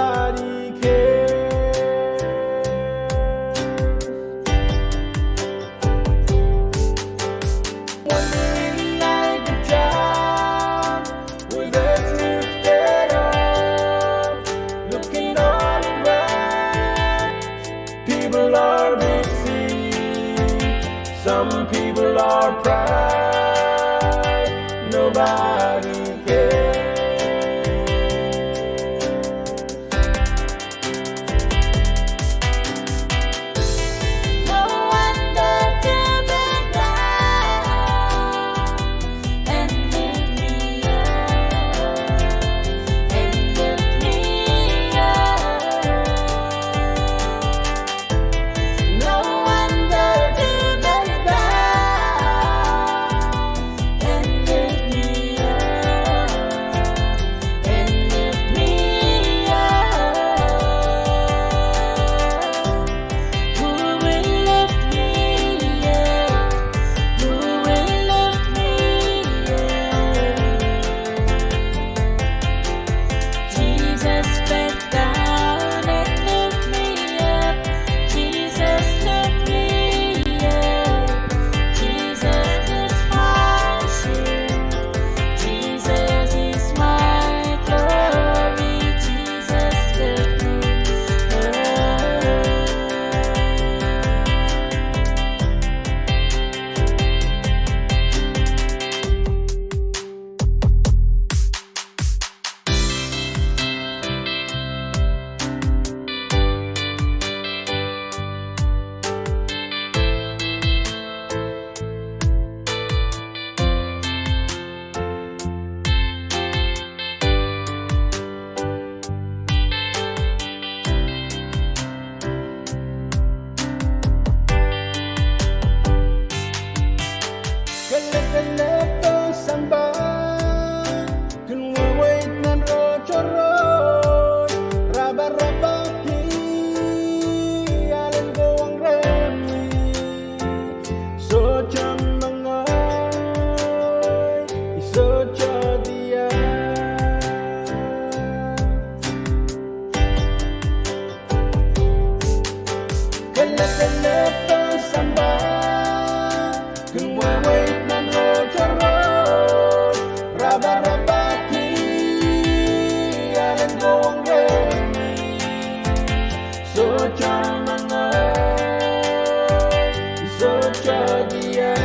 Nobody cares. Wondering like a child with heads lifted up, looking all around. People are busy, some people are proud, nobody cares. No wonder to bend down and lift me up, and lift me up. No wonder to bend down and lift me up, and lift me up. Who will lift me up? Who will lift me up? Jesus bent down and lift me up. Jesus lift me up. Jesus is my shield. Jesus is my glory. Jesus lift me up. Kelehpw, kelehpw, oh sampah, kin weweid nan rotorot, raparapahki alen kohwong rehmwi. Sohte mengei, I sohte diar. Kelehpw, kelehpw, oh sampah, kin weweid nan rotorot, raparapahki alen kohwong rehmwi. Sohte mengei, I sohte diar.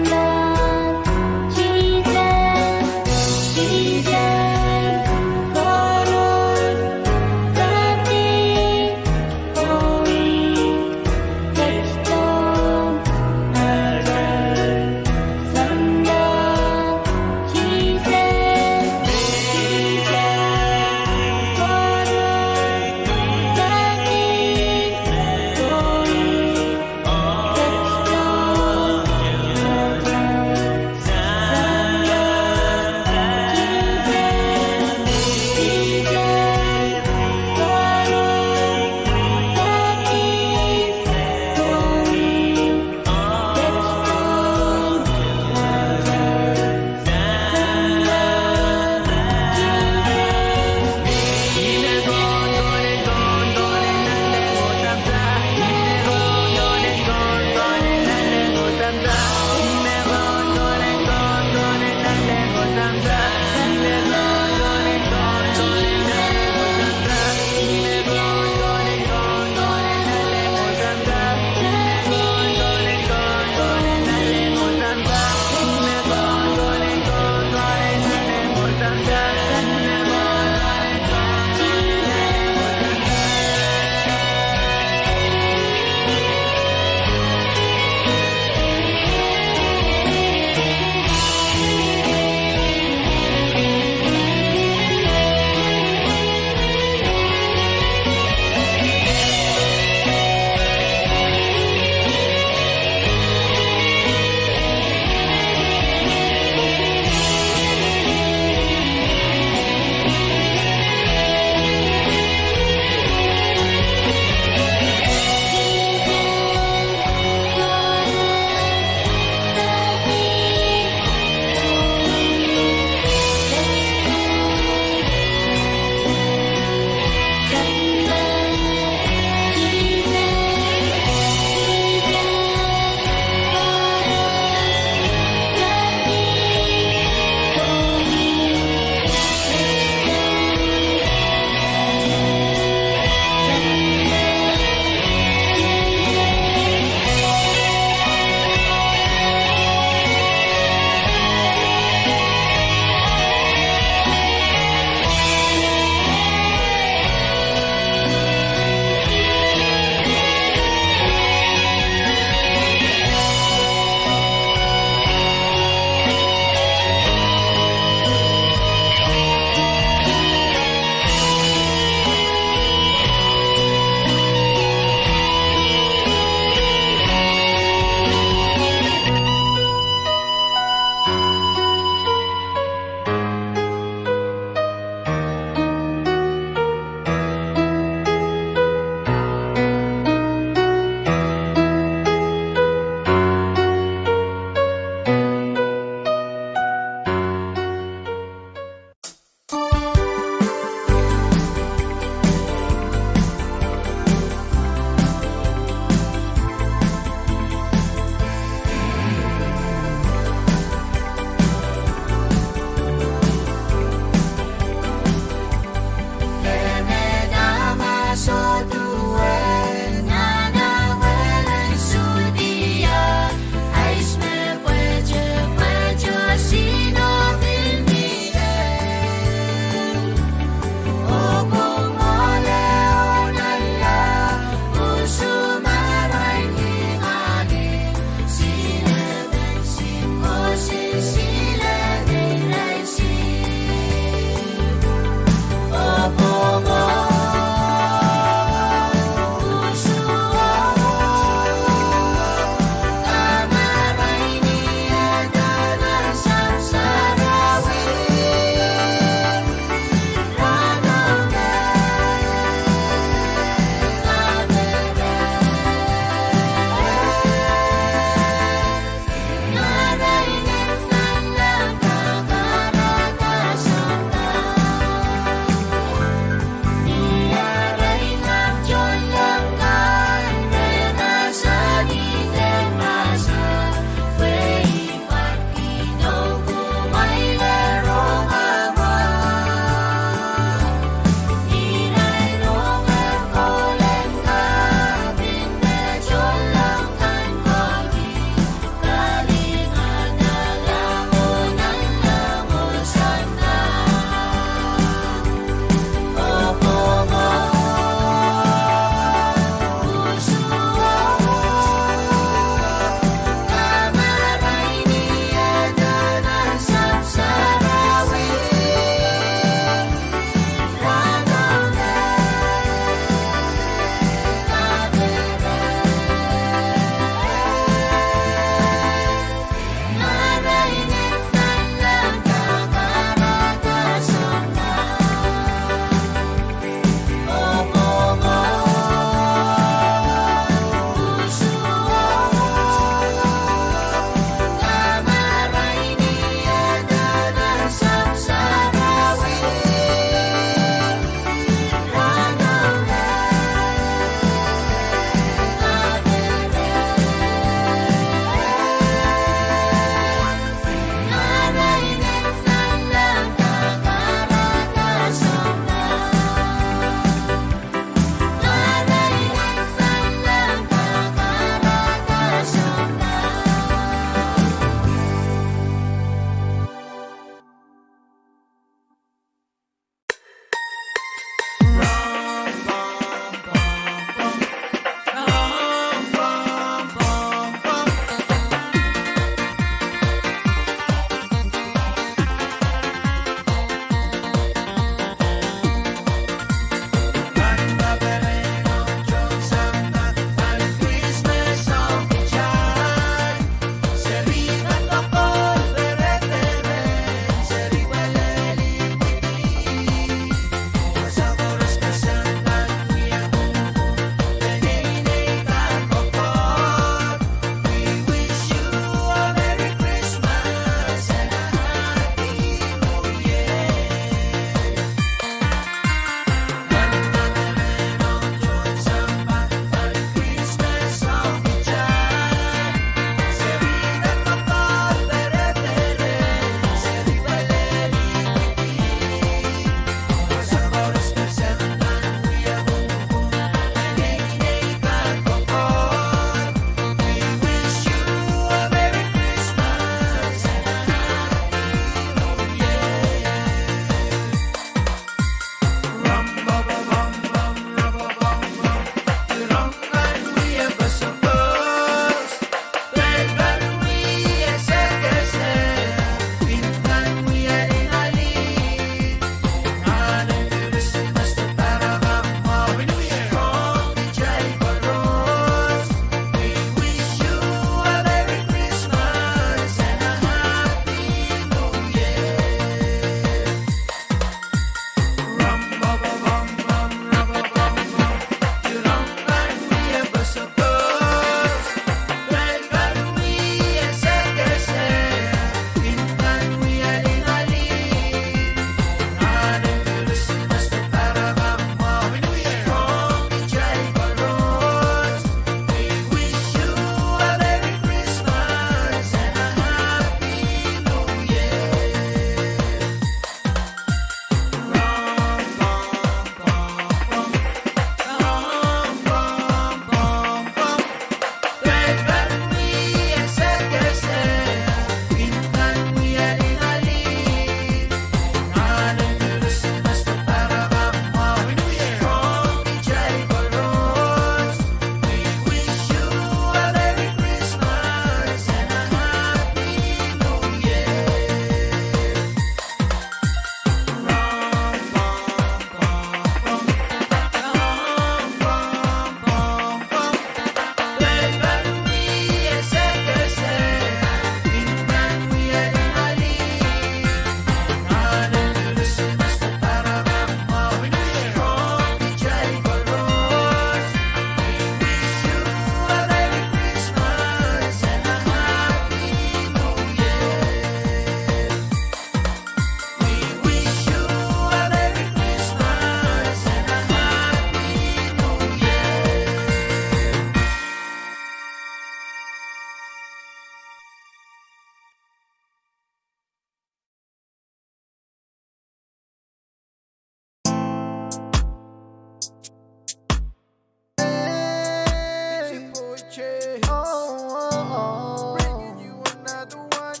Bringing you another one.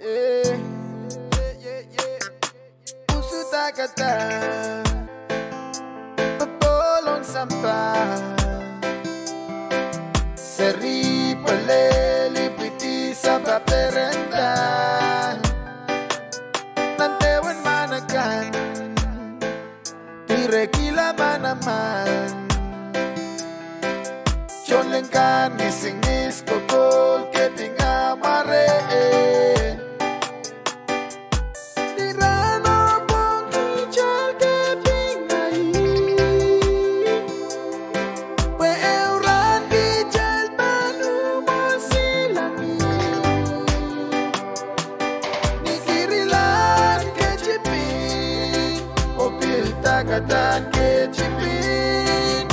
Eh, yeah, yeah, yeah. Usu dakada, popohl en sampah. Seri pwelel ipwidi sampah perenda. Nan dewen manakan, direkihla manaman. Tohnleng kan ngisingis, popohl kepinga mware. Ni rahno pwong kitail kepinga ih, pwe ehu rahn kitail pahn umwo silangi. Ni kirihlahn ketipin, oh pil dakada ketipin.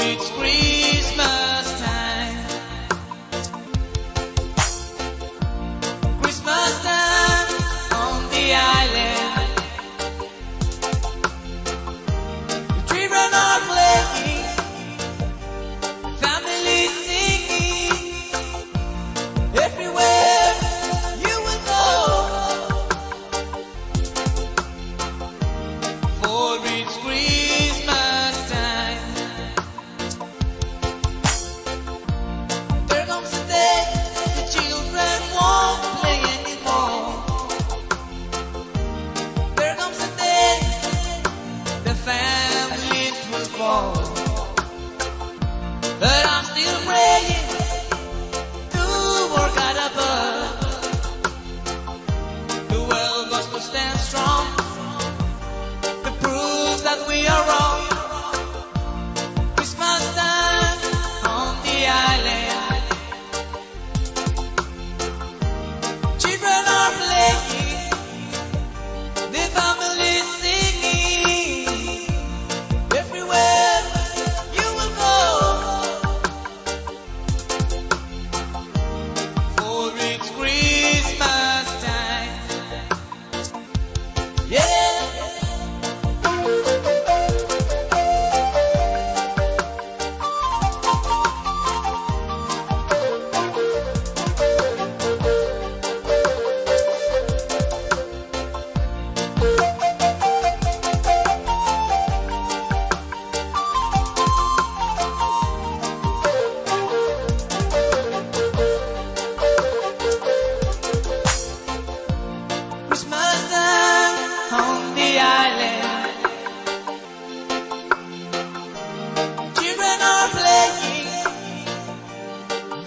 It's Christmas time. Christmas time on the island. The children are playing, families singing. Everywhere you will go, for it's Christmas time. There comes a day the children won't play anymore. There comes a day the families will fall. But I'm still praying to our God above. The world must stand strong to prove that we are wrong. Christmas time on the island. Children are playing, the families singing. Everywhere you will go, for it's Christmas time. Yeah. Christmas time on the island. Children are playing,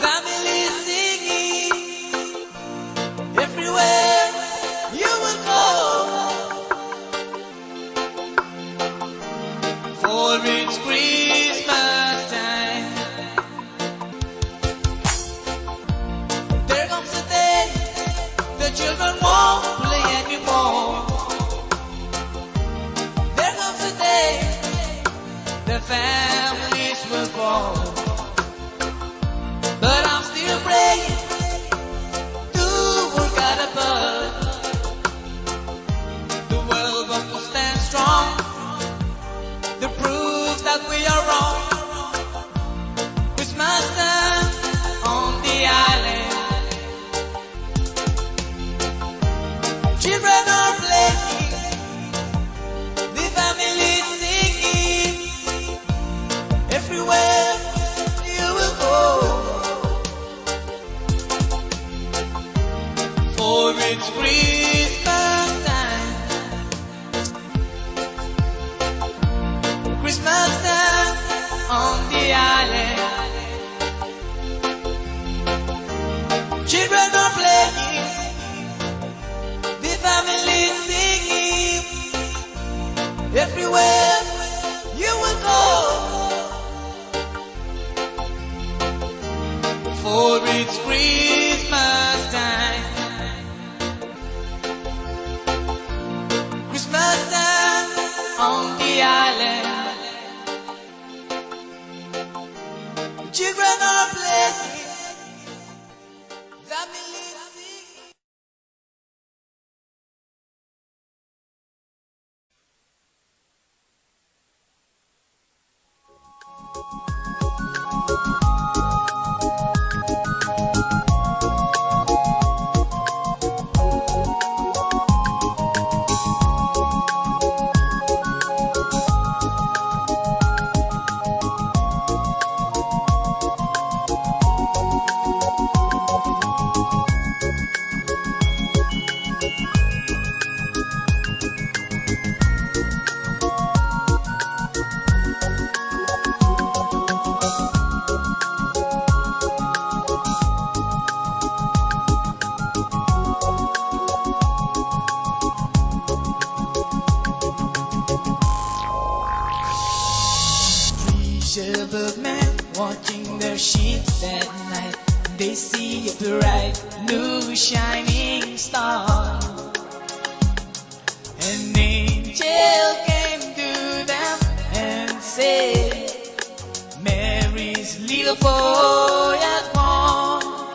families singing. Everywhere you will go, for it's Christmas time. There comes a day the children won't play anymore. There comes a day the families will fall. But I'm still praying to our God above. The world must stand strong to prove that we are wrong. Christmas time on the island. Children are playing, the families singing. Everywhere you will go, for it's Christmas time. Christmas time on the island. Children are playing, the families singing. Everywhere you will go, for it's Christmas time. Christmas time on the island. Children are playing, families singing. Three shepherd men watching their sheep that night. They see a bright new shining star. An angel came to them and said, "May little boy at home.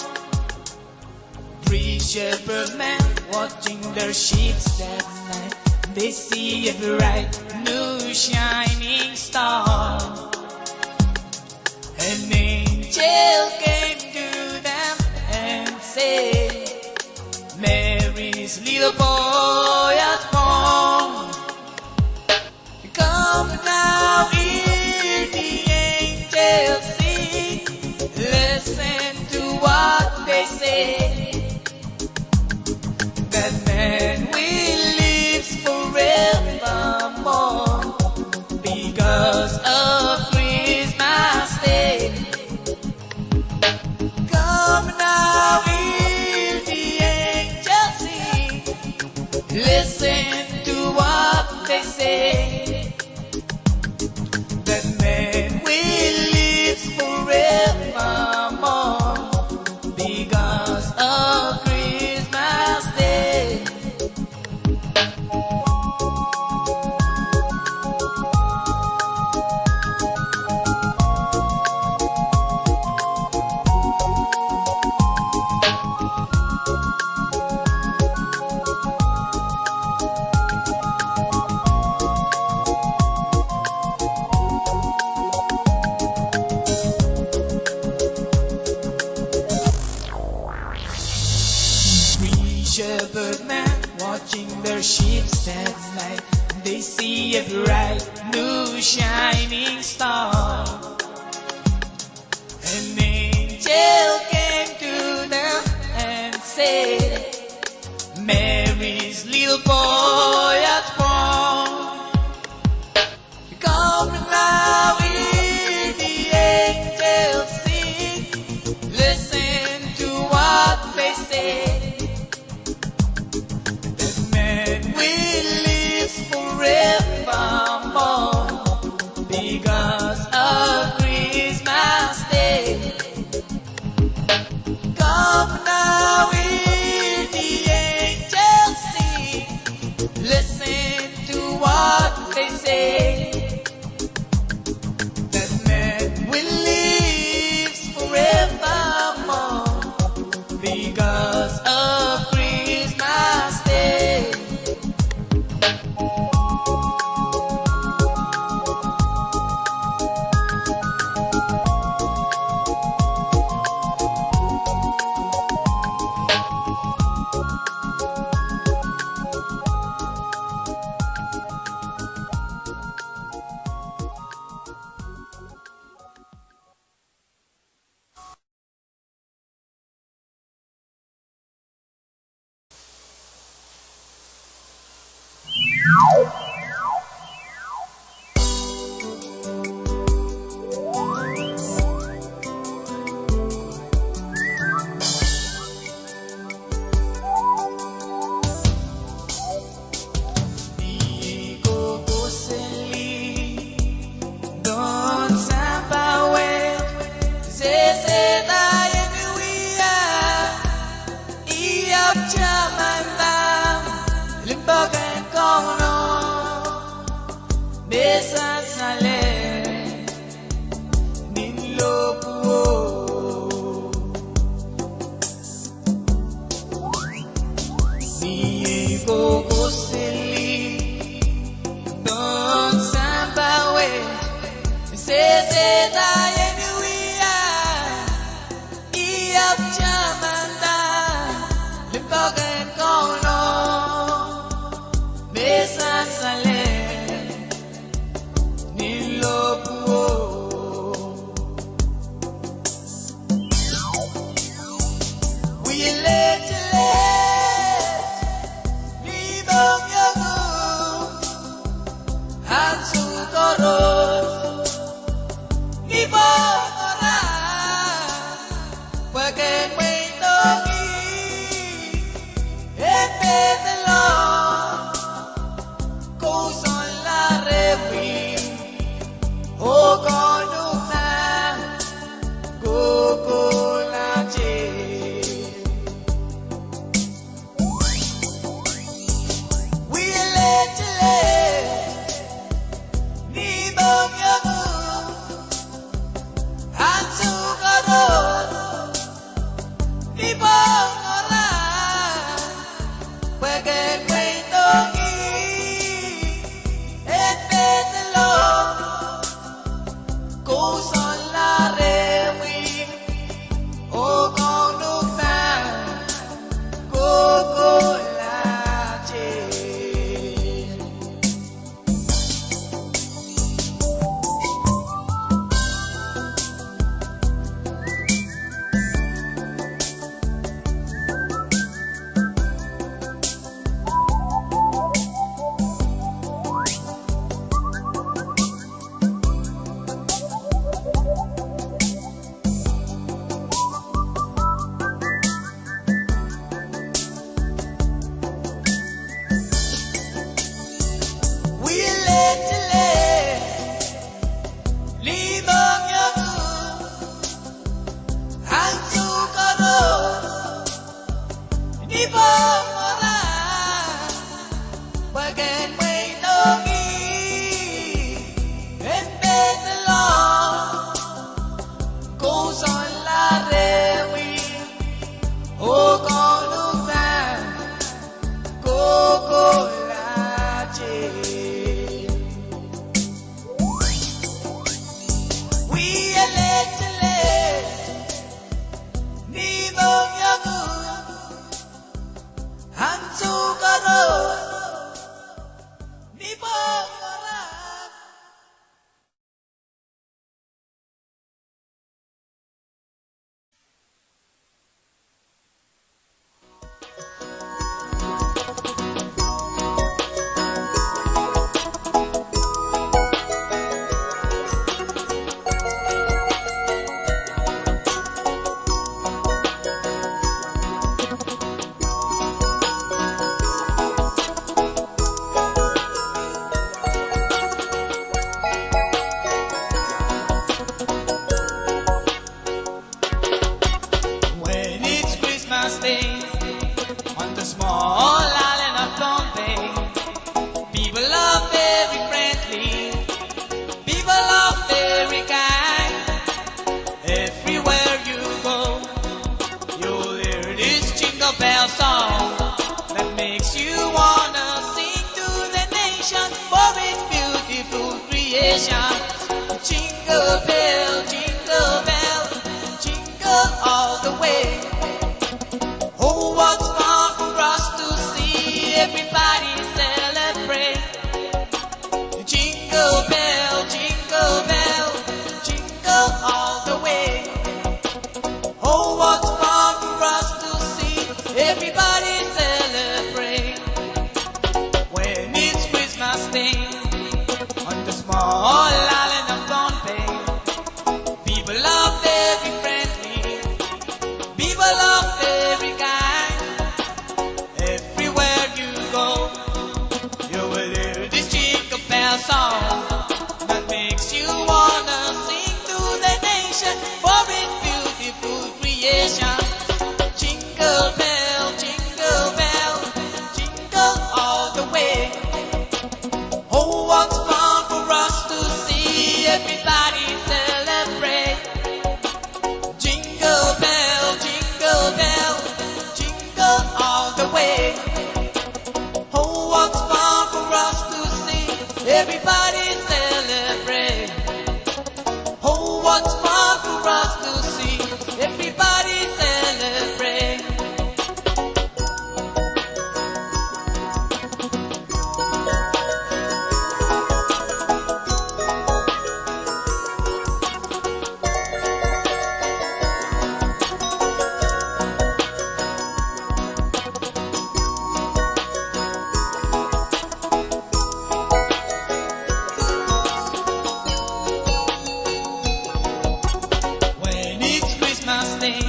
Three shepherd men watching their sheep that night. They see a bright new shining star. An angel came to them and said, "Mary's little boy at home. Come now, hear the angels sing. Listen to what they say. That man will live forevermore because of Christmas Day. Come now, hear the angels sing. Listen to what they say. That man will live forevermore because of Christmas Day." Three shepherd men watching their sheep at night. They see a bright new shining star. An angel came to them and said, "Mary's little boy at home. Come now, hear the angels sing. Listen to what they say. That man will live forevermore because of Christmas Day. Come now, hear the angels sing. Listen Jingle bell, jingle bell, jingle all the way. Oh, what fun for us to see everybody celebrate. Jingle bell, jingle bell, jingle all the way. Oh, what fun for us to see everybody celebrate. When it's Christmas Day on the small island of Pohnpei, people are very friendly, people are very kind. Everywhere you go, you will hear this jingle bell song that makes you wanna sing to the nation for its beautiful creation. Jingle bell, jingle bell, jingle all the way. Oh, what fun for us to see everybody celebrate. Jingle bell, jingle bell, jingle all the way. Oh, what fun for us to see everybody celebrate. Oh, what fun for us to see everybody celebrate. When it's Christmas Day,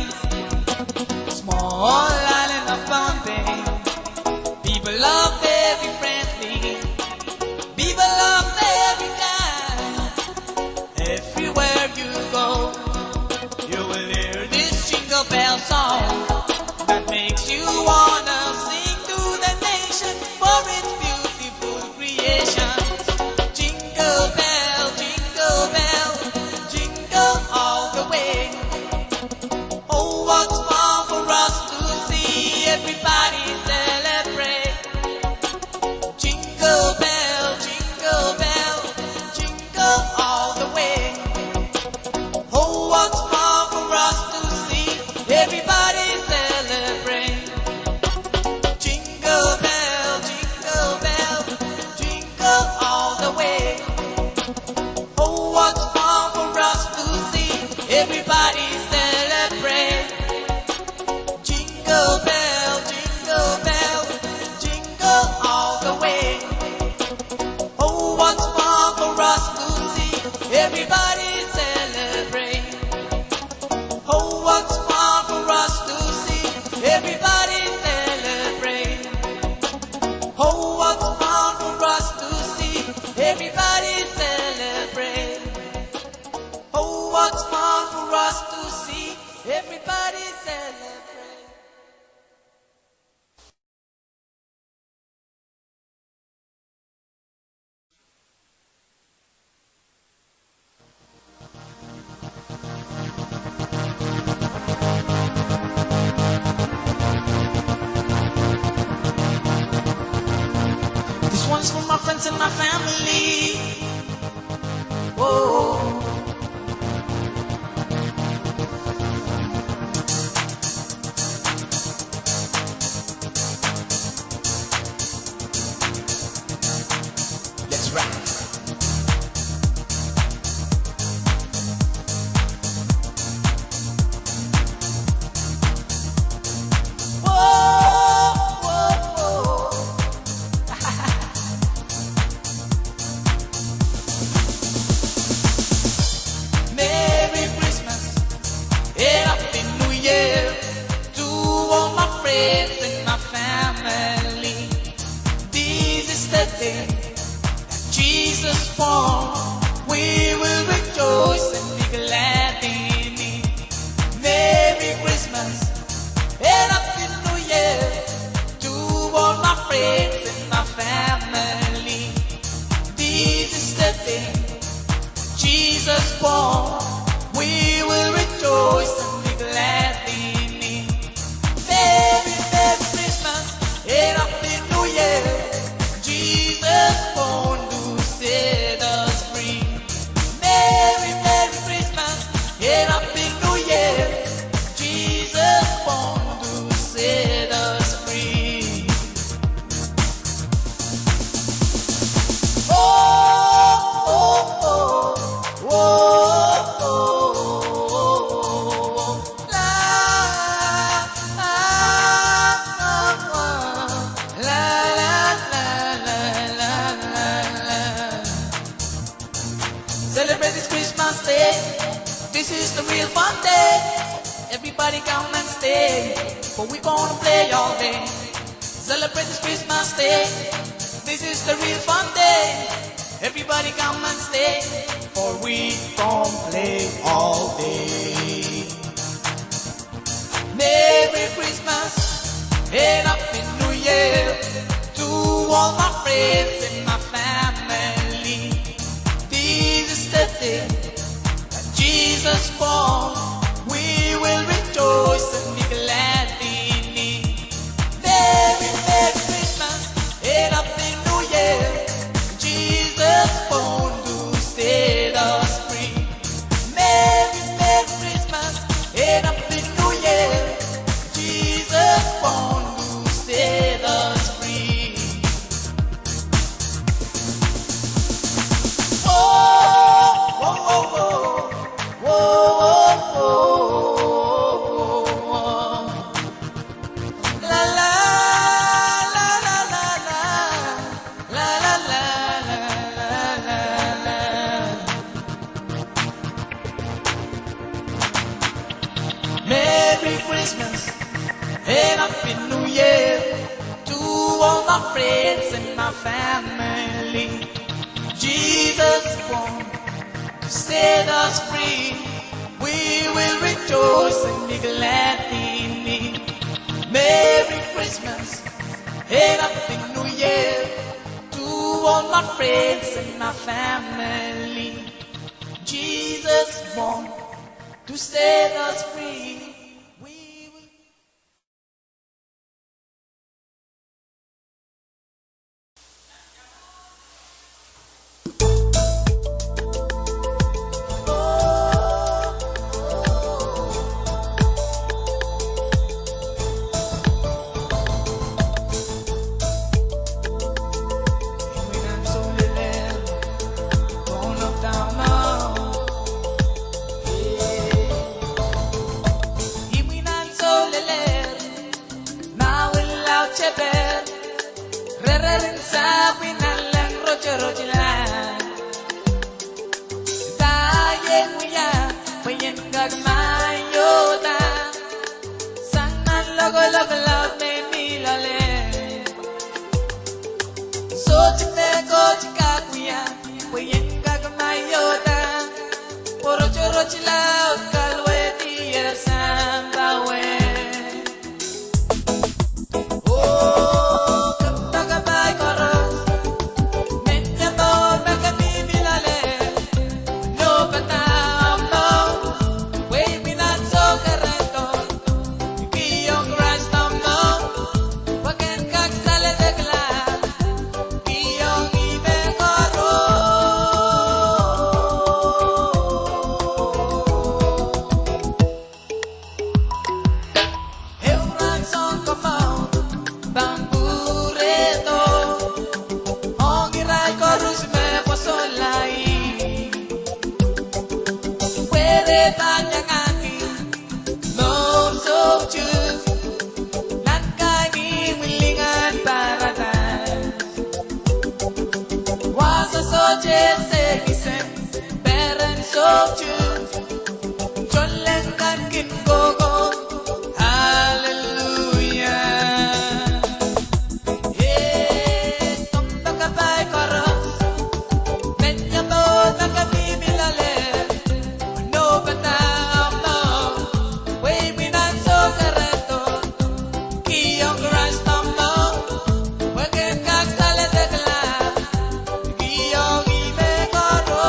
small island of Pohnpei, people are very friendly, people are very kind. Everywhere you go, you will hear this jingle bell song that makes you wanna sing to the nation for its beautiful creation. Jingle bell, jingle bell, jingle all the way. Oh, what fun for us to see everybody celebrate. Jingle bell, jingle bell, jingle all the way. Oh, what fun for us to see everybody celebrate. Jingle bell, jingle bell, jingle all the way. Oh, what fun for us to see everybody celebrate. Jingle bell, jingle bell, jingle all the way. Oh, what fun for us to see everybody celebrate. Oh, what fun for us to see everybody celebrate. Oh, what fun for us to see everybody celebrate. Oh, what fun for us to see everybody celebrate. This one's for my friends and my family. Oh. Let's rock. Whoa, whoa, whoa. Merry Christmas and Happy New Year to all my friends and my family. This is the day that Jesus born. We will rejoice and be glad in it. Merry Christmas and Happy New Year to all my friends and my family. This is the day Jesus born. We will rejoice and be glad in it. Merry, Merry Christmas and Happy New Year. Jesus born to set us The real fun day. Everybody come and stay, for we gonna play all day. Celebrate this Christmas day. This is the real fun day. Everybody come and stay, for we gonna play all day. Merry Christmas and Happy New Year to all my friends and my family. This is the day that Jesus born. We will rejoice and be glad in it. Merry, Merry Christmas and Happy New Year. Jesus born to set us free. Merry, Merry Christmas and Happy New Year. Jesus born to set us free. Whoa, whoa, whoa, whoa. Whoa, whoa, whoa, whoa, whoa. La, la, la, la, la, la. La, la, la, la, la, la, la. Merry Christmas and Happy New Year to all my friends and my family. Jesus born to set us free. We will rejoice and be glad in it. Merry Christmas and Happy New Year to all my friends and my family. Jesus born to set us free. We will Imwin ansou lelehr, mawil laud teper, rerrer en sapwin nanleng rotorotila. Dah iei wia, pwe ien kak maioda sang nan lokolok laud me mi loale. Sohte me Koht kak wia, pwe ien kak maioda, pwe rotorot laud kalwedier sampah wet. Oh, kompoakepahi koaros, men iang mour me ke mihmi loale, nopada omw mour, pwe imwin ansou kerendo, kihong Krais omw mour, pwe ken kak saledekla, kihong ih mehkoaros. Ehu rahn sounkomour pahn pwurehdo ong irail koaros me pwosolahr. Pwe re pahn iangahki mour soutuk nan kaimwiling en paradais. Wasa sohte sehse, peren soutuk, tohnleng kan kin kohkohdo. Aleluia. Eh, kompoakepahi koaros, men iang mour me ke mihmi loale, nopada omw mour, pwe imwin ansou kerendo, kihong Krais omw mour, pwe ken kak saledekla, kihong ih mehkoaros.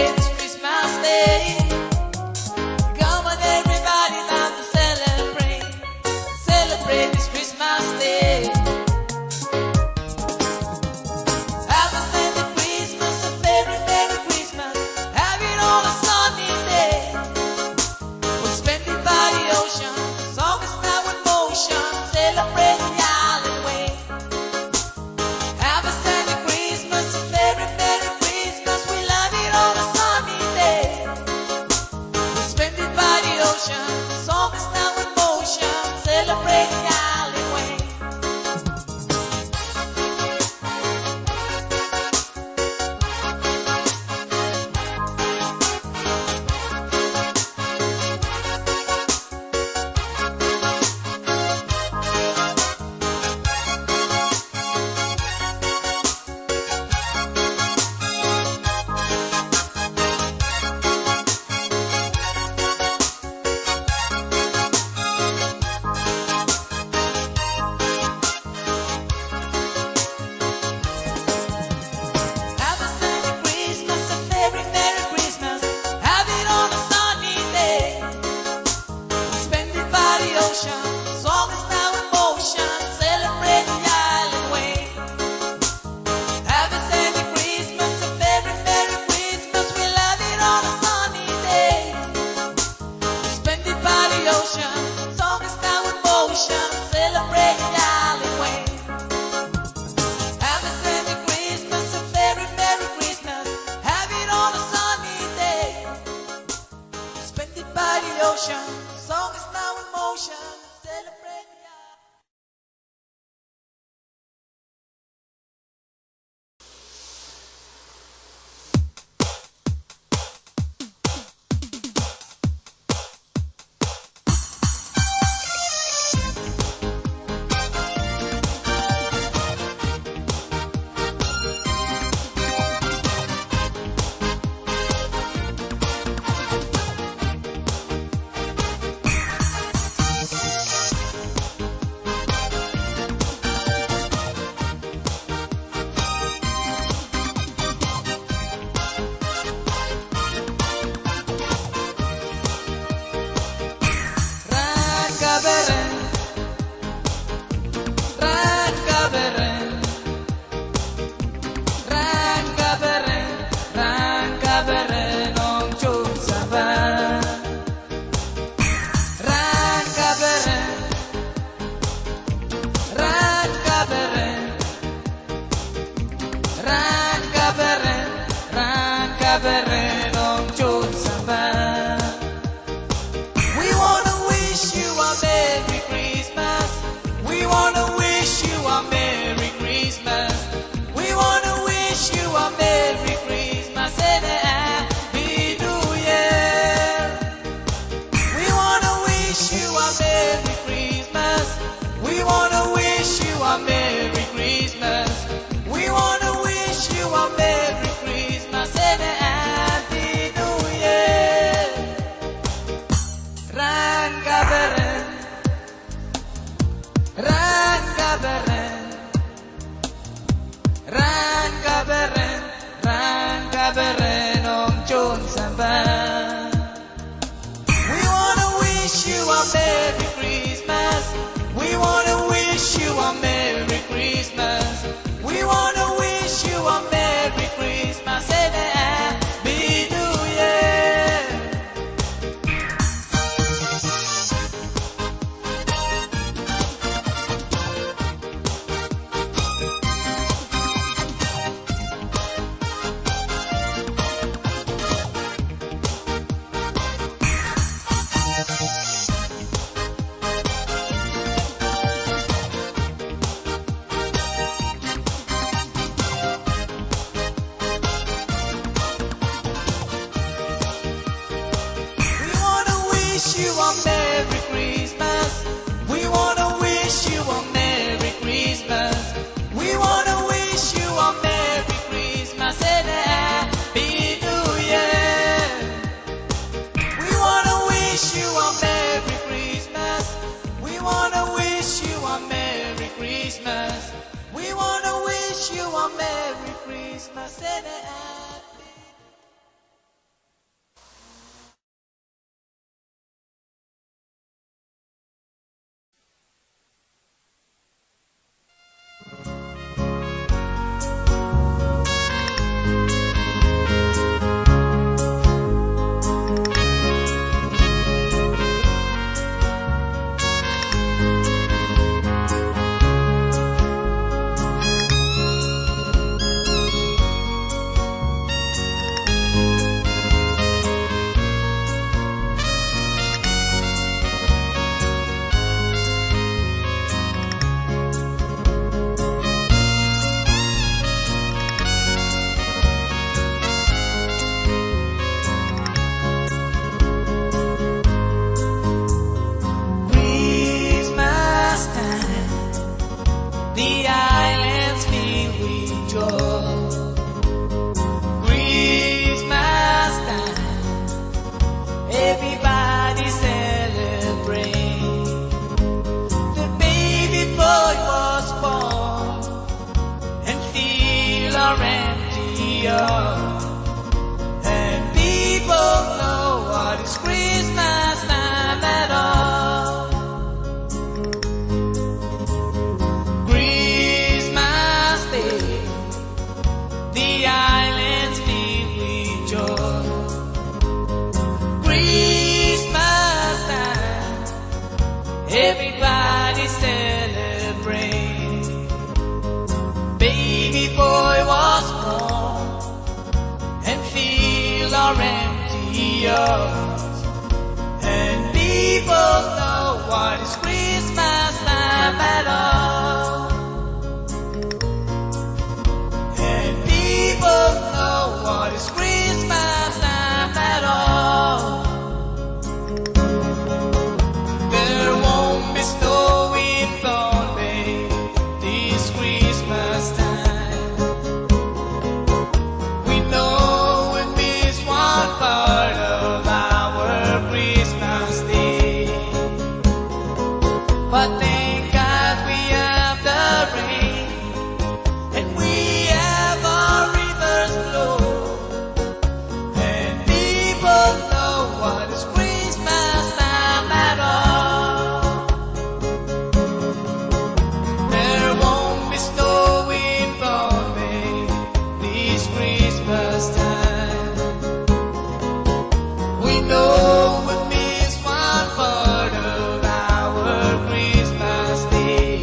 It's Christmas Day. Come on, everybody, now to celebrate. Celebrate this Christmas day. Have a Sunny Christmas, a very Merry Christmas. Have it on a sunny day. We'll spend it by the ocean. Song is now in motion. Celebrate the island way. Have a Sunny Christmas, a very Merry Christmas. We love it on a sunny day. We'll spend it by the ocean. Song is now in motion. Celebrate the island way. Have a Sunny Christmas, a very Merry Christmas. Have it on a sunny day. We'll spend it by the ocean. Song is now in motion. Celebrate the island way. Have a Sunny Christmas, a very Merry Christmas. We love it on a sunny day. Spend it by the ocean. Song is now in motion. Celebrate the island way. Have a Sunny Christmas, a very Merry Christmas. Have it on a sunny day. Spend it by the ocean. Song is now in motion. Celebrate the island. Rahn kaperen, rahn kaperen, rahn kaperen, rahn kaperen ong tohn sampah. Rahn kaperen, rahn kaperen, rahn kaperen, rahn kaperen ong tohn sampah. We wanna wish you a Merry Christmas. We wanna wish you a Merry Christmas. We wanna wish you a Merry Christmas and a Happy New Year. We wanna wish you a Merry Christmas. We wanna wish you a Merry Christmas. We wanna wish you a Merry Christmas and a Happy New Year. Rahn kaperen, rahn kaperen, rahn kaperen, rahn kaperen ong tohn sampah. We wanna wish you a Merry Christmas. We wanna wish you a Merry Christmas. We wanna wish you a Merry Christmas and a Happy New Year. We wanna wish you a Merry Christmas. We wanna wish you a Merry Christmas. We wanna wish you a Merry Christmas and a Happy New Year. We wanna wish you a Merry Christmas. We wanna wish you a Merry Christmas. We wanna wish you a Merry Christmas and a Happy And people know what is Christmas time at all. And people know what is Christmas time at all. There won't be snow in Pohnpei this Christmas time. We know we miss one part of our Christmas day. But thank God we have the rain, and we have our rivers flow. And people know what is Christmas time at all. There won't be snow in Pohnpei this Christmas time. We know we miss one part of our Christmas day.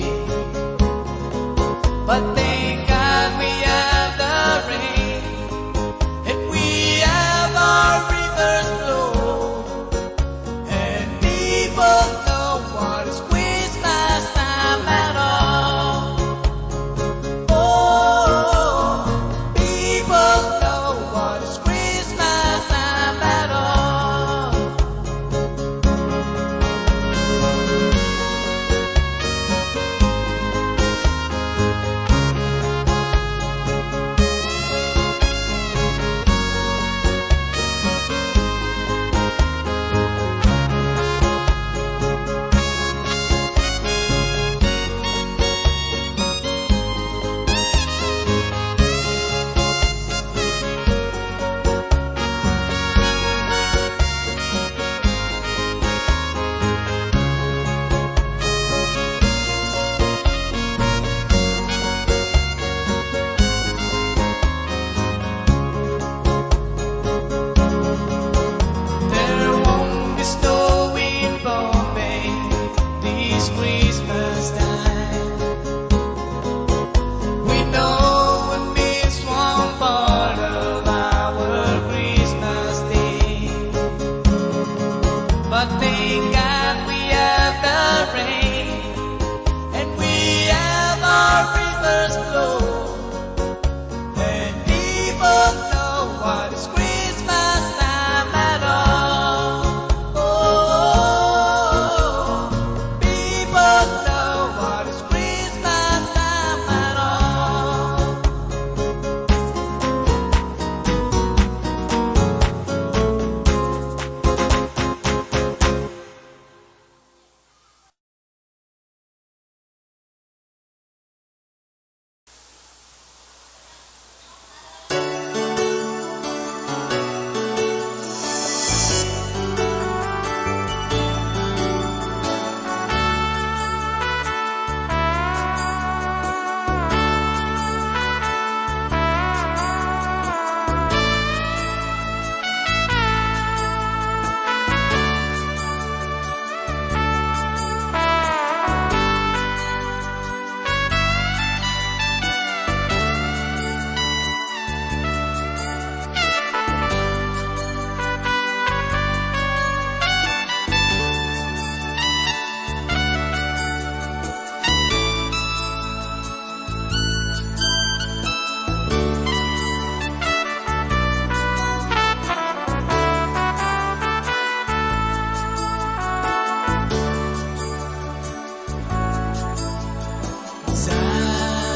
But thank God we have the rain, and we have our rivers flow. And people know what is Christmas time at all. Oh, people know what is Christmas time at all. There won't be snow in Pohnpei this Christmas time. We know we miss one part of our Christmas day. But thank God we have the rain, and we have our rivers flow. And people know what is Christmas time at all. Oh, people know what is Christmas time at all.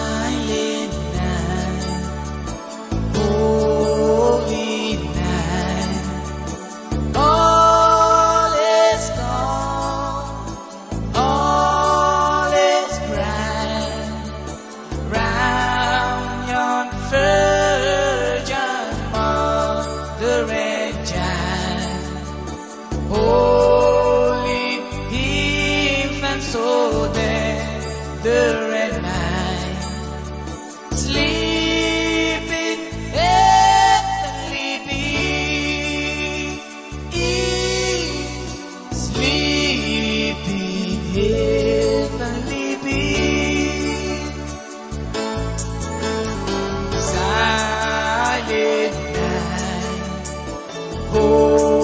Silent night, holy night, all is calm, all is bright. Round yon virgin mother and child, holy infant, so tender and mild, sleep in heavenly peace. Sleep in heavenly peace. Silent night, holy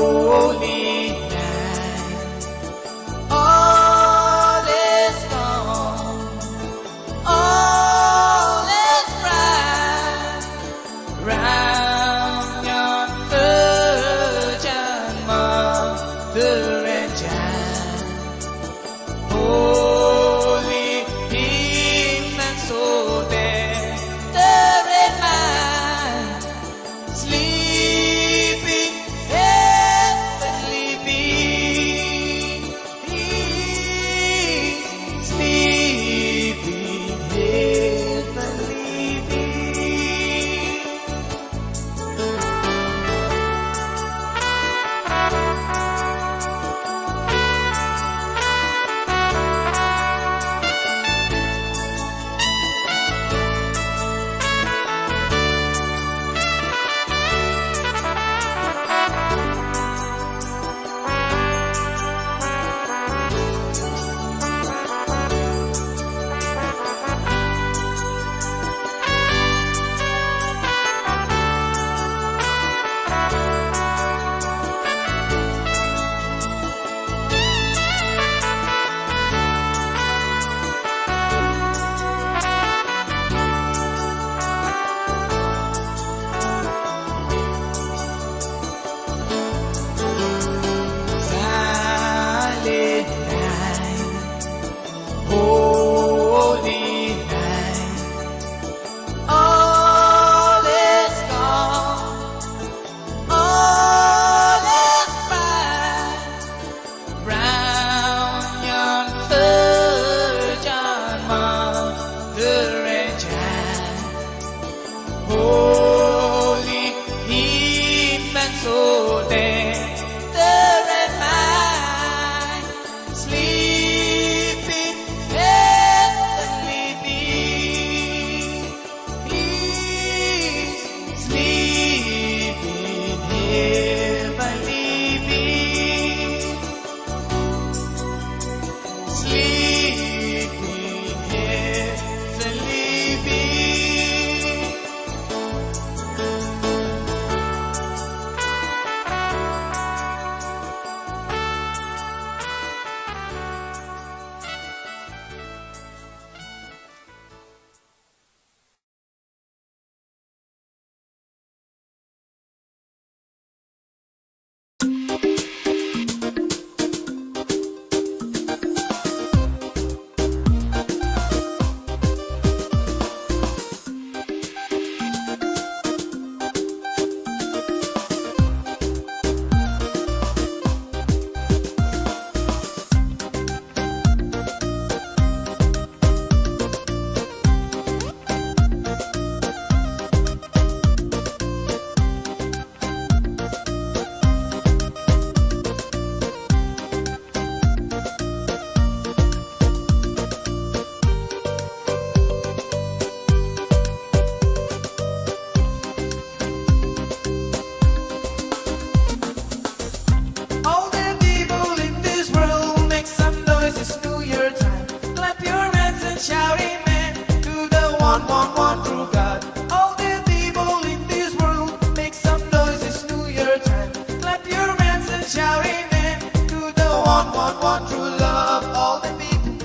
One true love, all the people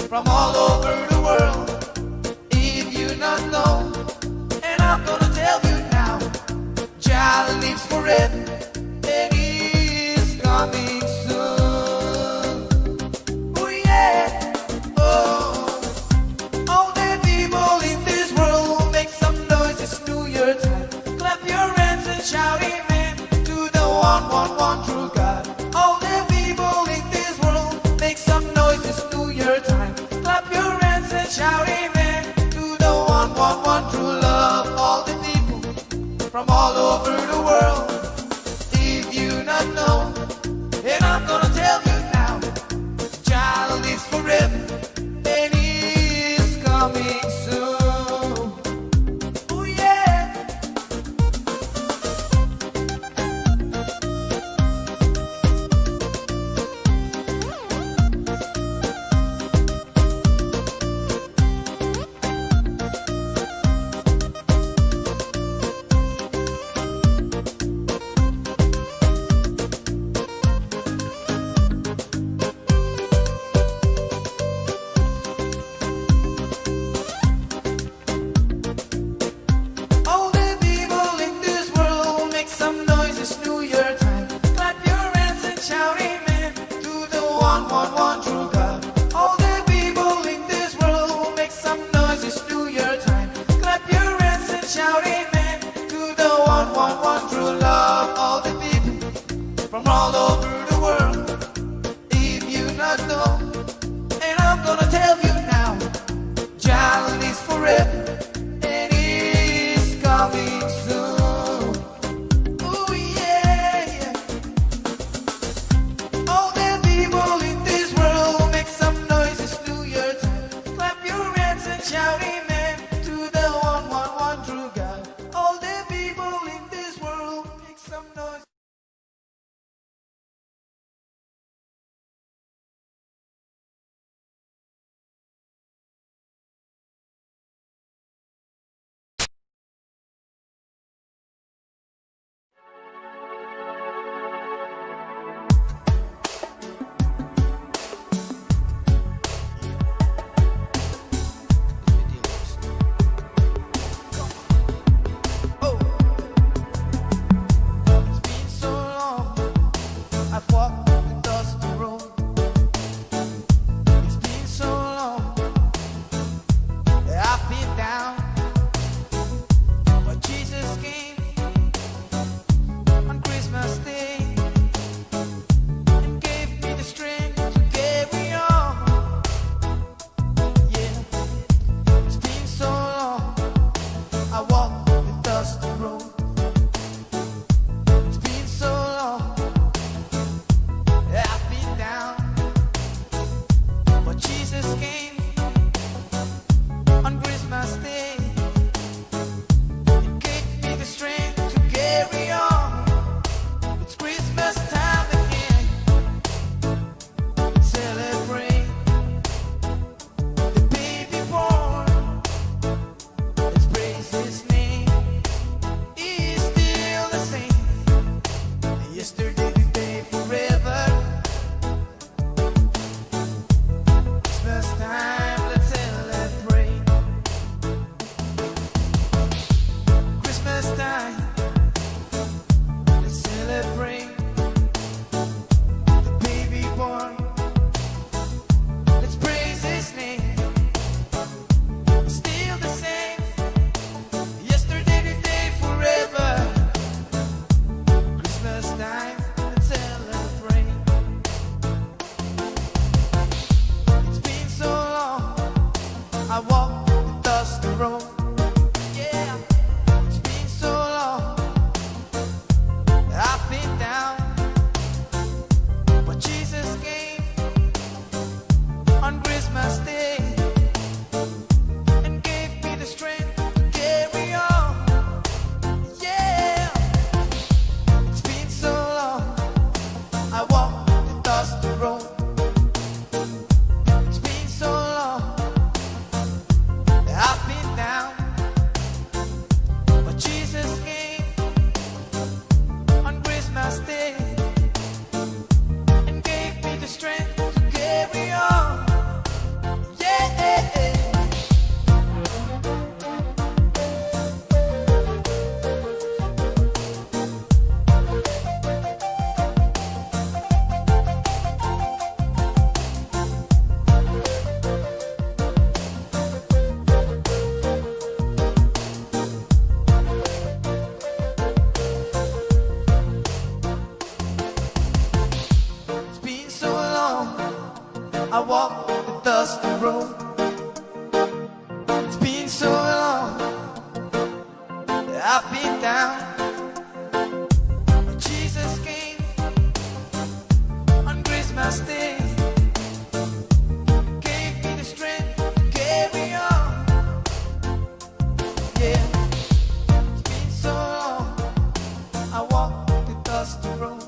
from all over the world. If you not know, and I'm gonna tell you now, Jah lives forever, and He is coming soon. Oh yeah, oh. All the people in this world, make some noise, it's New Year time. Clap your hands and shout amen to the one, one, one true God. All the people in this world, make some noise, it's New Year time. Clap your hands and shout amen to the one, one, one true love. All the people from all over the world. If you not know, and I'm gonna tell you now, Jah lives forever, and He is coming soon. Oh yeah. All the people in this world, make some noise, it's New Year time. Clap your hands and shout amen to the one, one, one true God. All the people in this world, make some noise, it's New Year time. Clap your hands and shout amen to the one, one, one true love. All the people from all over the world. If you not know, and I'm gonna tell you now, Jah lives forever, and He is coming soon. Oh yeah, yeah. All the people in this world, make some noise, it's New Year time. Clap your hands and shout amen to the one, one, one true God. All the people in this world, make some noise. It's been so long I've walked the dusty road. It's been so long I've been down, but Jesus came on Christmas Day and gave me the strength to carry on. Yeah, it's been so long I walk the dusty road. It's been so long I've been down, but Jesus came on Christmas Day and gave me the strength to carry on. It's Christmas time again. Celebrate the baby born. Let's praise His name. He is still the same. Yesterday, today, forever. Christmas time, let's celebrate. Christmas time, let's celebrate the baby born. Let's praise His name. He's still the same. Yesterday, today, forever. Christmas time, let's celebrate. It's been so long I walk the dusty road. Yeah, it's been so long I've been down, but Jesus came on Christmas Day and gave me the strength to carry on. Yeah, it's been so long I walk the dusty road. It's been so long I've been down, but Jesus came on Christmas Day I walk the dusty road. It's been so long that I've been down. Jesus came on Christmas Day, gave me the strength to carry on. Yeah, it's been so long. I walk the dusty road.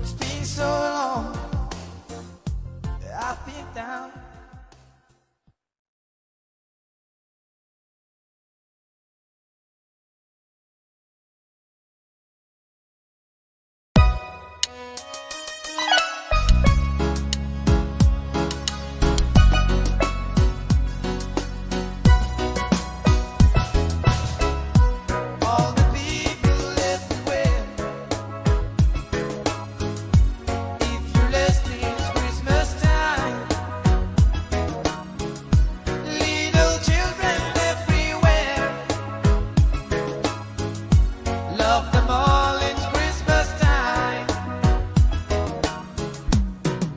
It's been so long that I've been down. All the people everywhere, if you're listening, it's Christmas time. Little children everywhere, love them all, it's Christmas time.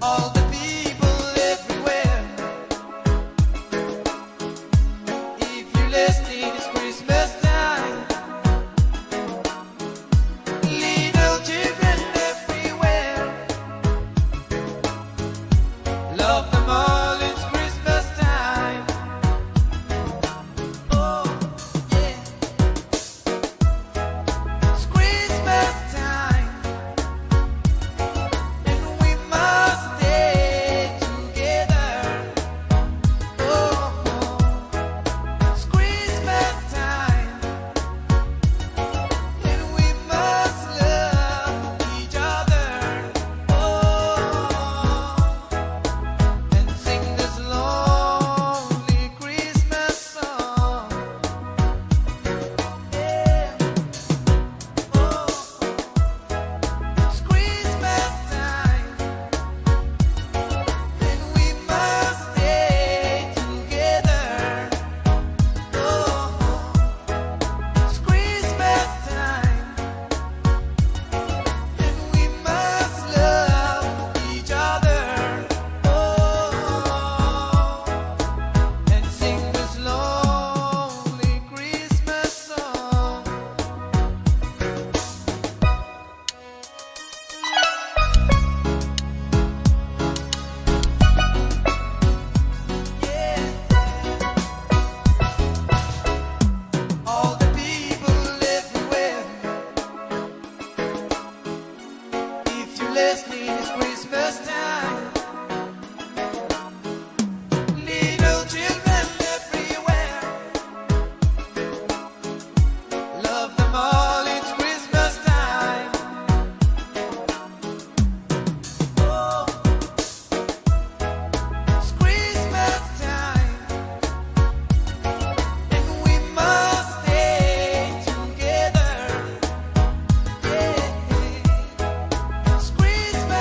All the people everywhere, if you're listening, it's Christmas time. Little children everywhere, love them all, it's Christmas time. Oh, yeah. It's Christmas time, and we must stay together. Oh, it's Christmas time, and we must love each other. Oh, and sing this lonely Christmas song. Yeah. Oh, it's Christmas time, and we must stay together. Oh, it's Christmas time, and we must love each other. Oh, and sing this lonely Christmas song. Yeah. All the people everywhere, if you're listening, it's Christmas time. Little children everywhere, love them all, it's Christmas time. Oh, it's Christmas time, and we must stay together. Yeah, it's Christmas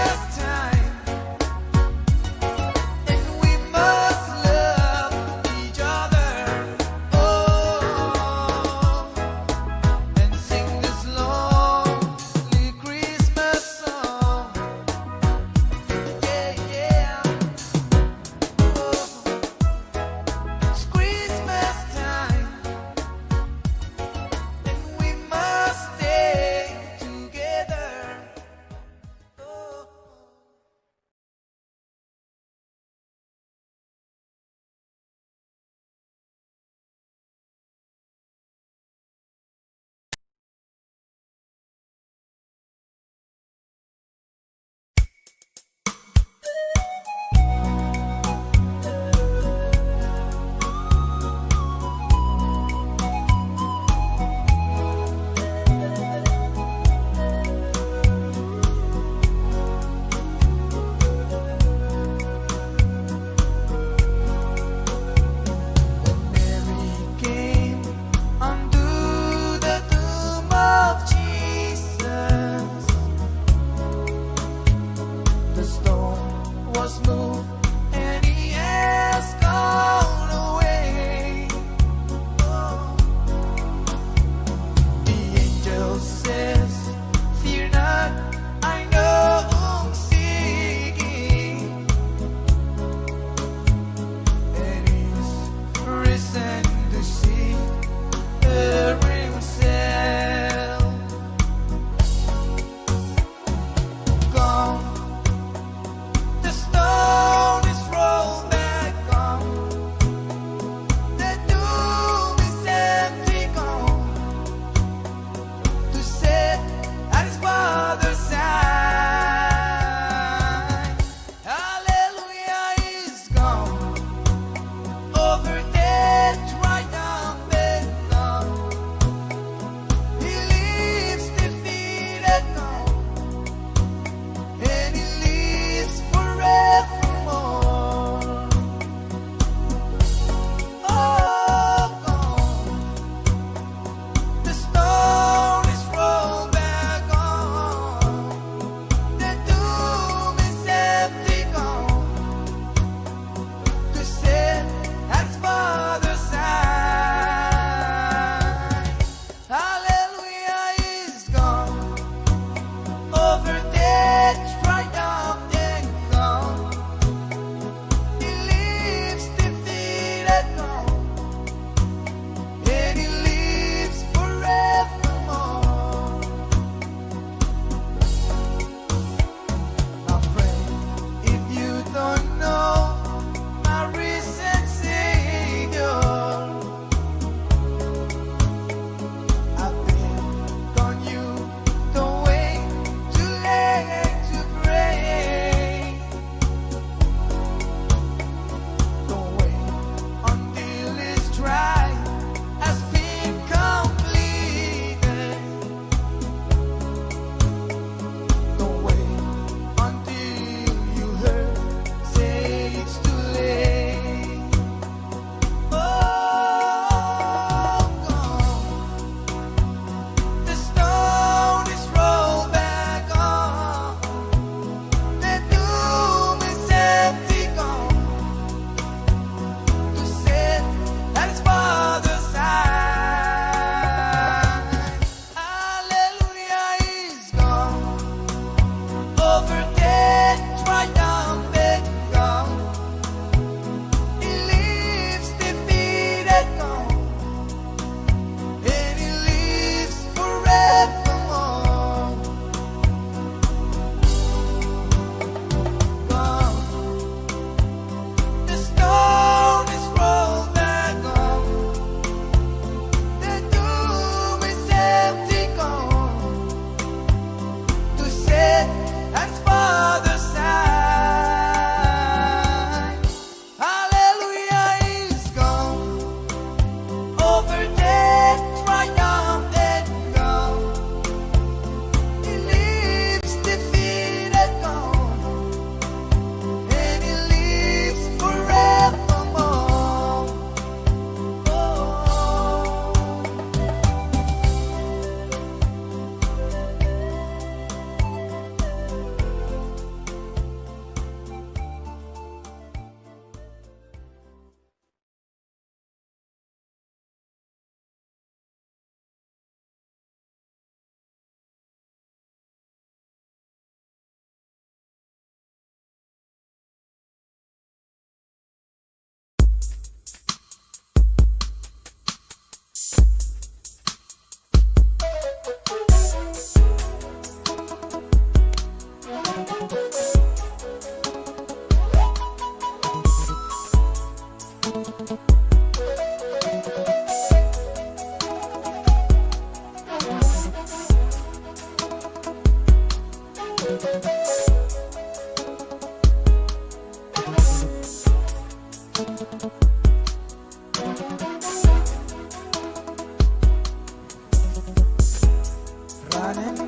Rahnen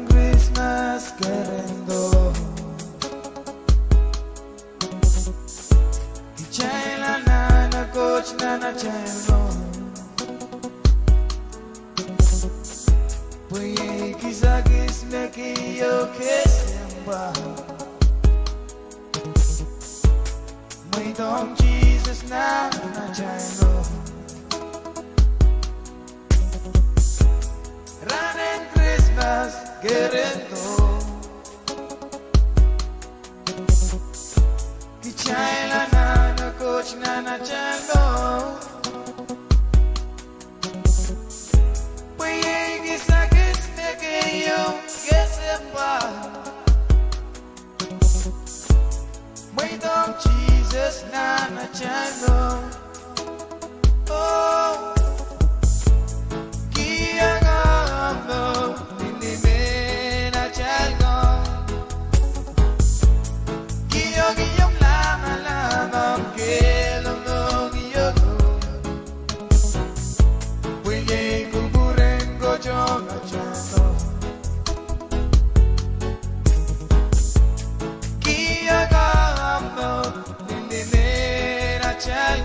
Krismas kerendo, kitail anahne Koht nan atail mour, pwe iei kisakis me keieu kesempwal. Mweidohng Sises nan atail mour. Rahnen Krismas kerendo, kitail anahne Koht nan atail mour, pwe iei kisakis me keieu kesempwal. Mweidohng Sises nan atail mour. Oh, kihong omw mour, ni mehn atail mour. Kihong, kihong lamalam omw kehl, omw mohngiong, pwe iei kupwuren Koht ong atail mour. Kihong omw mour, ni mehn atail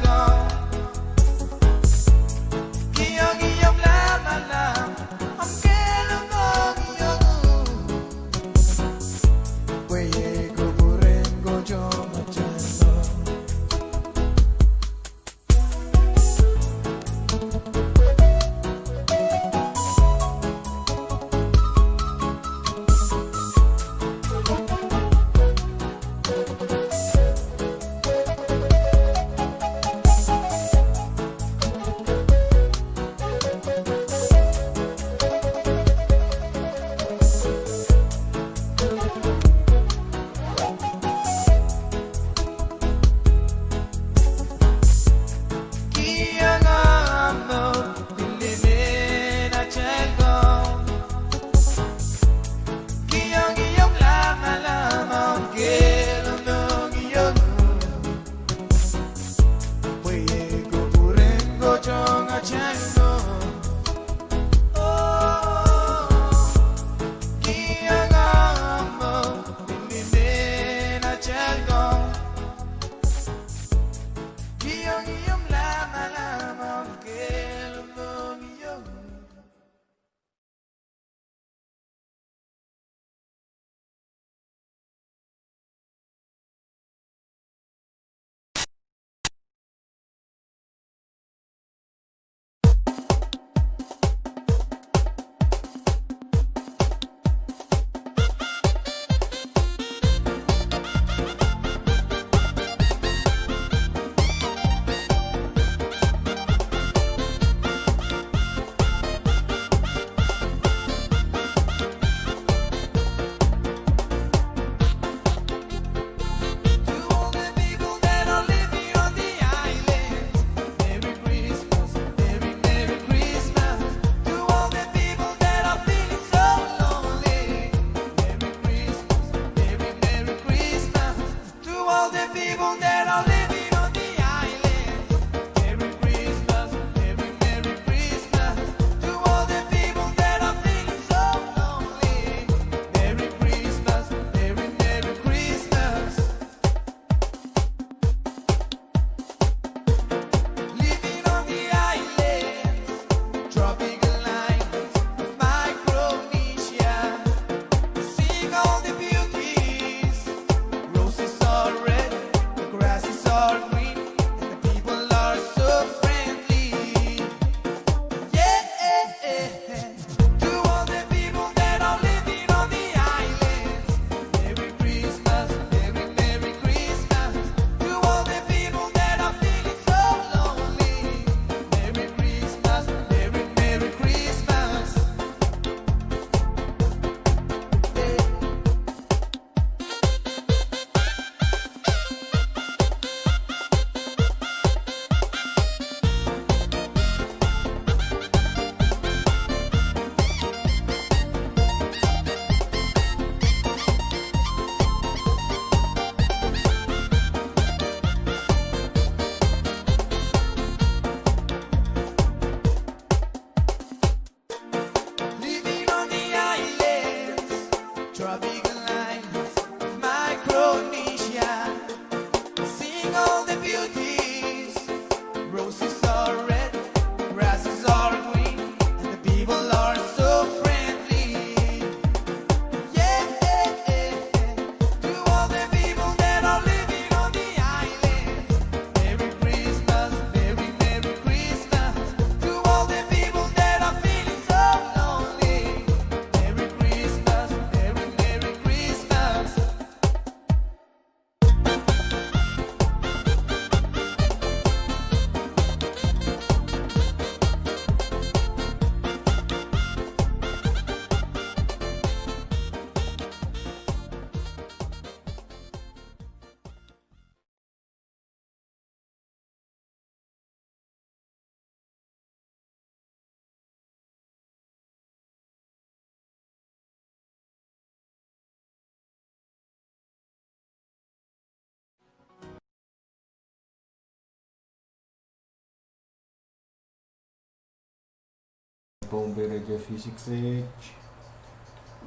Pohnpei Radio V six H.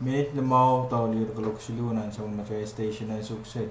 Minit limau doh lih kuloak siluh nan sapwellimatail station en Sukset.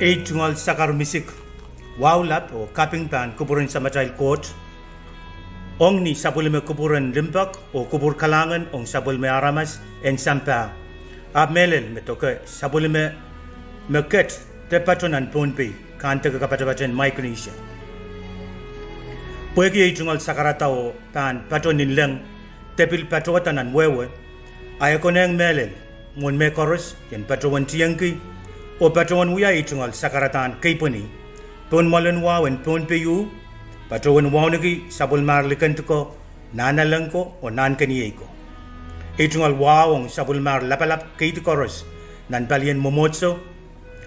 Ei tungoal sakar misik wahu lap oh kaping pahn kupwuren Samatail Koht, ong ni sapwellime kupwuren limpoak oh kupwur kalahngan ong sapwellime aramas en sampah, ahpw mehlel me doke sapwellime me ket de pato nan Pohnpei, kahndeke kapatapat en Micronesia. Pwehki ei tungoal sakarada oh pahn pato ni leng de pil patohda nan wehwe, a e konehng mehlel mwohn mehkoaros en patohwan tiengki oh patohwan wia ei tungoal sakaradahn keipweni pohn mwoalen wahu en Pohnpei uh, patohwan wauneki sapwellimahr likendiko, nahnalek ko oh nahnkeniei ko. Ei tungoal wahu ong sapwellimahr lapalap keidi koaros nan palien mwomwohdiso,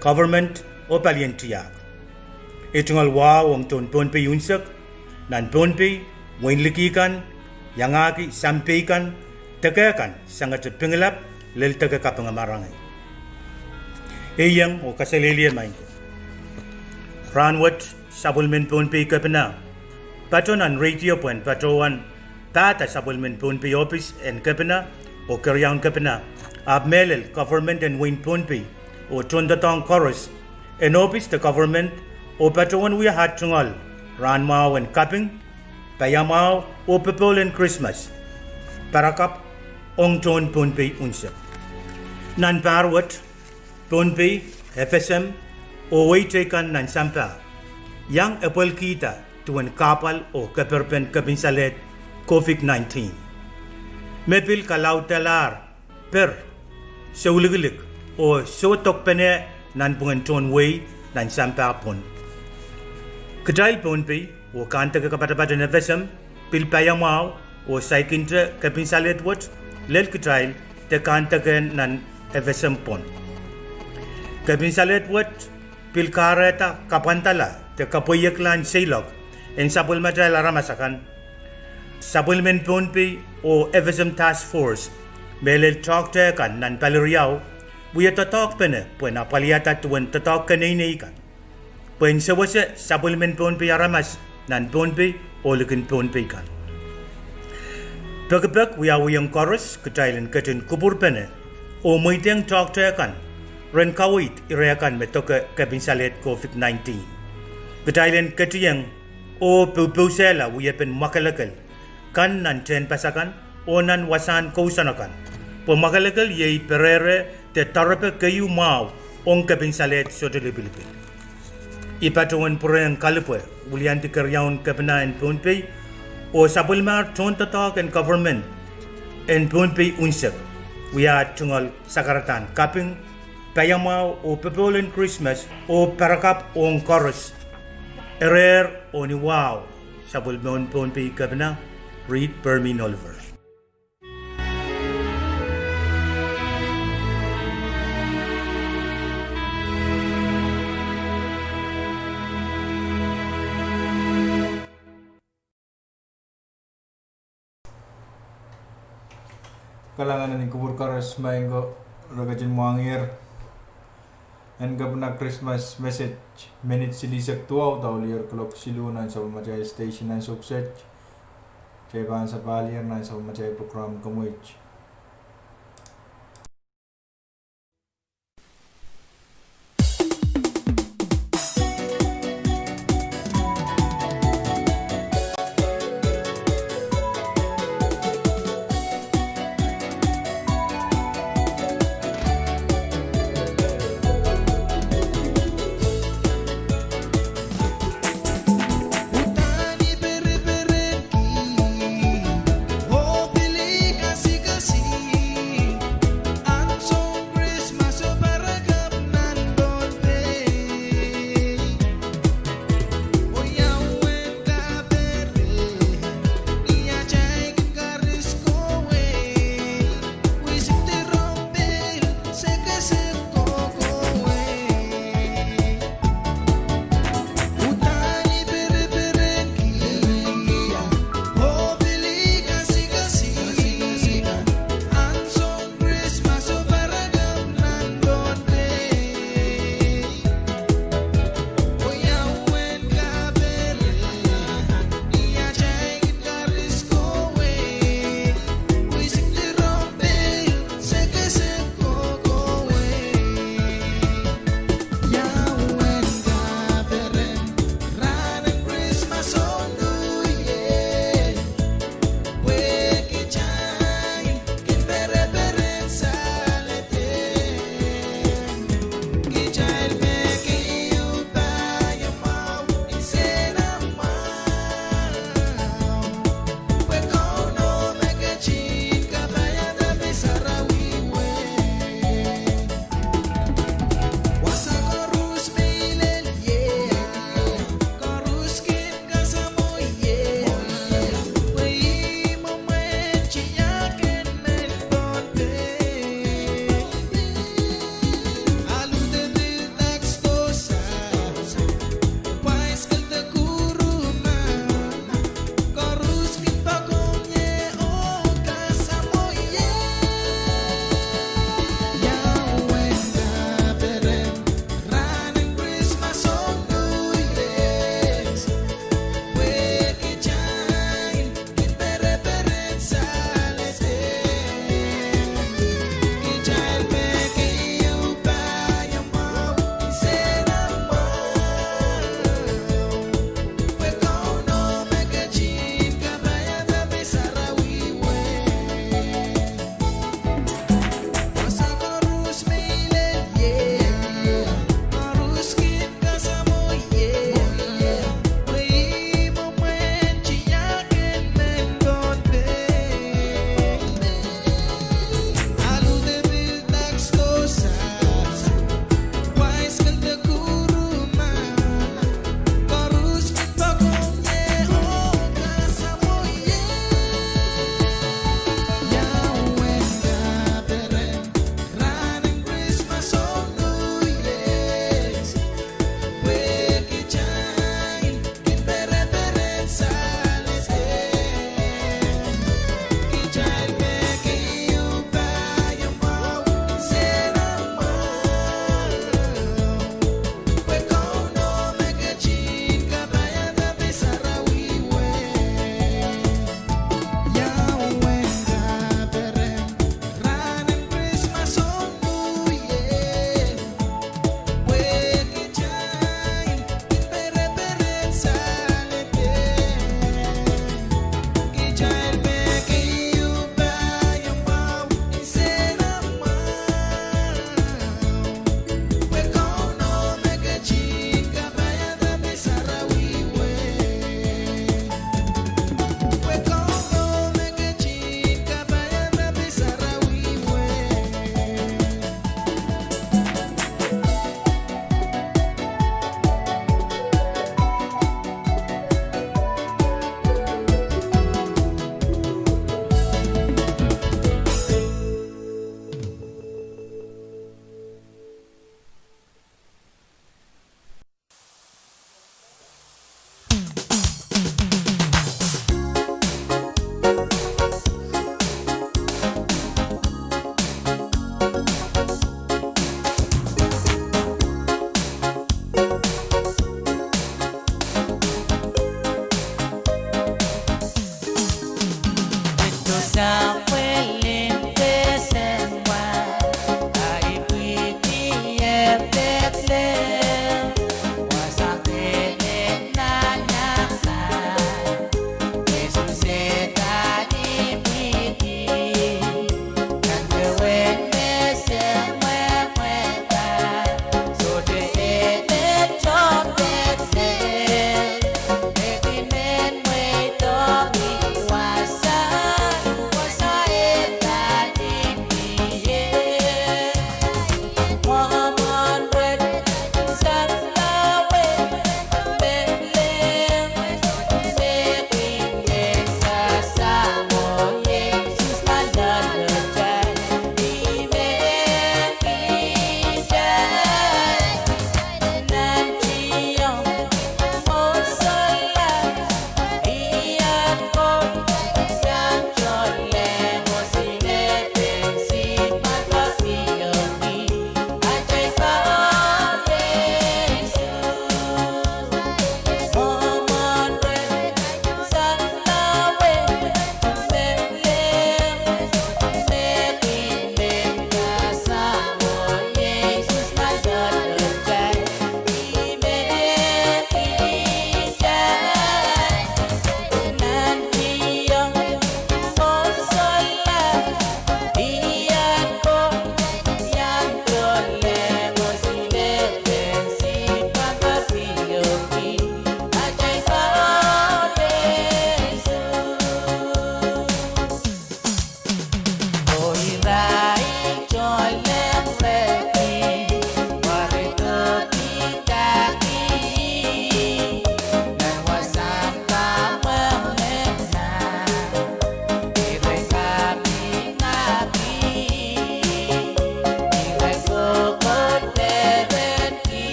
government oh palien tiahk. Ei tungoal wahu ong tohn Pohnpei unsek, nan Pohnpei, wein liki kan, iangahki sampei kan, deke kan sangete Pingelap, lel deke Kapinga Marangi. Ei iang oh kaselehlie maing ko. Rahnwet sapwellimen Pohnpei kepina pato nan radio pwehn patohwan pahda sapwellimen Pohnpei ohpis en kepina oh keriaun kepina, ahpw mehlel government en wein Pohnpei oh tohndoadoahk koaros en ohpis de government, oh patohwan wia at tungoal rahn mwahu en kaping, paiamwahu oh popohl en Krismas, parakapw ong tohn Pohnpei unsek. Nan pahr wet, Pohnpei, FSM oh wehi teikan nan sampah iang epwelkihda duwen kahpwal oh keperpen kepinsalehd COVID nineteen, me pil kalaudalahr per soulikilik oh sohdokpene nanpwungen tohn wehi nan sampah pwon. Kitail Pohnpei oh kahndeke kapatapat en FSM pil paiamwahu oh saikinte kepinsalehd wet lel kitail de kahndeke nan FSM pwon. Kepinsalehd wet pil kahrehda kapwandala de kapweiekla seiloak en sapwellimatail aramas akan. Sapwellimen Pohnpei oh FSM task force, mehlel toahkte kan nan pali riau, wia doadoahkpene pwehn apwaliada duwen doadoahk keneinei kan pwehn sewese sapwellimen Pohnpei aramas nan Pohnpei oh likin Pohnpei kan. Pekipek wiawihong koaros kitail en ketin kupwurpene oh mweidehng toahkte kan ren kaweid ire kan me doke kepinsalehd COVID nineteen. Kitail en ketieng oh poupousehla wiepen mwakelekel kan nan tehnpas akan oh nan wasahn kousoan akan, pwe mwakelekel iei perehre de doarepe keieu mwahu ong kepinsalehd sohte lipilipil. I patohwan pwurehng kalipwe wiliandi keriaun kepina en Pohnpei oh sapwellimahr tohndoadoahk en government en Pohnpei unsek, wia tungoal sakaradahn kaping, paiamwahu oh popohl en Krismas oh parakapw ong koaros. Erehr oh ni wahu, sapwellimen Pohnpei kepina, Reed Permin Oliver. Kalahngan en kupwur koaros maing ko, re ketin mwahngiher en kepina Krismas message minit silihsek duwau, daulier kuloak siluh nan sapwellimatail station nan Sukset. Kitail pahn sapahl ier nan sapwellimatail program kemweit.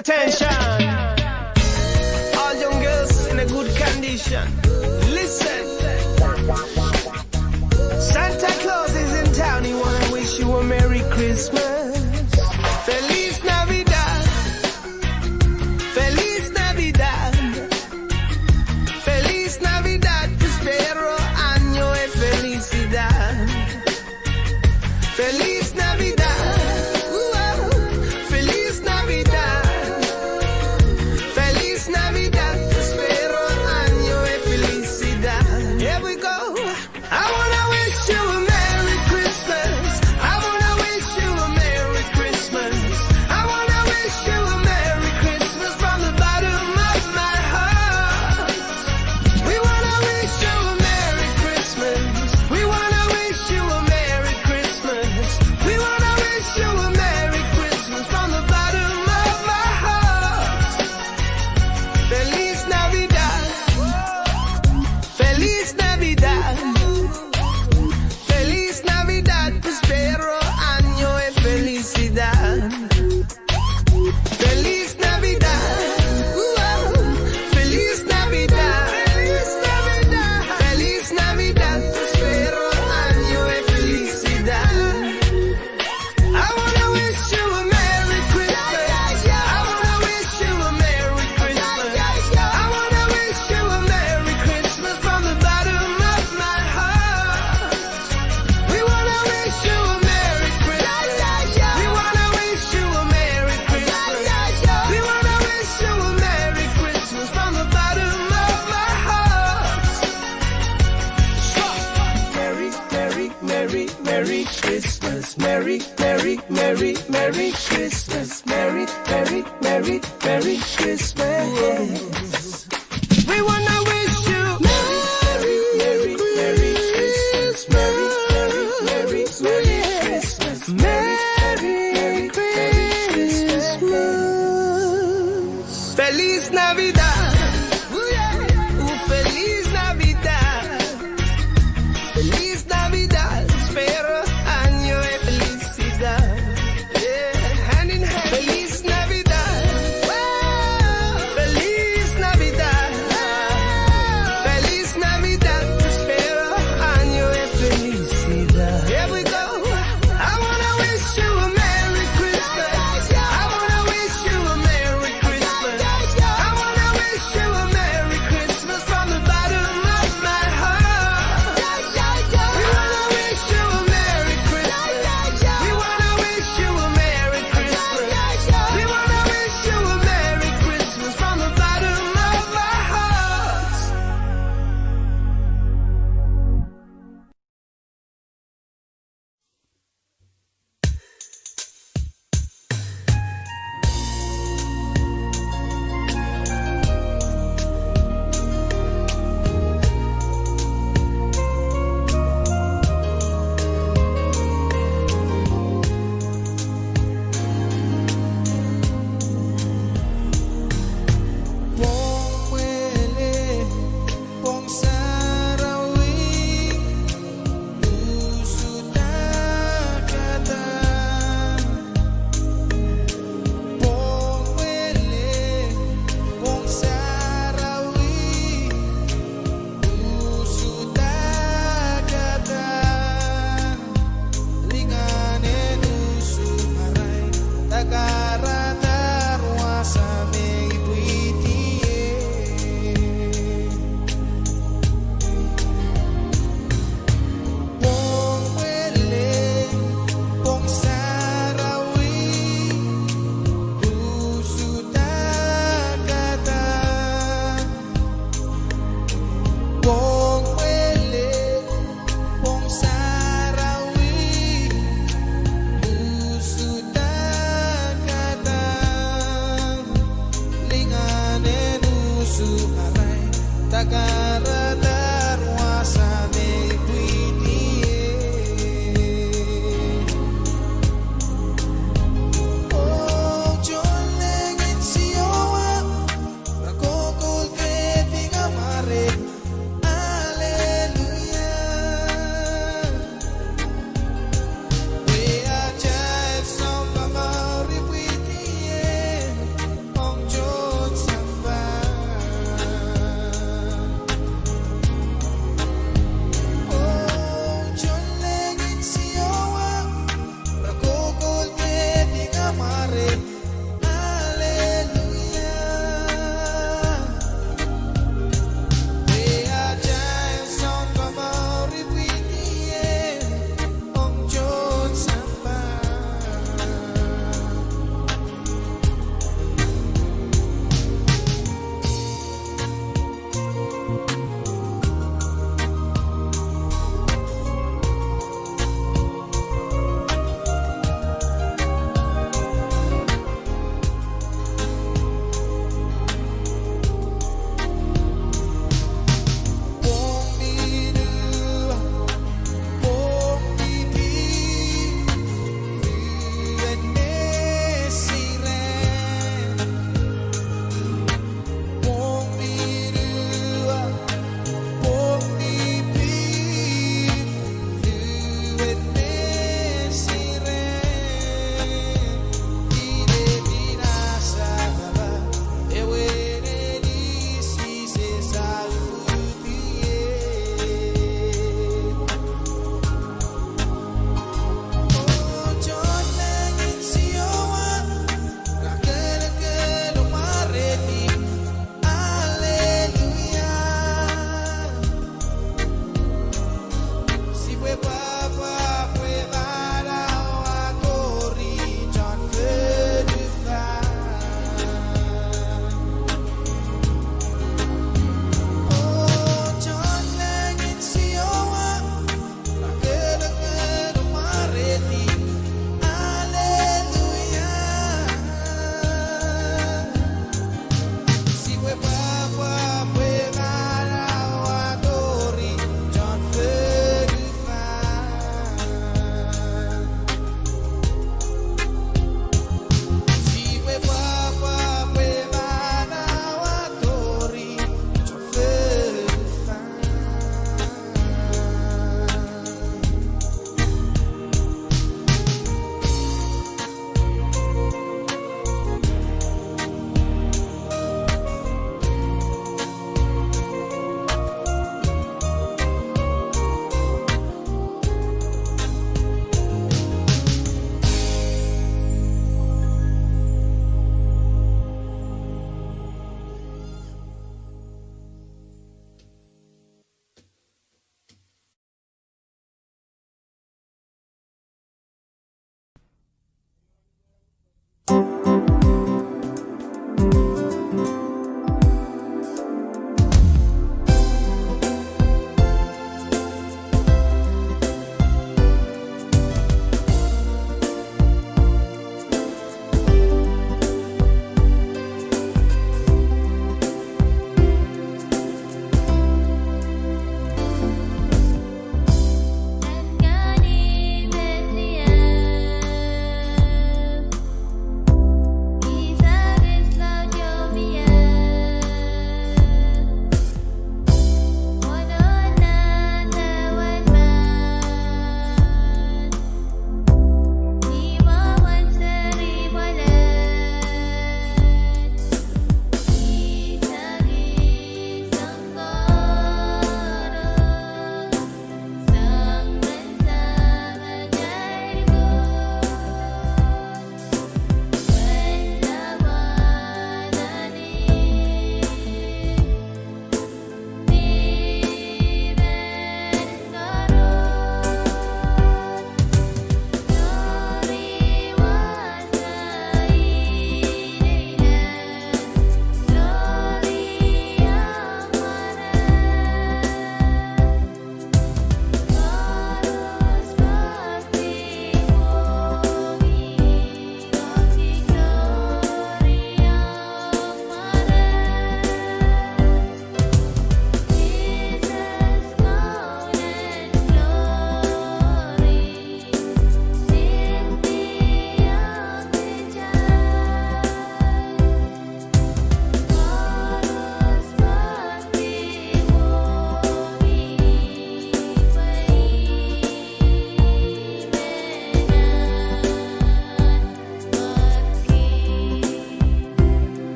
Attention! All young girls in a good condition. Listen. Santa Claus is in town, he wanna wish you a Merry Christmas. Feliz Navidad. Feliz Navidad. Feliz Navidad, prospero año y felicidad. Feliz Navidad, uh, Feliz Navidad. Feliz Navidad, prospero año y felicidad. Here we go. I wanna wish you a Merry Christmas. I wanna wish you a Merry Christmas. I wanna wish you a Merry Christmas from the bottom of my heart. We wanna wish you a Merry Christmas. We wanna wish you a Merry Christmas. We wanna wish you a Merry Christmas from the bottom of our hearts. Feliz Navidad. Feliz Navidad. Feliz Navidad, prospero año y felicidad. Feliz Navidad. Uh, Feliz Navidad. Feliz Navidad. Feliz Navidad, prospero año y felicidad. I wanna wish you a Merry Christmas. I wanna wish you a Merry Christmas. I wanna wish you a Merry Christmas from the bottom of my heart. We wanna wish you a Merry Christmas. We wanna wish you a Merry Christmas. We wanna wish you a Merry Christmas from the bottom of my heart. Merry, Merry, Merry, Merry Christmas. Merry, Merry, Merry, Merry Christmas. Merry, Merry, Merry, Merry Christmas. We wanna wish you Merry, Merry, Merry Christmas. Merry, Merry, Merry, Merry Christmas. Merry, Merry, Merry Christmas. Feliz Navidad. Uh, Feliz Navidad. Feliz Navidad, prospero año y felicidad. Yeah, hand in hand. Feliz Navidad. Wow. Feliz Navidad. Feliz Navidad, prospero año y felicidad. Here we go. I wanna wish you a Merry Christmas. I wanna wish you a Merry Christmas. I wanna wish you a Merry Christmas from the bottom of my heart. We wanna wish you a Merry Christmas. We wanna wish you a Merry Christmas. We wanna wish you a Merry Christmas from the bottom of our hearts. Pwong mwele, pwong sarawi, usu dakada. Pwong mwele, pwong sarawi, usu dakada. Lingan en usu arail, dakada wasa me I pwidier. Pwong mwele, pwong sarawi, usu dakada. Pwong mwele, pwong sarawi, usu dakada. Lingan en usu arail, dakada wasa me I pwidier. Oh, tohnleng en Siohwa, rakokoul kehdi ngamwarer. Aleluia. Pwe atail Sahm Mamour I pwidier.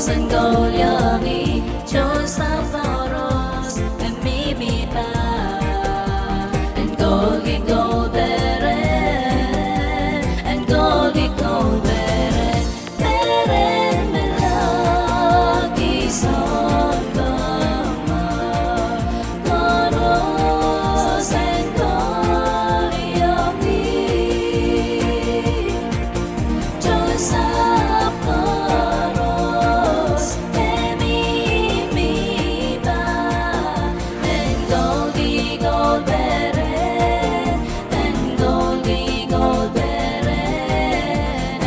Sen koul iong ih, tohn sahpw koaros, me mihmi pah. En koulki koul peren, en koulki koul peren, peren me lahki sounpar. Koaros en koul iong ih, tohn sahpw koaros, me mihmi pah. En koulki koul peren, en koulki koul peren,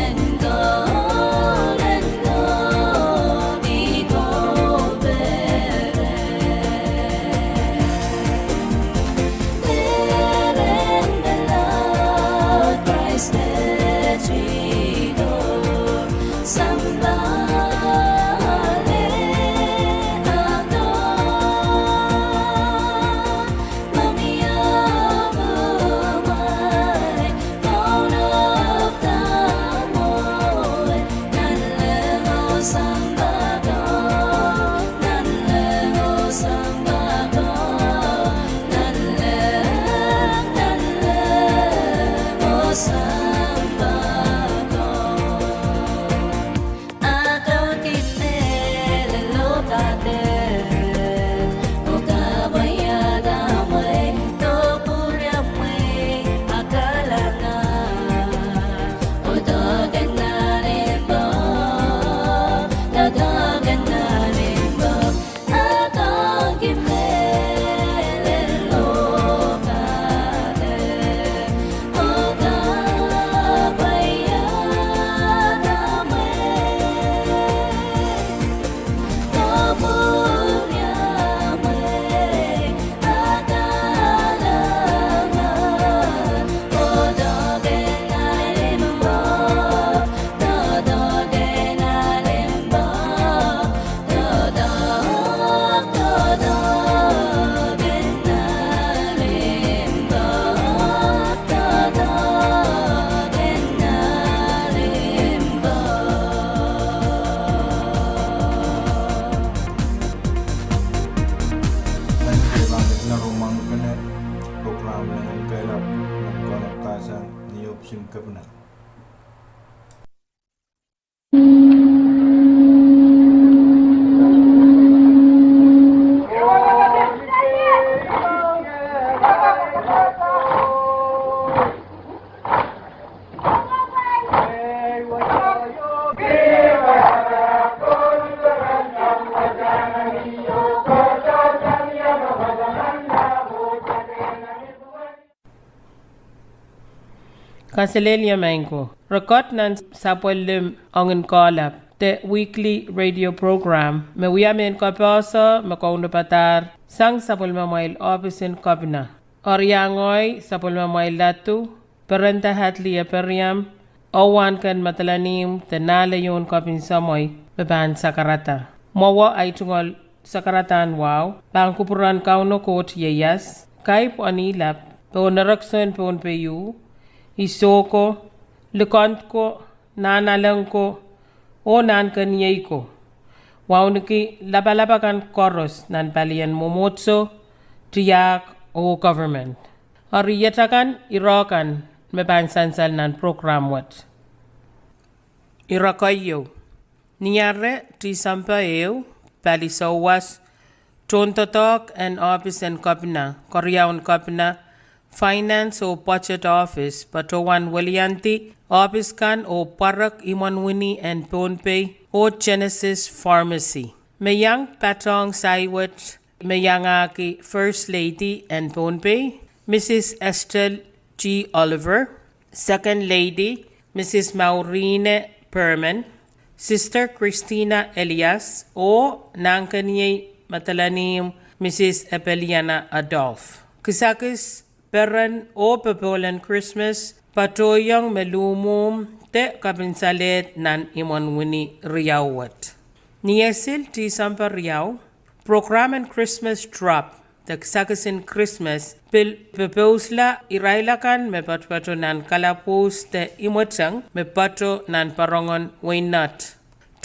en koul, en koulki koul peren. Peren me lahk Krais ketikihdo sampah. Nan kehlail en program en kehlail en konehng kasang ni opsin kepina. Kaselehlie maing ko. Rekod nan sapwellime ongin koalap, de weekly radio program, me wia mehn kapehse me kaunopadahr sang sapwellimamwail ohpis en kepina. Eri iang ngehi sapwellimamwail ladu, Perenda Hadley Ephriam, oh wahnken Madolenihmw de Nahleyohn Kepin Semwei me pahn sakarada. Mwowe ei tungoal sakaradahn wahu pahn kupwuren Kauno Koht ieias, Kaip Onilap, pohn erekiso en Pohnpei, Isoko, Likend ko, Nahnalek ko, oh Nahnkeniei ko. Wauneki lapalap akan koaros nan palien mwomwohdiso, tiahk, oh government. Eri iet akan ire kan me pahn sansal nan program wet. Ire keieu. Ni ahr Tisempe ehu, pali souwas, tohndoadoahk en ohpis en kepina, keriaun kepina, Finance oh Budget Office, patohwan weliandi ohpis kan oh pwarek imwen wini en Pohnpei oh Genesis Pharmacy. Me iang patohng sahi wet me iangahki First Lady en Pohnpei, Mrs Estelle G Oliver, Second Lady, Mrs Maurine Perman, Sister Christina Elias, oh Nahnkeniei Madolenihmw Mrs Epeliana Adolf. Kisakis, peren oh popohl en Krismas patohiong me luhmwuhm de kepinsalehd nan imwen wini riau wet. Ni esil Tisempe riau, program en Christmas Drop de kisakisin Krismas pil popousla irail akan me patopato nan kalapwuhs de imweteng me pato nan parongen Weinot.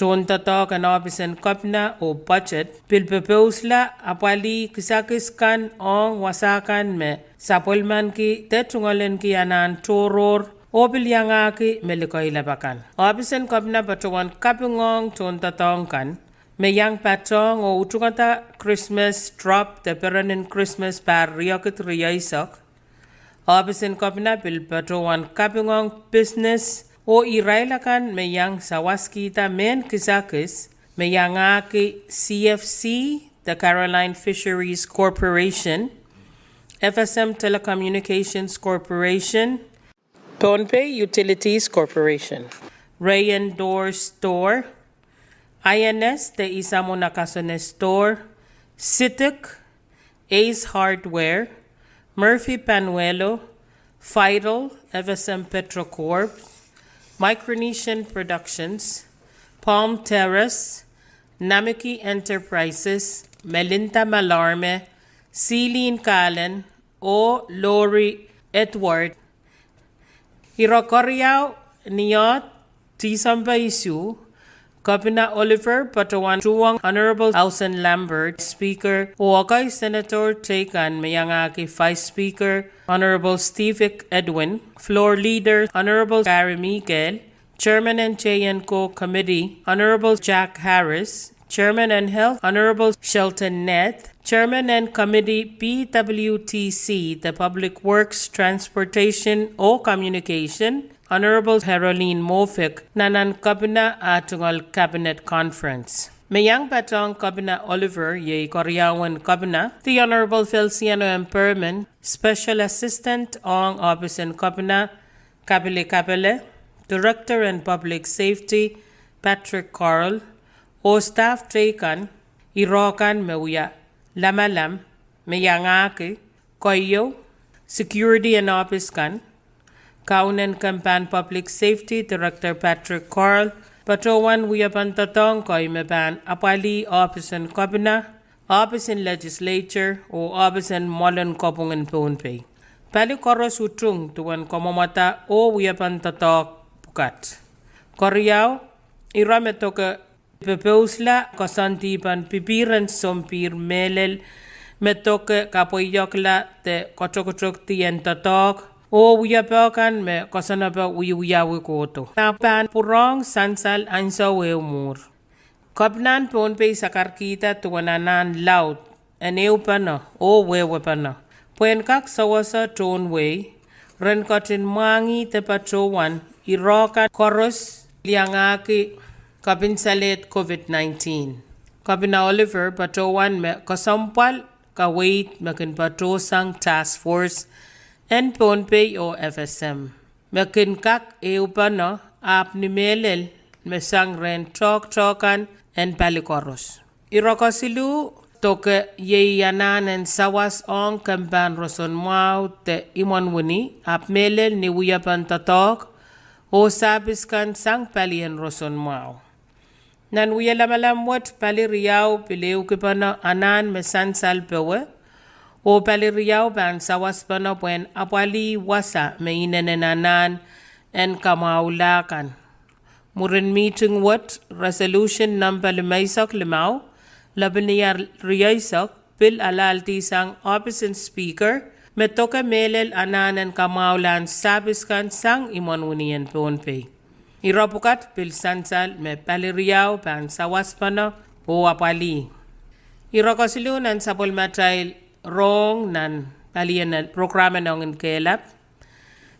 tohndoadoahk en ohpis en kepina oh budget pil popousla apwalih kisakis kan ong wasa kan me sapwellimaniki de tungoaleniki anahn tohrohr oh pil iangahki me likeilapakan. Ohpis en kepina patohwan kapingohng tohndoadoahk kan me iang patohng oh utungada Christmas drop de perenin Christmas pahr riekid rieisek. Ohpis en kepina pil patohwan kapingohng business oh irail akan me iang sawaskihda mehn kisakis me iangahki C F C, the Caroline Fisheries Corporation, F S M Telecommunications Corporation, Pohnpei Utilities Corporation, Ray and Door Store, I N S de Isamu Nakasone Store, Sidik, Ace Hardware, Murphy Panuelo, Fidel, F S M Petrocorp, Micronesian Productions, Palm Terrace, Namiki Enterprises, Melinda Malarme, Celine Kalen, oh Lori Edward. Ire keriau, ni oh Tisempe isuh, Kepina Oliver patohwan tuhwong Honorable Ausen Lambert, Speaker, oh ekei Senator teikan me iangahki Vice Speaker, Honorable Stevick Edwin, Floor Leader, Honorable Gary Miguel, Chairman en J N Co Committee, Honorable Jack Harris, Chairman en Health, Honorable Shelton Neth, Chairman en Committee P W T C, the Public Works, Transportation oh Communication, Honorable Herolin Mofik, nan nan kepina ah tungoal Cabinet Conference. Me iang patohng Kepina Oliver iei keriaun kepina, the Honorable Feliciano M. Perman, Special Assistant ong Ohpis en Kepina, Kapili Kapele, Director en Public Safety, Patrick Carl, oh staff teikan, ire kan me wia lamalam me iangahki, keieu, security en ohpis kan, Kaunen kempan Public Safety Director Patrick Carl patohwan wiepen doadoahk kei me pahn apwalih ohpis en kepina, ohpis en Legislature, oh ohpis en mwoalen kopwung en Pohnpei. Pali koaros utung duwen kamwomwada oh wiepen doadoahk pwukat. Keriau, ire me doke popousla koasoandi pahn pipihren sompihr mehlel me doke kapweiekla de katokotoktien doadoahk oh wiepe kan me koasoanepe wiewiawi kohdo. Nan pahn pwurehng sansal ansou ehu mwuhr. Kepinahn Pohnpei sakarkihda duwen anahn laud en ehupene oh wehwepene pwehn kak sewese tohn wehi, ren ketin mwahngih de patohwan ire kan koaros iangahki kepinsalehd COVID nineteen. Kepina Oliver patohwan me kesempwal kaweid me kin patohsang task force en Pohnpei oh F S M me kin kak ehupene ahpw ni mehlel me sang rehn toahktoahk kan en pali koaros. Ire kesiluh doke iei anahn en sawas ong kempan roson mwahu de imwen wini ahpw mehlel ni wiepen doadoahk oh sahpis kan sang palien roson mwahu. Nan wie lamalam wet pali riau pil ehukipene anahn me sansal powe, oh pali riau pahn sawaspene pwehn apwalih wasa me inenen anahn en kamwahula kan. Mwurin mihting wet, resolution nempe limeisek limau, lepin ier rieisek, pil alahldi sang ohpis en Speaker me doke mehlel anahn en kamwahulahn sahpis kan sang imwen wini en Pohnpei. Ire pwukat pil sansal me pali riau pahn sawaspene oh apwalih. Ire kesiluh nan sapwellimatail rohng nan palien program en ong en kehlap.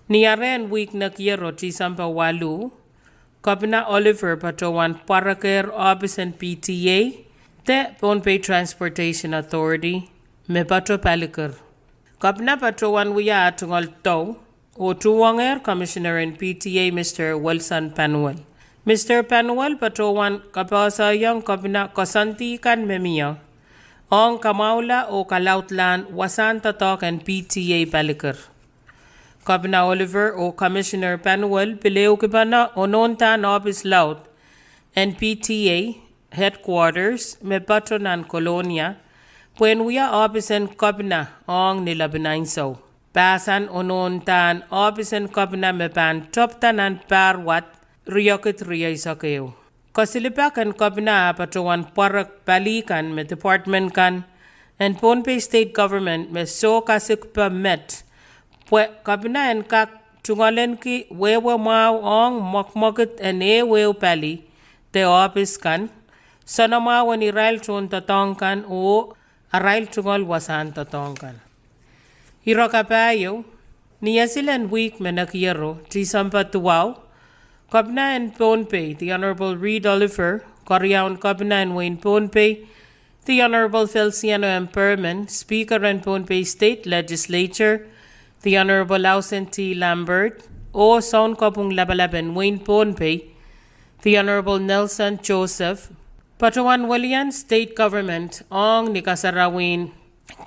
Ni arehn wihk nekiero Tisempe waluh, Kepina Oliver patohwan pwarekehr ohpis en P T A de Pohnpei Transportation Authority me pato palikir. Kepina patohwan wia ah tungoal dou oh tuhwongehr Commissioner en P T A, Mister Wilson Panuel. Mister Panuel patohwan kapehsehiong Kepina koasoandi kan me mie ong kamwahula oh kalaudlahn wasahn doadoahk en P T A palikir. Kepina Oliver oh Commissioner Panuel pil ehukipene onohndahn ohpis laud en P T A headquarters me pato nan Kolonia pwehn wia ohpis en kepina ong ni lepin ansou. Pahsan onohndahn ohpis en kepina me pahn tepda nan pahr wad riekid rieisek ehu. Kasilipek en Kopina ah patohwan pwarek pali kan me department kan en Pohnpei State Government me soh kasikpe met, pwe Kopina en kak tungoalenki wehwe mwahu ong mwekmwekid en ehuehu pali de ohpis kan, soanamwahu en irail tohndoadoahk kan oh arail tungoal wasahn doadoahk kan. Ire kapahieu, ni esil en wihk me nekiero, Tisempe duwau, Kopina en Pohnpei, The Honorable Reed Oliver, Keriaun Kopina en wehin Pohnpei, The Honorable Feliciano M. Perman, Speaker en Pohnpei State Legislature, The Honorable Austen T. Lambert, oh Sounkopwung Lapalap en wehin Pohnpei, The Honorable Nelson Joseph, patohwan welian State Government ong ni kasarawien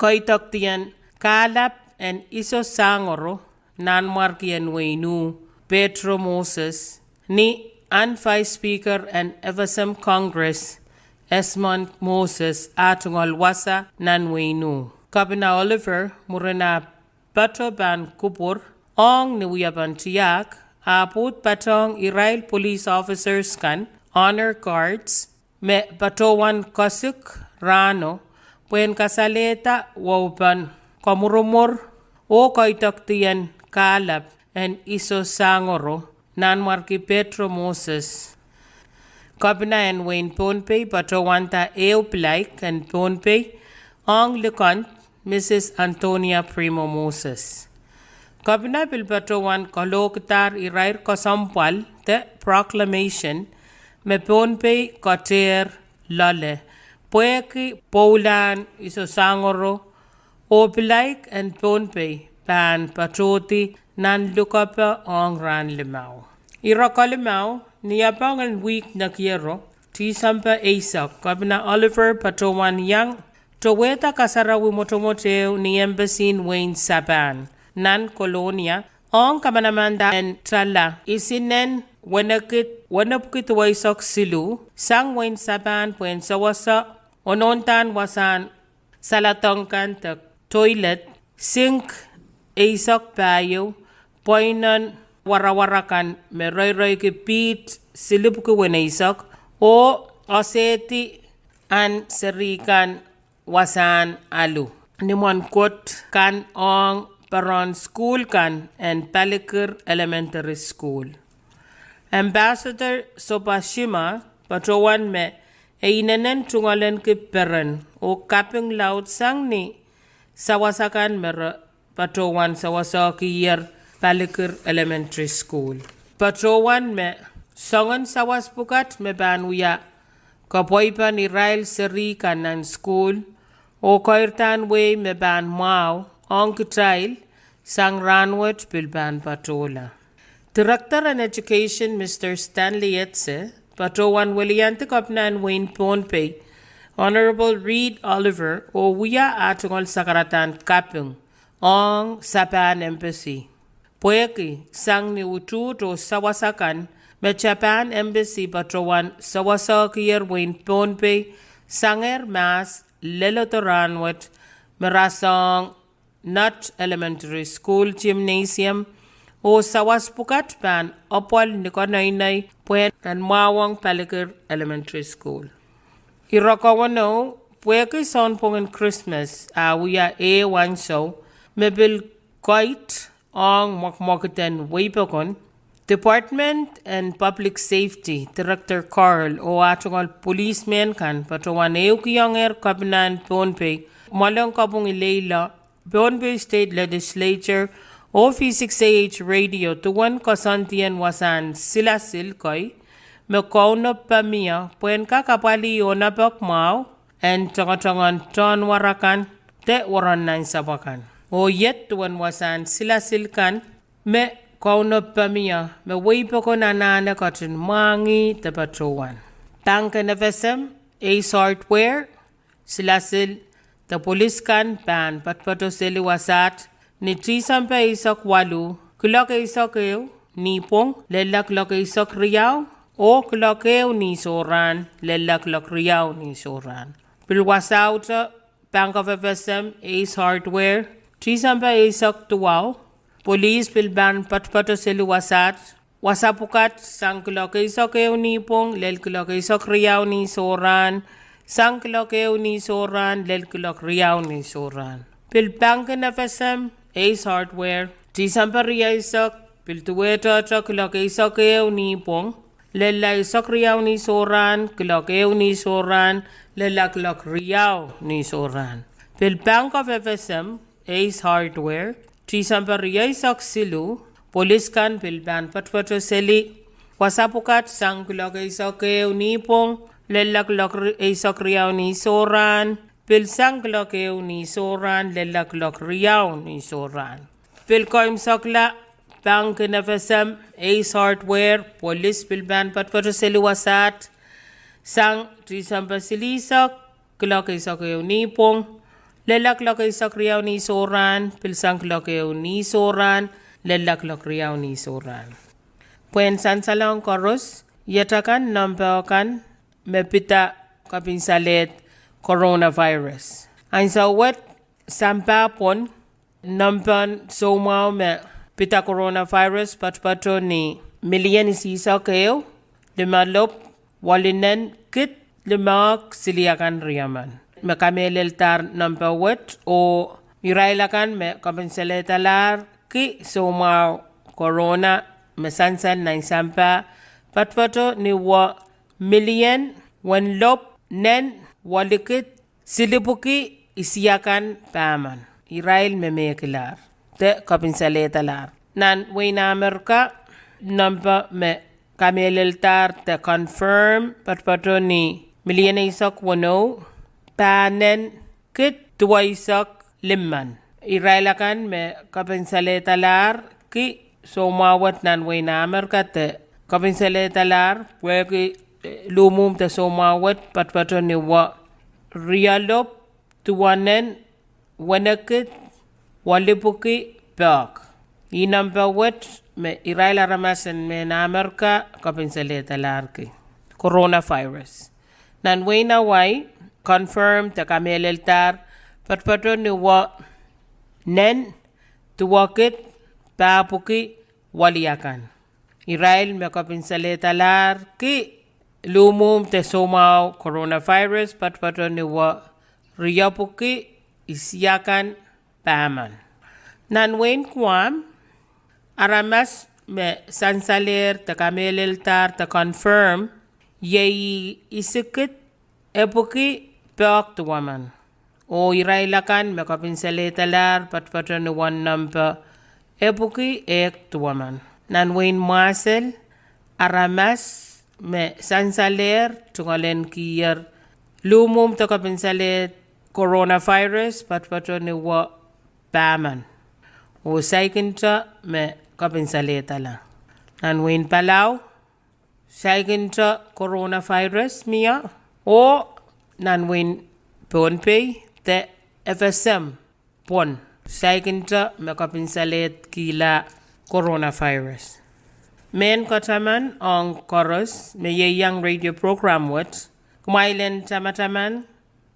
koidokdien kahlap en Iso Sangoro, Nanmwarki en wehin Uh, Petro Moses, ni ahn Vice Speaker en FSM Congress, Esmond Moses, ah tungoal wasa nan wehin Uh. Kopina Oliver mwurin ah pato pahn kupwur ong ni wiepen tiahk, ah pwuhd patohng irail police officers kan, honor guards, me patohwan kasik rahno pwehn kasalehda waupen kamwurumwur oh koidokdien kahlap en Iso Sangoro, Nanmwarki Petro Moses. Kopina en wehin Pohnpei patohwanda ehu pilaik en Pohnpei ong likend, Mrs Antonia Primo Moses. Kopina pil patohwan kalohkidahr irair kesempwal de proclamation me Pohnpei ketehr loale pwehki pwoulahn Iso Sangoro, oh pilaik en Pohnpei pahn patohdi nan lukepe ong rahn limau. Ire kalimau, ni apohng en wihk nekiero, Tisempe eisek, Kopina Oliver patohwan iang towehda kasarawi mwotomwot ehu ni embassy en wehin Sapahn nan Kolonia ong kamanamanda en tala isinen wenepwiki duweisek siluh sang wehin Sapahn pwehn sewese onohndan wasahn saledek kan de toilet, sink eisek pahieu, pweinen warawara kan me reireiki piht silipwiki weneisek, oh esehdi ahn seri kan wasahn alu, nimwen kot kan ong peren sukuhl kan en Palikir Elementary School. Ambassador Sobhashima patohwan me e inenen tungoalenki peren oh kaping laud sang ni sawas akan me re patohwan sewesehkier Palikir Elementary School. Patohwan me soangen sawas pwukat me pahn wia kapwaipen irail seri kan nan sukuhl, oh keirdahn wehi me pahn mwahu ong kitail sang rahnwet pil pahn patohla. Director en Education, Mr Stanley Etse, patohwan weliandi Kopina en wehin Pohnpei, Honorable Reed Oliver, oh wia ah tungoal sakaradahn kaping ong Sapahn Embassy pwehki sang ni utuht oh sawas akan me Sapahn Embassy patohwan sewesehkier wehin Pohnpei sangehr mahs leledo rahnwet me rasehng Nutt Elementary School Gymnasium, oh sawas pwukat pahn apwal ni koneinei pwehn en mwahwong Palikir Elementary School. Ire kawenou, pwehki sounpwongen Krismas ah wia ehu ansou me pil koit ong mwekmwekid en wehi pokon, Department en Public Safety Director Carl oh ah tungoal policemen kan patohwan ehukiongehr Kopina en Pohnpei, Mwoalen Kopwung Ileile, Pohnpei State Legislature oh V six A H Radio duwen koasoandien wasahn silasil kei me kaunopada mie pwehn kak apwalih onopoak mwahu en tongotongen tohnwarek kan de werennansapw akan, oh iet duwen wasahn silasil kan me kaunopada mie me wehi pokon anahne ketin mwahngih de patohwan. Pangken FSM, Ace Hardware, silasil de polis kan pahn poatopoato seli wasaht ni Tisempe eisek waluh, kuloak eisek ehu nipwong lella kuloak eisek riau, oh kuloak ehu ni sohrahn lella kuloak riau ni sohrahn. Pil wasauhte Bank of FSM, Ace Hardware, Tisempe eisek duwau, polis pil pahn poatopoato seli wasaht wasa pwukat sang kuloak eisek ehu nipwong lel kuloak eisek riau ni sohrahn, sang kuloak ehu ni sohrahn lel kuloak riau ni sohrahn. Pil pangkin F S M, Ace Hardware, Tisempe rieisek, pil duwehte kuloak eisek ehu nipwong lella eisek riau ni sohrahn, kuloak ehu ni sohrahn lella kuloak riau ni sohrahn. Pil Bank of F S M, Ace Hardware, Tisempe rieisek siluh, polis kan pil pahn poatopoatoseli wasa pwukat sang kuloak eisek ehu nipwong lella kuloak ri-, eisek riau ni sohrahn, pil sang kuloak ehu ni sohrahn lella kuloak riau ni sohrahn. Pil koimwsekla pangkin F S M, Ace Hardware, polis pil pahn poatopoatoseli wasaht sang Tisempe silihsek, kuloak eisek ehu nipwong lella kuloak eisek riau ni sohrahn, pil sang kuloak ehu ni sohrahn lella kuloak riau ni sohrahn. Pwehn sansalohng koaros, iet akan nempe kan me pid kopinsalehda coronavirus. Ansou wet sampah pwon, nempen soumwahu me pid coronavirus poatopoato ni milion isihsek ehu, limelopw, welinen kid, limehk, siliakan riemen me kamehleldahr nempe wet, oh irail akan me kopinsalehdahlahr ki soumwahu corona me sansal nan sampah poatopoato ni wah milion wenlopw nen walikid silipwuki isiakan pahmen. Irail me mehkilahr de kopinsalehdahlahr. Nan wehin Amerika, nempe me kamehleldahr de confirm poatopoato ni milion eisek weneu, panen kid duweisek limmen. Irail akan me kopinsalehdahlahr ki soumwahu wet nan wehin Amerika de kopinsalehdahlahr pwehki, eh, luhmwuhm de soumwahu wet poatopoato ni wah rielopw, duwenen wenekid, walipwuki pehk. Ih nempe wet me irail aramas en mehn Amerika kopinsalehdahlahr ki coronavirus. Nan wehin Hawaii, confirm de kamehleldahr poatopoato ni wah nen, duwekid, pahpwuki, weliakan. Irail me kopinsalehdahlahr ki luhmwuhm de soumwahu coronavirus poatopoato ni wah riepwuki isiakan pahmen. Nan wehin Guam, aramas me sansalehr de kamehleldahr de confirm iei isikid epwiki pehk duwemen. Oh irail akan me kopinsalehdahlahr poatopoato ni wah nempe epwiki ehk duwemen. Nan wehin Mwasel, aramas me sansalehr tungoalenkier luhmwuhm de kopinsalehda coronavirus poatopoato ni wah pahmen. Oh saikinte me kopinsalehdahlahr. Nan wehin Palau, saikinte coronavirus mie, oh nan wehin Pohnpei de F S M pwon, saikinte me kopinsalehd kihla coronavirus. Mehn kataman ong koaros me ieiang radio program wet, kumwail en tamataman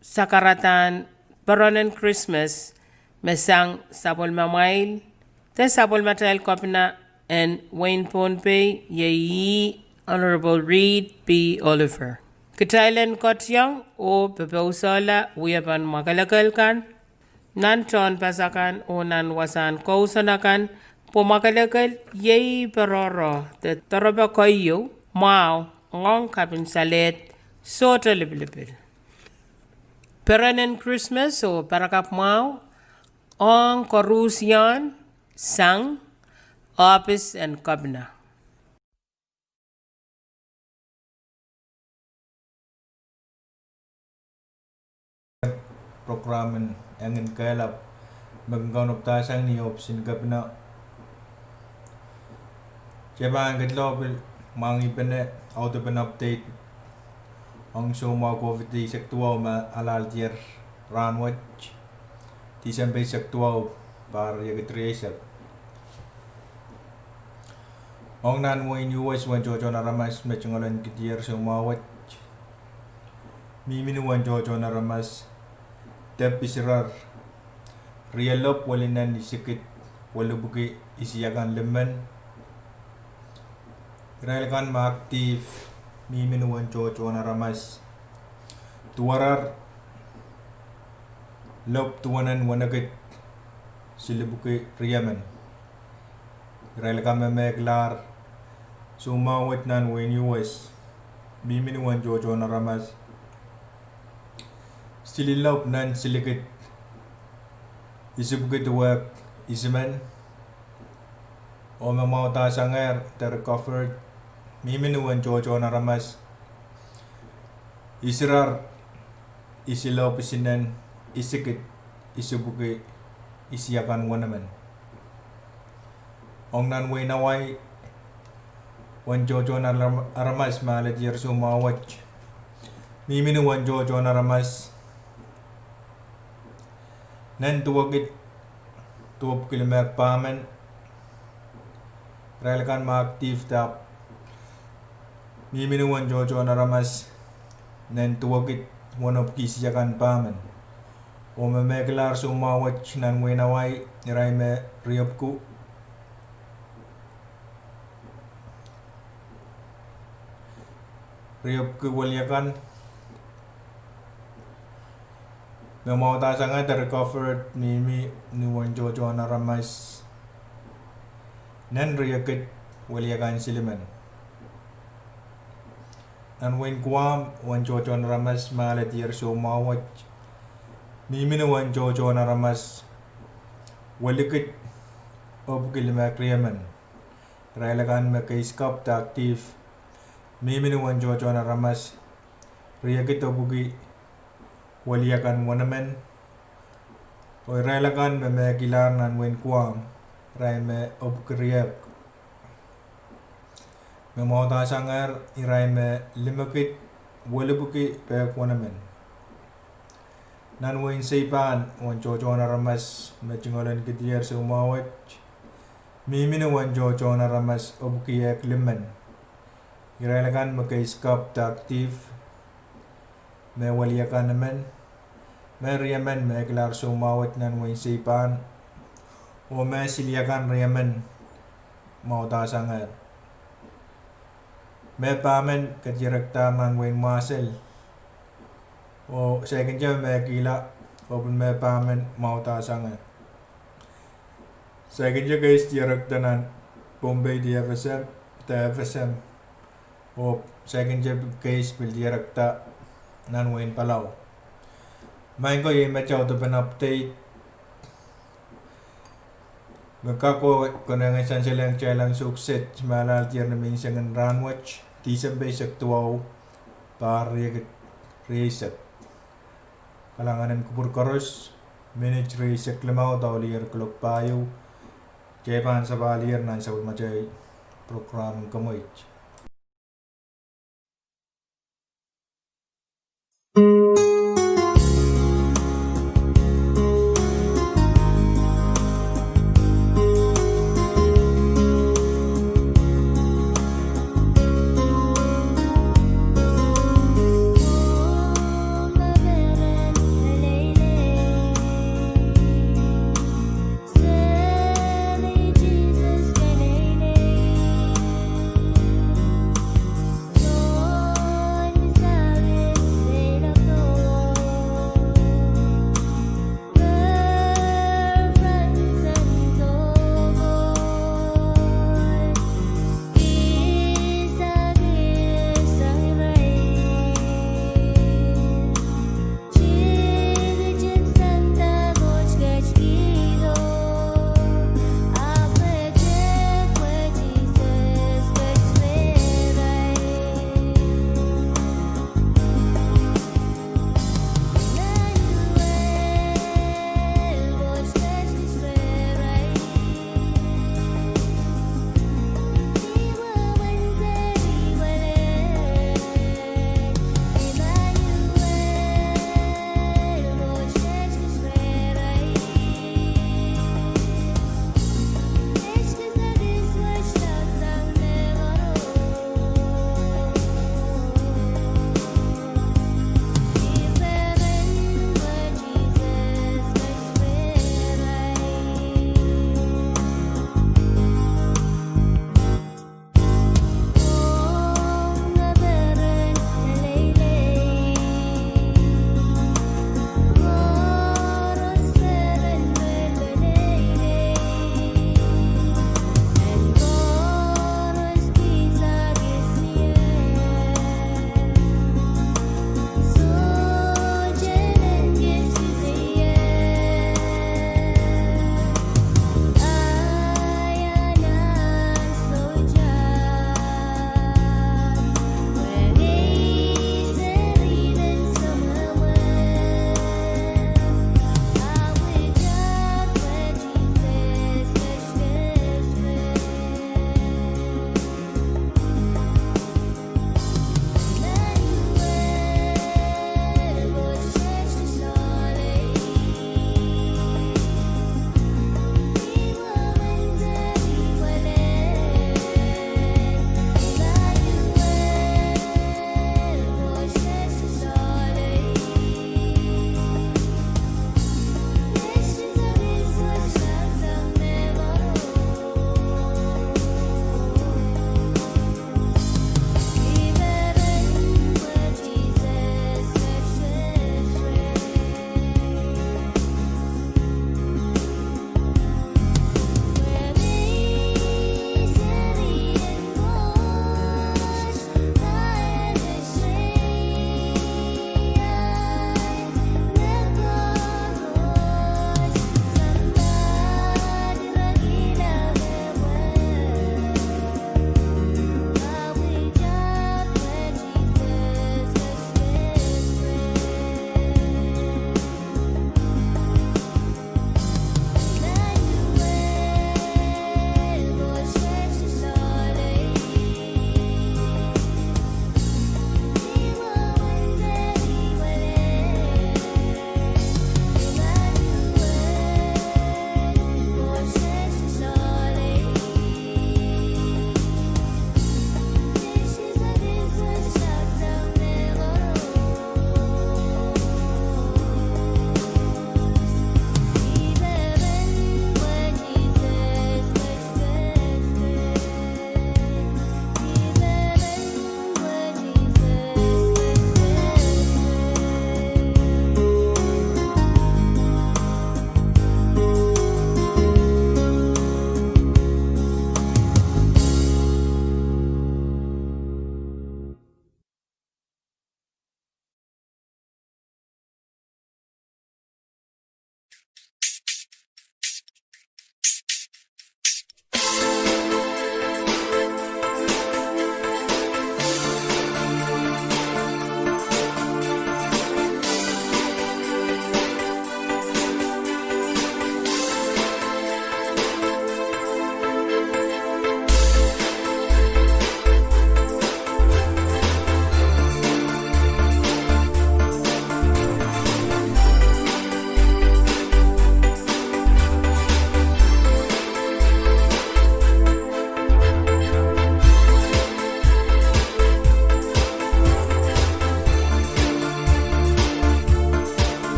sakaradahn perenen Krismas me sang sapwellimamwail de sapwellimatail Kepina en wehin Pohnpei, iei Honorable Reed P. Oliver. Kitail en kotiong oh popousehla wiepen mwakelekel kan nan tohnpas akan oh nan wasahn kousoan akan, pwe mwakelekel iei peroro de doarepe keieu mwahu ong kapinsalehd sohte lipilipil. Perenen Krismas oh parakapw mwahu ong koarusie sang ohpis en Kepina. Program en Engin Kehlap me kin kaunopadahsang ni ohpisin Kepina. Kitail pahn ketin pil mwahngih pene audepen update ong soumwahu COVID eisek duwau me alahldahng rahn wet, Tisempe eisek duwau, pahr riekid rieisek. Ong nan wehin U S, uwen tohtohn aramas me tungoalenkihdier soumwahu wet, mihmi ni uwen tohtohn aramas dep isirar rielopw welinen isikid welipwiki isiakan limmen. Irail akan me active mihmi ni uwen tohtohn aramas, duwarar lopw duwen en wenekid silipwki riemen. Irail akan me mehkilahr soumwahu wet nan wehin U S, mihmi ni uwen tohtohn aramas, sililoap nan silikid isipwiki duwehk isimen. Oh me mwahutasangehr de recovered, mihmi ni uwen tohtohn aramas, isirar isiloap isinen isikid isipwiki isiakan wenemen. Ong nan wehin Hawaii, uwen tohtohn aram-, aramas me aledier soumwahu wet, mihmi ni uwen tohtohn aramas, nen duwekid duwepwiki limehk pahmen. Irail akan me active dahp, mihmi ni uwen tohtohn aramas, nen duwekid wenepwiki isiakan pahmen. Oh me mehkilahr soumwahu wet nan wehin Hawaii, irail me riepwiki, riepwiki weliakan, me mwahutasangehr de recovered, mihmi ni uwen tohtohn aramas, nen riekid weliakan silimen. Nan wehin Guam, uwen tohtohn aramas me aledier soumwahu wet, mihmi ni uwen tohtohn aramas, welikid epwiki limehk riemen. Irail akan me case kapw de active, mihmi ni uwen tohtohn aramas, riekid epwiki weliakan wenemen. Oh irail akan me mehkilahr nan wehin Guam, irail me epwiki riehk, me mwahutasangehr irail me limekid welipwiki pehk wenemen. Nan wehin Seipan, uwen tohtohn aramas me tungoalenkidier soumwahu wet, mihmi ni uwen tohtohn aramas epwiki ehk limen. Irail akan me case kapw de active, me weliakan emen, me riemen mehkilahr soumwahu wet nan wehin Seipan, oh me siliakan riemen mwahutasangehr. Me pahmen kedierekdahr nan wehin Mwasel, oh saikinte mehkihla, oh pil me pahmen mwahutasangehr. Saikinte case dierekda nan Pohnpei de F S M, de F S M, oh saikinte case pil dierekda nan wehin Palau. Maing ko, iei met audepen update me kak konehng en sansalehng kitail ansou kiset me alahldier ni menseng en rahnwet, Tisempe eisek duwau, pahr riekid rieisek. Kalahngan en kupwur koaros, minit rieisek limau daulier kuloak pahieu. Kitail pahn sapahl ier nan sapwellimatail prokram en Kumweit.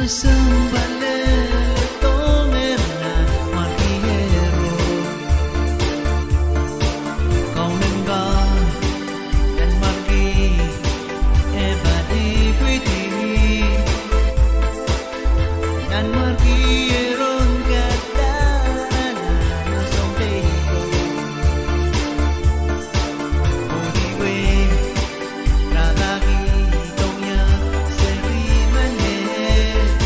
Sounpar lel doh me Nanmwarki ero. Kaunen Koht, Nanmwarki, e pahn ipwidi. Nanmwarki eron kadarala nan sounpei ko. Odi wei, rapahki dong ia seri menet.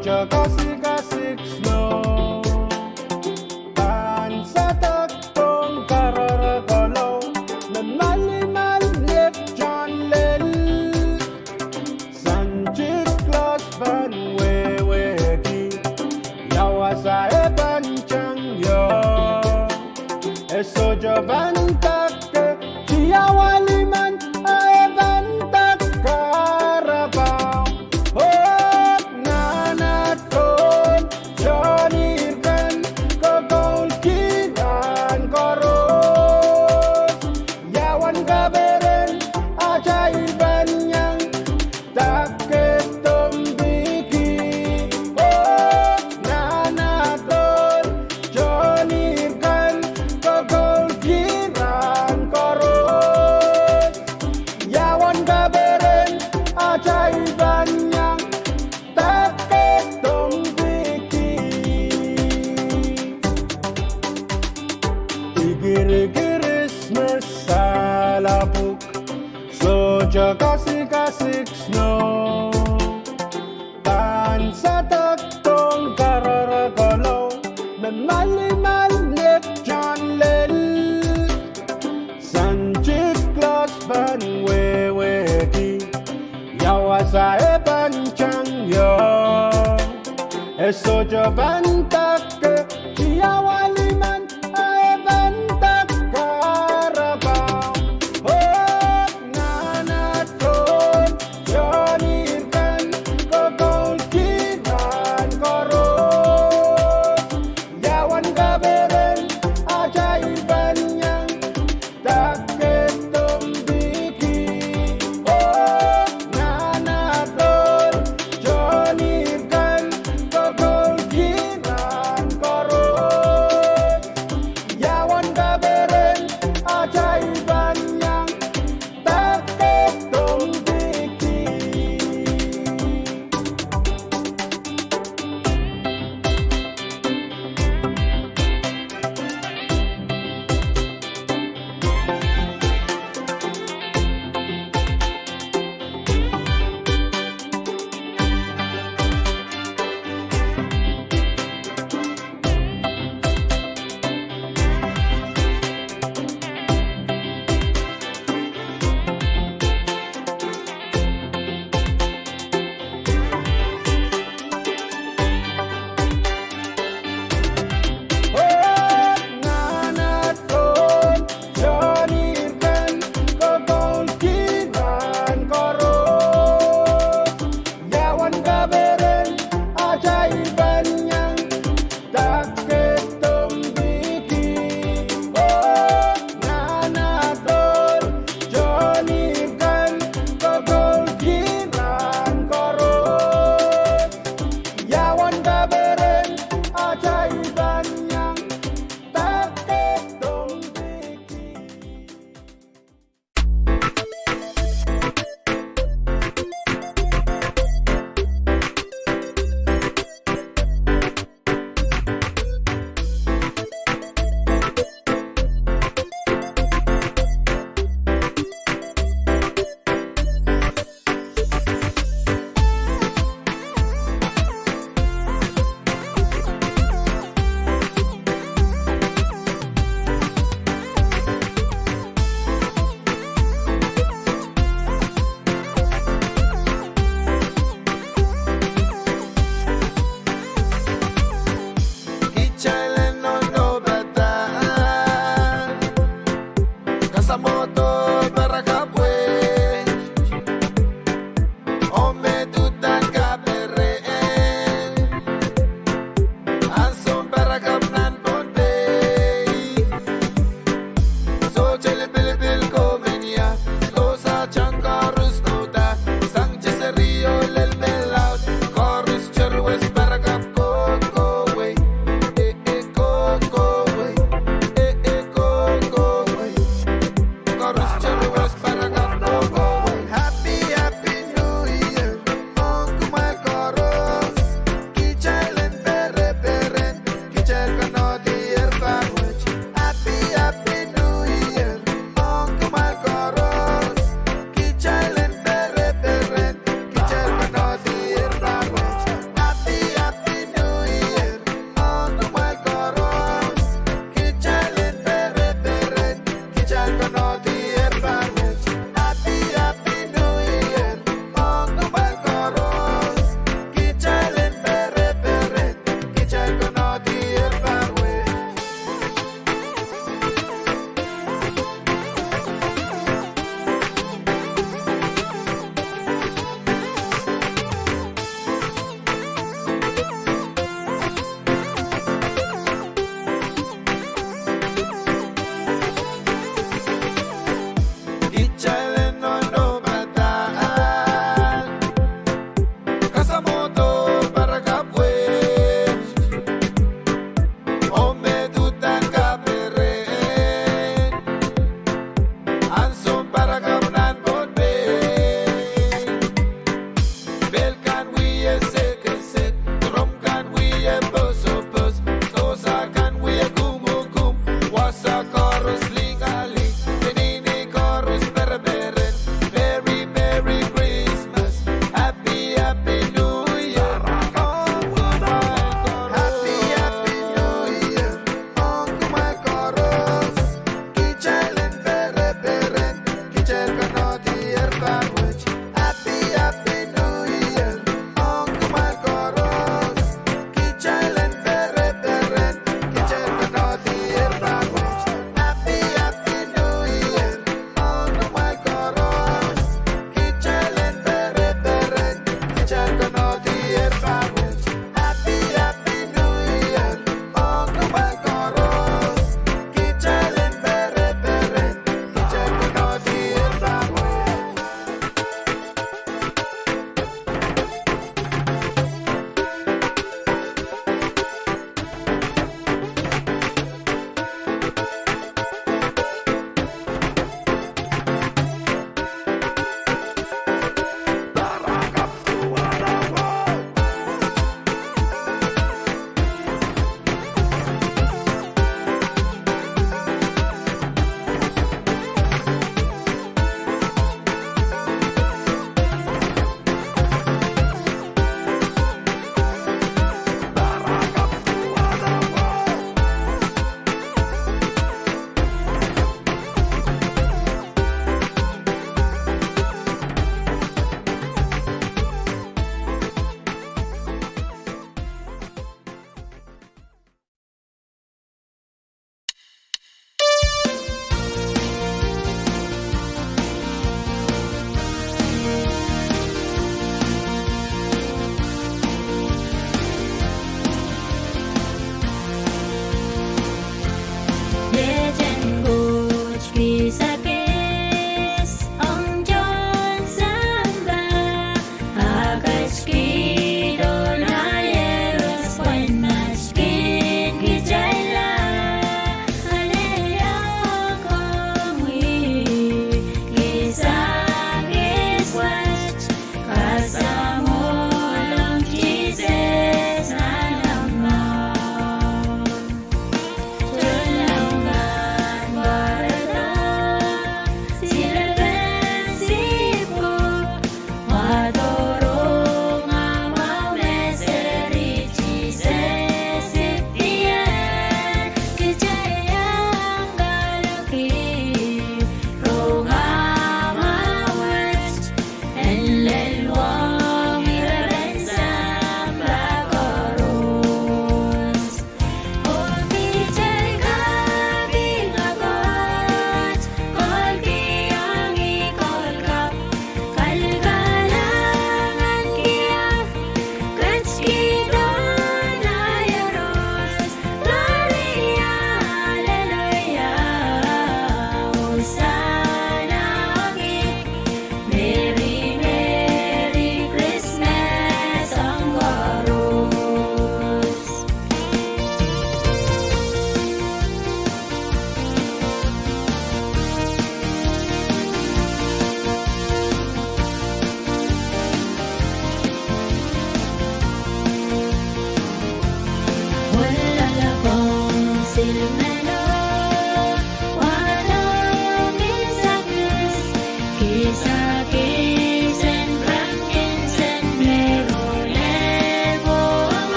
Sohte kasikasik snow, pahn sadek pohn karoro kohlou, me malimal nek tohn lel. Santa Claus pahn wehwehki, ia wasa e pahn tang ie. E sohte pahn dake tiawa limen, a e pahn dake kahrepe. Oh nana tohn tohnihr kan, kokoulki rahn koaros. Ia uwen kaperen atail pahn iang dake dompiki? Oh nana tohn tohnihr kan, kokoulki rahn koaros. Ia uwen kaperen atail pahn iang dake dompiki? Ikiri Kirismas salapwuk, sohte kasikasik snow, pahn sadek pohn karoro kohlou, me malimal nek tohn lel. Santa Claus pahn wehwehki, ia wasa e pahn tang ie. E sohte pahn dake tiawa limen, a e pahn dake kahrepe. Oh nana tohn tohnihr kan, kokoulki rahn koaros. Ia uwen kaperen atail pahn iang dake dompiki? Oh nana tohn tohnihr kan, kokoulki rahn koaros.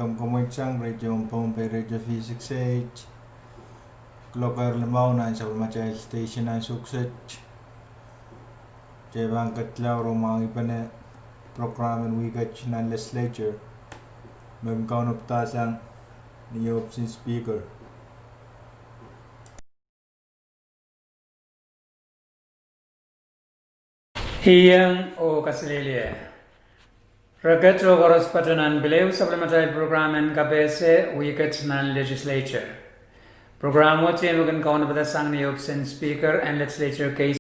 Komw komour sang radio en Pohnpei, Radio V six eight. Kuloak limau nan sapwellimatail station nan Sukset. Kitail pahn kedlahng rongamwahu pene program en wihket nan legislature, me kin kaunopada sang ni ohpis en Speaker. Iang oh kaselehlie. Reket oh koaros patoh nan pil ehu sapwellimatail program en kapehse wihket nan legislature. Program wet me kin kaunopada sang ni ohpis en Speaker en legislature K